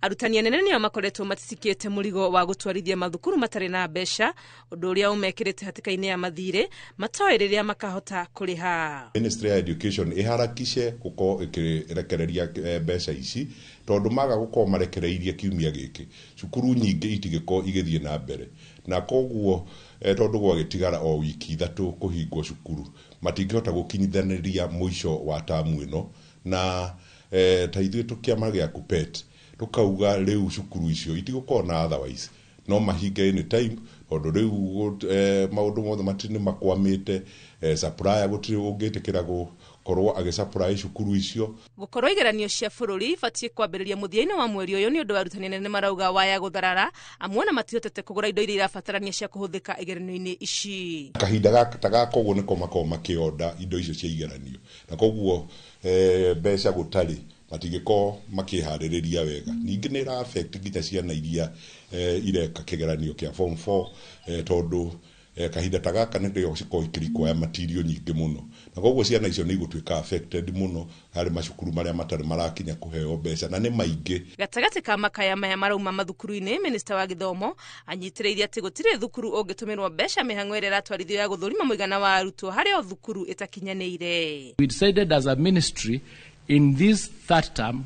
Arutani anene nĩo makoretwo matitikĩte mũrigo wa gũtwarithia mathukuru matarĩ na mbeca, ũndũ ũrĩa ũmekĩrĩte hatĩka-inĩ ya mathirĩ matoĩ rĩrĩa makahota kũrĩha. Ministry ya Education ĩharakishe gũkorwo ĩkĩrekereria mbeca ici, tondũ maga gũkorwo marekereirie kiumia gĩkĩ cukuru nyingĩ itigĩkorwo igĩthiĩ na mbere, na koguo tondũ gwagĩtigara o wiki 3 kũhingwo cukuru matingĩhota gũkinyithanĩria mũico wa tamu ĩno, na ta ithuĩ tũkĩama gĩa KUPPET tukauga rĩu cukuru icio itigũkorwo na otherwise no mahinge anytime, tondũ rĩu maũndũ mothe matirĩ makwamĩte, supplier gũtirĩ ũngĩtĩkĩra gũkorwo agĩsupply cukuru icio. Gũkorwo igeranio cia bũrũri ibatiĩ kwambĩrĩria mũthia-inĩ wa mweri ũyũ nĩ ũndũ wa arutani anene marauga waya gũtharara amwe na matihotete kũgũra indo iria irabatarania cia kũhũthĩka igeranio-inĩ ici. Kahinda ta gaka ũguo nĩko makoragwo makĩonda indo icio cia igeranio, na koguo mbeca gũtarĩ matingĩkorwo makĩharĩrĩria wega. Ningĩ nĩ ĩra affect nginya ciana iria ireka kĩgeranio kĩa form 4, tondũ kahinda ta gaka nĩrĩo cikoragwo ikĩrequire material nyingĩ mũno, na koguo ciana icio nĩ igũtuĩka affected mũno harĩ macukuru marĩa matarĩ marakinya kũheo mbeca na nĩ maingĩ. Gatagatĩ ka makaya maya marauma mathukuru-inĩ, minista wa gĩthomo anyitĩrĩirie atĩ gũtirĩ thukuru ũngĩtũmĩrwo mbeca mĩhang'o ĩrĩa ĩratwarithio ya gũthũrima mũigana wa arutwo harĩ o thukuru ĩtakinyanĩire. We decided as a ministry in this third term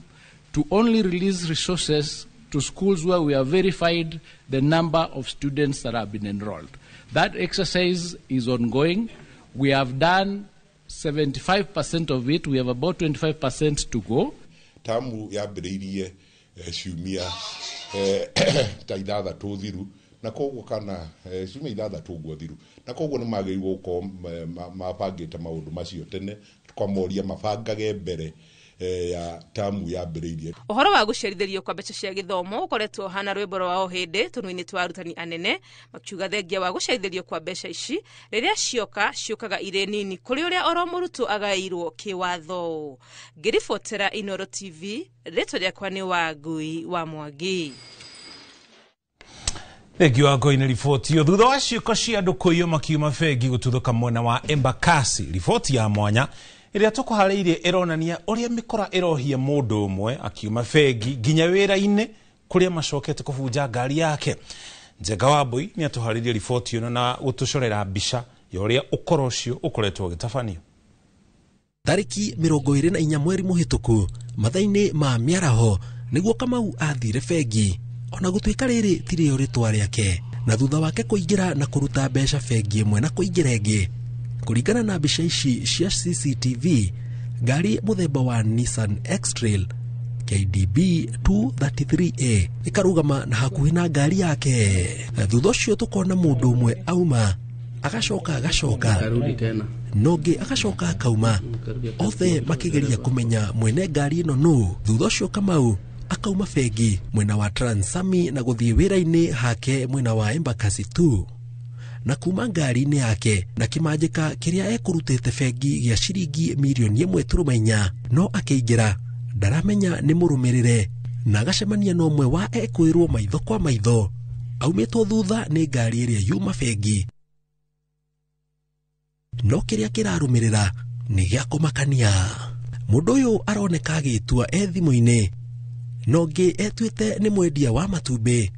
to only release resources to schools where we have verified the number of students that have been enrolled. That exercise is ongoing. We have done 75% of it. We have about 25% to go. Tamu yambĩrĩirie ciumia ta 6 thiru, na koguo kana ciumia 6 ũguo thiru, na koguo nĩ magĩrĩirwo gũkorwo mabangĩte maũndũ macio tene, tũkamoria mabangage mbere ya tamu yambĩrĩirie. Ũhoro wa gũcerithĩrio kwa mbeca cia gĩthomo ũkoretwo ũhana rwĩmbo rwa o hĩndĩ tũnua-inĩ twa arutani anene makiuga thengia wa gũcerithĩrio kwa mbeca ici rĩrĩa cioka ciũkaga irĩ nini kũrĩ ũrĩa oro mũrutwo agaĩirwo kĩwatho. Ngĩribotera Inooro TV, rĩtwa rĩakwa nĩ Wangui wa Mwangi. Thengiũ Wangui nĩ riboti ĩyo. Thutha wa ciĩko cia andũ kũiywo makiuma bengi gũtuthũka mwena wa Embakasi, riboti ya mwanya ĩrĩa tũkũharĩirie ĩronania ũrĩa mĩkora ĩrohia mũndũ ũmwe akiuma bengi nginya wĩra-inĩ kũrĩa macokete kũbunja ngari yake. Njenga Wambui nĩ atũharĩirie riboti ĩno na gũtũcorera mbica ya ũrĩa ũkora ũcio ũkoretwo ũgĩtabanio. Tarĩki 24 mweri mũhĩtũku mathaa-inĩ ma mĩaraho nĩguo Kamau athire bengi, ona gũtuĩka rĩrĩ tirĩo rĩtwa rĩake, na thutha wake kũingĩra na kũruta mbeca bengi ĩmwe na kũingĩra ĩngĩ. Kũringana na mbica ici cia CCTV, ngari mũthemba wa Nissan X-Trail KDB 233A ĩkarũgama na hakuhĩ na ngari yake. Thutha ũcio tũkona mũndũ ũmwe auma agacoka agacoka na ũngĩ agacoka akauma, othe makĩgeria kũmenya mwene ngari ĩno nũ. Thutha ũcio Kamau akauma bengi mwena wa Transami na gũthiĩ wĩra-inĩ hake mwena wa Embakasi 2 na kuma ngari-inĩ yake na kĩmanjĩka kĩrĩa ekũrutĩte bengi gĩa ciringi mirioni 1.4, no akĩingĩra ndaramenya nĩ mũrũmĩrĩre na agacemania na ũmwe wa ekwĩrwo maitho kwa maitho aumĩtwo thutha nĩ ngari ĩrĩa yuma bengi. No kĩrĩa kĩrarũmĩrĩra nĩ gĩa kũmakania. Mũndũ ũyũ aroneka agĩtua e thimũ-inĩ, na ũngĩ etuĩte nĩ mwendia wa matumbĩ,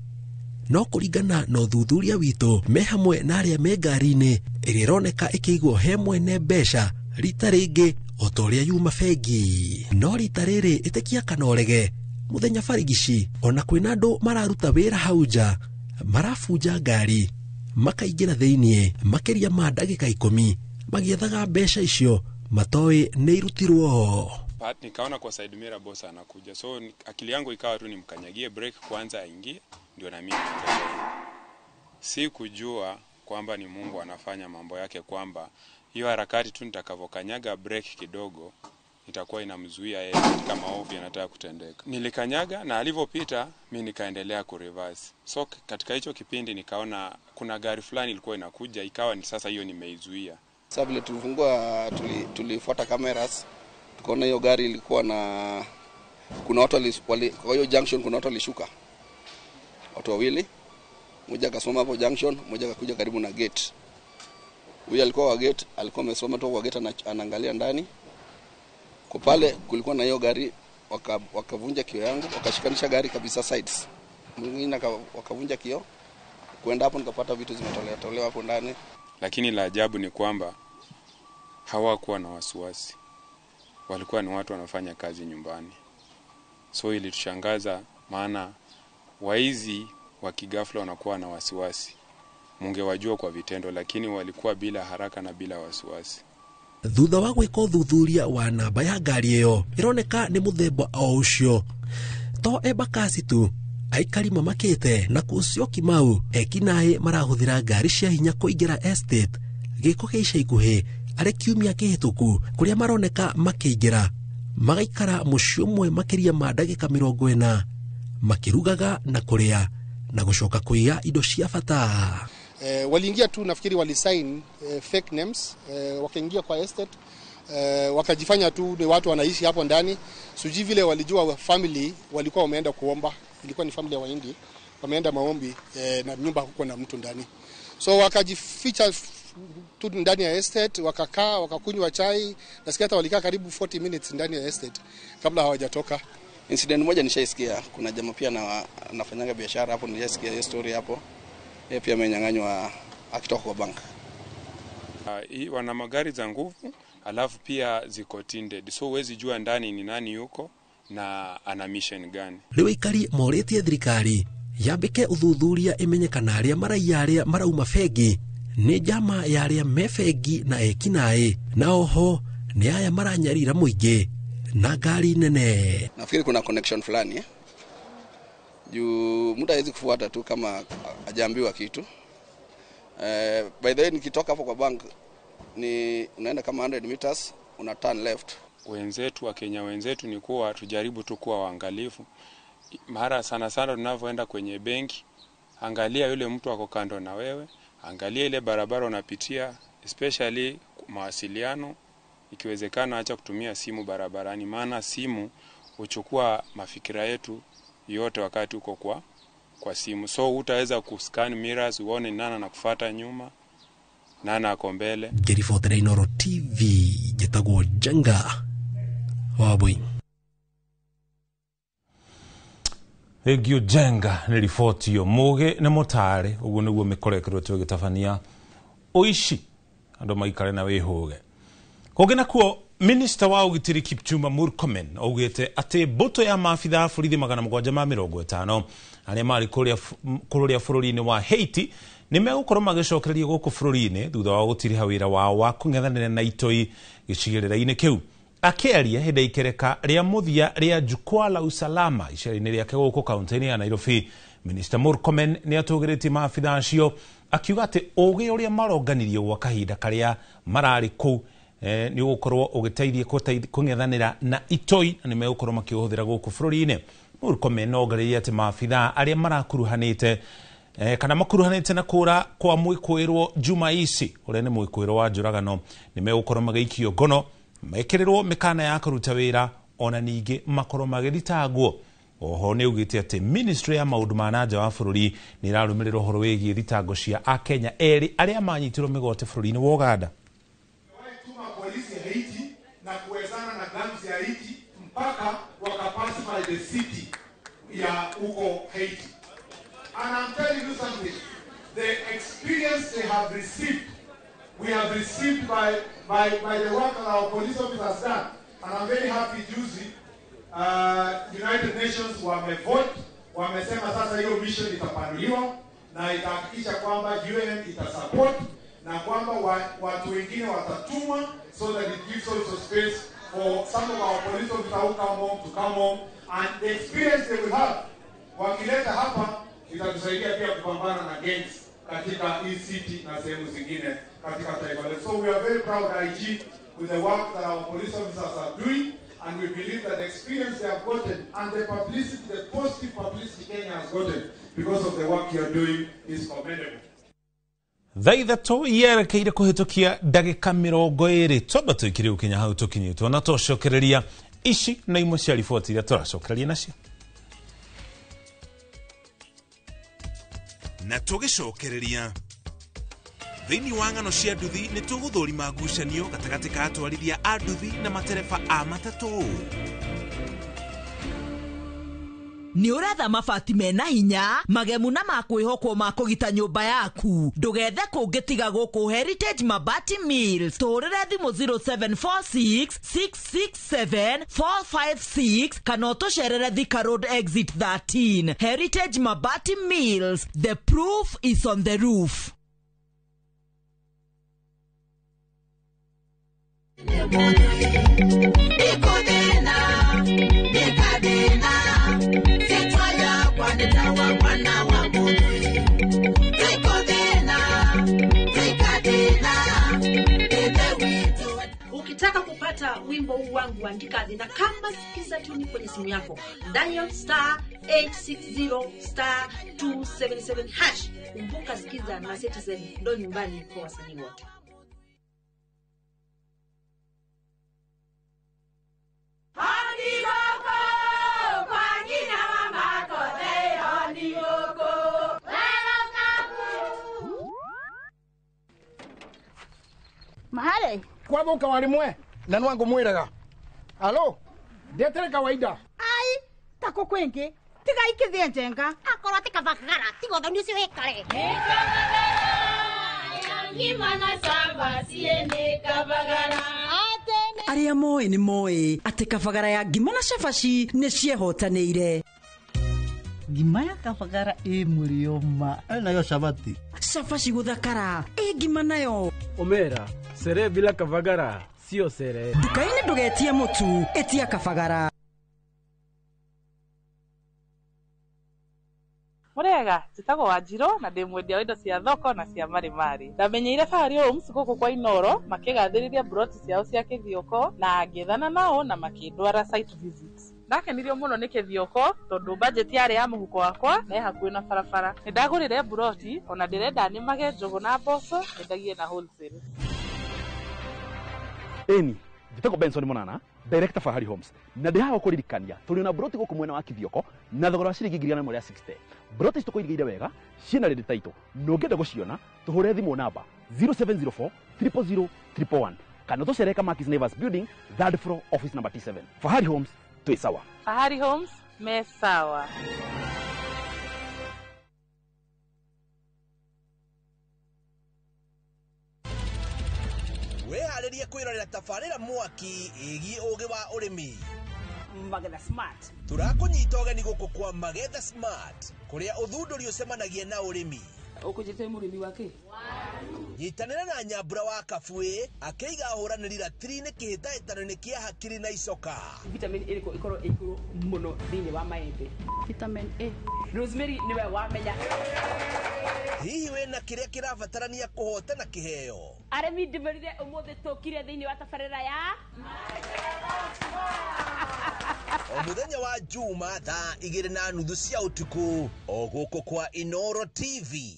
no kũringana na ũthuthuria witũ me hamwe na arĩa me ngari-inĩ ĩrĩa ĩroneka ĩkĩigwo he mwene mbeca rita rĩngĩ o ta ũrĩa yuma bengi. No rita rĩrĩ ĩtĩkia kana ũrege, mũthenya barigici ona kwĩna andũ mararuta wĩra hau nja marabunja ngari makaingĩra thĩiniĩ makĩria ma ndagĩka 10 magĩethaga mbeca icio matoĩ nĩ irutirwo. Nikaona kwa side mirror boss anakuja, so akili yangu ikawa tu nimkanyagie break kwanza aingie ndio na mimi niendelee. Sikujua kwamba ni Mungu anafanya mambo yake, kwamba hiyo harakati tu nitakavokanyaga break kidogo itakuwa inamzuia yeye katika maovu yanataka kutendeka. Nilikanyaga na alivyopita mimi nikaendelea ku reverse. So katika hicho kipindi nikaona kuna gari fulani ilikuwa inakuja, ikawa ni sasa hiyo nimeizuia. Sasa vile tulifungua tulifuata cameras Tukaona hiyo gari ilikuwa na kuna watu kwa hiyo junction, kuna watu walishuka, watu wawili, mmoja akasoma hapo junction, mmoja akakuja karibu na gate. Huyu alikuwa wa gate, alikuwa amesoma tu kwa gate, anaangalia ndani. Kwa pale kulikuwa na hiyo gari, wakavunja kioo yangu, wakashikanisha gari kabisa sides. Mwingine wakavunja kioo. Kwenda hapo nikapata vitu zimetolewa tolewa hapo ndani. Lakini la ajabu ni kwamba hawakuwa na wasiwasi. Walikuwa ni watu wanafanya kazi nyumbani. So ilitushangaza, maana waizi wa kighafla wanakuwa na wasiwasi. Mungewajua kwa vitendo, lakini walikuwa bila haraka na bila wasiwasi. Thutha wa gwĩka ũthuthuria wa namba ya ngari ĩyo ĩroneka nĩ mũthemba o ũcio. To Embakasi tu, aikari mamakĩte na kũu Syokimau ekinaĩ marahũthĩra ngari cia hinya kũingĩra estate gĩko kĩa ica ikuhĩ arĩ kiumia kĩhĩtũku kũrĩa maroneka makĩingĩra magaikara mũciĩ ũmwe makĩria ma ndagĩka 40 makĩrugaga na kũrĩa na gũcoka kũiya indo cia bata. Waliingia tu, nafikiri walisign fake names, wakaingia kwa estate, wakajifanya tu ni watu wanaishi hapo ndani. Sijui vile walijua family walikuwa wameenda kuomba, ilikuwa ni family ya Wahindi, wameenda maombi, na nyumba hakukuwa na mtu ndani. So wakajificha tu ndani ya estate, wakakaa, wakakunywa chai. Nasikia hata walikaa karibu 40 minutes ndani ya estate kabla hawajatoka. Incident moja nishaisikia, kuna jamaa pia anafanyanga biashara hapo, nilisikia hiyo story hapo. Yeye pia amenyang'anywa akitoka kwa bank. Wana magari za nguvu, alafu pia ziko tinted. So huwezi jua ndani ni nani yuko na ana mission gani. Rĩu aikari morĩtie thirikari yambĩke ũthuthuria ĩmenye kana arĩa maraiya arĩa marauma bengi nĩ njama ya arĩa me bengi na ekinaĩ, na oho nĩ aya maranyarira mũingĩ na ngari nene. Nafikiri kuna connection fulani Juu mtu hawezi kufuata tu kama hajaambiwa kitu. By the way, nikitoka hapo kwa bank ni unaenda kama 100 meters, una turn left. Wenzetu wa Kenya wenzetu ni kuwa tujaribu tu kuwa waangalifu. Mara sana sana tunavyoenda kwenye benki, angalia yule mtu ako kando na wewe, angalia ile barabara unapitia, especially mawasiliano. Ikiwezekana acha kutumia simu barabarani, maana simu huchukua mafikira yetu yote wakati uko kwa simu. So utaweza kuscan mirrors uone nana na kufuata nyuma, nana ako mbele. Ngĩribotera Inooro TV, njĩtagwo Njenga Wambui. Thengiũ Njenga nĩ riboti ĩyo mũgĩ nĩ mũtare ũguo nĩguo mĩkorekerwo tũgĩtabania ũici andũ maikare na wĩhũge. Kũngĩ nakuo Minister wa ũgitĩri Kipchumba Murkomen augĩte atĩ mbũtũ ya maabitha a borithi 750 arĩa marĩ kũrĩa bũrũri-inĩ wa Haiti nĩ megũkorwo magĩcokereria gũkũ bũrũri-inĩ thutha wa gũtiriha wĩra wao wa kũng'ethanĩra na itoi gĩcigĩrĩra-inĩ kĩu. Akĩaria hĩndĩ ya ikereka rĩa mũthia rĩa Jukwaa la Usalama icera-inĩ rĩake gũkũ kaunti-inĩ ya Nairobi, Minister Murkomen nĩ atũgĩrĩtie maabitha acio akiuga atĩ ũgĩ ũrĩa maronganirie gwa kahinda karĩa mararĩ kũu nĩ ũgũkorwo ũgĩteithia kũng'ethanĩra na itoi na nĩ megũkorwo makĩũhũthĩra gũkũ bũrũri-inĩ. Murkomen ongereire atĩ maabitha arĩa marakuruhanĩte kana makuruhanĩte na kũra kwa mwĩkũĩrwo Juma Isi ũrĩa nĩ mwĩkũĩrwo wa njũragano nĩ megũkorwo magĩikio ngono, mekĩrĩrwo mĩkana ya kũruta wĩra ona ningĩ makorwo magĩthitangwo. Oho nĩ augĩte atĩ ministry ya maũndũ ma nanja wa bũrũri nĩ ĩrarũmĩrĩra ũhoro wĩgiĩ thitango cia akenya erĩ arĩa manyitirwo mĩgwate bũrũri-inĩ wa Uganda. Polisi ya Haiti na kuwezana na gangs ya Haiti mpaka wakapacify the city ya huko Haiti. And I'm telling you something, the experience they have received, we have received by the work that our police officers done. And I'm very happy juzi, United Nations wamevote, wamesema sasa hiyo mission itapanuliwa na itahakikisha kwamba UN itasupport na kwamba watu wengine watatumwa, so that it gives also space for some of our police officers who come home to come home, and the experience they will have wakileta hapa itatusaidia pia kupambana na gangs katika hii city na sehemu zingine katika taifa letu. So we are very proud, IG, with the work that our police officers are doing, and we believe that the experience they have gotten and the publicity, the positive publicity Kenya has gotten because of the work you are doing is commendable. Thaa ithatũ yerekeire kũhĩtũkia ndagĩka 20 twamba tũikire gũkinya hau tũkinyĩtwo na tũcokereria ici na imwe cia riboti iria tũracokereria nacio. Na tũgĩcokereria thĩinĩ wa ng'ano cia nduthi nĩ tũgũthũrima ngucanio gatagatĩ ka atwarithia a nduthi na matereba a matatũ. Nĩ ũretha mabati mena hinya magemu na ma kwĩhokwo ma kũgita nyũmba yaku, ndũgethe kũngĩ tiga gũkũ Heritage Mabati Mills. Tũhũrĩre thimũ 0746 667 456 kana ũtũcerere Thika Road exit 13. Heritage Mabati Mills, the proof is on the roof. Ukitaka kupata wimbo huu wangu andika na kama sikiza tuni kwenye simu yako, dial star 860 star 277 hash. Kumbuka sikiza na Citizen ndo nyumbani kwa wasanii wote. Mahale kwathuka warimwe na nwangu mwiraga alo ndetere kawaida ai tako kwingi tiga ikithie njenga akorwo ti kabagara tiga uthoni ucio wikare Arĩa moĩ nĩ moĩ atĩ kabagara ya ngima na cabaci nĩ ciehotanĩire. Ngima ya kabagara ĩ mũrĩo ma nayo cabaci. Cabaci gũthakara ĩ ngima nayo. Omera sere bila kabagara sio sere. Nduka-inĩ ndũgetie mũtu, ĩtia kabagara. Murega njĩtagwo Wanjirũ na ndĩ mwendia wa indo cia thoko na cia marimari. Ndamenyeire Fahari Homes gũkũ kwa Inoro makĩgathĩrĩria broti ciao cia Kĩthioko na ngĩethana nao na makĩndwara site visit. Ndakenirio mũno nĩ Kĩthioko tondũ budget yarĩ ya mũhuko wakwa na ĩ hakuhĩ na barabara. Nĩndagũrire broti ona ndĩrenda nĩmage njũgũ na mboco nyendagie na wholesale. Ĩni njĩtagwo Benson Monana, director Fahari Homes, na ndĩ haha gũkũririkania tũrĩ na broti gũkũ mwena wa Kĩthioko na thogora wa ciringi 160,000. Broti ici tũkũigĩire wega ciĩna rĩndĩ taitũ na ũngĩenda gũciona tũhũre thimũ namba 0704 000 111 kana tũcere Kamakis Neighbors Building, third floor, office number T7. Fahari Homes twĩ sawa. Fahari Homes me sawa. Wĩharĩrie kwĩrorera tabarĩra mwaki ĩgiĩ ũgĩ wa ũrĩmi. Magetha Smart. Tũrakũnyita ũgeni gũkũ kwa Magetha Smart kũrĩa ũthundũri ũcemanagia na ũrĩmi. Ũkũnjĩte mũrĩmi wa kĩ? Nyitanĩra na Nyambura wa Kabuĩ akĩiga ahũranĩri ratiri-inĩ kĩhĩtahĩtano-inĩ kĩa hakiri na icoka. Vitamin ĩrĩkũ ĩkorwo ĩ igũrũ mũno thĩinĩ wa maembe? Vitamin A. Rosemary nĩwe wamenya. Hihi wĩna kĩrĩa kĩrabatarania kũhotana kĩheo? Arĩmi ndĩmerire ũmũthĩ tũkire thĩinĩ wa tabarĩra ya o mũthenya wa Juma thaa 2:30 cia ũtukũ o gũkũ kwa Inoro TV.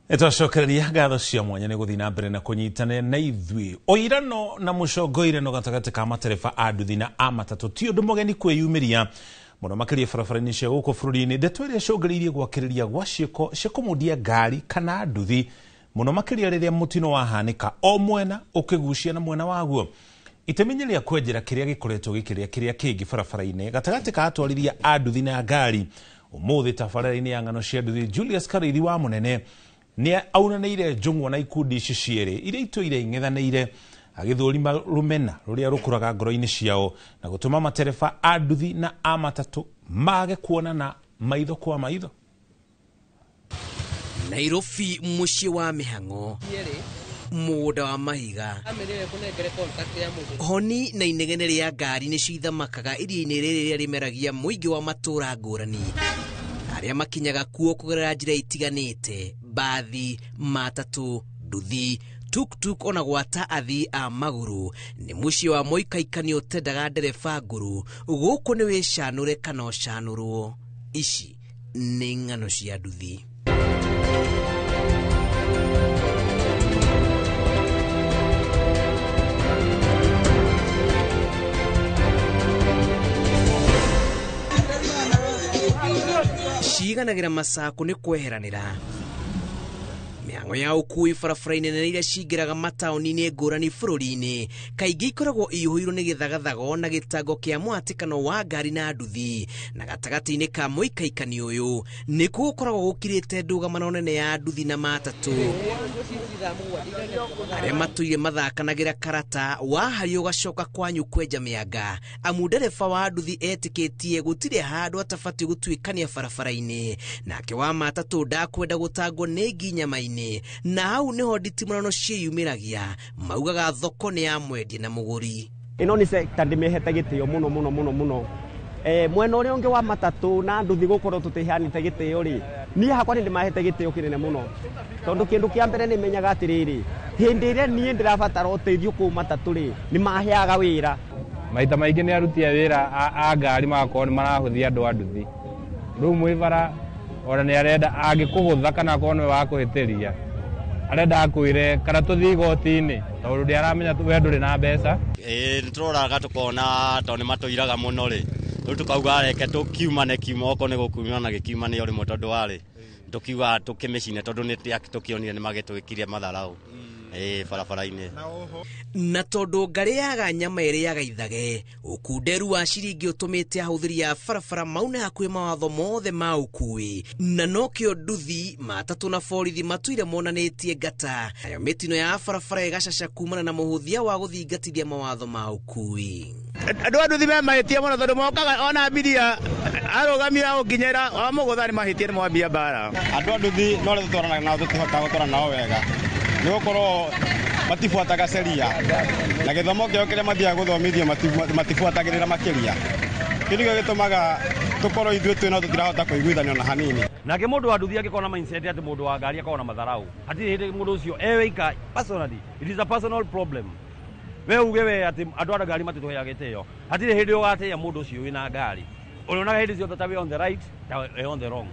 Nĩtwacokereria ngatho cia mwanya nĩ gũthiĩ na mbere na kũnyitanĩra na ithuĩ. Ũirano na mũcongoirano gatagatĩ ka matereba a nduthi na a matatũ ti ũndũ mũgeni kwĩyumĩria mũno makĩria barabara-inĩ cia gũkũ bũrũri-inĩ. Ndeto ĩrĩa ĩcũngĩrĩirie gwakĩrĩria gwa ciĩko cia kũmundia ngari kana nduthi mũno makĩria rĩrĩa mũtino wahanĩka o mwena ũkĩgucia na mwena waguo. Itemi-inĩ rĩa kwenjera kĩrĩa gĩkoretwo gĩkĩrĩa kĩrĩa kĩngĩ barabara-inĩ gatagatĩ ka atwarithia a nduthi na ngari, ũmũthĩ tabarĩra-inĩ ya ng'ano cia nduthi Julius Karĩithi wa Mũnene nĩ aunanĩire njũng'wa na ikundi ici cierĩ iria itũire ing'ethanĩire agĩthũrima rũmena rũrĩa rũkũraga ngoro-inĩ ciao na gũtũma matereba a nduthi na a matatũ mage kuonana maitho kwa maitho. Nairobi mũciĩ wa mĩhang'o, mũgũnda wa mahiga, honi na inegene rĩa ngari nĩcio ithamakaga iria-inĩ rĩrĩ rĩrĩa rĩmeragia mũingĩ wa matũũra ngũrani arĩa makinyaga kuo kũgerera njĩra itiganĩte, mbathi, matatũ, nduthi, Tuktuk ona gwata athii a magũrũ. Nĩ mũciĩ wa mũikaikanio ũtendaga ndereba ngũrũ. Gũkũ nĩ wĩcanũre kana ũcanũrwo. Ici nĩ ng'ano cia nduthi. Ciganagĩra macako nĩ kweheranĩra. Mĩhang'o ya ũkui barabara-inĩ nene iria cingĩraga mataũni-inĩ ngũrani bũrũri-inĩ kaingĩ ikoragwo iyũhũirwo nĩ gĩthagathago na gĩtango kĩa mũhatĩkano wa ngari na nduthi. Na gatagatĩ-inĩ ka mũikaikani ũyũ nĩkuo gũkoragwo gũkirĩte ndũgamano nene ya nduthi na matatũ. Arĩa matũire mathakanagĩra karata wahario ũgacoka kwanyu kwenja mĩanga, amu ndereba wa nduthi etĩkĩtie gũtirĩ handũ atabatiĩ gũtuĩkania barabara-inĩ, nake wa matatũ ndakwenda gũtangwo nĩ nginya nyama-inĩ. Na hau niho nditimũrano ciĩyumĩragia, maugaga thoko nĩ ya mwendia na mũgũri. Ĩno nĩ sector ndĩmĩhete gĩtĩo mũno mũno mũno mũno. Mwena ũrĩa ũngĩ wa matatũ na nduthi gũkorwo tũtiheanĩte gĩtĩo rĩ, niĩ hakwa nĩ ndĩmahete gĩtĩo kĩnene mũno, tondũ kĩndũ kĩa mbere nĩ menyaga atĩrĩrĩ, hĩndĩ ĩrĩa niĩ ndĩrabatara ũteithio kũu matatũ rĩ, nĩ maheaga wĩra. Maita maingĩ nĩ aruti a wĩra a ngari magakorwo nĩ marahũthia andũ a nduthi. Rĩu mwĩ bara ona nĩ arenda angĩkũgũtha kana akorwo nĩwe wakũhĩtĩria, arenda akwĩre kana tũthiĩ igoti-inĩ tondũ ndĩaramenya we ndũrĩ na mbeca. Ĩĩ nĩtũroraga tũkona tondũ nĩmatũiraga mũno rĩ, rĩu tũkauga reke tũkiumane kiuma okorwo nĩ gũkiumana gĩkiumane o rĩmwe, tondũ warĩ tũkiuga tũkĩmĩcine tondũ nĩ tũkĩonire nĩmagĩtwĩkire matharau barabara-inĩ. Na tondũ ngarĩaga nyama ĩrĩaga ithage, ũkunderu wa ciringi ũtũmĩte ahũthĩri a barabara maune hakuhĩ mawatho mothe ma ũkui, na nokĩo nduthi matatũ na borithi matũire monanĩtie ngata. Nayo mĩtino ya barabara ĩgacaca kumana na mũhũthia wa gũthingatithia mawatho ma ũkui. Andũ a nduthi me mahĩtia mũno tondũ mokaga ona abiria arũgamia ũkinyĩra wamũgũtha nĩ mahĩtia nĩ mwambia mbara. Andũ a nduthi no rĩu tũtwaranaga nao tũtihotaga gũtwarana nao wega, nĩ gũkorwo matibuataga sheria na gĩthomo kĩao kĩrĩa mathiaga gũthomithio matibuatagĩrĩra makĩria. Kĩu nĩkĩo gĩtũmaga tũkorwo ithuĩ twĩ no tũtirahota kũiguithanio na hanini. Nake mũndũ wa nduthi angĩkorwo na mindset atĩ mũndũ wa ngari akorwo na matharau, hatirĩ hĩndĩ mũndũ ũcio e wika personally, it is a personal problem. We uge we atĩ andũ a ngari matitũheaga gĩtĩo, hatirĩ hĩndĩ ũgatĩĩa mũndũ ũcio wĩna ngari. Ũrĩonaga hĩndĩ ciothe ta wĩ on the right ta wĩ on the wrong.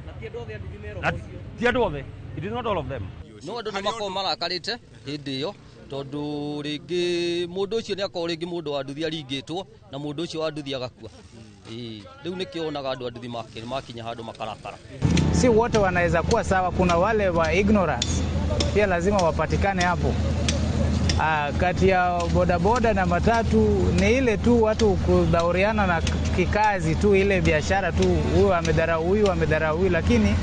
Na ti andũ othe, it is not all of them. No andũ nĩ makoragwo marakarĩte hĩndĩ ĩyo tondũ rĩngĩ mũndũ ũcio nĩ akorwo rĩngĩ mũndũ wa nduthi aringĩtwo na mũndũ ũcio wa nduthi agakua. Rĩu nĩkĩo wonaga andũ a nduthi makinya handũ makarakara. Si wote wanaweza kuwa sawa, kuna wale wa ignorance pia lazima wapatikane hapo. Kati ya bodaboda na matatu ni ile tu watu kudhauriana na kikazi tu, ile biashara tu, huyu amedharau huyu amedharau huyu, lakini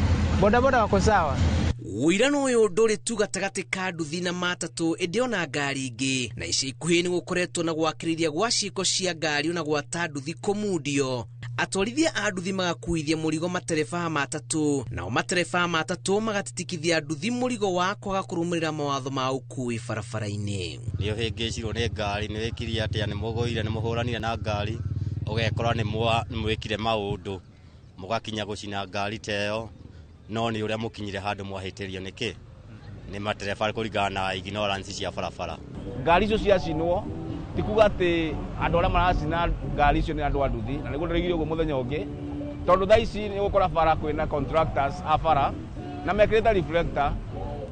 bodaboda wako sawa. Ũirano ũyũ ndũrĩ tu gatagatĩ ka nduthi na matatũ ĩndĩ ona ngari ingĩ. Na ica ikuhĩ nĩ gũkoretwo na gwakĩrĩria gwa ciĩko cia ngari ona gwata nduthi kũmundio. Atwarithia a nduthi magakuithia mũrigo matereba a matatũ, nao matereba a matatũ magatitikithia nduthi mũrigo wa kwaga kũrũmĩrĩra mawatho ma ũkui barabara-inĩ. Nĩ ũhĩngĩcirwo nĩ ngari, nĩ wĩkire atĩa, nĩ mũgũire, nĩ mũhũranire na ngari, ũgekora nĩ mwĩkire maũndũ mũgakinya gũcina ngari ta ĩyo, no nĩ ũrĩa mũkinyire handũ mwahĩtĩrio nĩkĩ nĩ matereba kũringana na ignorance cia barabara. Ngari icio ciacinwo ti kuga atĩ andũ arĩa maracina ngari icio nĩ andũ a nduthi, na nĩguo ndĩraigire ũguo mũthenya ũngĩ, tondũ thaa ici nĩ ũgũkora bara kwĩna contractors a bara na mekĩrĩte reflector,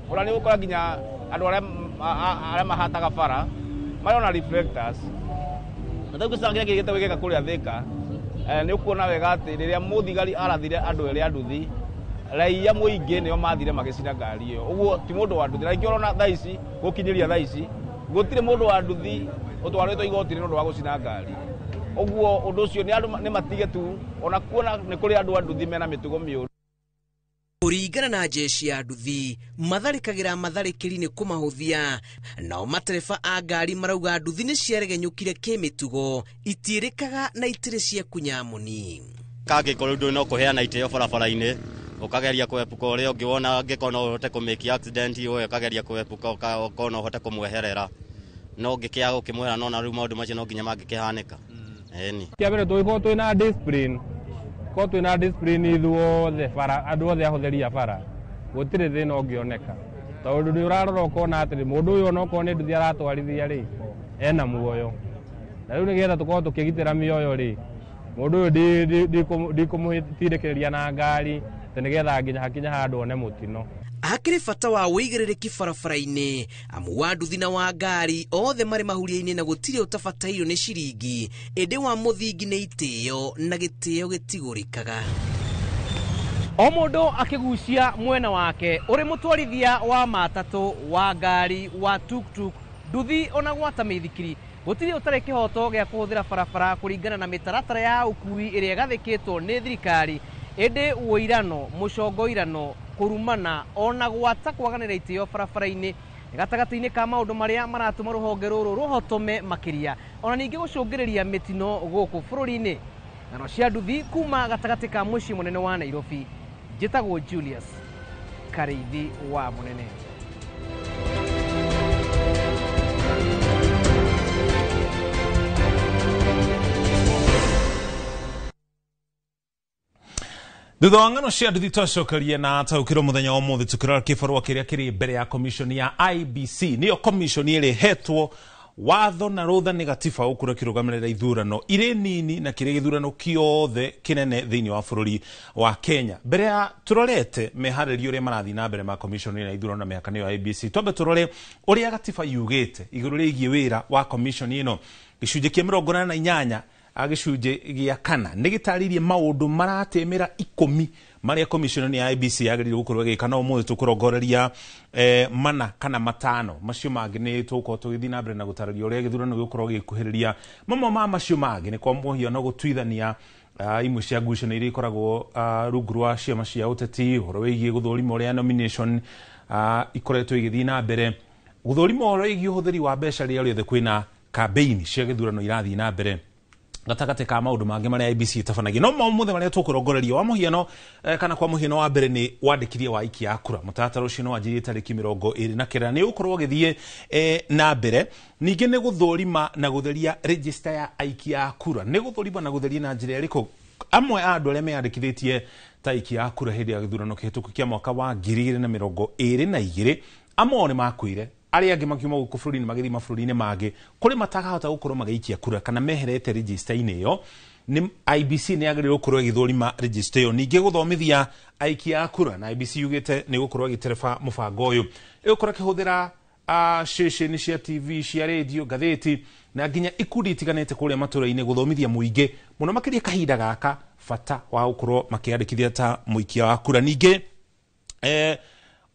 ona nĩ ũgũkora nginya andũ arĩa mahataga bara marĩ ona reflectors. Na rĩu gĩcanga kĩrĩa gĩgĩte gwĩkĩka kũrĩa Thĩka, nĩ ũkuona wega atĩ rĩrĩa mũthigari arathire andũ erĩ a nduthi, raia mũingĩ nĩo mathire magĩcina ngari ĩyo. Ũguo ti mũndũ wa nduthi, na ningĩ ũrona thaa ici gũkinyĩria thaa ici gũtirĩ mũndũ wa nduthi ũtwarĩtwo igoti-inĩ nĩ ũndũ wa gũcina ngari. Ũguo ũndũ ũcio nĩ andũ nĩ matige tu, ona kuona nĩ kũrĩ andũ a nduthi mena mĩtugo mĩũru. Kũringana na jeshi ya nduthi, matharĩkagĩra matharĩkĩri nĩ kũmahũthia, nao matereba a ngari marauga nduthi nĩ ciaregenyũkire kĩmĩtugo, itiĩrĩkaga na itirĩ cia kunyamũni. Kangĩkorwo ndũrĩ no kũheana itĩo barabara-inĩ, ũkageria kũepuka ũrĩa ũngĩ wona angĩkorwo no ũhote kũmĩki accident we ũkageria kũepuka ũkorwo no ũhote kũmweherera, no ũngĩkĩaga gũkĩmwehera no na rĩu maũndũ macio no nginya mangĩkĩhanĩka. Ĩni kĩa mbere tũngĩkorwo twĩna discipline, korwo twĩna discipline ithuothe bara, andũ othe ahũthĩri a bara, gũtirĩ thĩna ũngĩoneka. Tondũ nĩ ũrarora ũkona atĩrĩ mũndũ ũyũ onokorwo nĩ nduthi aratwarithia rĩ ena muoyo. Na rĩu nĩgetha tũkorwo tũkĩgitĩra mĩoyo rĩ mũndũ ũyũ ndikũmũtindĩkĩrĩria na ngari atĩ nĩgetha nginya hakinya handũ one mũtino. Hakĩrĩ bata wa wũigĩrĩrĩki barabara-inĩ amu wa nduthi na wa ngari othe marĩ mahuria-inĩ na gũtirĩ ũtabatairio nĩ ciringi ĩndĩ wa mũthingi nĩ itĩo na gĩtĩo gĩtigũrĩkaga. O mũndũ akĩgucia mwena wake ũrĩ mũtwarithia wa matatũ wa ngari wa tuktuk nduthi ona gwata mĩithikiri gũtirĩ ũtarĩ kĩhoto gĩa kũhũthĩra barabara kũringana na mĩtaratara ya ũkui ĩrĩa ĩgathĩkĩtwo nĩ thirikari ĩndĩ ũirano mũcongoirano kũrumana ona gwata kwaganĩra itĩo barabara-inĩ gatagatĩ-inĩ ka maũndũ marĩa maratũma rũhonge rũrũ rũhotome makĩria ona ningĩ gũcũngĩrĩria mĩtino gũkũ bũrũri-inĩ. Ng'ano cia nduthi kuma gatagatĩ ka mũciĩ mũnene wa Nairobi. Njĩtagwo Julius Karĩithi wa Mũnene. Thutha wa ng'ano cia nduthi twacokerie na taũkĩrwo mũthenya wa ũmũthĩ tũkĩrora kĩbarũa kĩrĩa kĩrĩ mbere ya commission ya IBC nĩyo commission ĩrĩa ĩhetwo watho na rũtha nĩ gatiba gũkorwo ĩkĩrũgamĩrĩra ithurano irĩ nini na kĩrĩ gĩthurano kĩothe kĩnene thĩinĩ wa bũrũri wa Kenya. Mbere ya tũrorete meharĩrio ũrĩa marathiĩ na mbere ma commission ya ithurano na mĩhaka nĩyo IBC, twambe tũrore ũrĩa gatiba yugĩte igũrũ rĩgiĩ wĩra wa commission ĩno. Gĩcunjĩ kĩa 48 gĩcunjĩ gĩa kana nĩ gĩtarĩirie maũndũ maratĩmĩra 10 marĩa commission ya IBC yagĩrĩirwo gũkorwo ĩgĩka, no ũmũthĩ tũkũrongoreria mana kana matano. Macio mangĩ nĩ tũgũkorwo tũgĩthiĩ na mbere na gũtarĩria ũrĩa gĩthurano gĩgũkorwo gĩkuhĩrĩria. Mamwe ma macio mangĩ nĩ kwa mũhiano gũtuithania imwe cia ngucanio iria ikoragwo rungu rwa ciama cia ũteti, ũhoro wĩgiĩ gũthũrima ũrĩa nomination ikoretwo igĩthiĩ na mbere, gũthũrima ũhoro wĩgiĩ ũhũthĩri wa mbeca rĩrĩa rĩothe kwĩna campaign cia gĩthurano irathiĩ na mbere, gatagatĩ ka maũndũ mangĩ marĩa IBC ĩtabanagia. No maũmũthĩ marĩa tũkũrongoreria wa mũhiano kana kwa mũhiano wa mbere nĩ wandĩkithia wa aikia a kura. Mũtaratara ũcio nĩ wanjirie tarĩki 29 nĩ ũgũkorwo ũgĩthiĩ na mbere. Ningĩ nĩ gũthũrima na gũtheria register ya aikia a kura. Nĩ gũthũrima na gũtheria na njĩra ĩrĩkũ? Amwe a andũ arĩa meyandĩkithĩtie ta aikia a kura hĩndĩ ya gĩthurano kĩhĩtũku kĩa mwaka wa 2022 amwe ao nĩ makuire, arĩa angĩ makiuma gũkũ bũrũri-inĩ magĩthiĩ mabũrũri-inĩ mangĩ kũrĩ matakahota gũkorwo magĩikia kura kana meherete register-inĩ ĩyo. Nĩ IBC nĩ yagĩrĩirwo gũkorwo ĩgĩthũrima register ĩyo. Ningĩ gũthomithia aikia a kura, na IBC yugĩte nĩ gũkorwo ĩgĩtereba mũbango ũyũ, ĩgũkorwo ĩkĩhũthĩra ceceni cia TV, cia radio, ngathĩti na nginya ikundi itiganĩte kũrĩa matũra-inĩ gũthomithia mũingĩ mũno makĩria kahinda gaka bata wa gũkorwo makĩandĩkithia ta mũikia wa kura. Ningĩ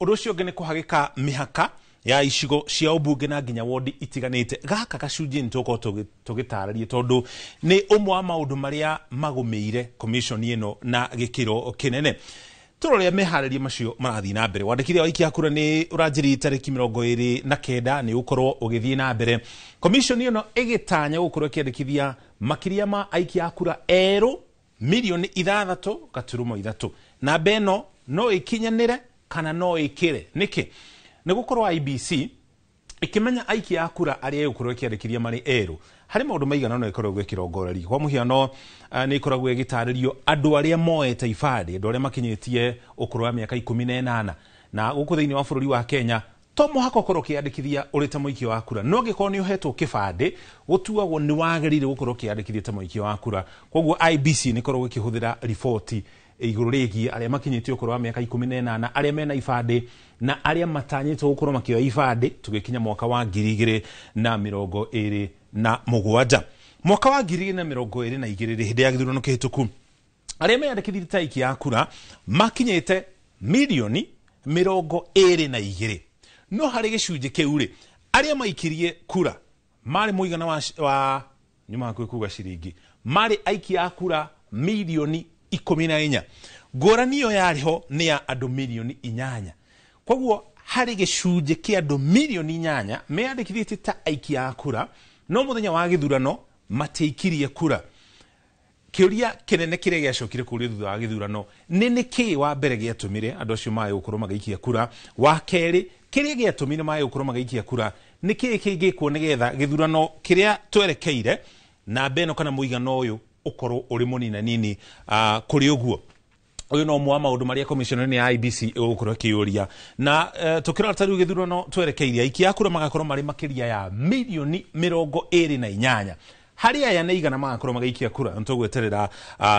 ũndũ ũcio ũngĩ nĩ kũhagĩka mĩhaka ya icigo cia ũmbunge na nginya wodi itiganĩte. Gaka gacunjĩ nĩ tũgũkorwo tũgĩtarĩria tondũ nĩ ũmwe wa maũndũ marĩa magũmĩire commission ĩno na gĩkĩro kĩnene. Tũrore meharĩria macio marathiĩ na mbere. Wandĩkithia wa aikia a kura nĩ ũranjĩrĩirie tarĩki 29 nĩ ũgũkorwo ũgĩthiĩ na mbere. Commission ĩno ĩgĩtanya gũkorwo ĩkĩandĩkithia makĩria ma aikia a kura erũ milioni 6.3. Namba ĩno no ĩkinyanĩre kana no ĩkĩre. Nĩkĩ? Nĩ gũkorwo IBC ĩkĩmenya aikia a kura arĩa ĩgũkorwo ĩkĩandĩkithia marĩ erũ harĩ maũndũ maigana ũna ĩkoragwo ĩkĩrongoreria. Kwa mũhiano nĩ ĩkoragwo ĩgĩtarĩrio andũ arĩa moete ibandĩ, andũ arĩa makinyĩtie ũkũrũ wa mĩaka 18 na gũkũ thĩinĩ wa bũrũri wa Kenya to mũhaka ũkorwo ũkĩandĩkithia ũrĩ ta mũikia wa kura, no angĩkorwo nĩ ũhetwo kĩbandĩ gũtuagwo nĩ wagĩrĩire gũkorwo ũkĩandĩkithia ta mũikia wa kura. Koguo IBC nĩ ĩkoragwo ĩkĩhũthĩra riboti igũrũ rĩgiĩ arĩa makinyĩtie ũkũrũ wa mĩaka 18, arĩa mena ibandĩ na arĩa matanyĩtwo gũkorwo makĩoya ibandĩ tũgĩkinya mwaka wa 2027. Mwaka wa 2022 hĩndĩ ya gĩthurano kĩhĩtũku arĩa meyandĩkithirie ta aikia a kura makinyĩte milioni 22, no harĩ gĩcunjĩ kĩu rĩ arĩa maikirie kura marĩ mũigana wa nyuma hakuhĩ kuga ciringi marĩ aikia a kura milioni 14. Ngũrani ĩyo yarĩ ho nĩ ya andũ milioni 8. Koguo harĩ gĩcunjĩ kĩa andũ milioni 8 meyandĩkithĩtie ta aikia a kura, no mũthenya wa gĩthurano matiaikirie kura. Kĩũria kĩnene kĩrĩa gĩacokire kũũrio thutha wa gĩthurano nĩ nĩkĩĩ wa mbere gĩatũmire andũ acio mage gũkorwo magĩikia kura, wa kerĩ kĩrĩa gĩatũmire mage gũkorwo magĩikia kura nĩkĩĩ kĩngĩkwo nĩgetha gĩthurano kĩrĩa twerekeire namba ĩno kana mũigana ũyũ ũkorwo ũrĩ mũnina nini kũrĩ ũguo. Ũyũ no ũmwe wa maũndũ marĩa commission nĩ ya IEBC ĩgũkorwo ĩkĩũria. Na tũkĩrora ta rĩu gĩthurano twerekeirie, aikia a kura magakorwo marĩ makĩria ya mirioni 28. Harĩ aya nĩ igana magakorwo magĩikia kura? Nĩ tũgweterera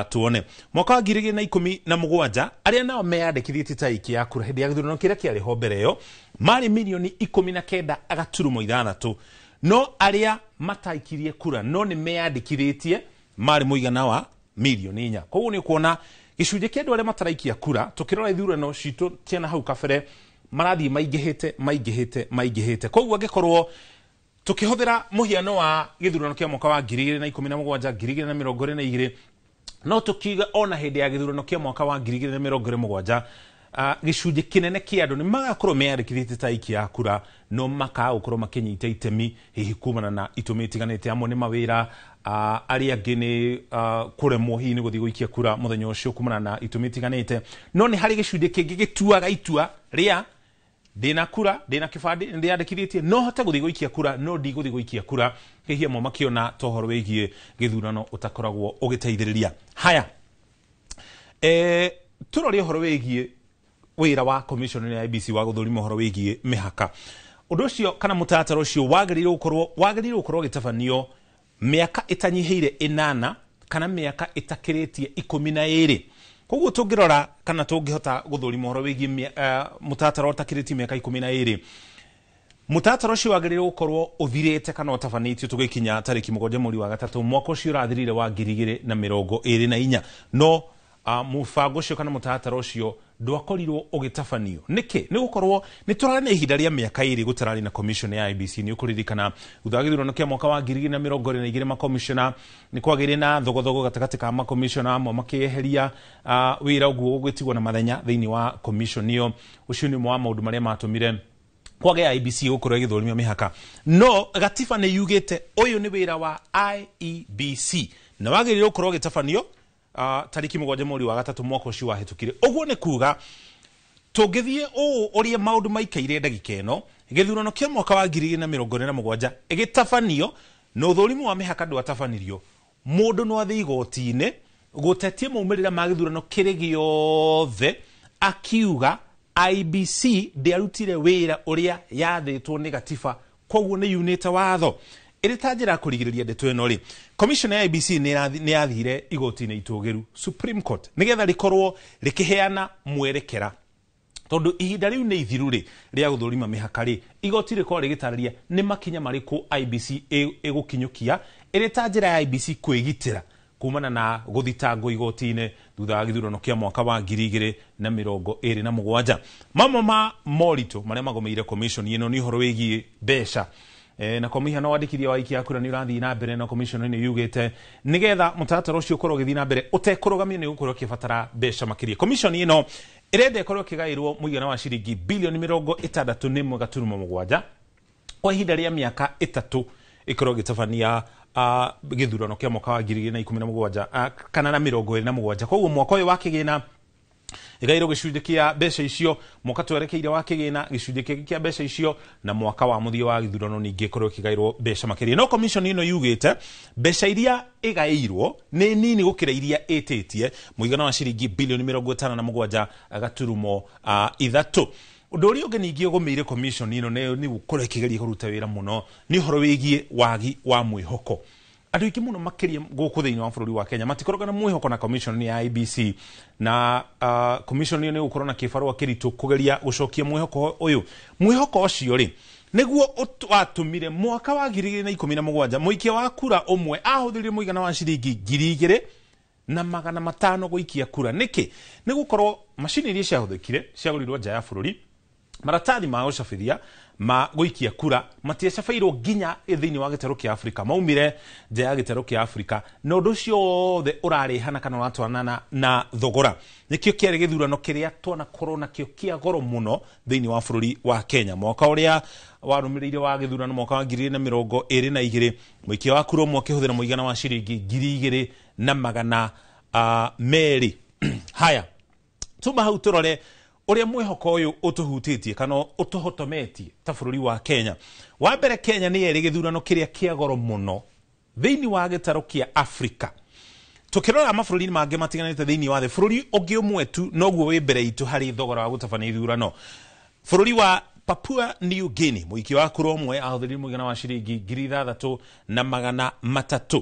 tuone. Mwaka wa 2017, arĩa nao meyandĩkithĩtie ta aikia a kura hĩndĩ ya gĩthurano kĩrĩa kĩarĩ ho mbere ĩyo marĩ mirioni 19.6, no arĩa mataikirie kura no nĩ meyandĩkithĩtie marĩ mũigana wa mirioni 4. Koguo nĩ ũkuona gĩcunjĩ kĩa andũ arĩa mataraikia kura, tũkĩrora ithurano citũ ciana hau kabere, marathiĩ maingĩhĩte, maingĩhĩte, maingĩhĩte. Koguo angĩkorwo tukĩhũthĩra mũhiano wa gĩthurano kĩa mwaka wa 2017, 2022, no tũkiuga ona hĩndĩ ya gĩthurano kĩa mwaka wa 2027, gĩcunjĩ kĩnene kĩa andũ nĩ magakorwo meyandĩkithĩtie ta aikia a kura, no makaga gũkorwo makĩnyita itemi, hihi kumana na itũmi itiganĩte. Amwe nĩ mawĩra, arĩa angĩ nĩ kũremwo hihi nĩ gũthiĩ gũikia kura mũthenya ũcio kumana na itũmi itiganĩte. No nĩ harĩ gĩcunjĩ kĩngĩ gĩtuaga itua rĩa ndĩna kura, ndĩna kĩbandĩ, nĩ ndĩyandĩkithĩtie, no hote gũthiĩ gũikia kura, no ndigũthiĩ gũikia kura. Hihi amwe makĩona ta ũhoro wĩgiĩ gĩthurano ũtakoragwo ũgĩteithĩrĩria. Haya, tũrore ũhoro wĩgiĩ wĩra wa commission ya IEBC wa gũthũrima ũhoro wĩgiĩ mĩhaka. Ũndũ ũcio kana mũtaratara ũcio wagĩrĩirwo gũkorwo ũgĩtabanio mĩaka ĩtanyihĩire 8 kana mĩaka ĩtakĩrĩtie 12. Koguo tũngĩrora kana tũngĩhota gũthũrima ũhoro wĩgiĩ mũtaratara ũtakĩrĩtie mĩaka 12, mũtaratara ũcio wagĩrĩirwo gũkorwo ũthirĩte kana ũtabanĩtio tũgĩkinya tarĩki 7 mweri wa gatatũ mwaka ũcio ũrathirire wa 2024. No mũbango ũcio kana mũtaratara ũcio ndwakorirwo ũgĩtabanio. Nĩkĩ? Nĩ gũkorwo nĩ tũrarĩ na ihinda rĩa mĩaka 2 gũtararĩ na commission ya IEBC. Nĩ ũkũririkana thutha wa gĩthurano kĩa mwaka wa 2022, makomishona nĩ kwagĩire na thogothogo gatagatĩ ka makomishona, amwe makĩeheria wĩra, ũguo gũgĩtigwo na mathenya thĩinĩ wa commission ĩyo. Ũcio nĩ ũmwe wa maũndũ marĩa matũmire kwage IEBC gũkorwo ĩgĩthũrimia mĩhaka. No gatiba nĩ yugĩte ũyũ nĩ wĩra wa IEBC na wagĩrĩirwo gũkorwo ũgĩtabanio tarĩki 7 mweri wa gatatũ mwaka ũcio wahĩtũkire. Ũguo nĩ kuga tũngĩthiĩ ũũ ũrĩa maũndũ maikaire ndagĩka ĩno, gĩthurano kĩa mwaka wa 2027 ĩgĩtabanio na ũthũrimi wa mĩhaka ndwatabanirio, mũndũ no athiĩ igoti-inĩ gũtetia maumĩrĩra ma gĩthurano kĩrĩ gĩothe, akiuga IEBC ndĩarutire wĩra ũrĩa yathĩtwo nĩ gatiba, koguo nĩ yunĩte watho. Ĩrĩ ta njĩra ya kũrigĩrĩria ndeto ĩno rĩ, commission ya IEBC nĩ yathire igoti-inĩ itũgĩru, Supreme Court, nĩgetha rĩkorwo rĩkĩheana mwerekera, tondũ ihinda rĩu nĩ ithiru rĩ rĩa gũthũrima mĩhaka rĩ, igoti rĩkorwo rĩgĩtarĩria nĩ makinya marĩkũ IEBC ĩgũkinyũkia ĩrĩ ta njĩra ya IEBC kwĩgitĩra kumana na gũthitangwo igoti-inĩ thutha wa gĩthurano kĩa mwaka wa 2027. Mamwe ma moritũ marĩa magomeire commission ĩno nĩ ũhoro wĩgiĩ mbeca. Na kwa mũhiano, wandĩkithia wa aikia a kura nĩ ũrathiĩ na mbere, na commission nĩ yugĩte nĩgetha mũtaratara ũcio ũkorwo ũgĩthiĩ na mbere ũtekũrũgamio nĩ ũgũkorwo ũkĩbatara mbeca makĩria. Commission ĩno ĩrenda ĩkorwo ĩkĩgaĩrwo mũigana wa ciringi bilioni 61.7 kwa ihinda rĩa mĩaka 3, ĩkorwo ĩgĩtabania gĩthurano kĩa mwaka wa 2017 kana na 27. Koguo mwaka ũyũ wa kĩgĩna ĩgairwo gĩcunjĩ kĩa mbeca icio, mwaka twerekeire wa kĩgĩna gĩcunjĩ kĩngĩ kĩa mbeca icio, na mwaka wa mũthia wa gĩthurano ningĩ ĩkorwo ĩkĩgairwo mbeca makĩria. No commission ĩno yugĩte mbeca iria ĩgaĩirwo nĩ nini gũkĩra iria ĩtĩtie, mũigana wa ciringi bilioni 57.3. Ũndũ ũrĩa ũngĩ ningĩ ũgũmĩire commission ĩno nĩ gũkorwo ĩkĩgeria kũruta wĩra mũno nĩ ũhoro wĩgiĩ wagi wa mwĩhoko. Andũ aingĩ mũno makĩria gũkũ thĩinĩ wa bũrũri wa Kenya matikoragwo na mwĩhoko na commission ya IEBC, na commission ĩyo nĩ gũkorwo na kĩbarũa kĩritũ kũgeria gũcokia mwĩhoko ũyũ. Mwĩhoko ũcio rĩ, nĩguo watũmire mwaka wa 2017 mũikia wa kura ũmwe ahũthĩrire mũigana wa ciringi 2500 gũikia kura. Nĩkĩ? Nĩ gũkorwo macini iria ciahũthĩkire ciagũrirwo nja ya bũrũri, maratathi ma gũcabithia ma gũikia kura matiacabairwo nginya thĩinĩ wa gĩtarũ kĩa Afrika, maumire nja ya gĩtarũ kĩa Afrika, na ũndũ ũcio wothe ũrarĩhana kana ũratwarana na thogora. Nĩkĩo kĩarĩ gĩthurano kĩrĩa twanakorwo nakĩo kĩa goro mũno thĩinĩ wa bũrũri wa Kenya. Mwaka ũrĩa warũmĩrĩire wa gĩthurano, mwaka wa 2022, mũikia wa kura ũmwe akĩhũthĩra mũigana wa ciringi 2200. Haya, tuma hau tũrore ũrĩa mwĩhoko ũyũ ũtũhutĩtie kana ũtũhotometie ta bũrũri wa Kenya. Wa mbere, Kenya nĩ yerĩ gĩthurano kĩrĩa kĩa goro mũno thĩinĩ wa gĩtarũ kĩa Afrika. Tukirora mabũrũri mangĩ matiganĩte thĩinĩ wa thĩ, bũrũri ũngĩ ũmwe tu noguo wĩ mbere itũ harĩ thogora wa gũtabania ithurano, bũrũri wa Papua New Guinea. Mũikia wa kura ũmwe ahũthĩrire mũigana wa ciringi 6,300.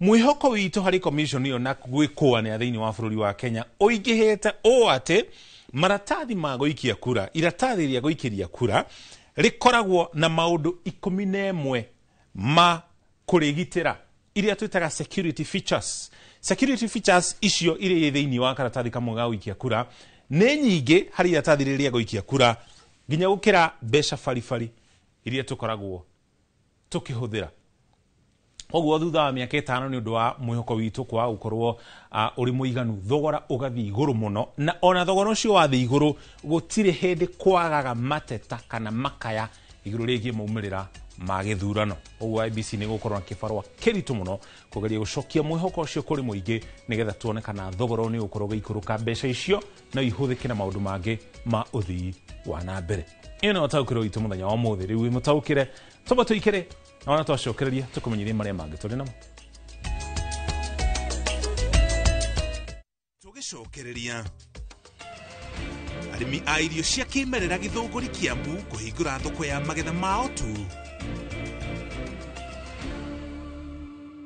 Mwĩhoko witũ harĩ commission ĩyo na gwĩkũanĩra thĩinĩ wa bũrũri wa Kenya ũingĩhĩte ũũ atĩ maratathi ma gũikia kura, iratathi rĩa gũikĩria kura rĩkoragwo na maũndũ 11 ma kũrĩgitĩra, iria twĩtaga security features. Security features icio iria thĩinĩ wa karatathi kamwe ga gũikia kura nĩ nyingĩ harĩ iratathi rĩrĩa gũikia kura nginya gũkĩra mbeca baribari iria tũkoragwo tũkĩhũthĩra. Koguo thutha wa mĩaka 5 nĩ ũndũ wa mwĩhoko witũ kwaga gũkorwo ũrĩ mũiganu, thogora ũgathiĩ igũrũ mũno, na ona thogora ũcio wathiĩ igũrũ gũtirĩ hĩndĩ kwagaga mateta kana makaya igũrũ rĩgiĩ maumĩrĩra ma gĩthurano. Ũguo IEBC nĩ gũkorwo na kĩbarũa kĩritũ mũno kũgeria gũcokia mwĩhoko ũcio kũrĩ mũingĩ nĩgetha tuone kana thogora ũyũ nĩ ũgũkorwo ũgĩikũrũka, mbeca icio no ihũthĩke na maũndũ mangĩ ma ũthii wa na mbere. Ĩyo nĩyo ũtaũkĩrwo witũ mũthenya wa ũmũthĩ. Rĩu wĩmũtaũkĩre, twamba tũikĩre na ona twacokereria tũkũmenyithie marĩa mangĩ tũrĩ namo. Tũgĩcokereria arĩmi a irio cia kĩmerera Gĩthũngũri Kiambu kũhingũra thoko ya magetha mao tu.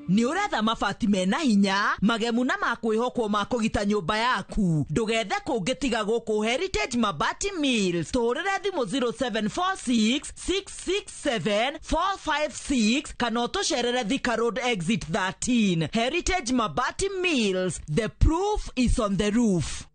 Nĩ ũretha mabati mena hinya, magemu na makwĩhokwo ma kũgita nyũmba yaku. Ndũgethe kũngĩ tiga gũkũ Heritage Mabati Mills. Tũhũrĩre thimũ 0746 667 456 kana ũtũcerere Thika Road Exit 13. Heritage Mabati Mills, the proof is on the roof.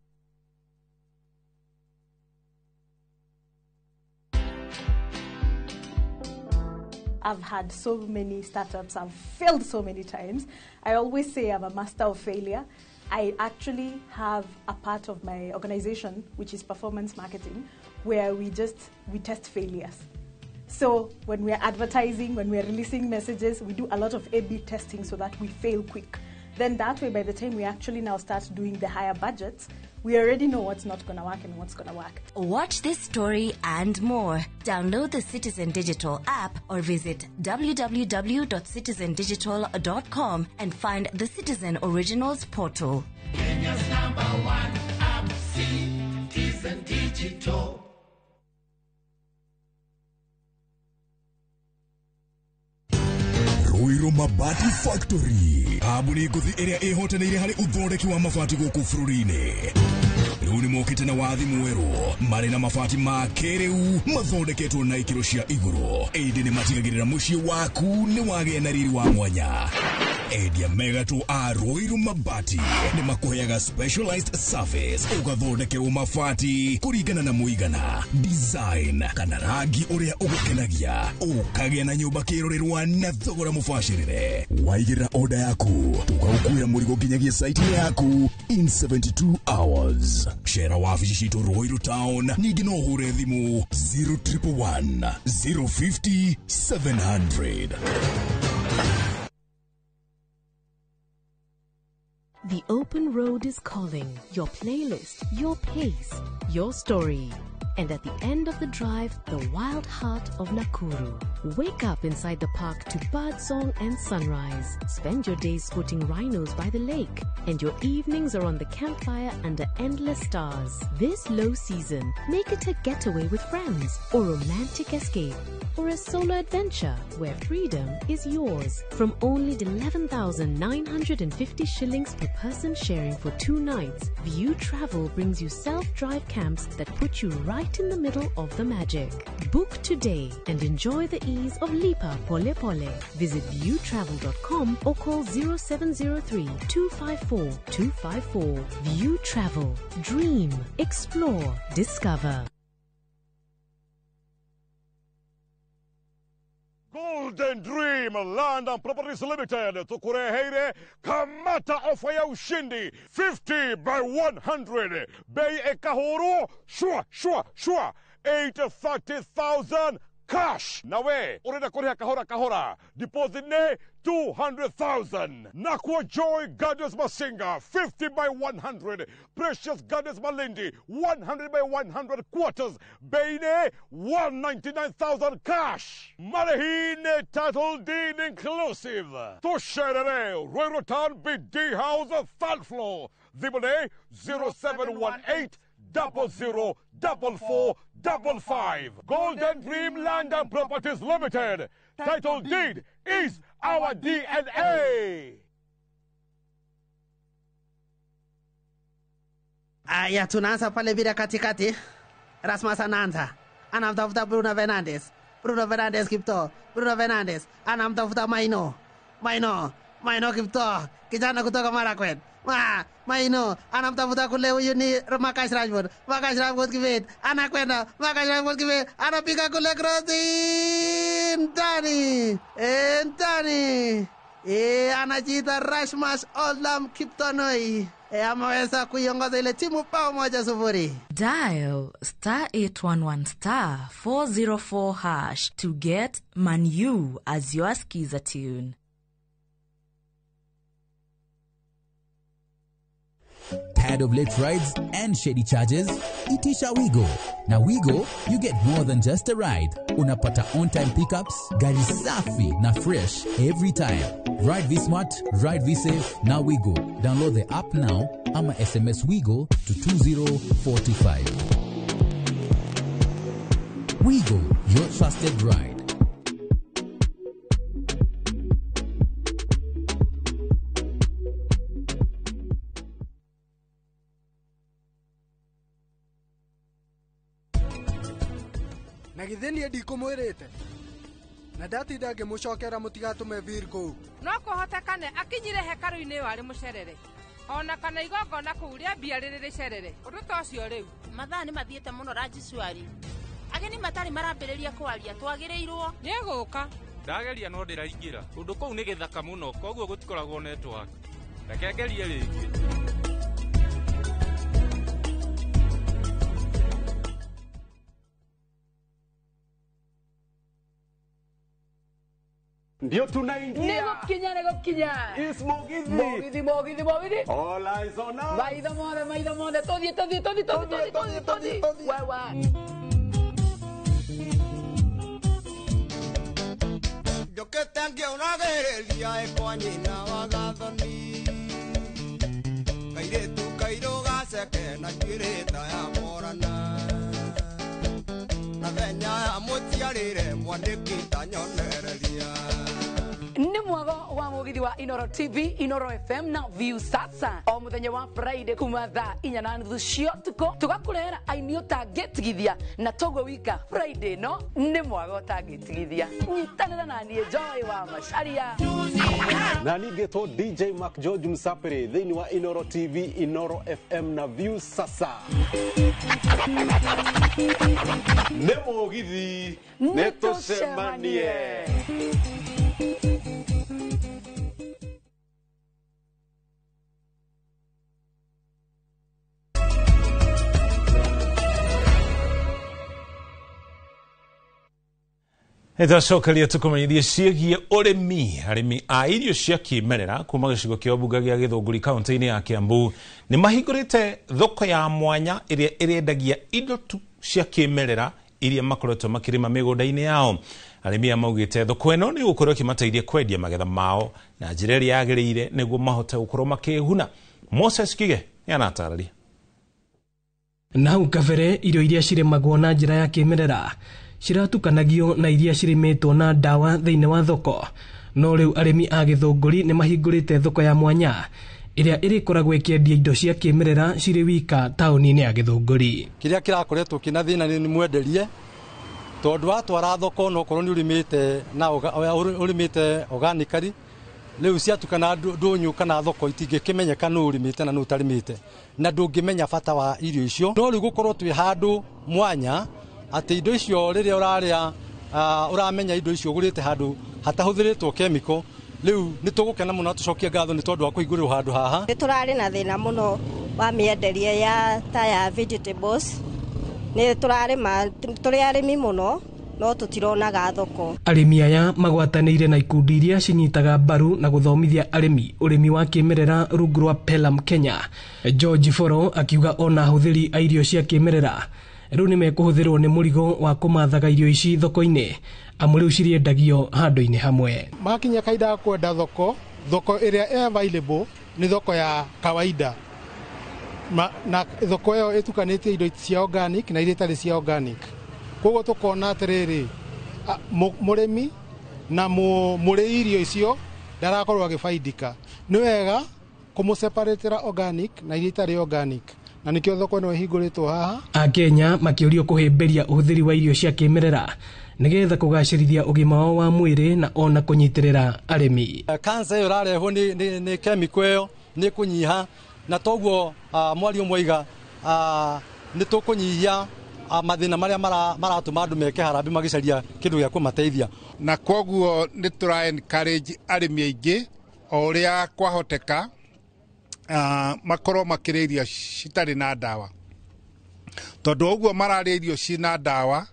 I've had so many startups, I've failed so many times. I always say I'm a master of failure. I actually have a part of my organization, which is performance marketing, where we test failures. So when we're advertising, when we're releasing messages, we do a lot of A/B testing so that we fail quick. Then that way, by the time we actually now start doing the higher budgets, we already know what's not going to work and what's going to work. Watch this story and more. Download the Citizen Digital app or visit www.citizendigital.com and find the Citizen Originals portal. Kenya's number one app, Citizen Digital. Ruiru Mabati Factory, kambuni ngũthi ĩrĩa ĩhotanĩire harĩ ũthondeki wa mabati gũkũ bũrũri-inĩ. Rĩu nĩ mokĩte na wathi mwerũ, marĩ na mabati ma kĩrĩu mathondeketwo na ikĩro cia igũrũ. Ĩndĩ nĩ matigagĩrĩra mũciĩ waku nĩ wagĩa na riri wa mwanya. Endia megatũ a Ruiru Mabati nĩ makũheaga specialized service, ũgathondekerwo mabati kũringana na mũigana, design kana rangi ũrĩa ũgũkenagia, ũkagĩa na nyũmba kĩrorerwa na thogora mũbacĩrĩre. Waigĩrĩra order yaku, tũgagũkuĩra mũrigo nginyagia site yaku in 72 hours. Cera wabici citũ Ruiru Town, ningĩ no ũhũre thimũ 0111 050 700. The open road is calling. Your playlist, your pace, your story. And at the end of the drive, the wild heart of Nakuru. Wake up inside the park to birdsong and sunrise. Spend your days spotting rhinos by the lake. And your evenings are on the campfire under endless stars. This low season, make it a getaway with friends, or romantic escape, or a solo adventure where freedom is yours. From only 11,950 shillings per person sharing for 2 nights, View Travel brings you self-drive camps that put you right in the middle of the magic. Book today and enjoy the ease of Lipa Pole Pole. Visit viewtravel.com or call 0703 254 254. View Travel. Dream, explore, discover. Golden Dream Land and Properties Limited tukureheire kamata ofa ya ushindi 50 by 100 bei ekahuru shwa shwa shwa 830,000 cash. Na we urenda kuriha kahora kahora, deposit ni 200,000. Nakwa Joy Gardens Masinga 50 by 100, Precious Gardens Malindi 100 by 100 quarters, bei ni 199,000 cash. Marehine title deed inclusive. Tusherere Ruiru Town BD House third floor. Thimũ nĩ 0718 00 44 55. Golden Dream Land and Properties Limited. Title deed is our DNA. Aya, tunaanza pale bila katikati. Rasmus anaanza, anamtafuta Bruno Fernandes. Bruno Fernandes Kipto. Bruno Fernandes anamtafuta Maino. Maino, Maino Kipto, kijana kutoka Marakwet. Maino anamtafuta kule, huyu ni Marcus Rashford. Marcus Rashford Kibet anakwenda, Marcus Rashford Kibet anapiga kule cross ndani, ndani. Anajiita Rasmus Olam Kiptonoi. Ameweza kuiongoza ile timu bao 1-0. Dial star 811 star 404 hash to get Manu as your skiza tune. Tired of late rides and shady charges? Itisha Wigo. Now Wigo, you get more than just a ride. Unapata on-time pickups, gari safi na fresh every time. Ride V-Smart, ride V-Safe, now Wigo. Download the app now ama SMS Wigo to 20425. Wigo, your trusted ride. Na githĩ niĩ ndikũmwĩrĩte na ndatinda ngĩmũcokera mũtigatũme vir kũu. No kũhotekane akinyire hekarũ-inĩ ĩyo arĩ mũcerere, ona kana igongona kũu rĩambia rĩrĩ rĩcerere. Ũndũ ta ũcio rĩu. Mathaa nĩ mathiĩte mũno Rajishwari. Ageni matarĩ marambĩrĩria kwaria, twagĩrĩirwo nĩegũka. Ndageria no ndĩraingĩra. Kũndũ kũu nĩ gĩthaka mũno, koguo gũtikoragwo network. Reke ngerie rĩngĩ. Ndio tunaingia. Nĩgũkinya, nĩgũkinya. Is Mugithi. Mugithi, Mugithi, Mugithi. All eyes on us. Maitho mothe, maitho mothe. Tũthiĩ, tũthiĩ, tũthiĩ, tũthiĩ, tũthiĩ, tũthiĩ, tũthiĩ. Wewe. Njũkĩte ngĩũragĩrĩria ĩkwa nyina wa gathoni. Kairĩtu kairũ gaceke na njuĩrĩ ta ya morana. Na thenya ya mũciarĩre mwandĩki ta nyonereria. Nĩ mwago wa mugithi wa Inoro TV, Inoro FM na View Sasa. O muthenya wa Friday kuma thaa 4:30 cia ũtukũ tũgakũrehera aini ũtangĩtigithia na toguo wika Friday no nĩ mwago ũtangĩtigithia. Nyitanĩra na niĩ Joy wa Macharia. Na ningĩtwo DJ Mark George Msapere thĩinĩ wa Inoro TV, Inoro FM na View Sasa. Nĩ mũgithi, nĩ tũcemanie. Nĩtwacokeria tũkũmenyithie ciĩgiĩ ũrĩmi. Arĩmi a irio cia kĩmerera kuma gĩcigo kĩa ũmbunge gĩa Gĩthũngũri kaũntĩ-inĩ ya Kiambu nĩ mahingũrĩte thoko ya mwanya ĩrĩa ĩrĩendagia indo tu cia kĩmerera iria makoretwo makĩrĩma mĩgũnda-inĩ yao. Arĩmi aya maugĩte thoko ĩno nĩ ĩgũkorwo ĩkĩmateithia kwendia magetha mao na njĩra ĩrĩa yagĩrĩire nĩguo mahote gũkorwo makĩĩguna. Moses Kige nĩ aratarĩria. Na hau kabere irio iria cirĩmagwo na njĩra ya kĩmerera ciratukanagio na iria cirĩmĩtwo na ndawa thĩinĩ wa thoko. No rĩu arĩmi a Gĩthũngũri nĩ mahingũrĩte thoko ya mwanya ĩrĩa ĩrĩkoragwo ĩkĩendia indo cia kĩmerera cirĩ wika taũni-inĩ ya Gĩthũngũri. Kĩrĩa kĩrakoretwo kĩna thĩna nĩ mwenderie, tondũ watwara thoko no korwo nĩ ũrĩmĩte na ũrĩmĩte organically, rĩu ciatukana ndũnyũ kana thoko itingĩkĩmenyeka nũ ũrĩmĩte na nũ ũtarĩmĩte, na ndũngĩmenya bata wa irio icio. No rĩu gũkorwo twĩ handũ mwanya atĩ indo icio rĩrĩa ũrarĩa ũramenya indo icio ũgũrĩte handũ hatahũthĩrĩtwo chemical, rĩu nĩ tũgũkena mũno tũcokie ngatho nĩ tondũ wa kũhingũrĩrwo handũ haha. Nĩ tũrarĩ na thĩna mũno wa mĩenderie ya ta ya vegetables. Nĩ tũrarĩma, tũrĩ arĩmi mũno, no tũtironaga thoko. Arĩmi aya magwatanĩire na ikundi iria cinyitaga mbaru na gũthomithia arĩmi ũrĩmi wa kĩmerera rungu rwa Pelam Kenya. George Foro akiuga ona ahũthĩri a irio cia kĩmerera rĩu nĩmekũhũthĩrwo nĩ mũrigo wa kũmathaga irio ici thoko-inĩ, amu rĩu cirĩendagio handũ-inĩ hamwe. Makinya kahinda ga kwenda thoko, thoko ĩrĩa ĩ available nĩ thoko ya kawaida. Na thoko ĩyo ĩtukanĩtie indo cia organic na iria itarĩ cia organic. Koguo tũkona atĩrĩrĩ, mũrĩmi na mũrĩi irio icio ndarakorwo agĩbaidika. Nĩ wega kũmũseparatĩra organic na iria itarĩ organic, na nĩkĩo thoko ĩno ĩhingũrĩtwo haha. Akenya makĩũrio kũhĩmbĩria ũhũthĩri wa irio cia kĩmerera nĩgetha kũgacĩrithia ũgima wao wa mwĩrĩ na ona kũnyitĩrĩra arĩmi. Cancer ĩyo ĩrarehwo nĩ chemical ĩyo nĩ kũnyiha, na toguo mwario mwaiga nĩ tũkũnyihia mathĩna marĩa maratũma andũ meke harambĩ magĩcaria kĩndũ gĩa kũmateithia. Na koguo nĩ tũra encourage arĩmi aingĩ o ũrĩa kwahoteka makorwo makĩrĩa irio citarĩ na ndawa, tondũ ũguo mararĩa irio cina ndawa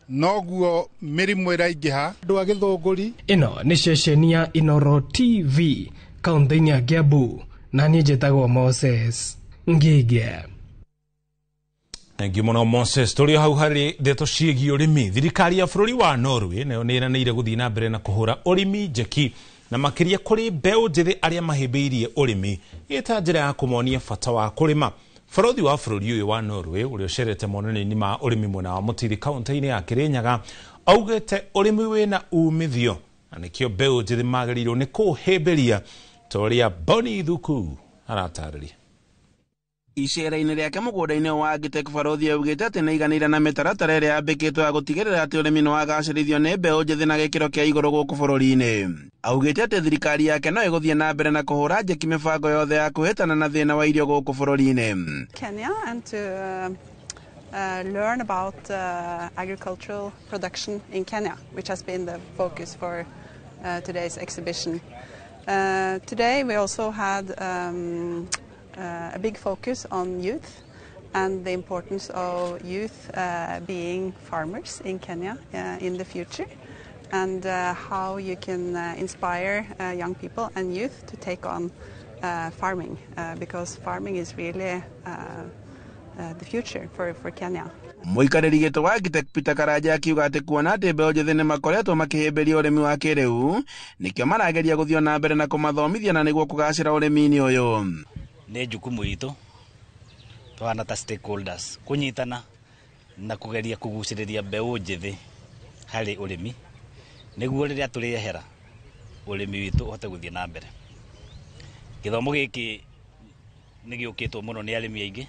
noguo mĩrimũ ĩraingĩha. Andũ a Gĩthũngũri. Ĩno nĩ ceceni ya Inoro TV kaũntĩ-inĩ ya Kiambu, na niĩ njĩtagwo Moses Ngige. Thank you mũno Moses. Tũrĩ o hau harĩ ndeto ciĩgiĩ ũrĩmi. Thirikari ya bũrũri wa Norway nayo nĩ ĩranĩire gũthiĩ na mbere na kũhũra ũrĩmi njeki, na makĩria kũrĩ mbeũ njĩthĩ arĩa mahĩmbĩirie ũrĩmi ĩta njĩra ya kũmonia bata wa kũrĩma. Bũrũri wa bũrũri ũyũ wa Norway ũrĩa ũcerete monanio-inĩ ma ũrĩmi mwena wa Mũtiri kaũntĩ-inĩ ya Kĩrĩnyaga augĩte ũrĩmi wĩna umithio na nĩkĩo mbeũ njĩthĩ magĩrĩirwo nĩ kũũhĩmbĩria, ta ũrĩa Bonny Thuku aratarĩria. Icera-inĩ rĩake mũgũnda-inĩ wa Agitech, barothi augĩte atĩ nĩaiganĩire na mĩtaratara ĩrĩa yambĩkĩtwo ya gũtigĩrĩra atĩ ũrĩmi nĩwagacĩrithio nĩ mbeũ njĩthĩ na gĩkĩro kĩa igũrũ gũkũ bũrũri-inĩ. Augĩte atĩ thirikari yake no ĩgũthiĩ na mbere na kũhũra njeki mĩbango yothe ya kwĩhĩtana na thĩna wa irio gũkũ bũrũri-inĩ. Kenya and to learn about agricultural production in Kenya, which has been the focus for today's exhibition. Today we also had a big focus on youth and the importance of youth being farmers in Kenya in the future, and how you can inspire young people and youth to take on farming, because farming is really the future for Kenya. Mũikarĩri gĩtĩ wa Agitech Peter Karanja akiuga atĩ kuona atĩ mbeũ njĩthĩ nĩmakoretwo makĩhĩmbĩria ũrĩmi wa kĩrĩu, nĩkĩo marageria gũthiĩ na mbere na kũmathomithia na nĩguo kũgacĩra ũrĩmi-inĩ ũyũ. Nĩ jukumu itũ twana ta stakeholders kũnyitana na kũgeria kũgucĩrĩria mbeũ njĩthĩ harĩ ũrĩmi, nĩguo rĩrĩa tũrĩehera ũrĩmi witũ ũhote gũthiĩ na mbere. Gĩthomo gĩkĩ nĩ gĩũkĩtwo mũno nĩ arĩmi aingĩ,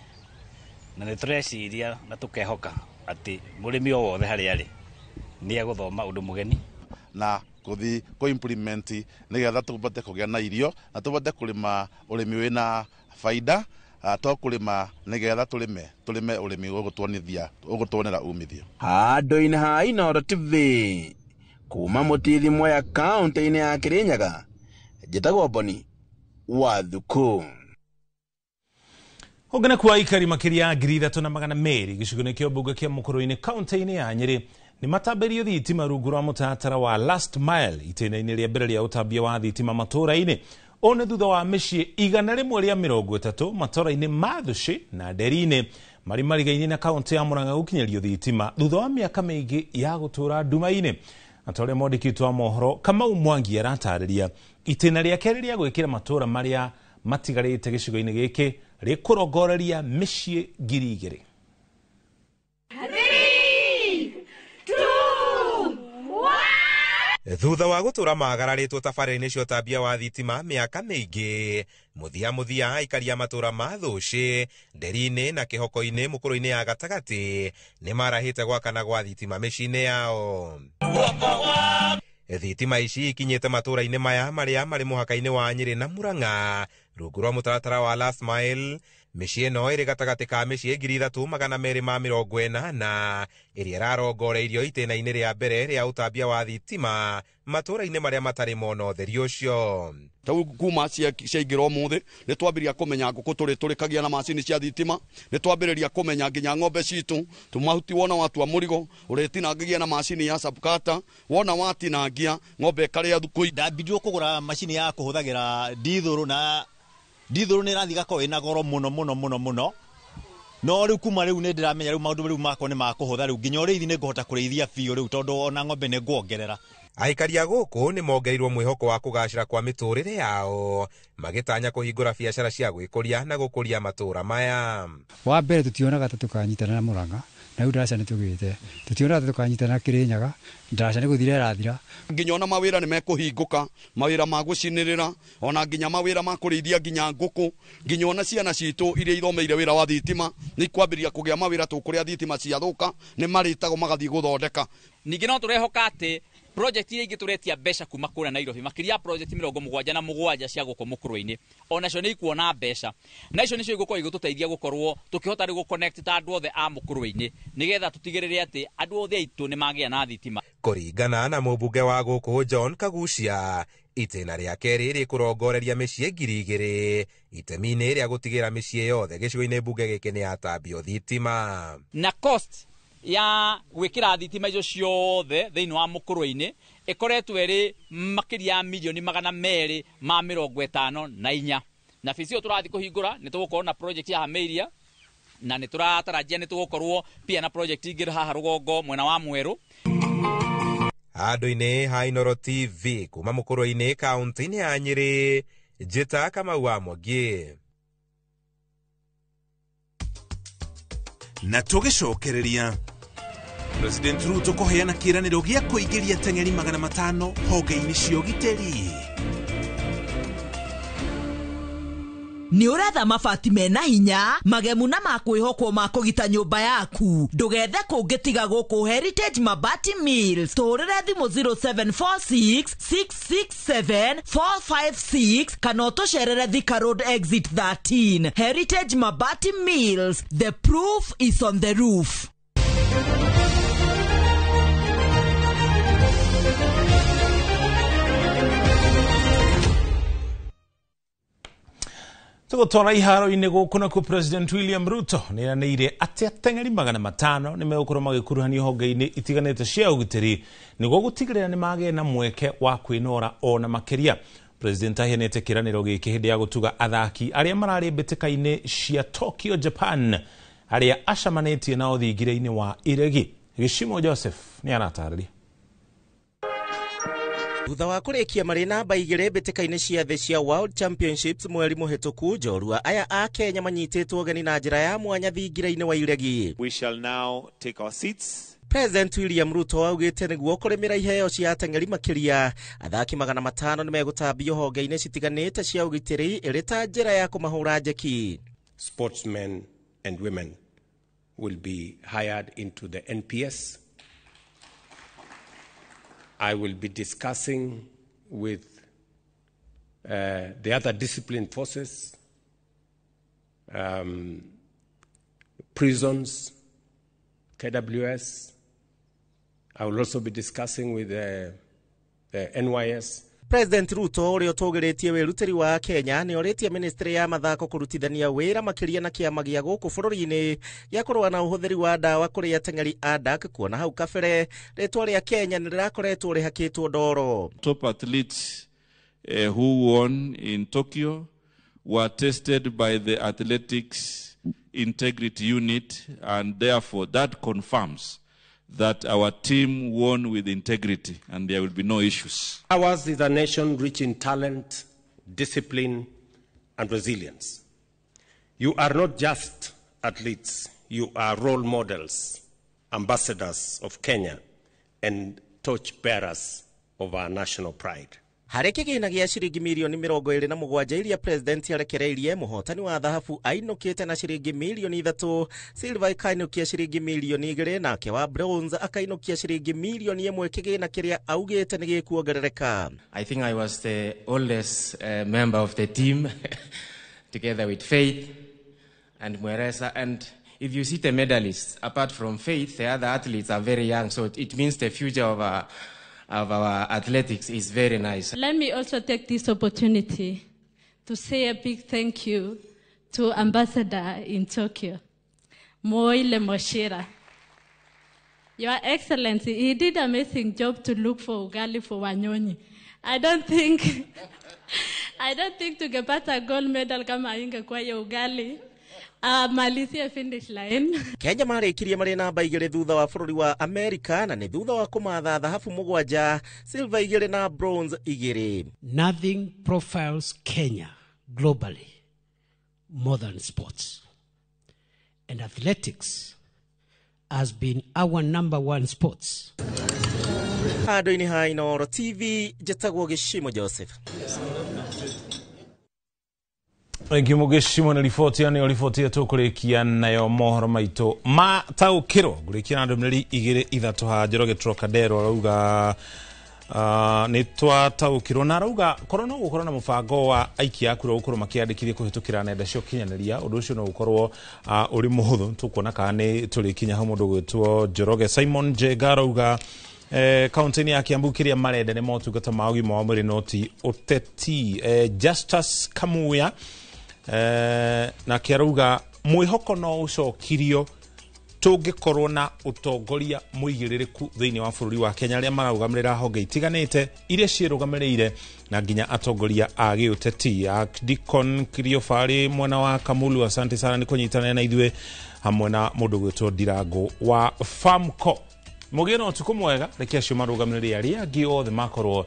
na nĩ tũreciria na tũkehoka atĩ mũrĩmi o wothe harĩa arĩ nĩ egũthoma ũndũ mũgeni na kuthi ku implement nigetha tubote kugia na irio na tubote kurima urimi wina faida, to kurima nigetha turime urimi ugutuonithia ugutuonera umithio. Handũ-inĩ ha Inoro TV kuma Mũtithi Mwea kaũntĩ-inĩ ya Kĩrĩnyaga, njĩtagwo Bonny wa Thuku. Ũngana kwa aikari makĩria ya 3,200 gĩcigo-inĩ kĩa mbunge kĩa Mũkũrũ-inĩ kaũntĩ-inĩ ya Nyĩrĩ nĩ matambĩrio thitima rungu rwa mũtaratara wa last mile itĩna-inĩ rĩa mbere rĩa ũtambia wa thitima matũũra-inĩ. Ũũ nĩ thutha wa mĩciĩ 130 matũũra-inĩ ma Thuci na Nderi-inĩ marĩ mariga-inĩ na kaũntĩ ya Murang'a gũkinyĩrio thitima thutha wa mĩaka mĩingĩ ya gũtũũra nduma-inĩ. Na ta ũrĩa mwandĩki witũ wa mohoro Kamau Mwangi aratarĩria, itĩna rĩa kerĩ rĩa gwĩkĩra matũũra marĩa matigarĩte gĩcigo-inĩ gĩkĩ rĩkũrongoreria mĩciĩ 2,000. 3, 2, 1. Thutha wa gũtũra magararĩtwo tabarĩra-inĩ cia ũtambia wa thitima mĩaka mĩingĩ, mũthia mũthia aikari a matũra ma Thũci, Nderi-inĩ na Kĩhoko-inĩ Mũkũrũ-inĩ ya gatagatĩ nĩmarahĩte gwakana gwa thitima mĩciĩ-inĩ yao. Thitima ici ikinyĩte matũra-inĩ maya marĩa marĩ mũhaka-inĩ wa Nyĩrĩ na Murang'a rungu rwa mũtaratara wa last mile, Mĩciĩ ĩno ĩrĩ gatagatĩ ka mĩciĩ 3280 ĩrĩa ĩrarongoreirio itĩna-inĩ rĩa mbere rĩa ũtambia wa thitima matũũra-inĩ marĩa matarĩ mona ũtheri ũcio. Tau kuma ciaingĩra ũmũthĩ nĩ twambĩrĩria kũmenya ngũkũ tũrĩtũrĩkagia na macini cia thitima, nĩ twambĩrĩria kũmenya nginya ng'ombe citũ tũmahuti wona watua mũrigo ũrĩtinangagia na macini ya sabukata, wona watinangia ng'ombe ĩkarĩa thukũ. Ndambirio kũgũra macini ya kũhũthagĩra ndithũrũ na ndithũrũ nĩ ĩrathiĩ gakorwo ĩna goro mũno mũno mũno mũno, no rĩu kuma rĩu nĩ ndĩramenya rĩu maũndũ rĩu makwa nĩ makũhũtha, rĩu nginya ũrĩithi nĩ ngũhota kũrĩithia biũ rĩu tondũ ona ng'ombe nĩ nguongerera. Aikari a gũkũ nĩ mongereirwo mwĩhoko wa kũgacĩra kwa mĩtũrĩre yao magĩtanya kũhingũra biacara cia gwĩkũria na gũkũria matũũra maya. Wa mbere tutionaga ta tũkanyitana na Murang'a, na rĩu ndaraca nĩ tũgĩte, tutionaga ta tũkanyitana na Kĩrĩnyaga, ndaraca nĩ gũthira ĩrathira. Nginya ona mawĩra nĩ mekũhingũka, mawĩra ma gũcinĩrĩra, ona nginya mawĩra ma kũrĩithia nginya ngũkũ, nginya ona ciana citũ iria ithomeire wĩra wa thitima nĩ ikwambĩrĩria kũgĩa mawĩra tũkũrĩa thitima ciathũka nĩ marĩtagwo magathiĩ gũthondeka. Ningĩ no tũrehoka atĩ project iria ingĩ tũretia mbeca kuma kũrĩa Nairobi makĩria ya project 77 cia gũkũ mũkũrũ-inĩ onacio nĩ ikuona mbeca, na icio nĩcio igũkorwo igĩtũteithia gũkorwo tũkĩhota rĩu gũconnect ta andũ othe a mũkũrũ-inĩ nĩgetha tũtigĩrĩre atĩ andũ othe aitũ nĩ magĩa na thitima. Kũringana na mũmbunge wa gũkũ John Kagucia, itĩna rĩa kerĩ rĩkũrongoreria mĩciĩ 2000 itemi-inĩ rĩa gũtigĩra mĩciĩ yothe gĩcigo-inĩ mbunge gĩkĩ nĩ yatambio thitima. Na cost ya gwĩkĩra thitima icio ciothe thĩinĩ wa mũkũrũ-inĩ ĩkoretwo ĩrĩ makĩria ya milioni 254, na bici ĩyo tũrathiĩ kũhingũra nĩ tũgũkorwo na project ya Hameiria, na nĩ tũratarajia nĩ tũgũkorwo pia na project ingĩ haha rũgongo mwena wa Mwerũ. Handũ-inĩ ha Inooro TV kuma mũkũrũ-inĩ kaunti-inĩ ya Nyĩrĩ, Njĩta Kamau wa Mwangi. Na tũgĩcokereria President Ruto kũheana kĩĩranĩro gĩa kũingĩria teng'eri 500 honge-inĩ cia ũgitĩri. Nĩ ũretha mabati mena hinya magemu na makwĩhokwo ma kũgita nyũmba yaku, ndũgethe kũngĩ tiga gũkũ Heritage Mabati Mills. Tũhũrĩre thimũ 0746 667 456 kana ũtũcerere Thika Road exit 13. Heritage Mabati Mills, the proof is on the roof. Tũgũtwara iharo-inĩ gũkũ nakuo President William Ruto nĩeranĩire atĩ ateng'eri 500 nĩmegũkorwo magĩkuruhanio honge-inĩ itiganĩte cia ũgitĩri nĩguo gũtigĩrĩra nĩmagĩe na mweke wa kwĩnora ona makĩria. President aheanĩte kĩĩranĩro gĩkĩ hĩndĩ ya gũtuga athaki arĩa mararĩ mbĩtĩka-inĩ cia Tokyo, Japan, arĩa acamanĩtie nao thingira-inĩ wa Iregi. Gĩcimo Joseph nĩ aratarĩria. Thutha wa kũrĩkia marĩ namba 2 mbĩtĩka-inĩ cia thĩ cia World Championships mweri mũhĩtũku, njorua aya a Kenya manyitĩtwo ũgeni na njĩra ya mwanya thingira-inĩ wa Iregi. We shall now take our seats. President William Ruto augĩte nĩguo kũrĩmĩra iheo cia ateng'eri makĩria athaki 500 nĩmegũtambio honge-inĩ citiganĩte cia ũgitĩri ĩrĩ ta njĩra ya kũmahũra njeki. Sportsmen and women will be hired into the NPS. I will be discussing with the other discipline forces, prisons, KWS. I will also be discussing with the NYS. President Ruto ũrĩa ũtũgĩrĩtie wĩrutĩri wa Kenya nĩ orĩtie ministry ya mathako kũrutithania wĩra makĩria na kĩama gĩa gũkũ bũrũri-inĩ gĩa kũrũa na ũhũthĩri wa ndawa kũrĩ ateng'eri a DAC, kuona hau kabere rĩtwa rĩa Kenya nĩ rĩrakoretwo rĩhakĩtwo ndoro. Top athletes who won in Tokyo were tested by the Athletics Integrity Unit, and therefore that confirms that our team won with integrity and there will be no issues. Ours is a nation rich in talent, discipline, and resilience. You are not just athletes, you are role models, ambassadors of Kenya, and torchbearers of our national pride. Harĩ kĩgĩna gĩa ciringi mirioni 27 iria president arekereirie, mũhotani wa thahabu ainũkĩte na ciringi mirioni 3, silver ikainũkia ciringi mirioni 2, nake wa bronze akainũkia ciringi mirioni 1, kĩgĩna kĩrĩa augĩte nĩ gĩkuongerereka. I think I was the oldest member of the team together with Faith. and Mweresa. And if you see the medalists, apart from Faith, the other athletes are very young. So it means the future of our athletics is very nice. Let me also take this opportunity to say a big thank you to Ambassador in Tokyo, Moi Lemoshira. Your Excellency, he did an amazing job to look for ugali for Wanyonyi. I don't think tungepata gold medal kama ingekuwa ya ugali. Malizie finish line. Kenya marĩkirie marĩ namba 2 thutha wa bũrũri wa Amerika na nĩ thutha wa kũmatha thahabu 7, silver 2 na bronze 2. Nothing profiles Kenya globally more than sports. And athletics has been our number one sports. Handũ-inĩ ha Inooro TV, njĩtagwo Gĩcimo Joseph. Thank you Mugishimo na riboti ĩyo nĩyo riboti ĩyo tũkũrĩkia nayo mohoro maitũ mataũkĩrwo. Ngũrĩkia na ndũmĩrĩri 2 3 ha Njoroge Trocadero arauga nĩ twataũkĩrwo na arauga korwo no gũkorwo na mũbango wa aikia a kura gũkorwo makĩandĩkithia kũhĩtũkĩra nenda cia ũkinyanĩria, ũndũ ũcio no ũkorwo ũrĩ mũhũthũ. Tũkuona kana nĩ tũrĩkinya hau. Mũndũ ũgwĩtwo Njoroge Simon Njenga arauga kaunti-inĩ ya Kiambu kĩrĩa marenda nĩ motungata ma ũgima wa mwĩrĩ no ti ũteti. Justus Kamuya nake arauga mwĩhoko no ũcokirio tũngĩkorwo na ũtongoria mũigĩrĩrĩku thĩinĩ wa bũrũri wa Kenya, arĩa mararũgamĩrĩra honge itiganĩte iria ciĩrũgamĩrĩire na nginya atongoria a gĩũteti. Deacon Kiriofari mwena wa Kamulu, asante sana nĩ kũnyitanĩra na ithuĩ hamwe na mũndũ gwĩtwo Ndirango wa Famco. Mũgĩe na ũtukũ mwega, reke acio marũgamĩrĩre arĩa angĩ othe makorwo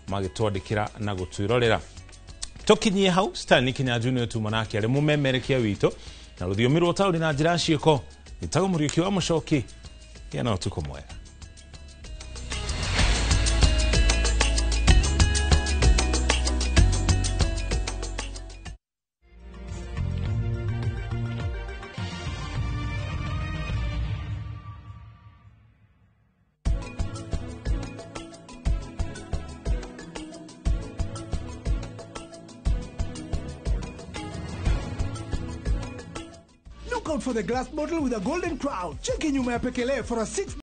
magĩtwandĩkĩra na gũtwĩrorera. Tũkinyie hau Stanley Kinyanjui nĩwe tuma nake arĩ mũmemerekia witũ na rũthiomi rwa ũtaũri na njĩra ciĩko. Nĩtagwo Mũriũki wa Mũcoki. Gĩa na ũtukũ mwega. Look out for the glass bottle with a golden crown. Cheki nyuma ya pekele for a 6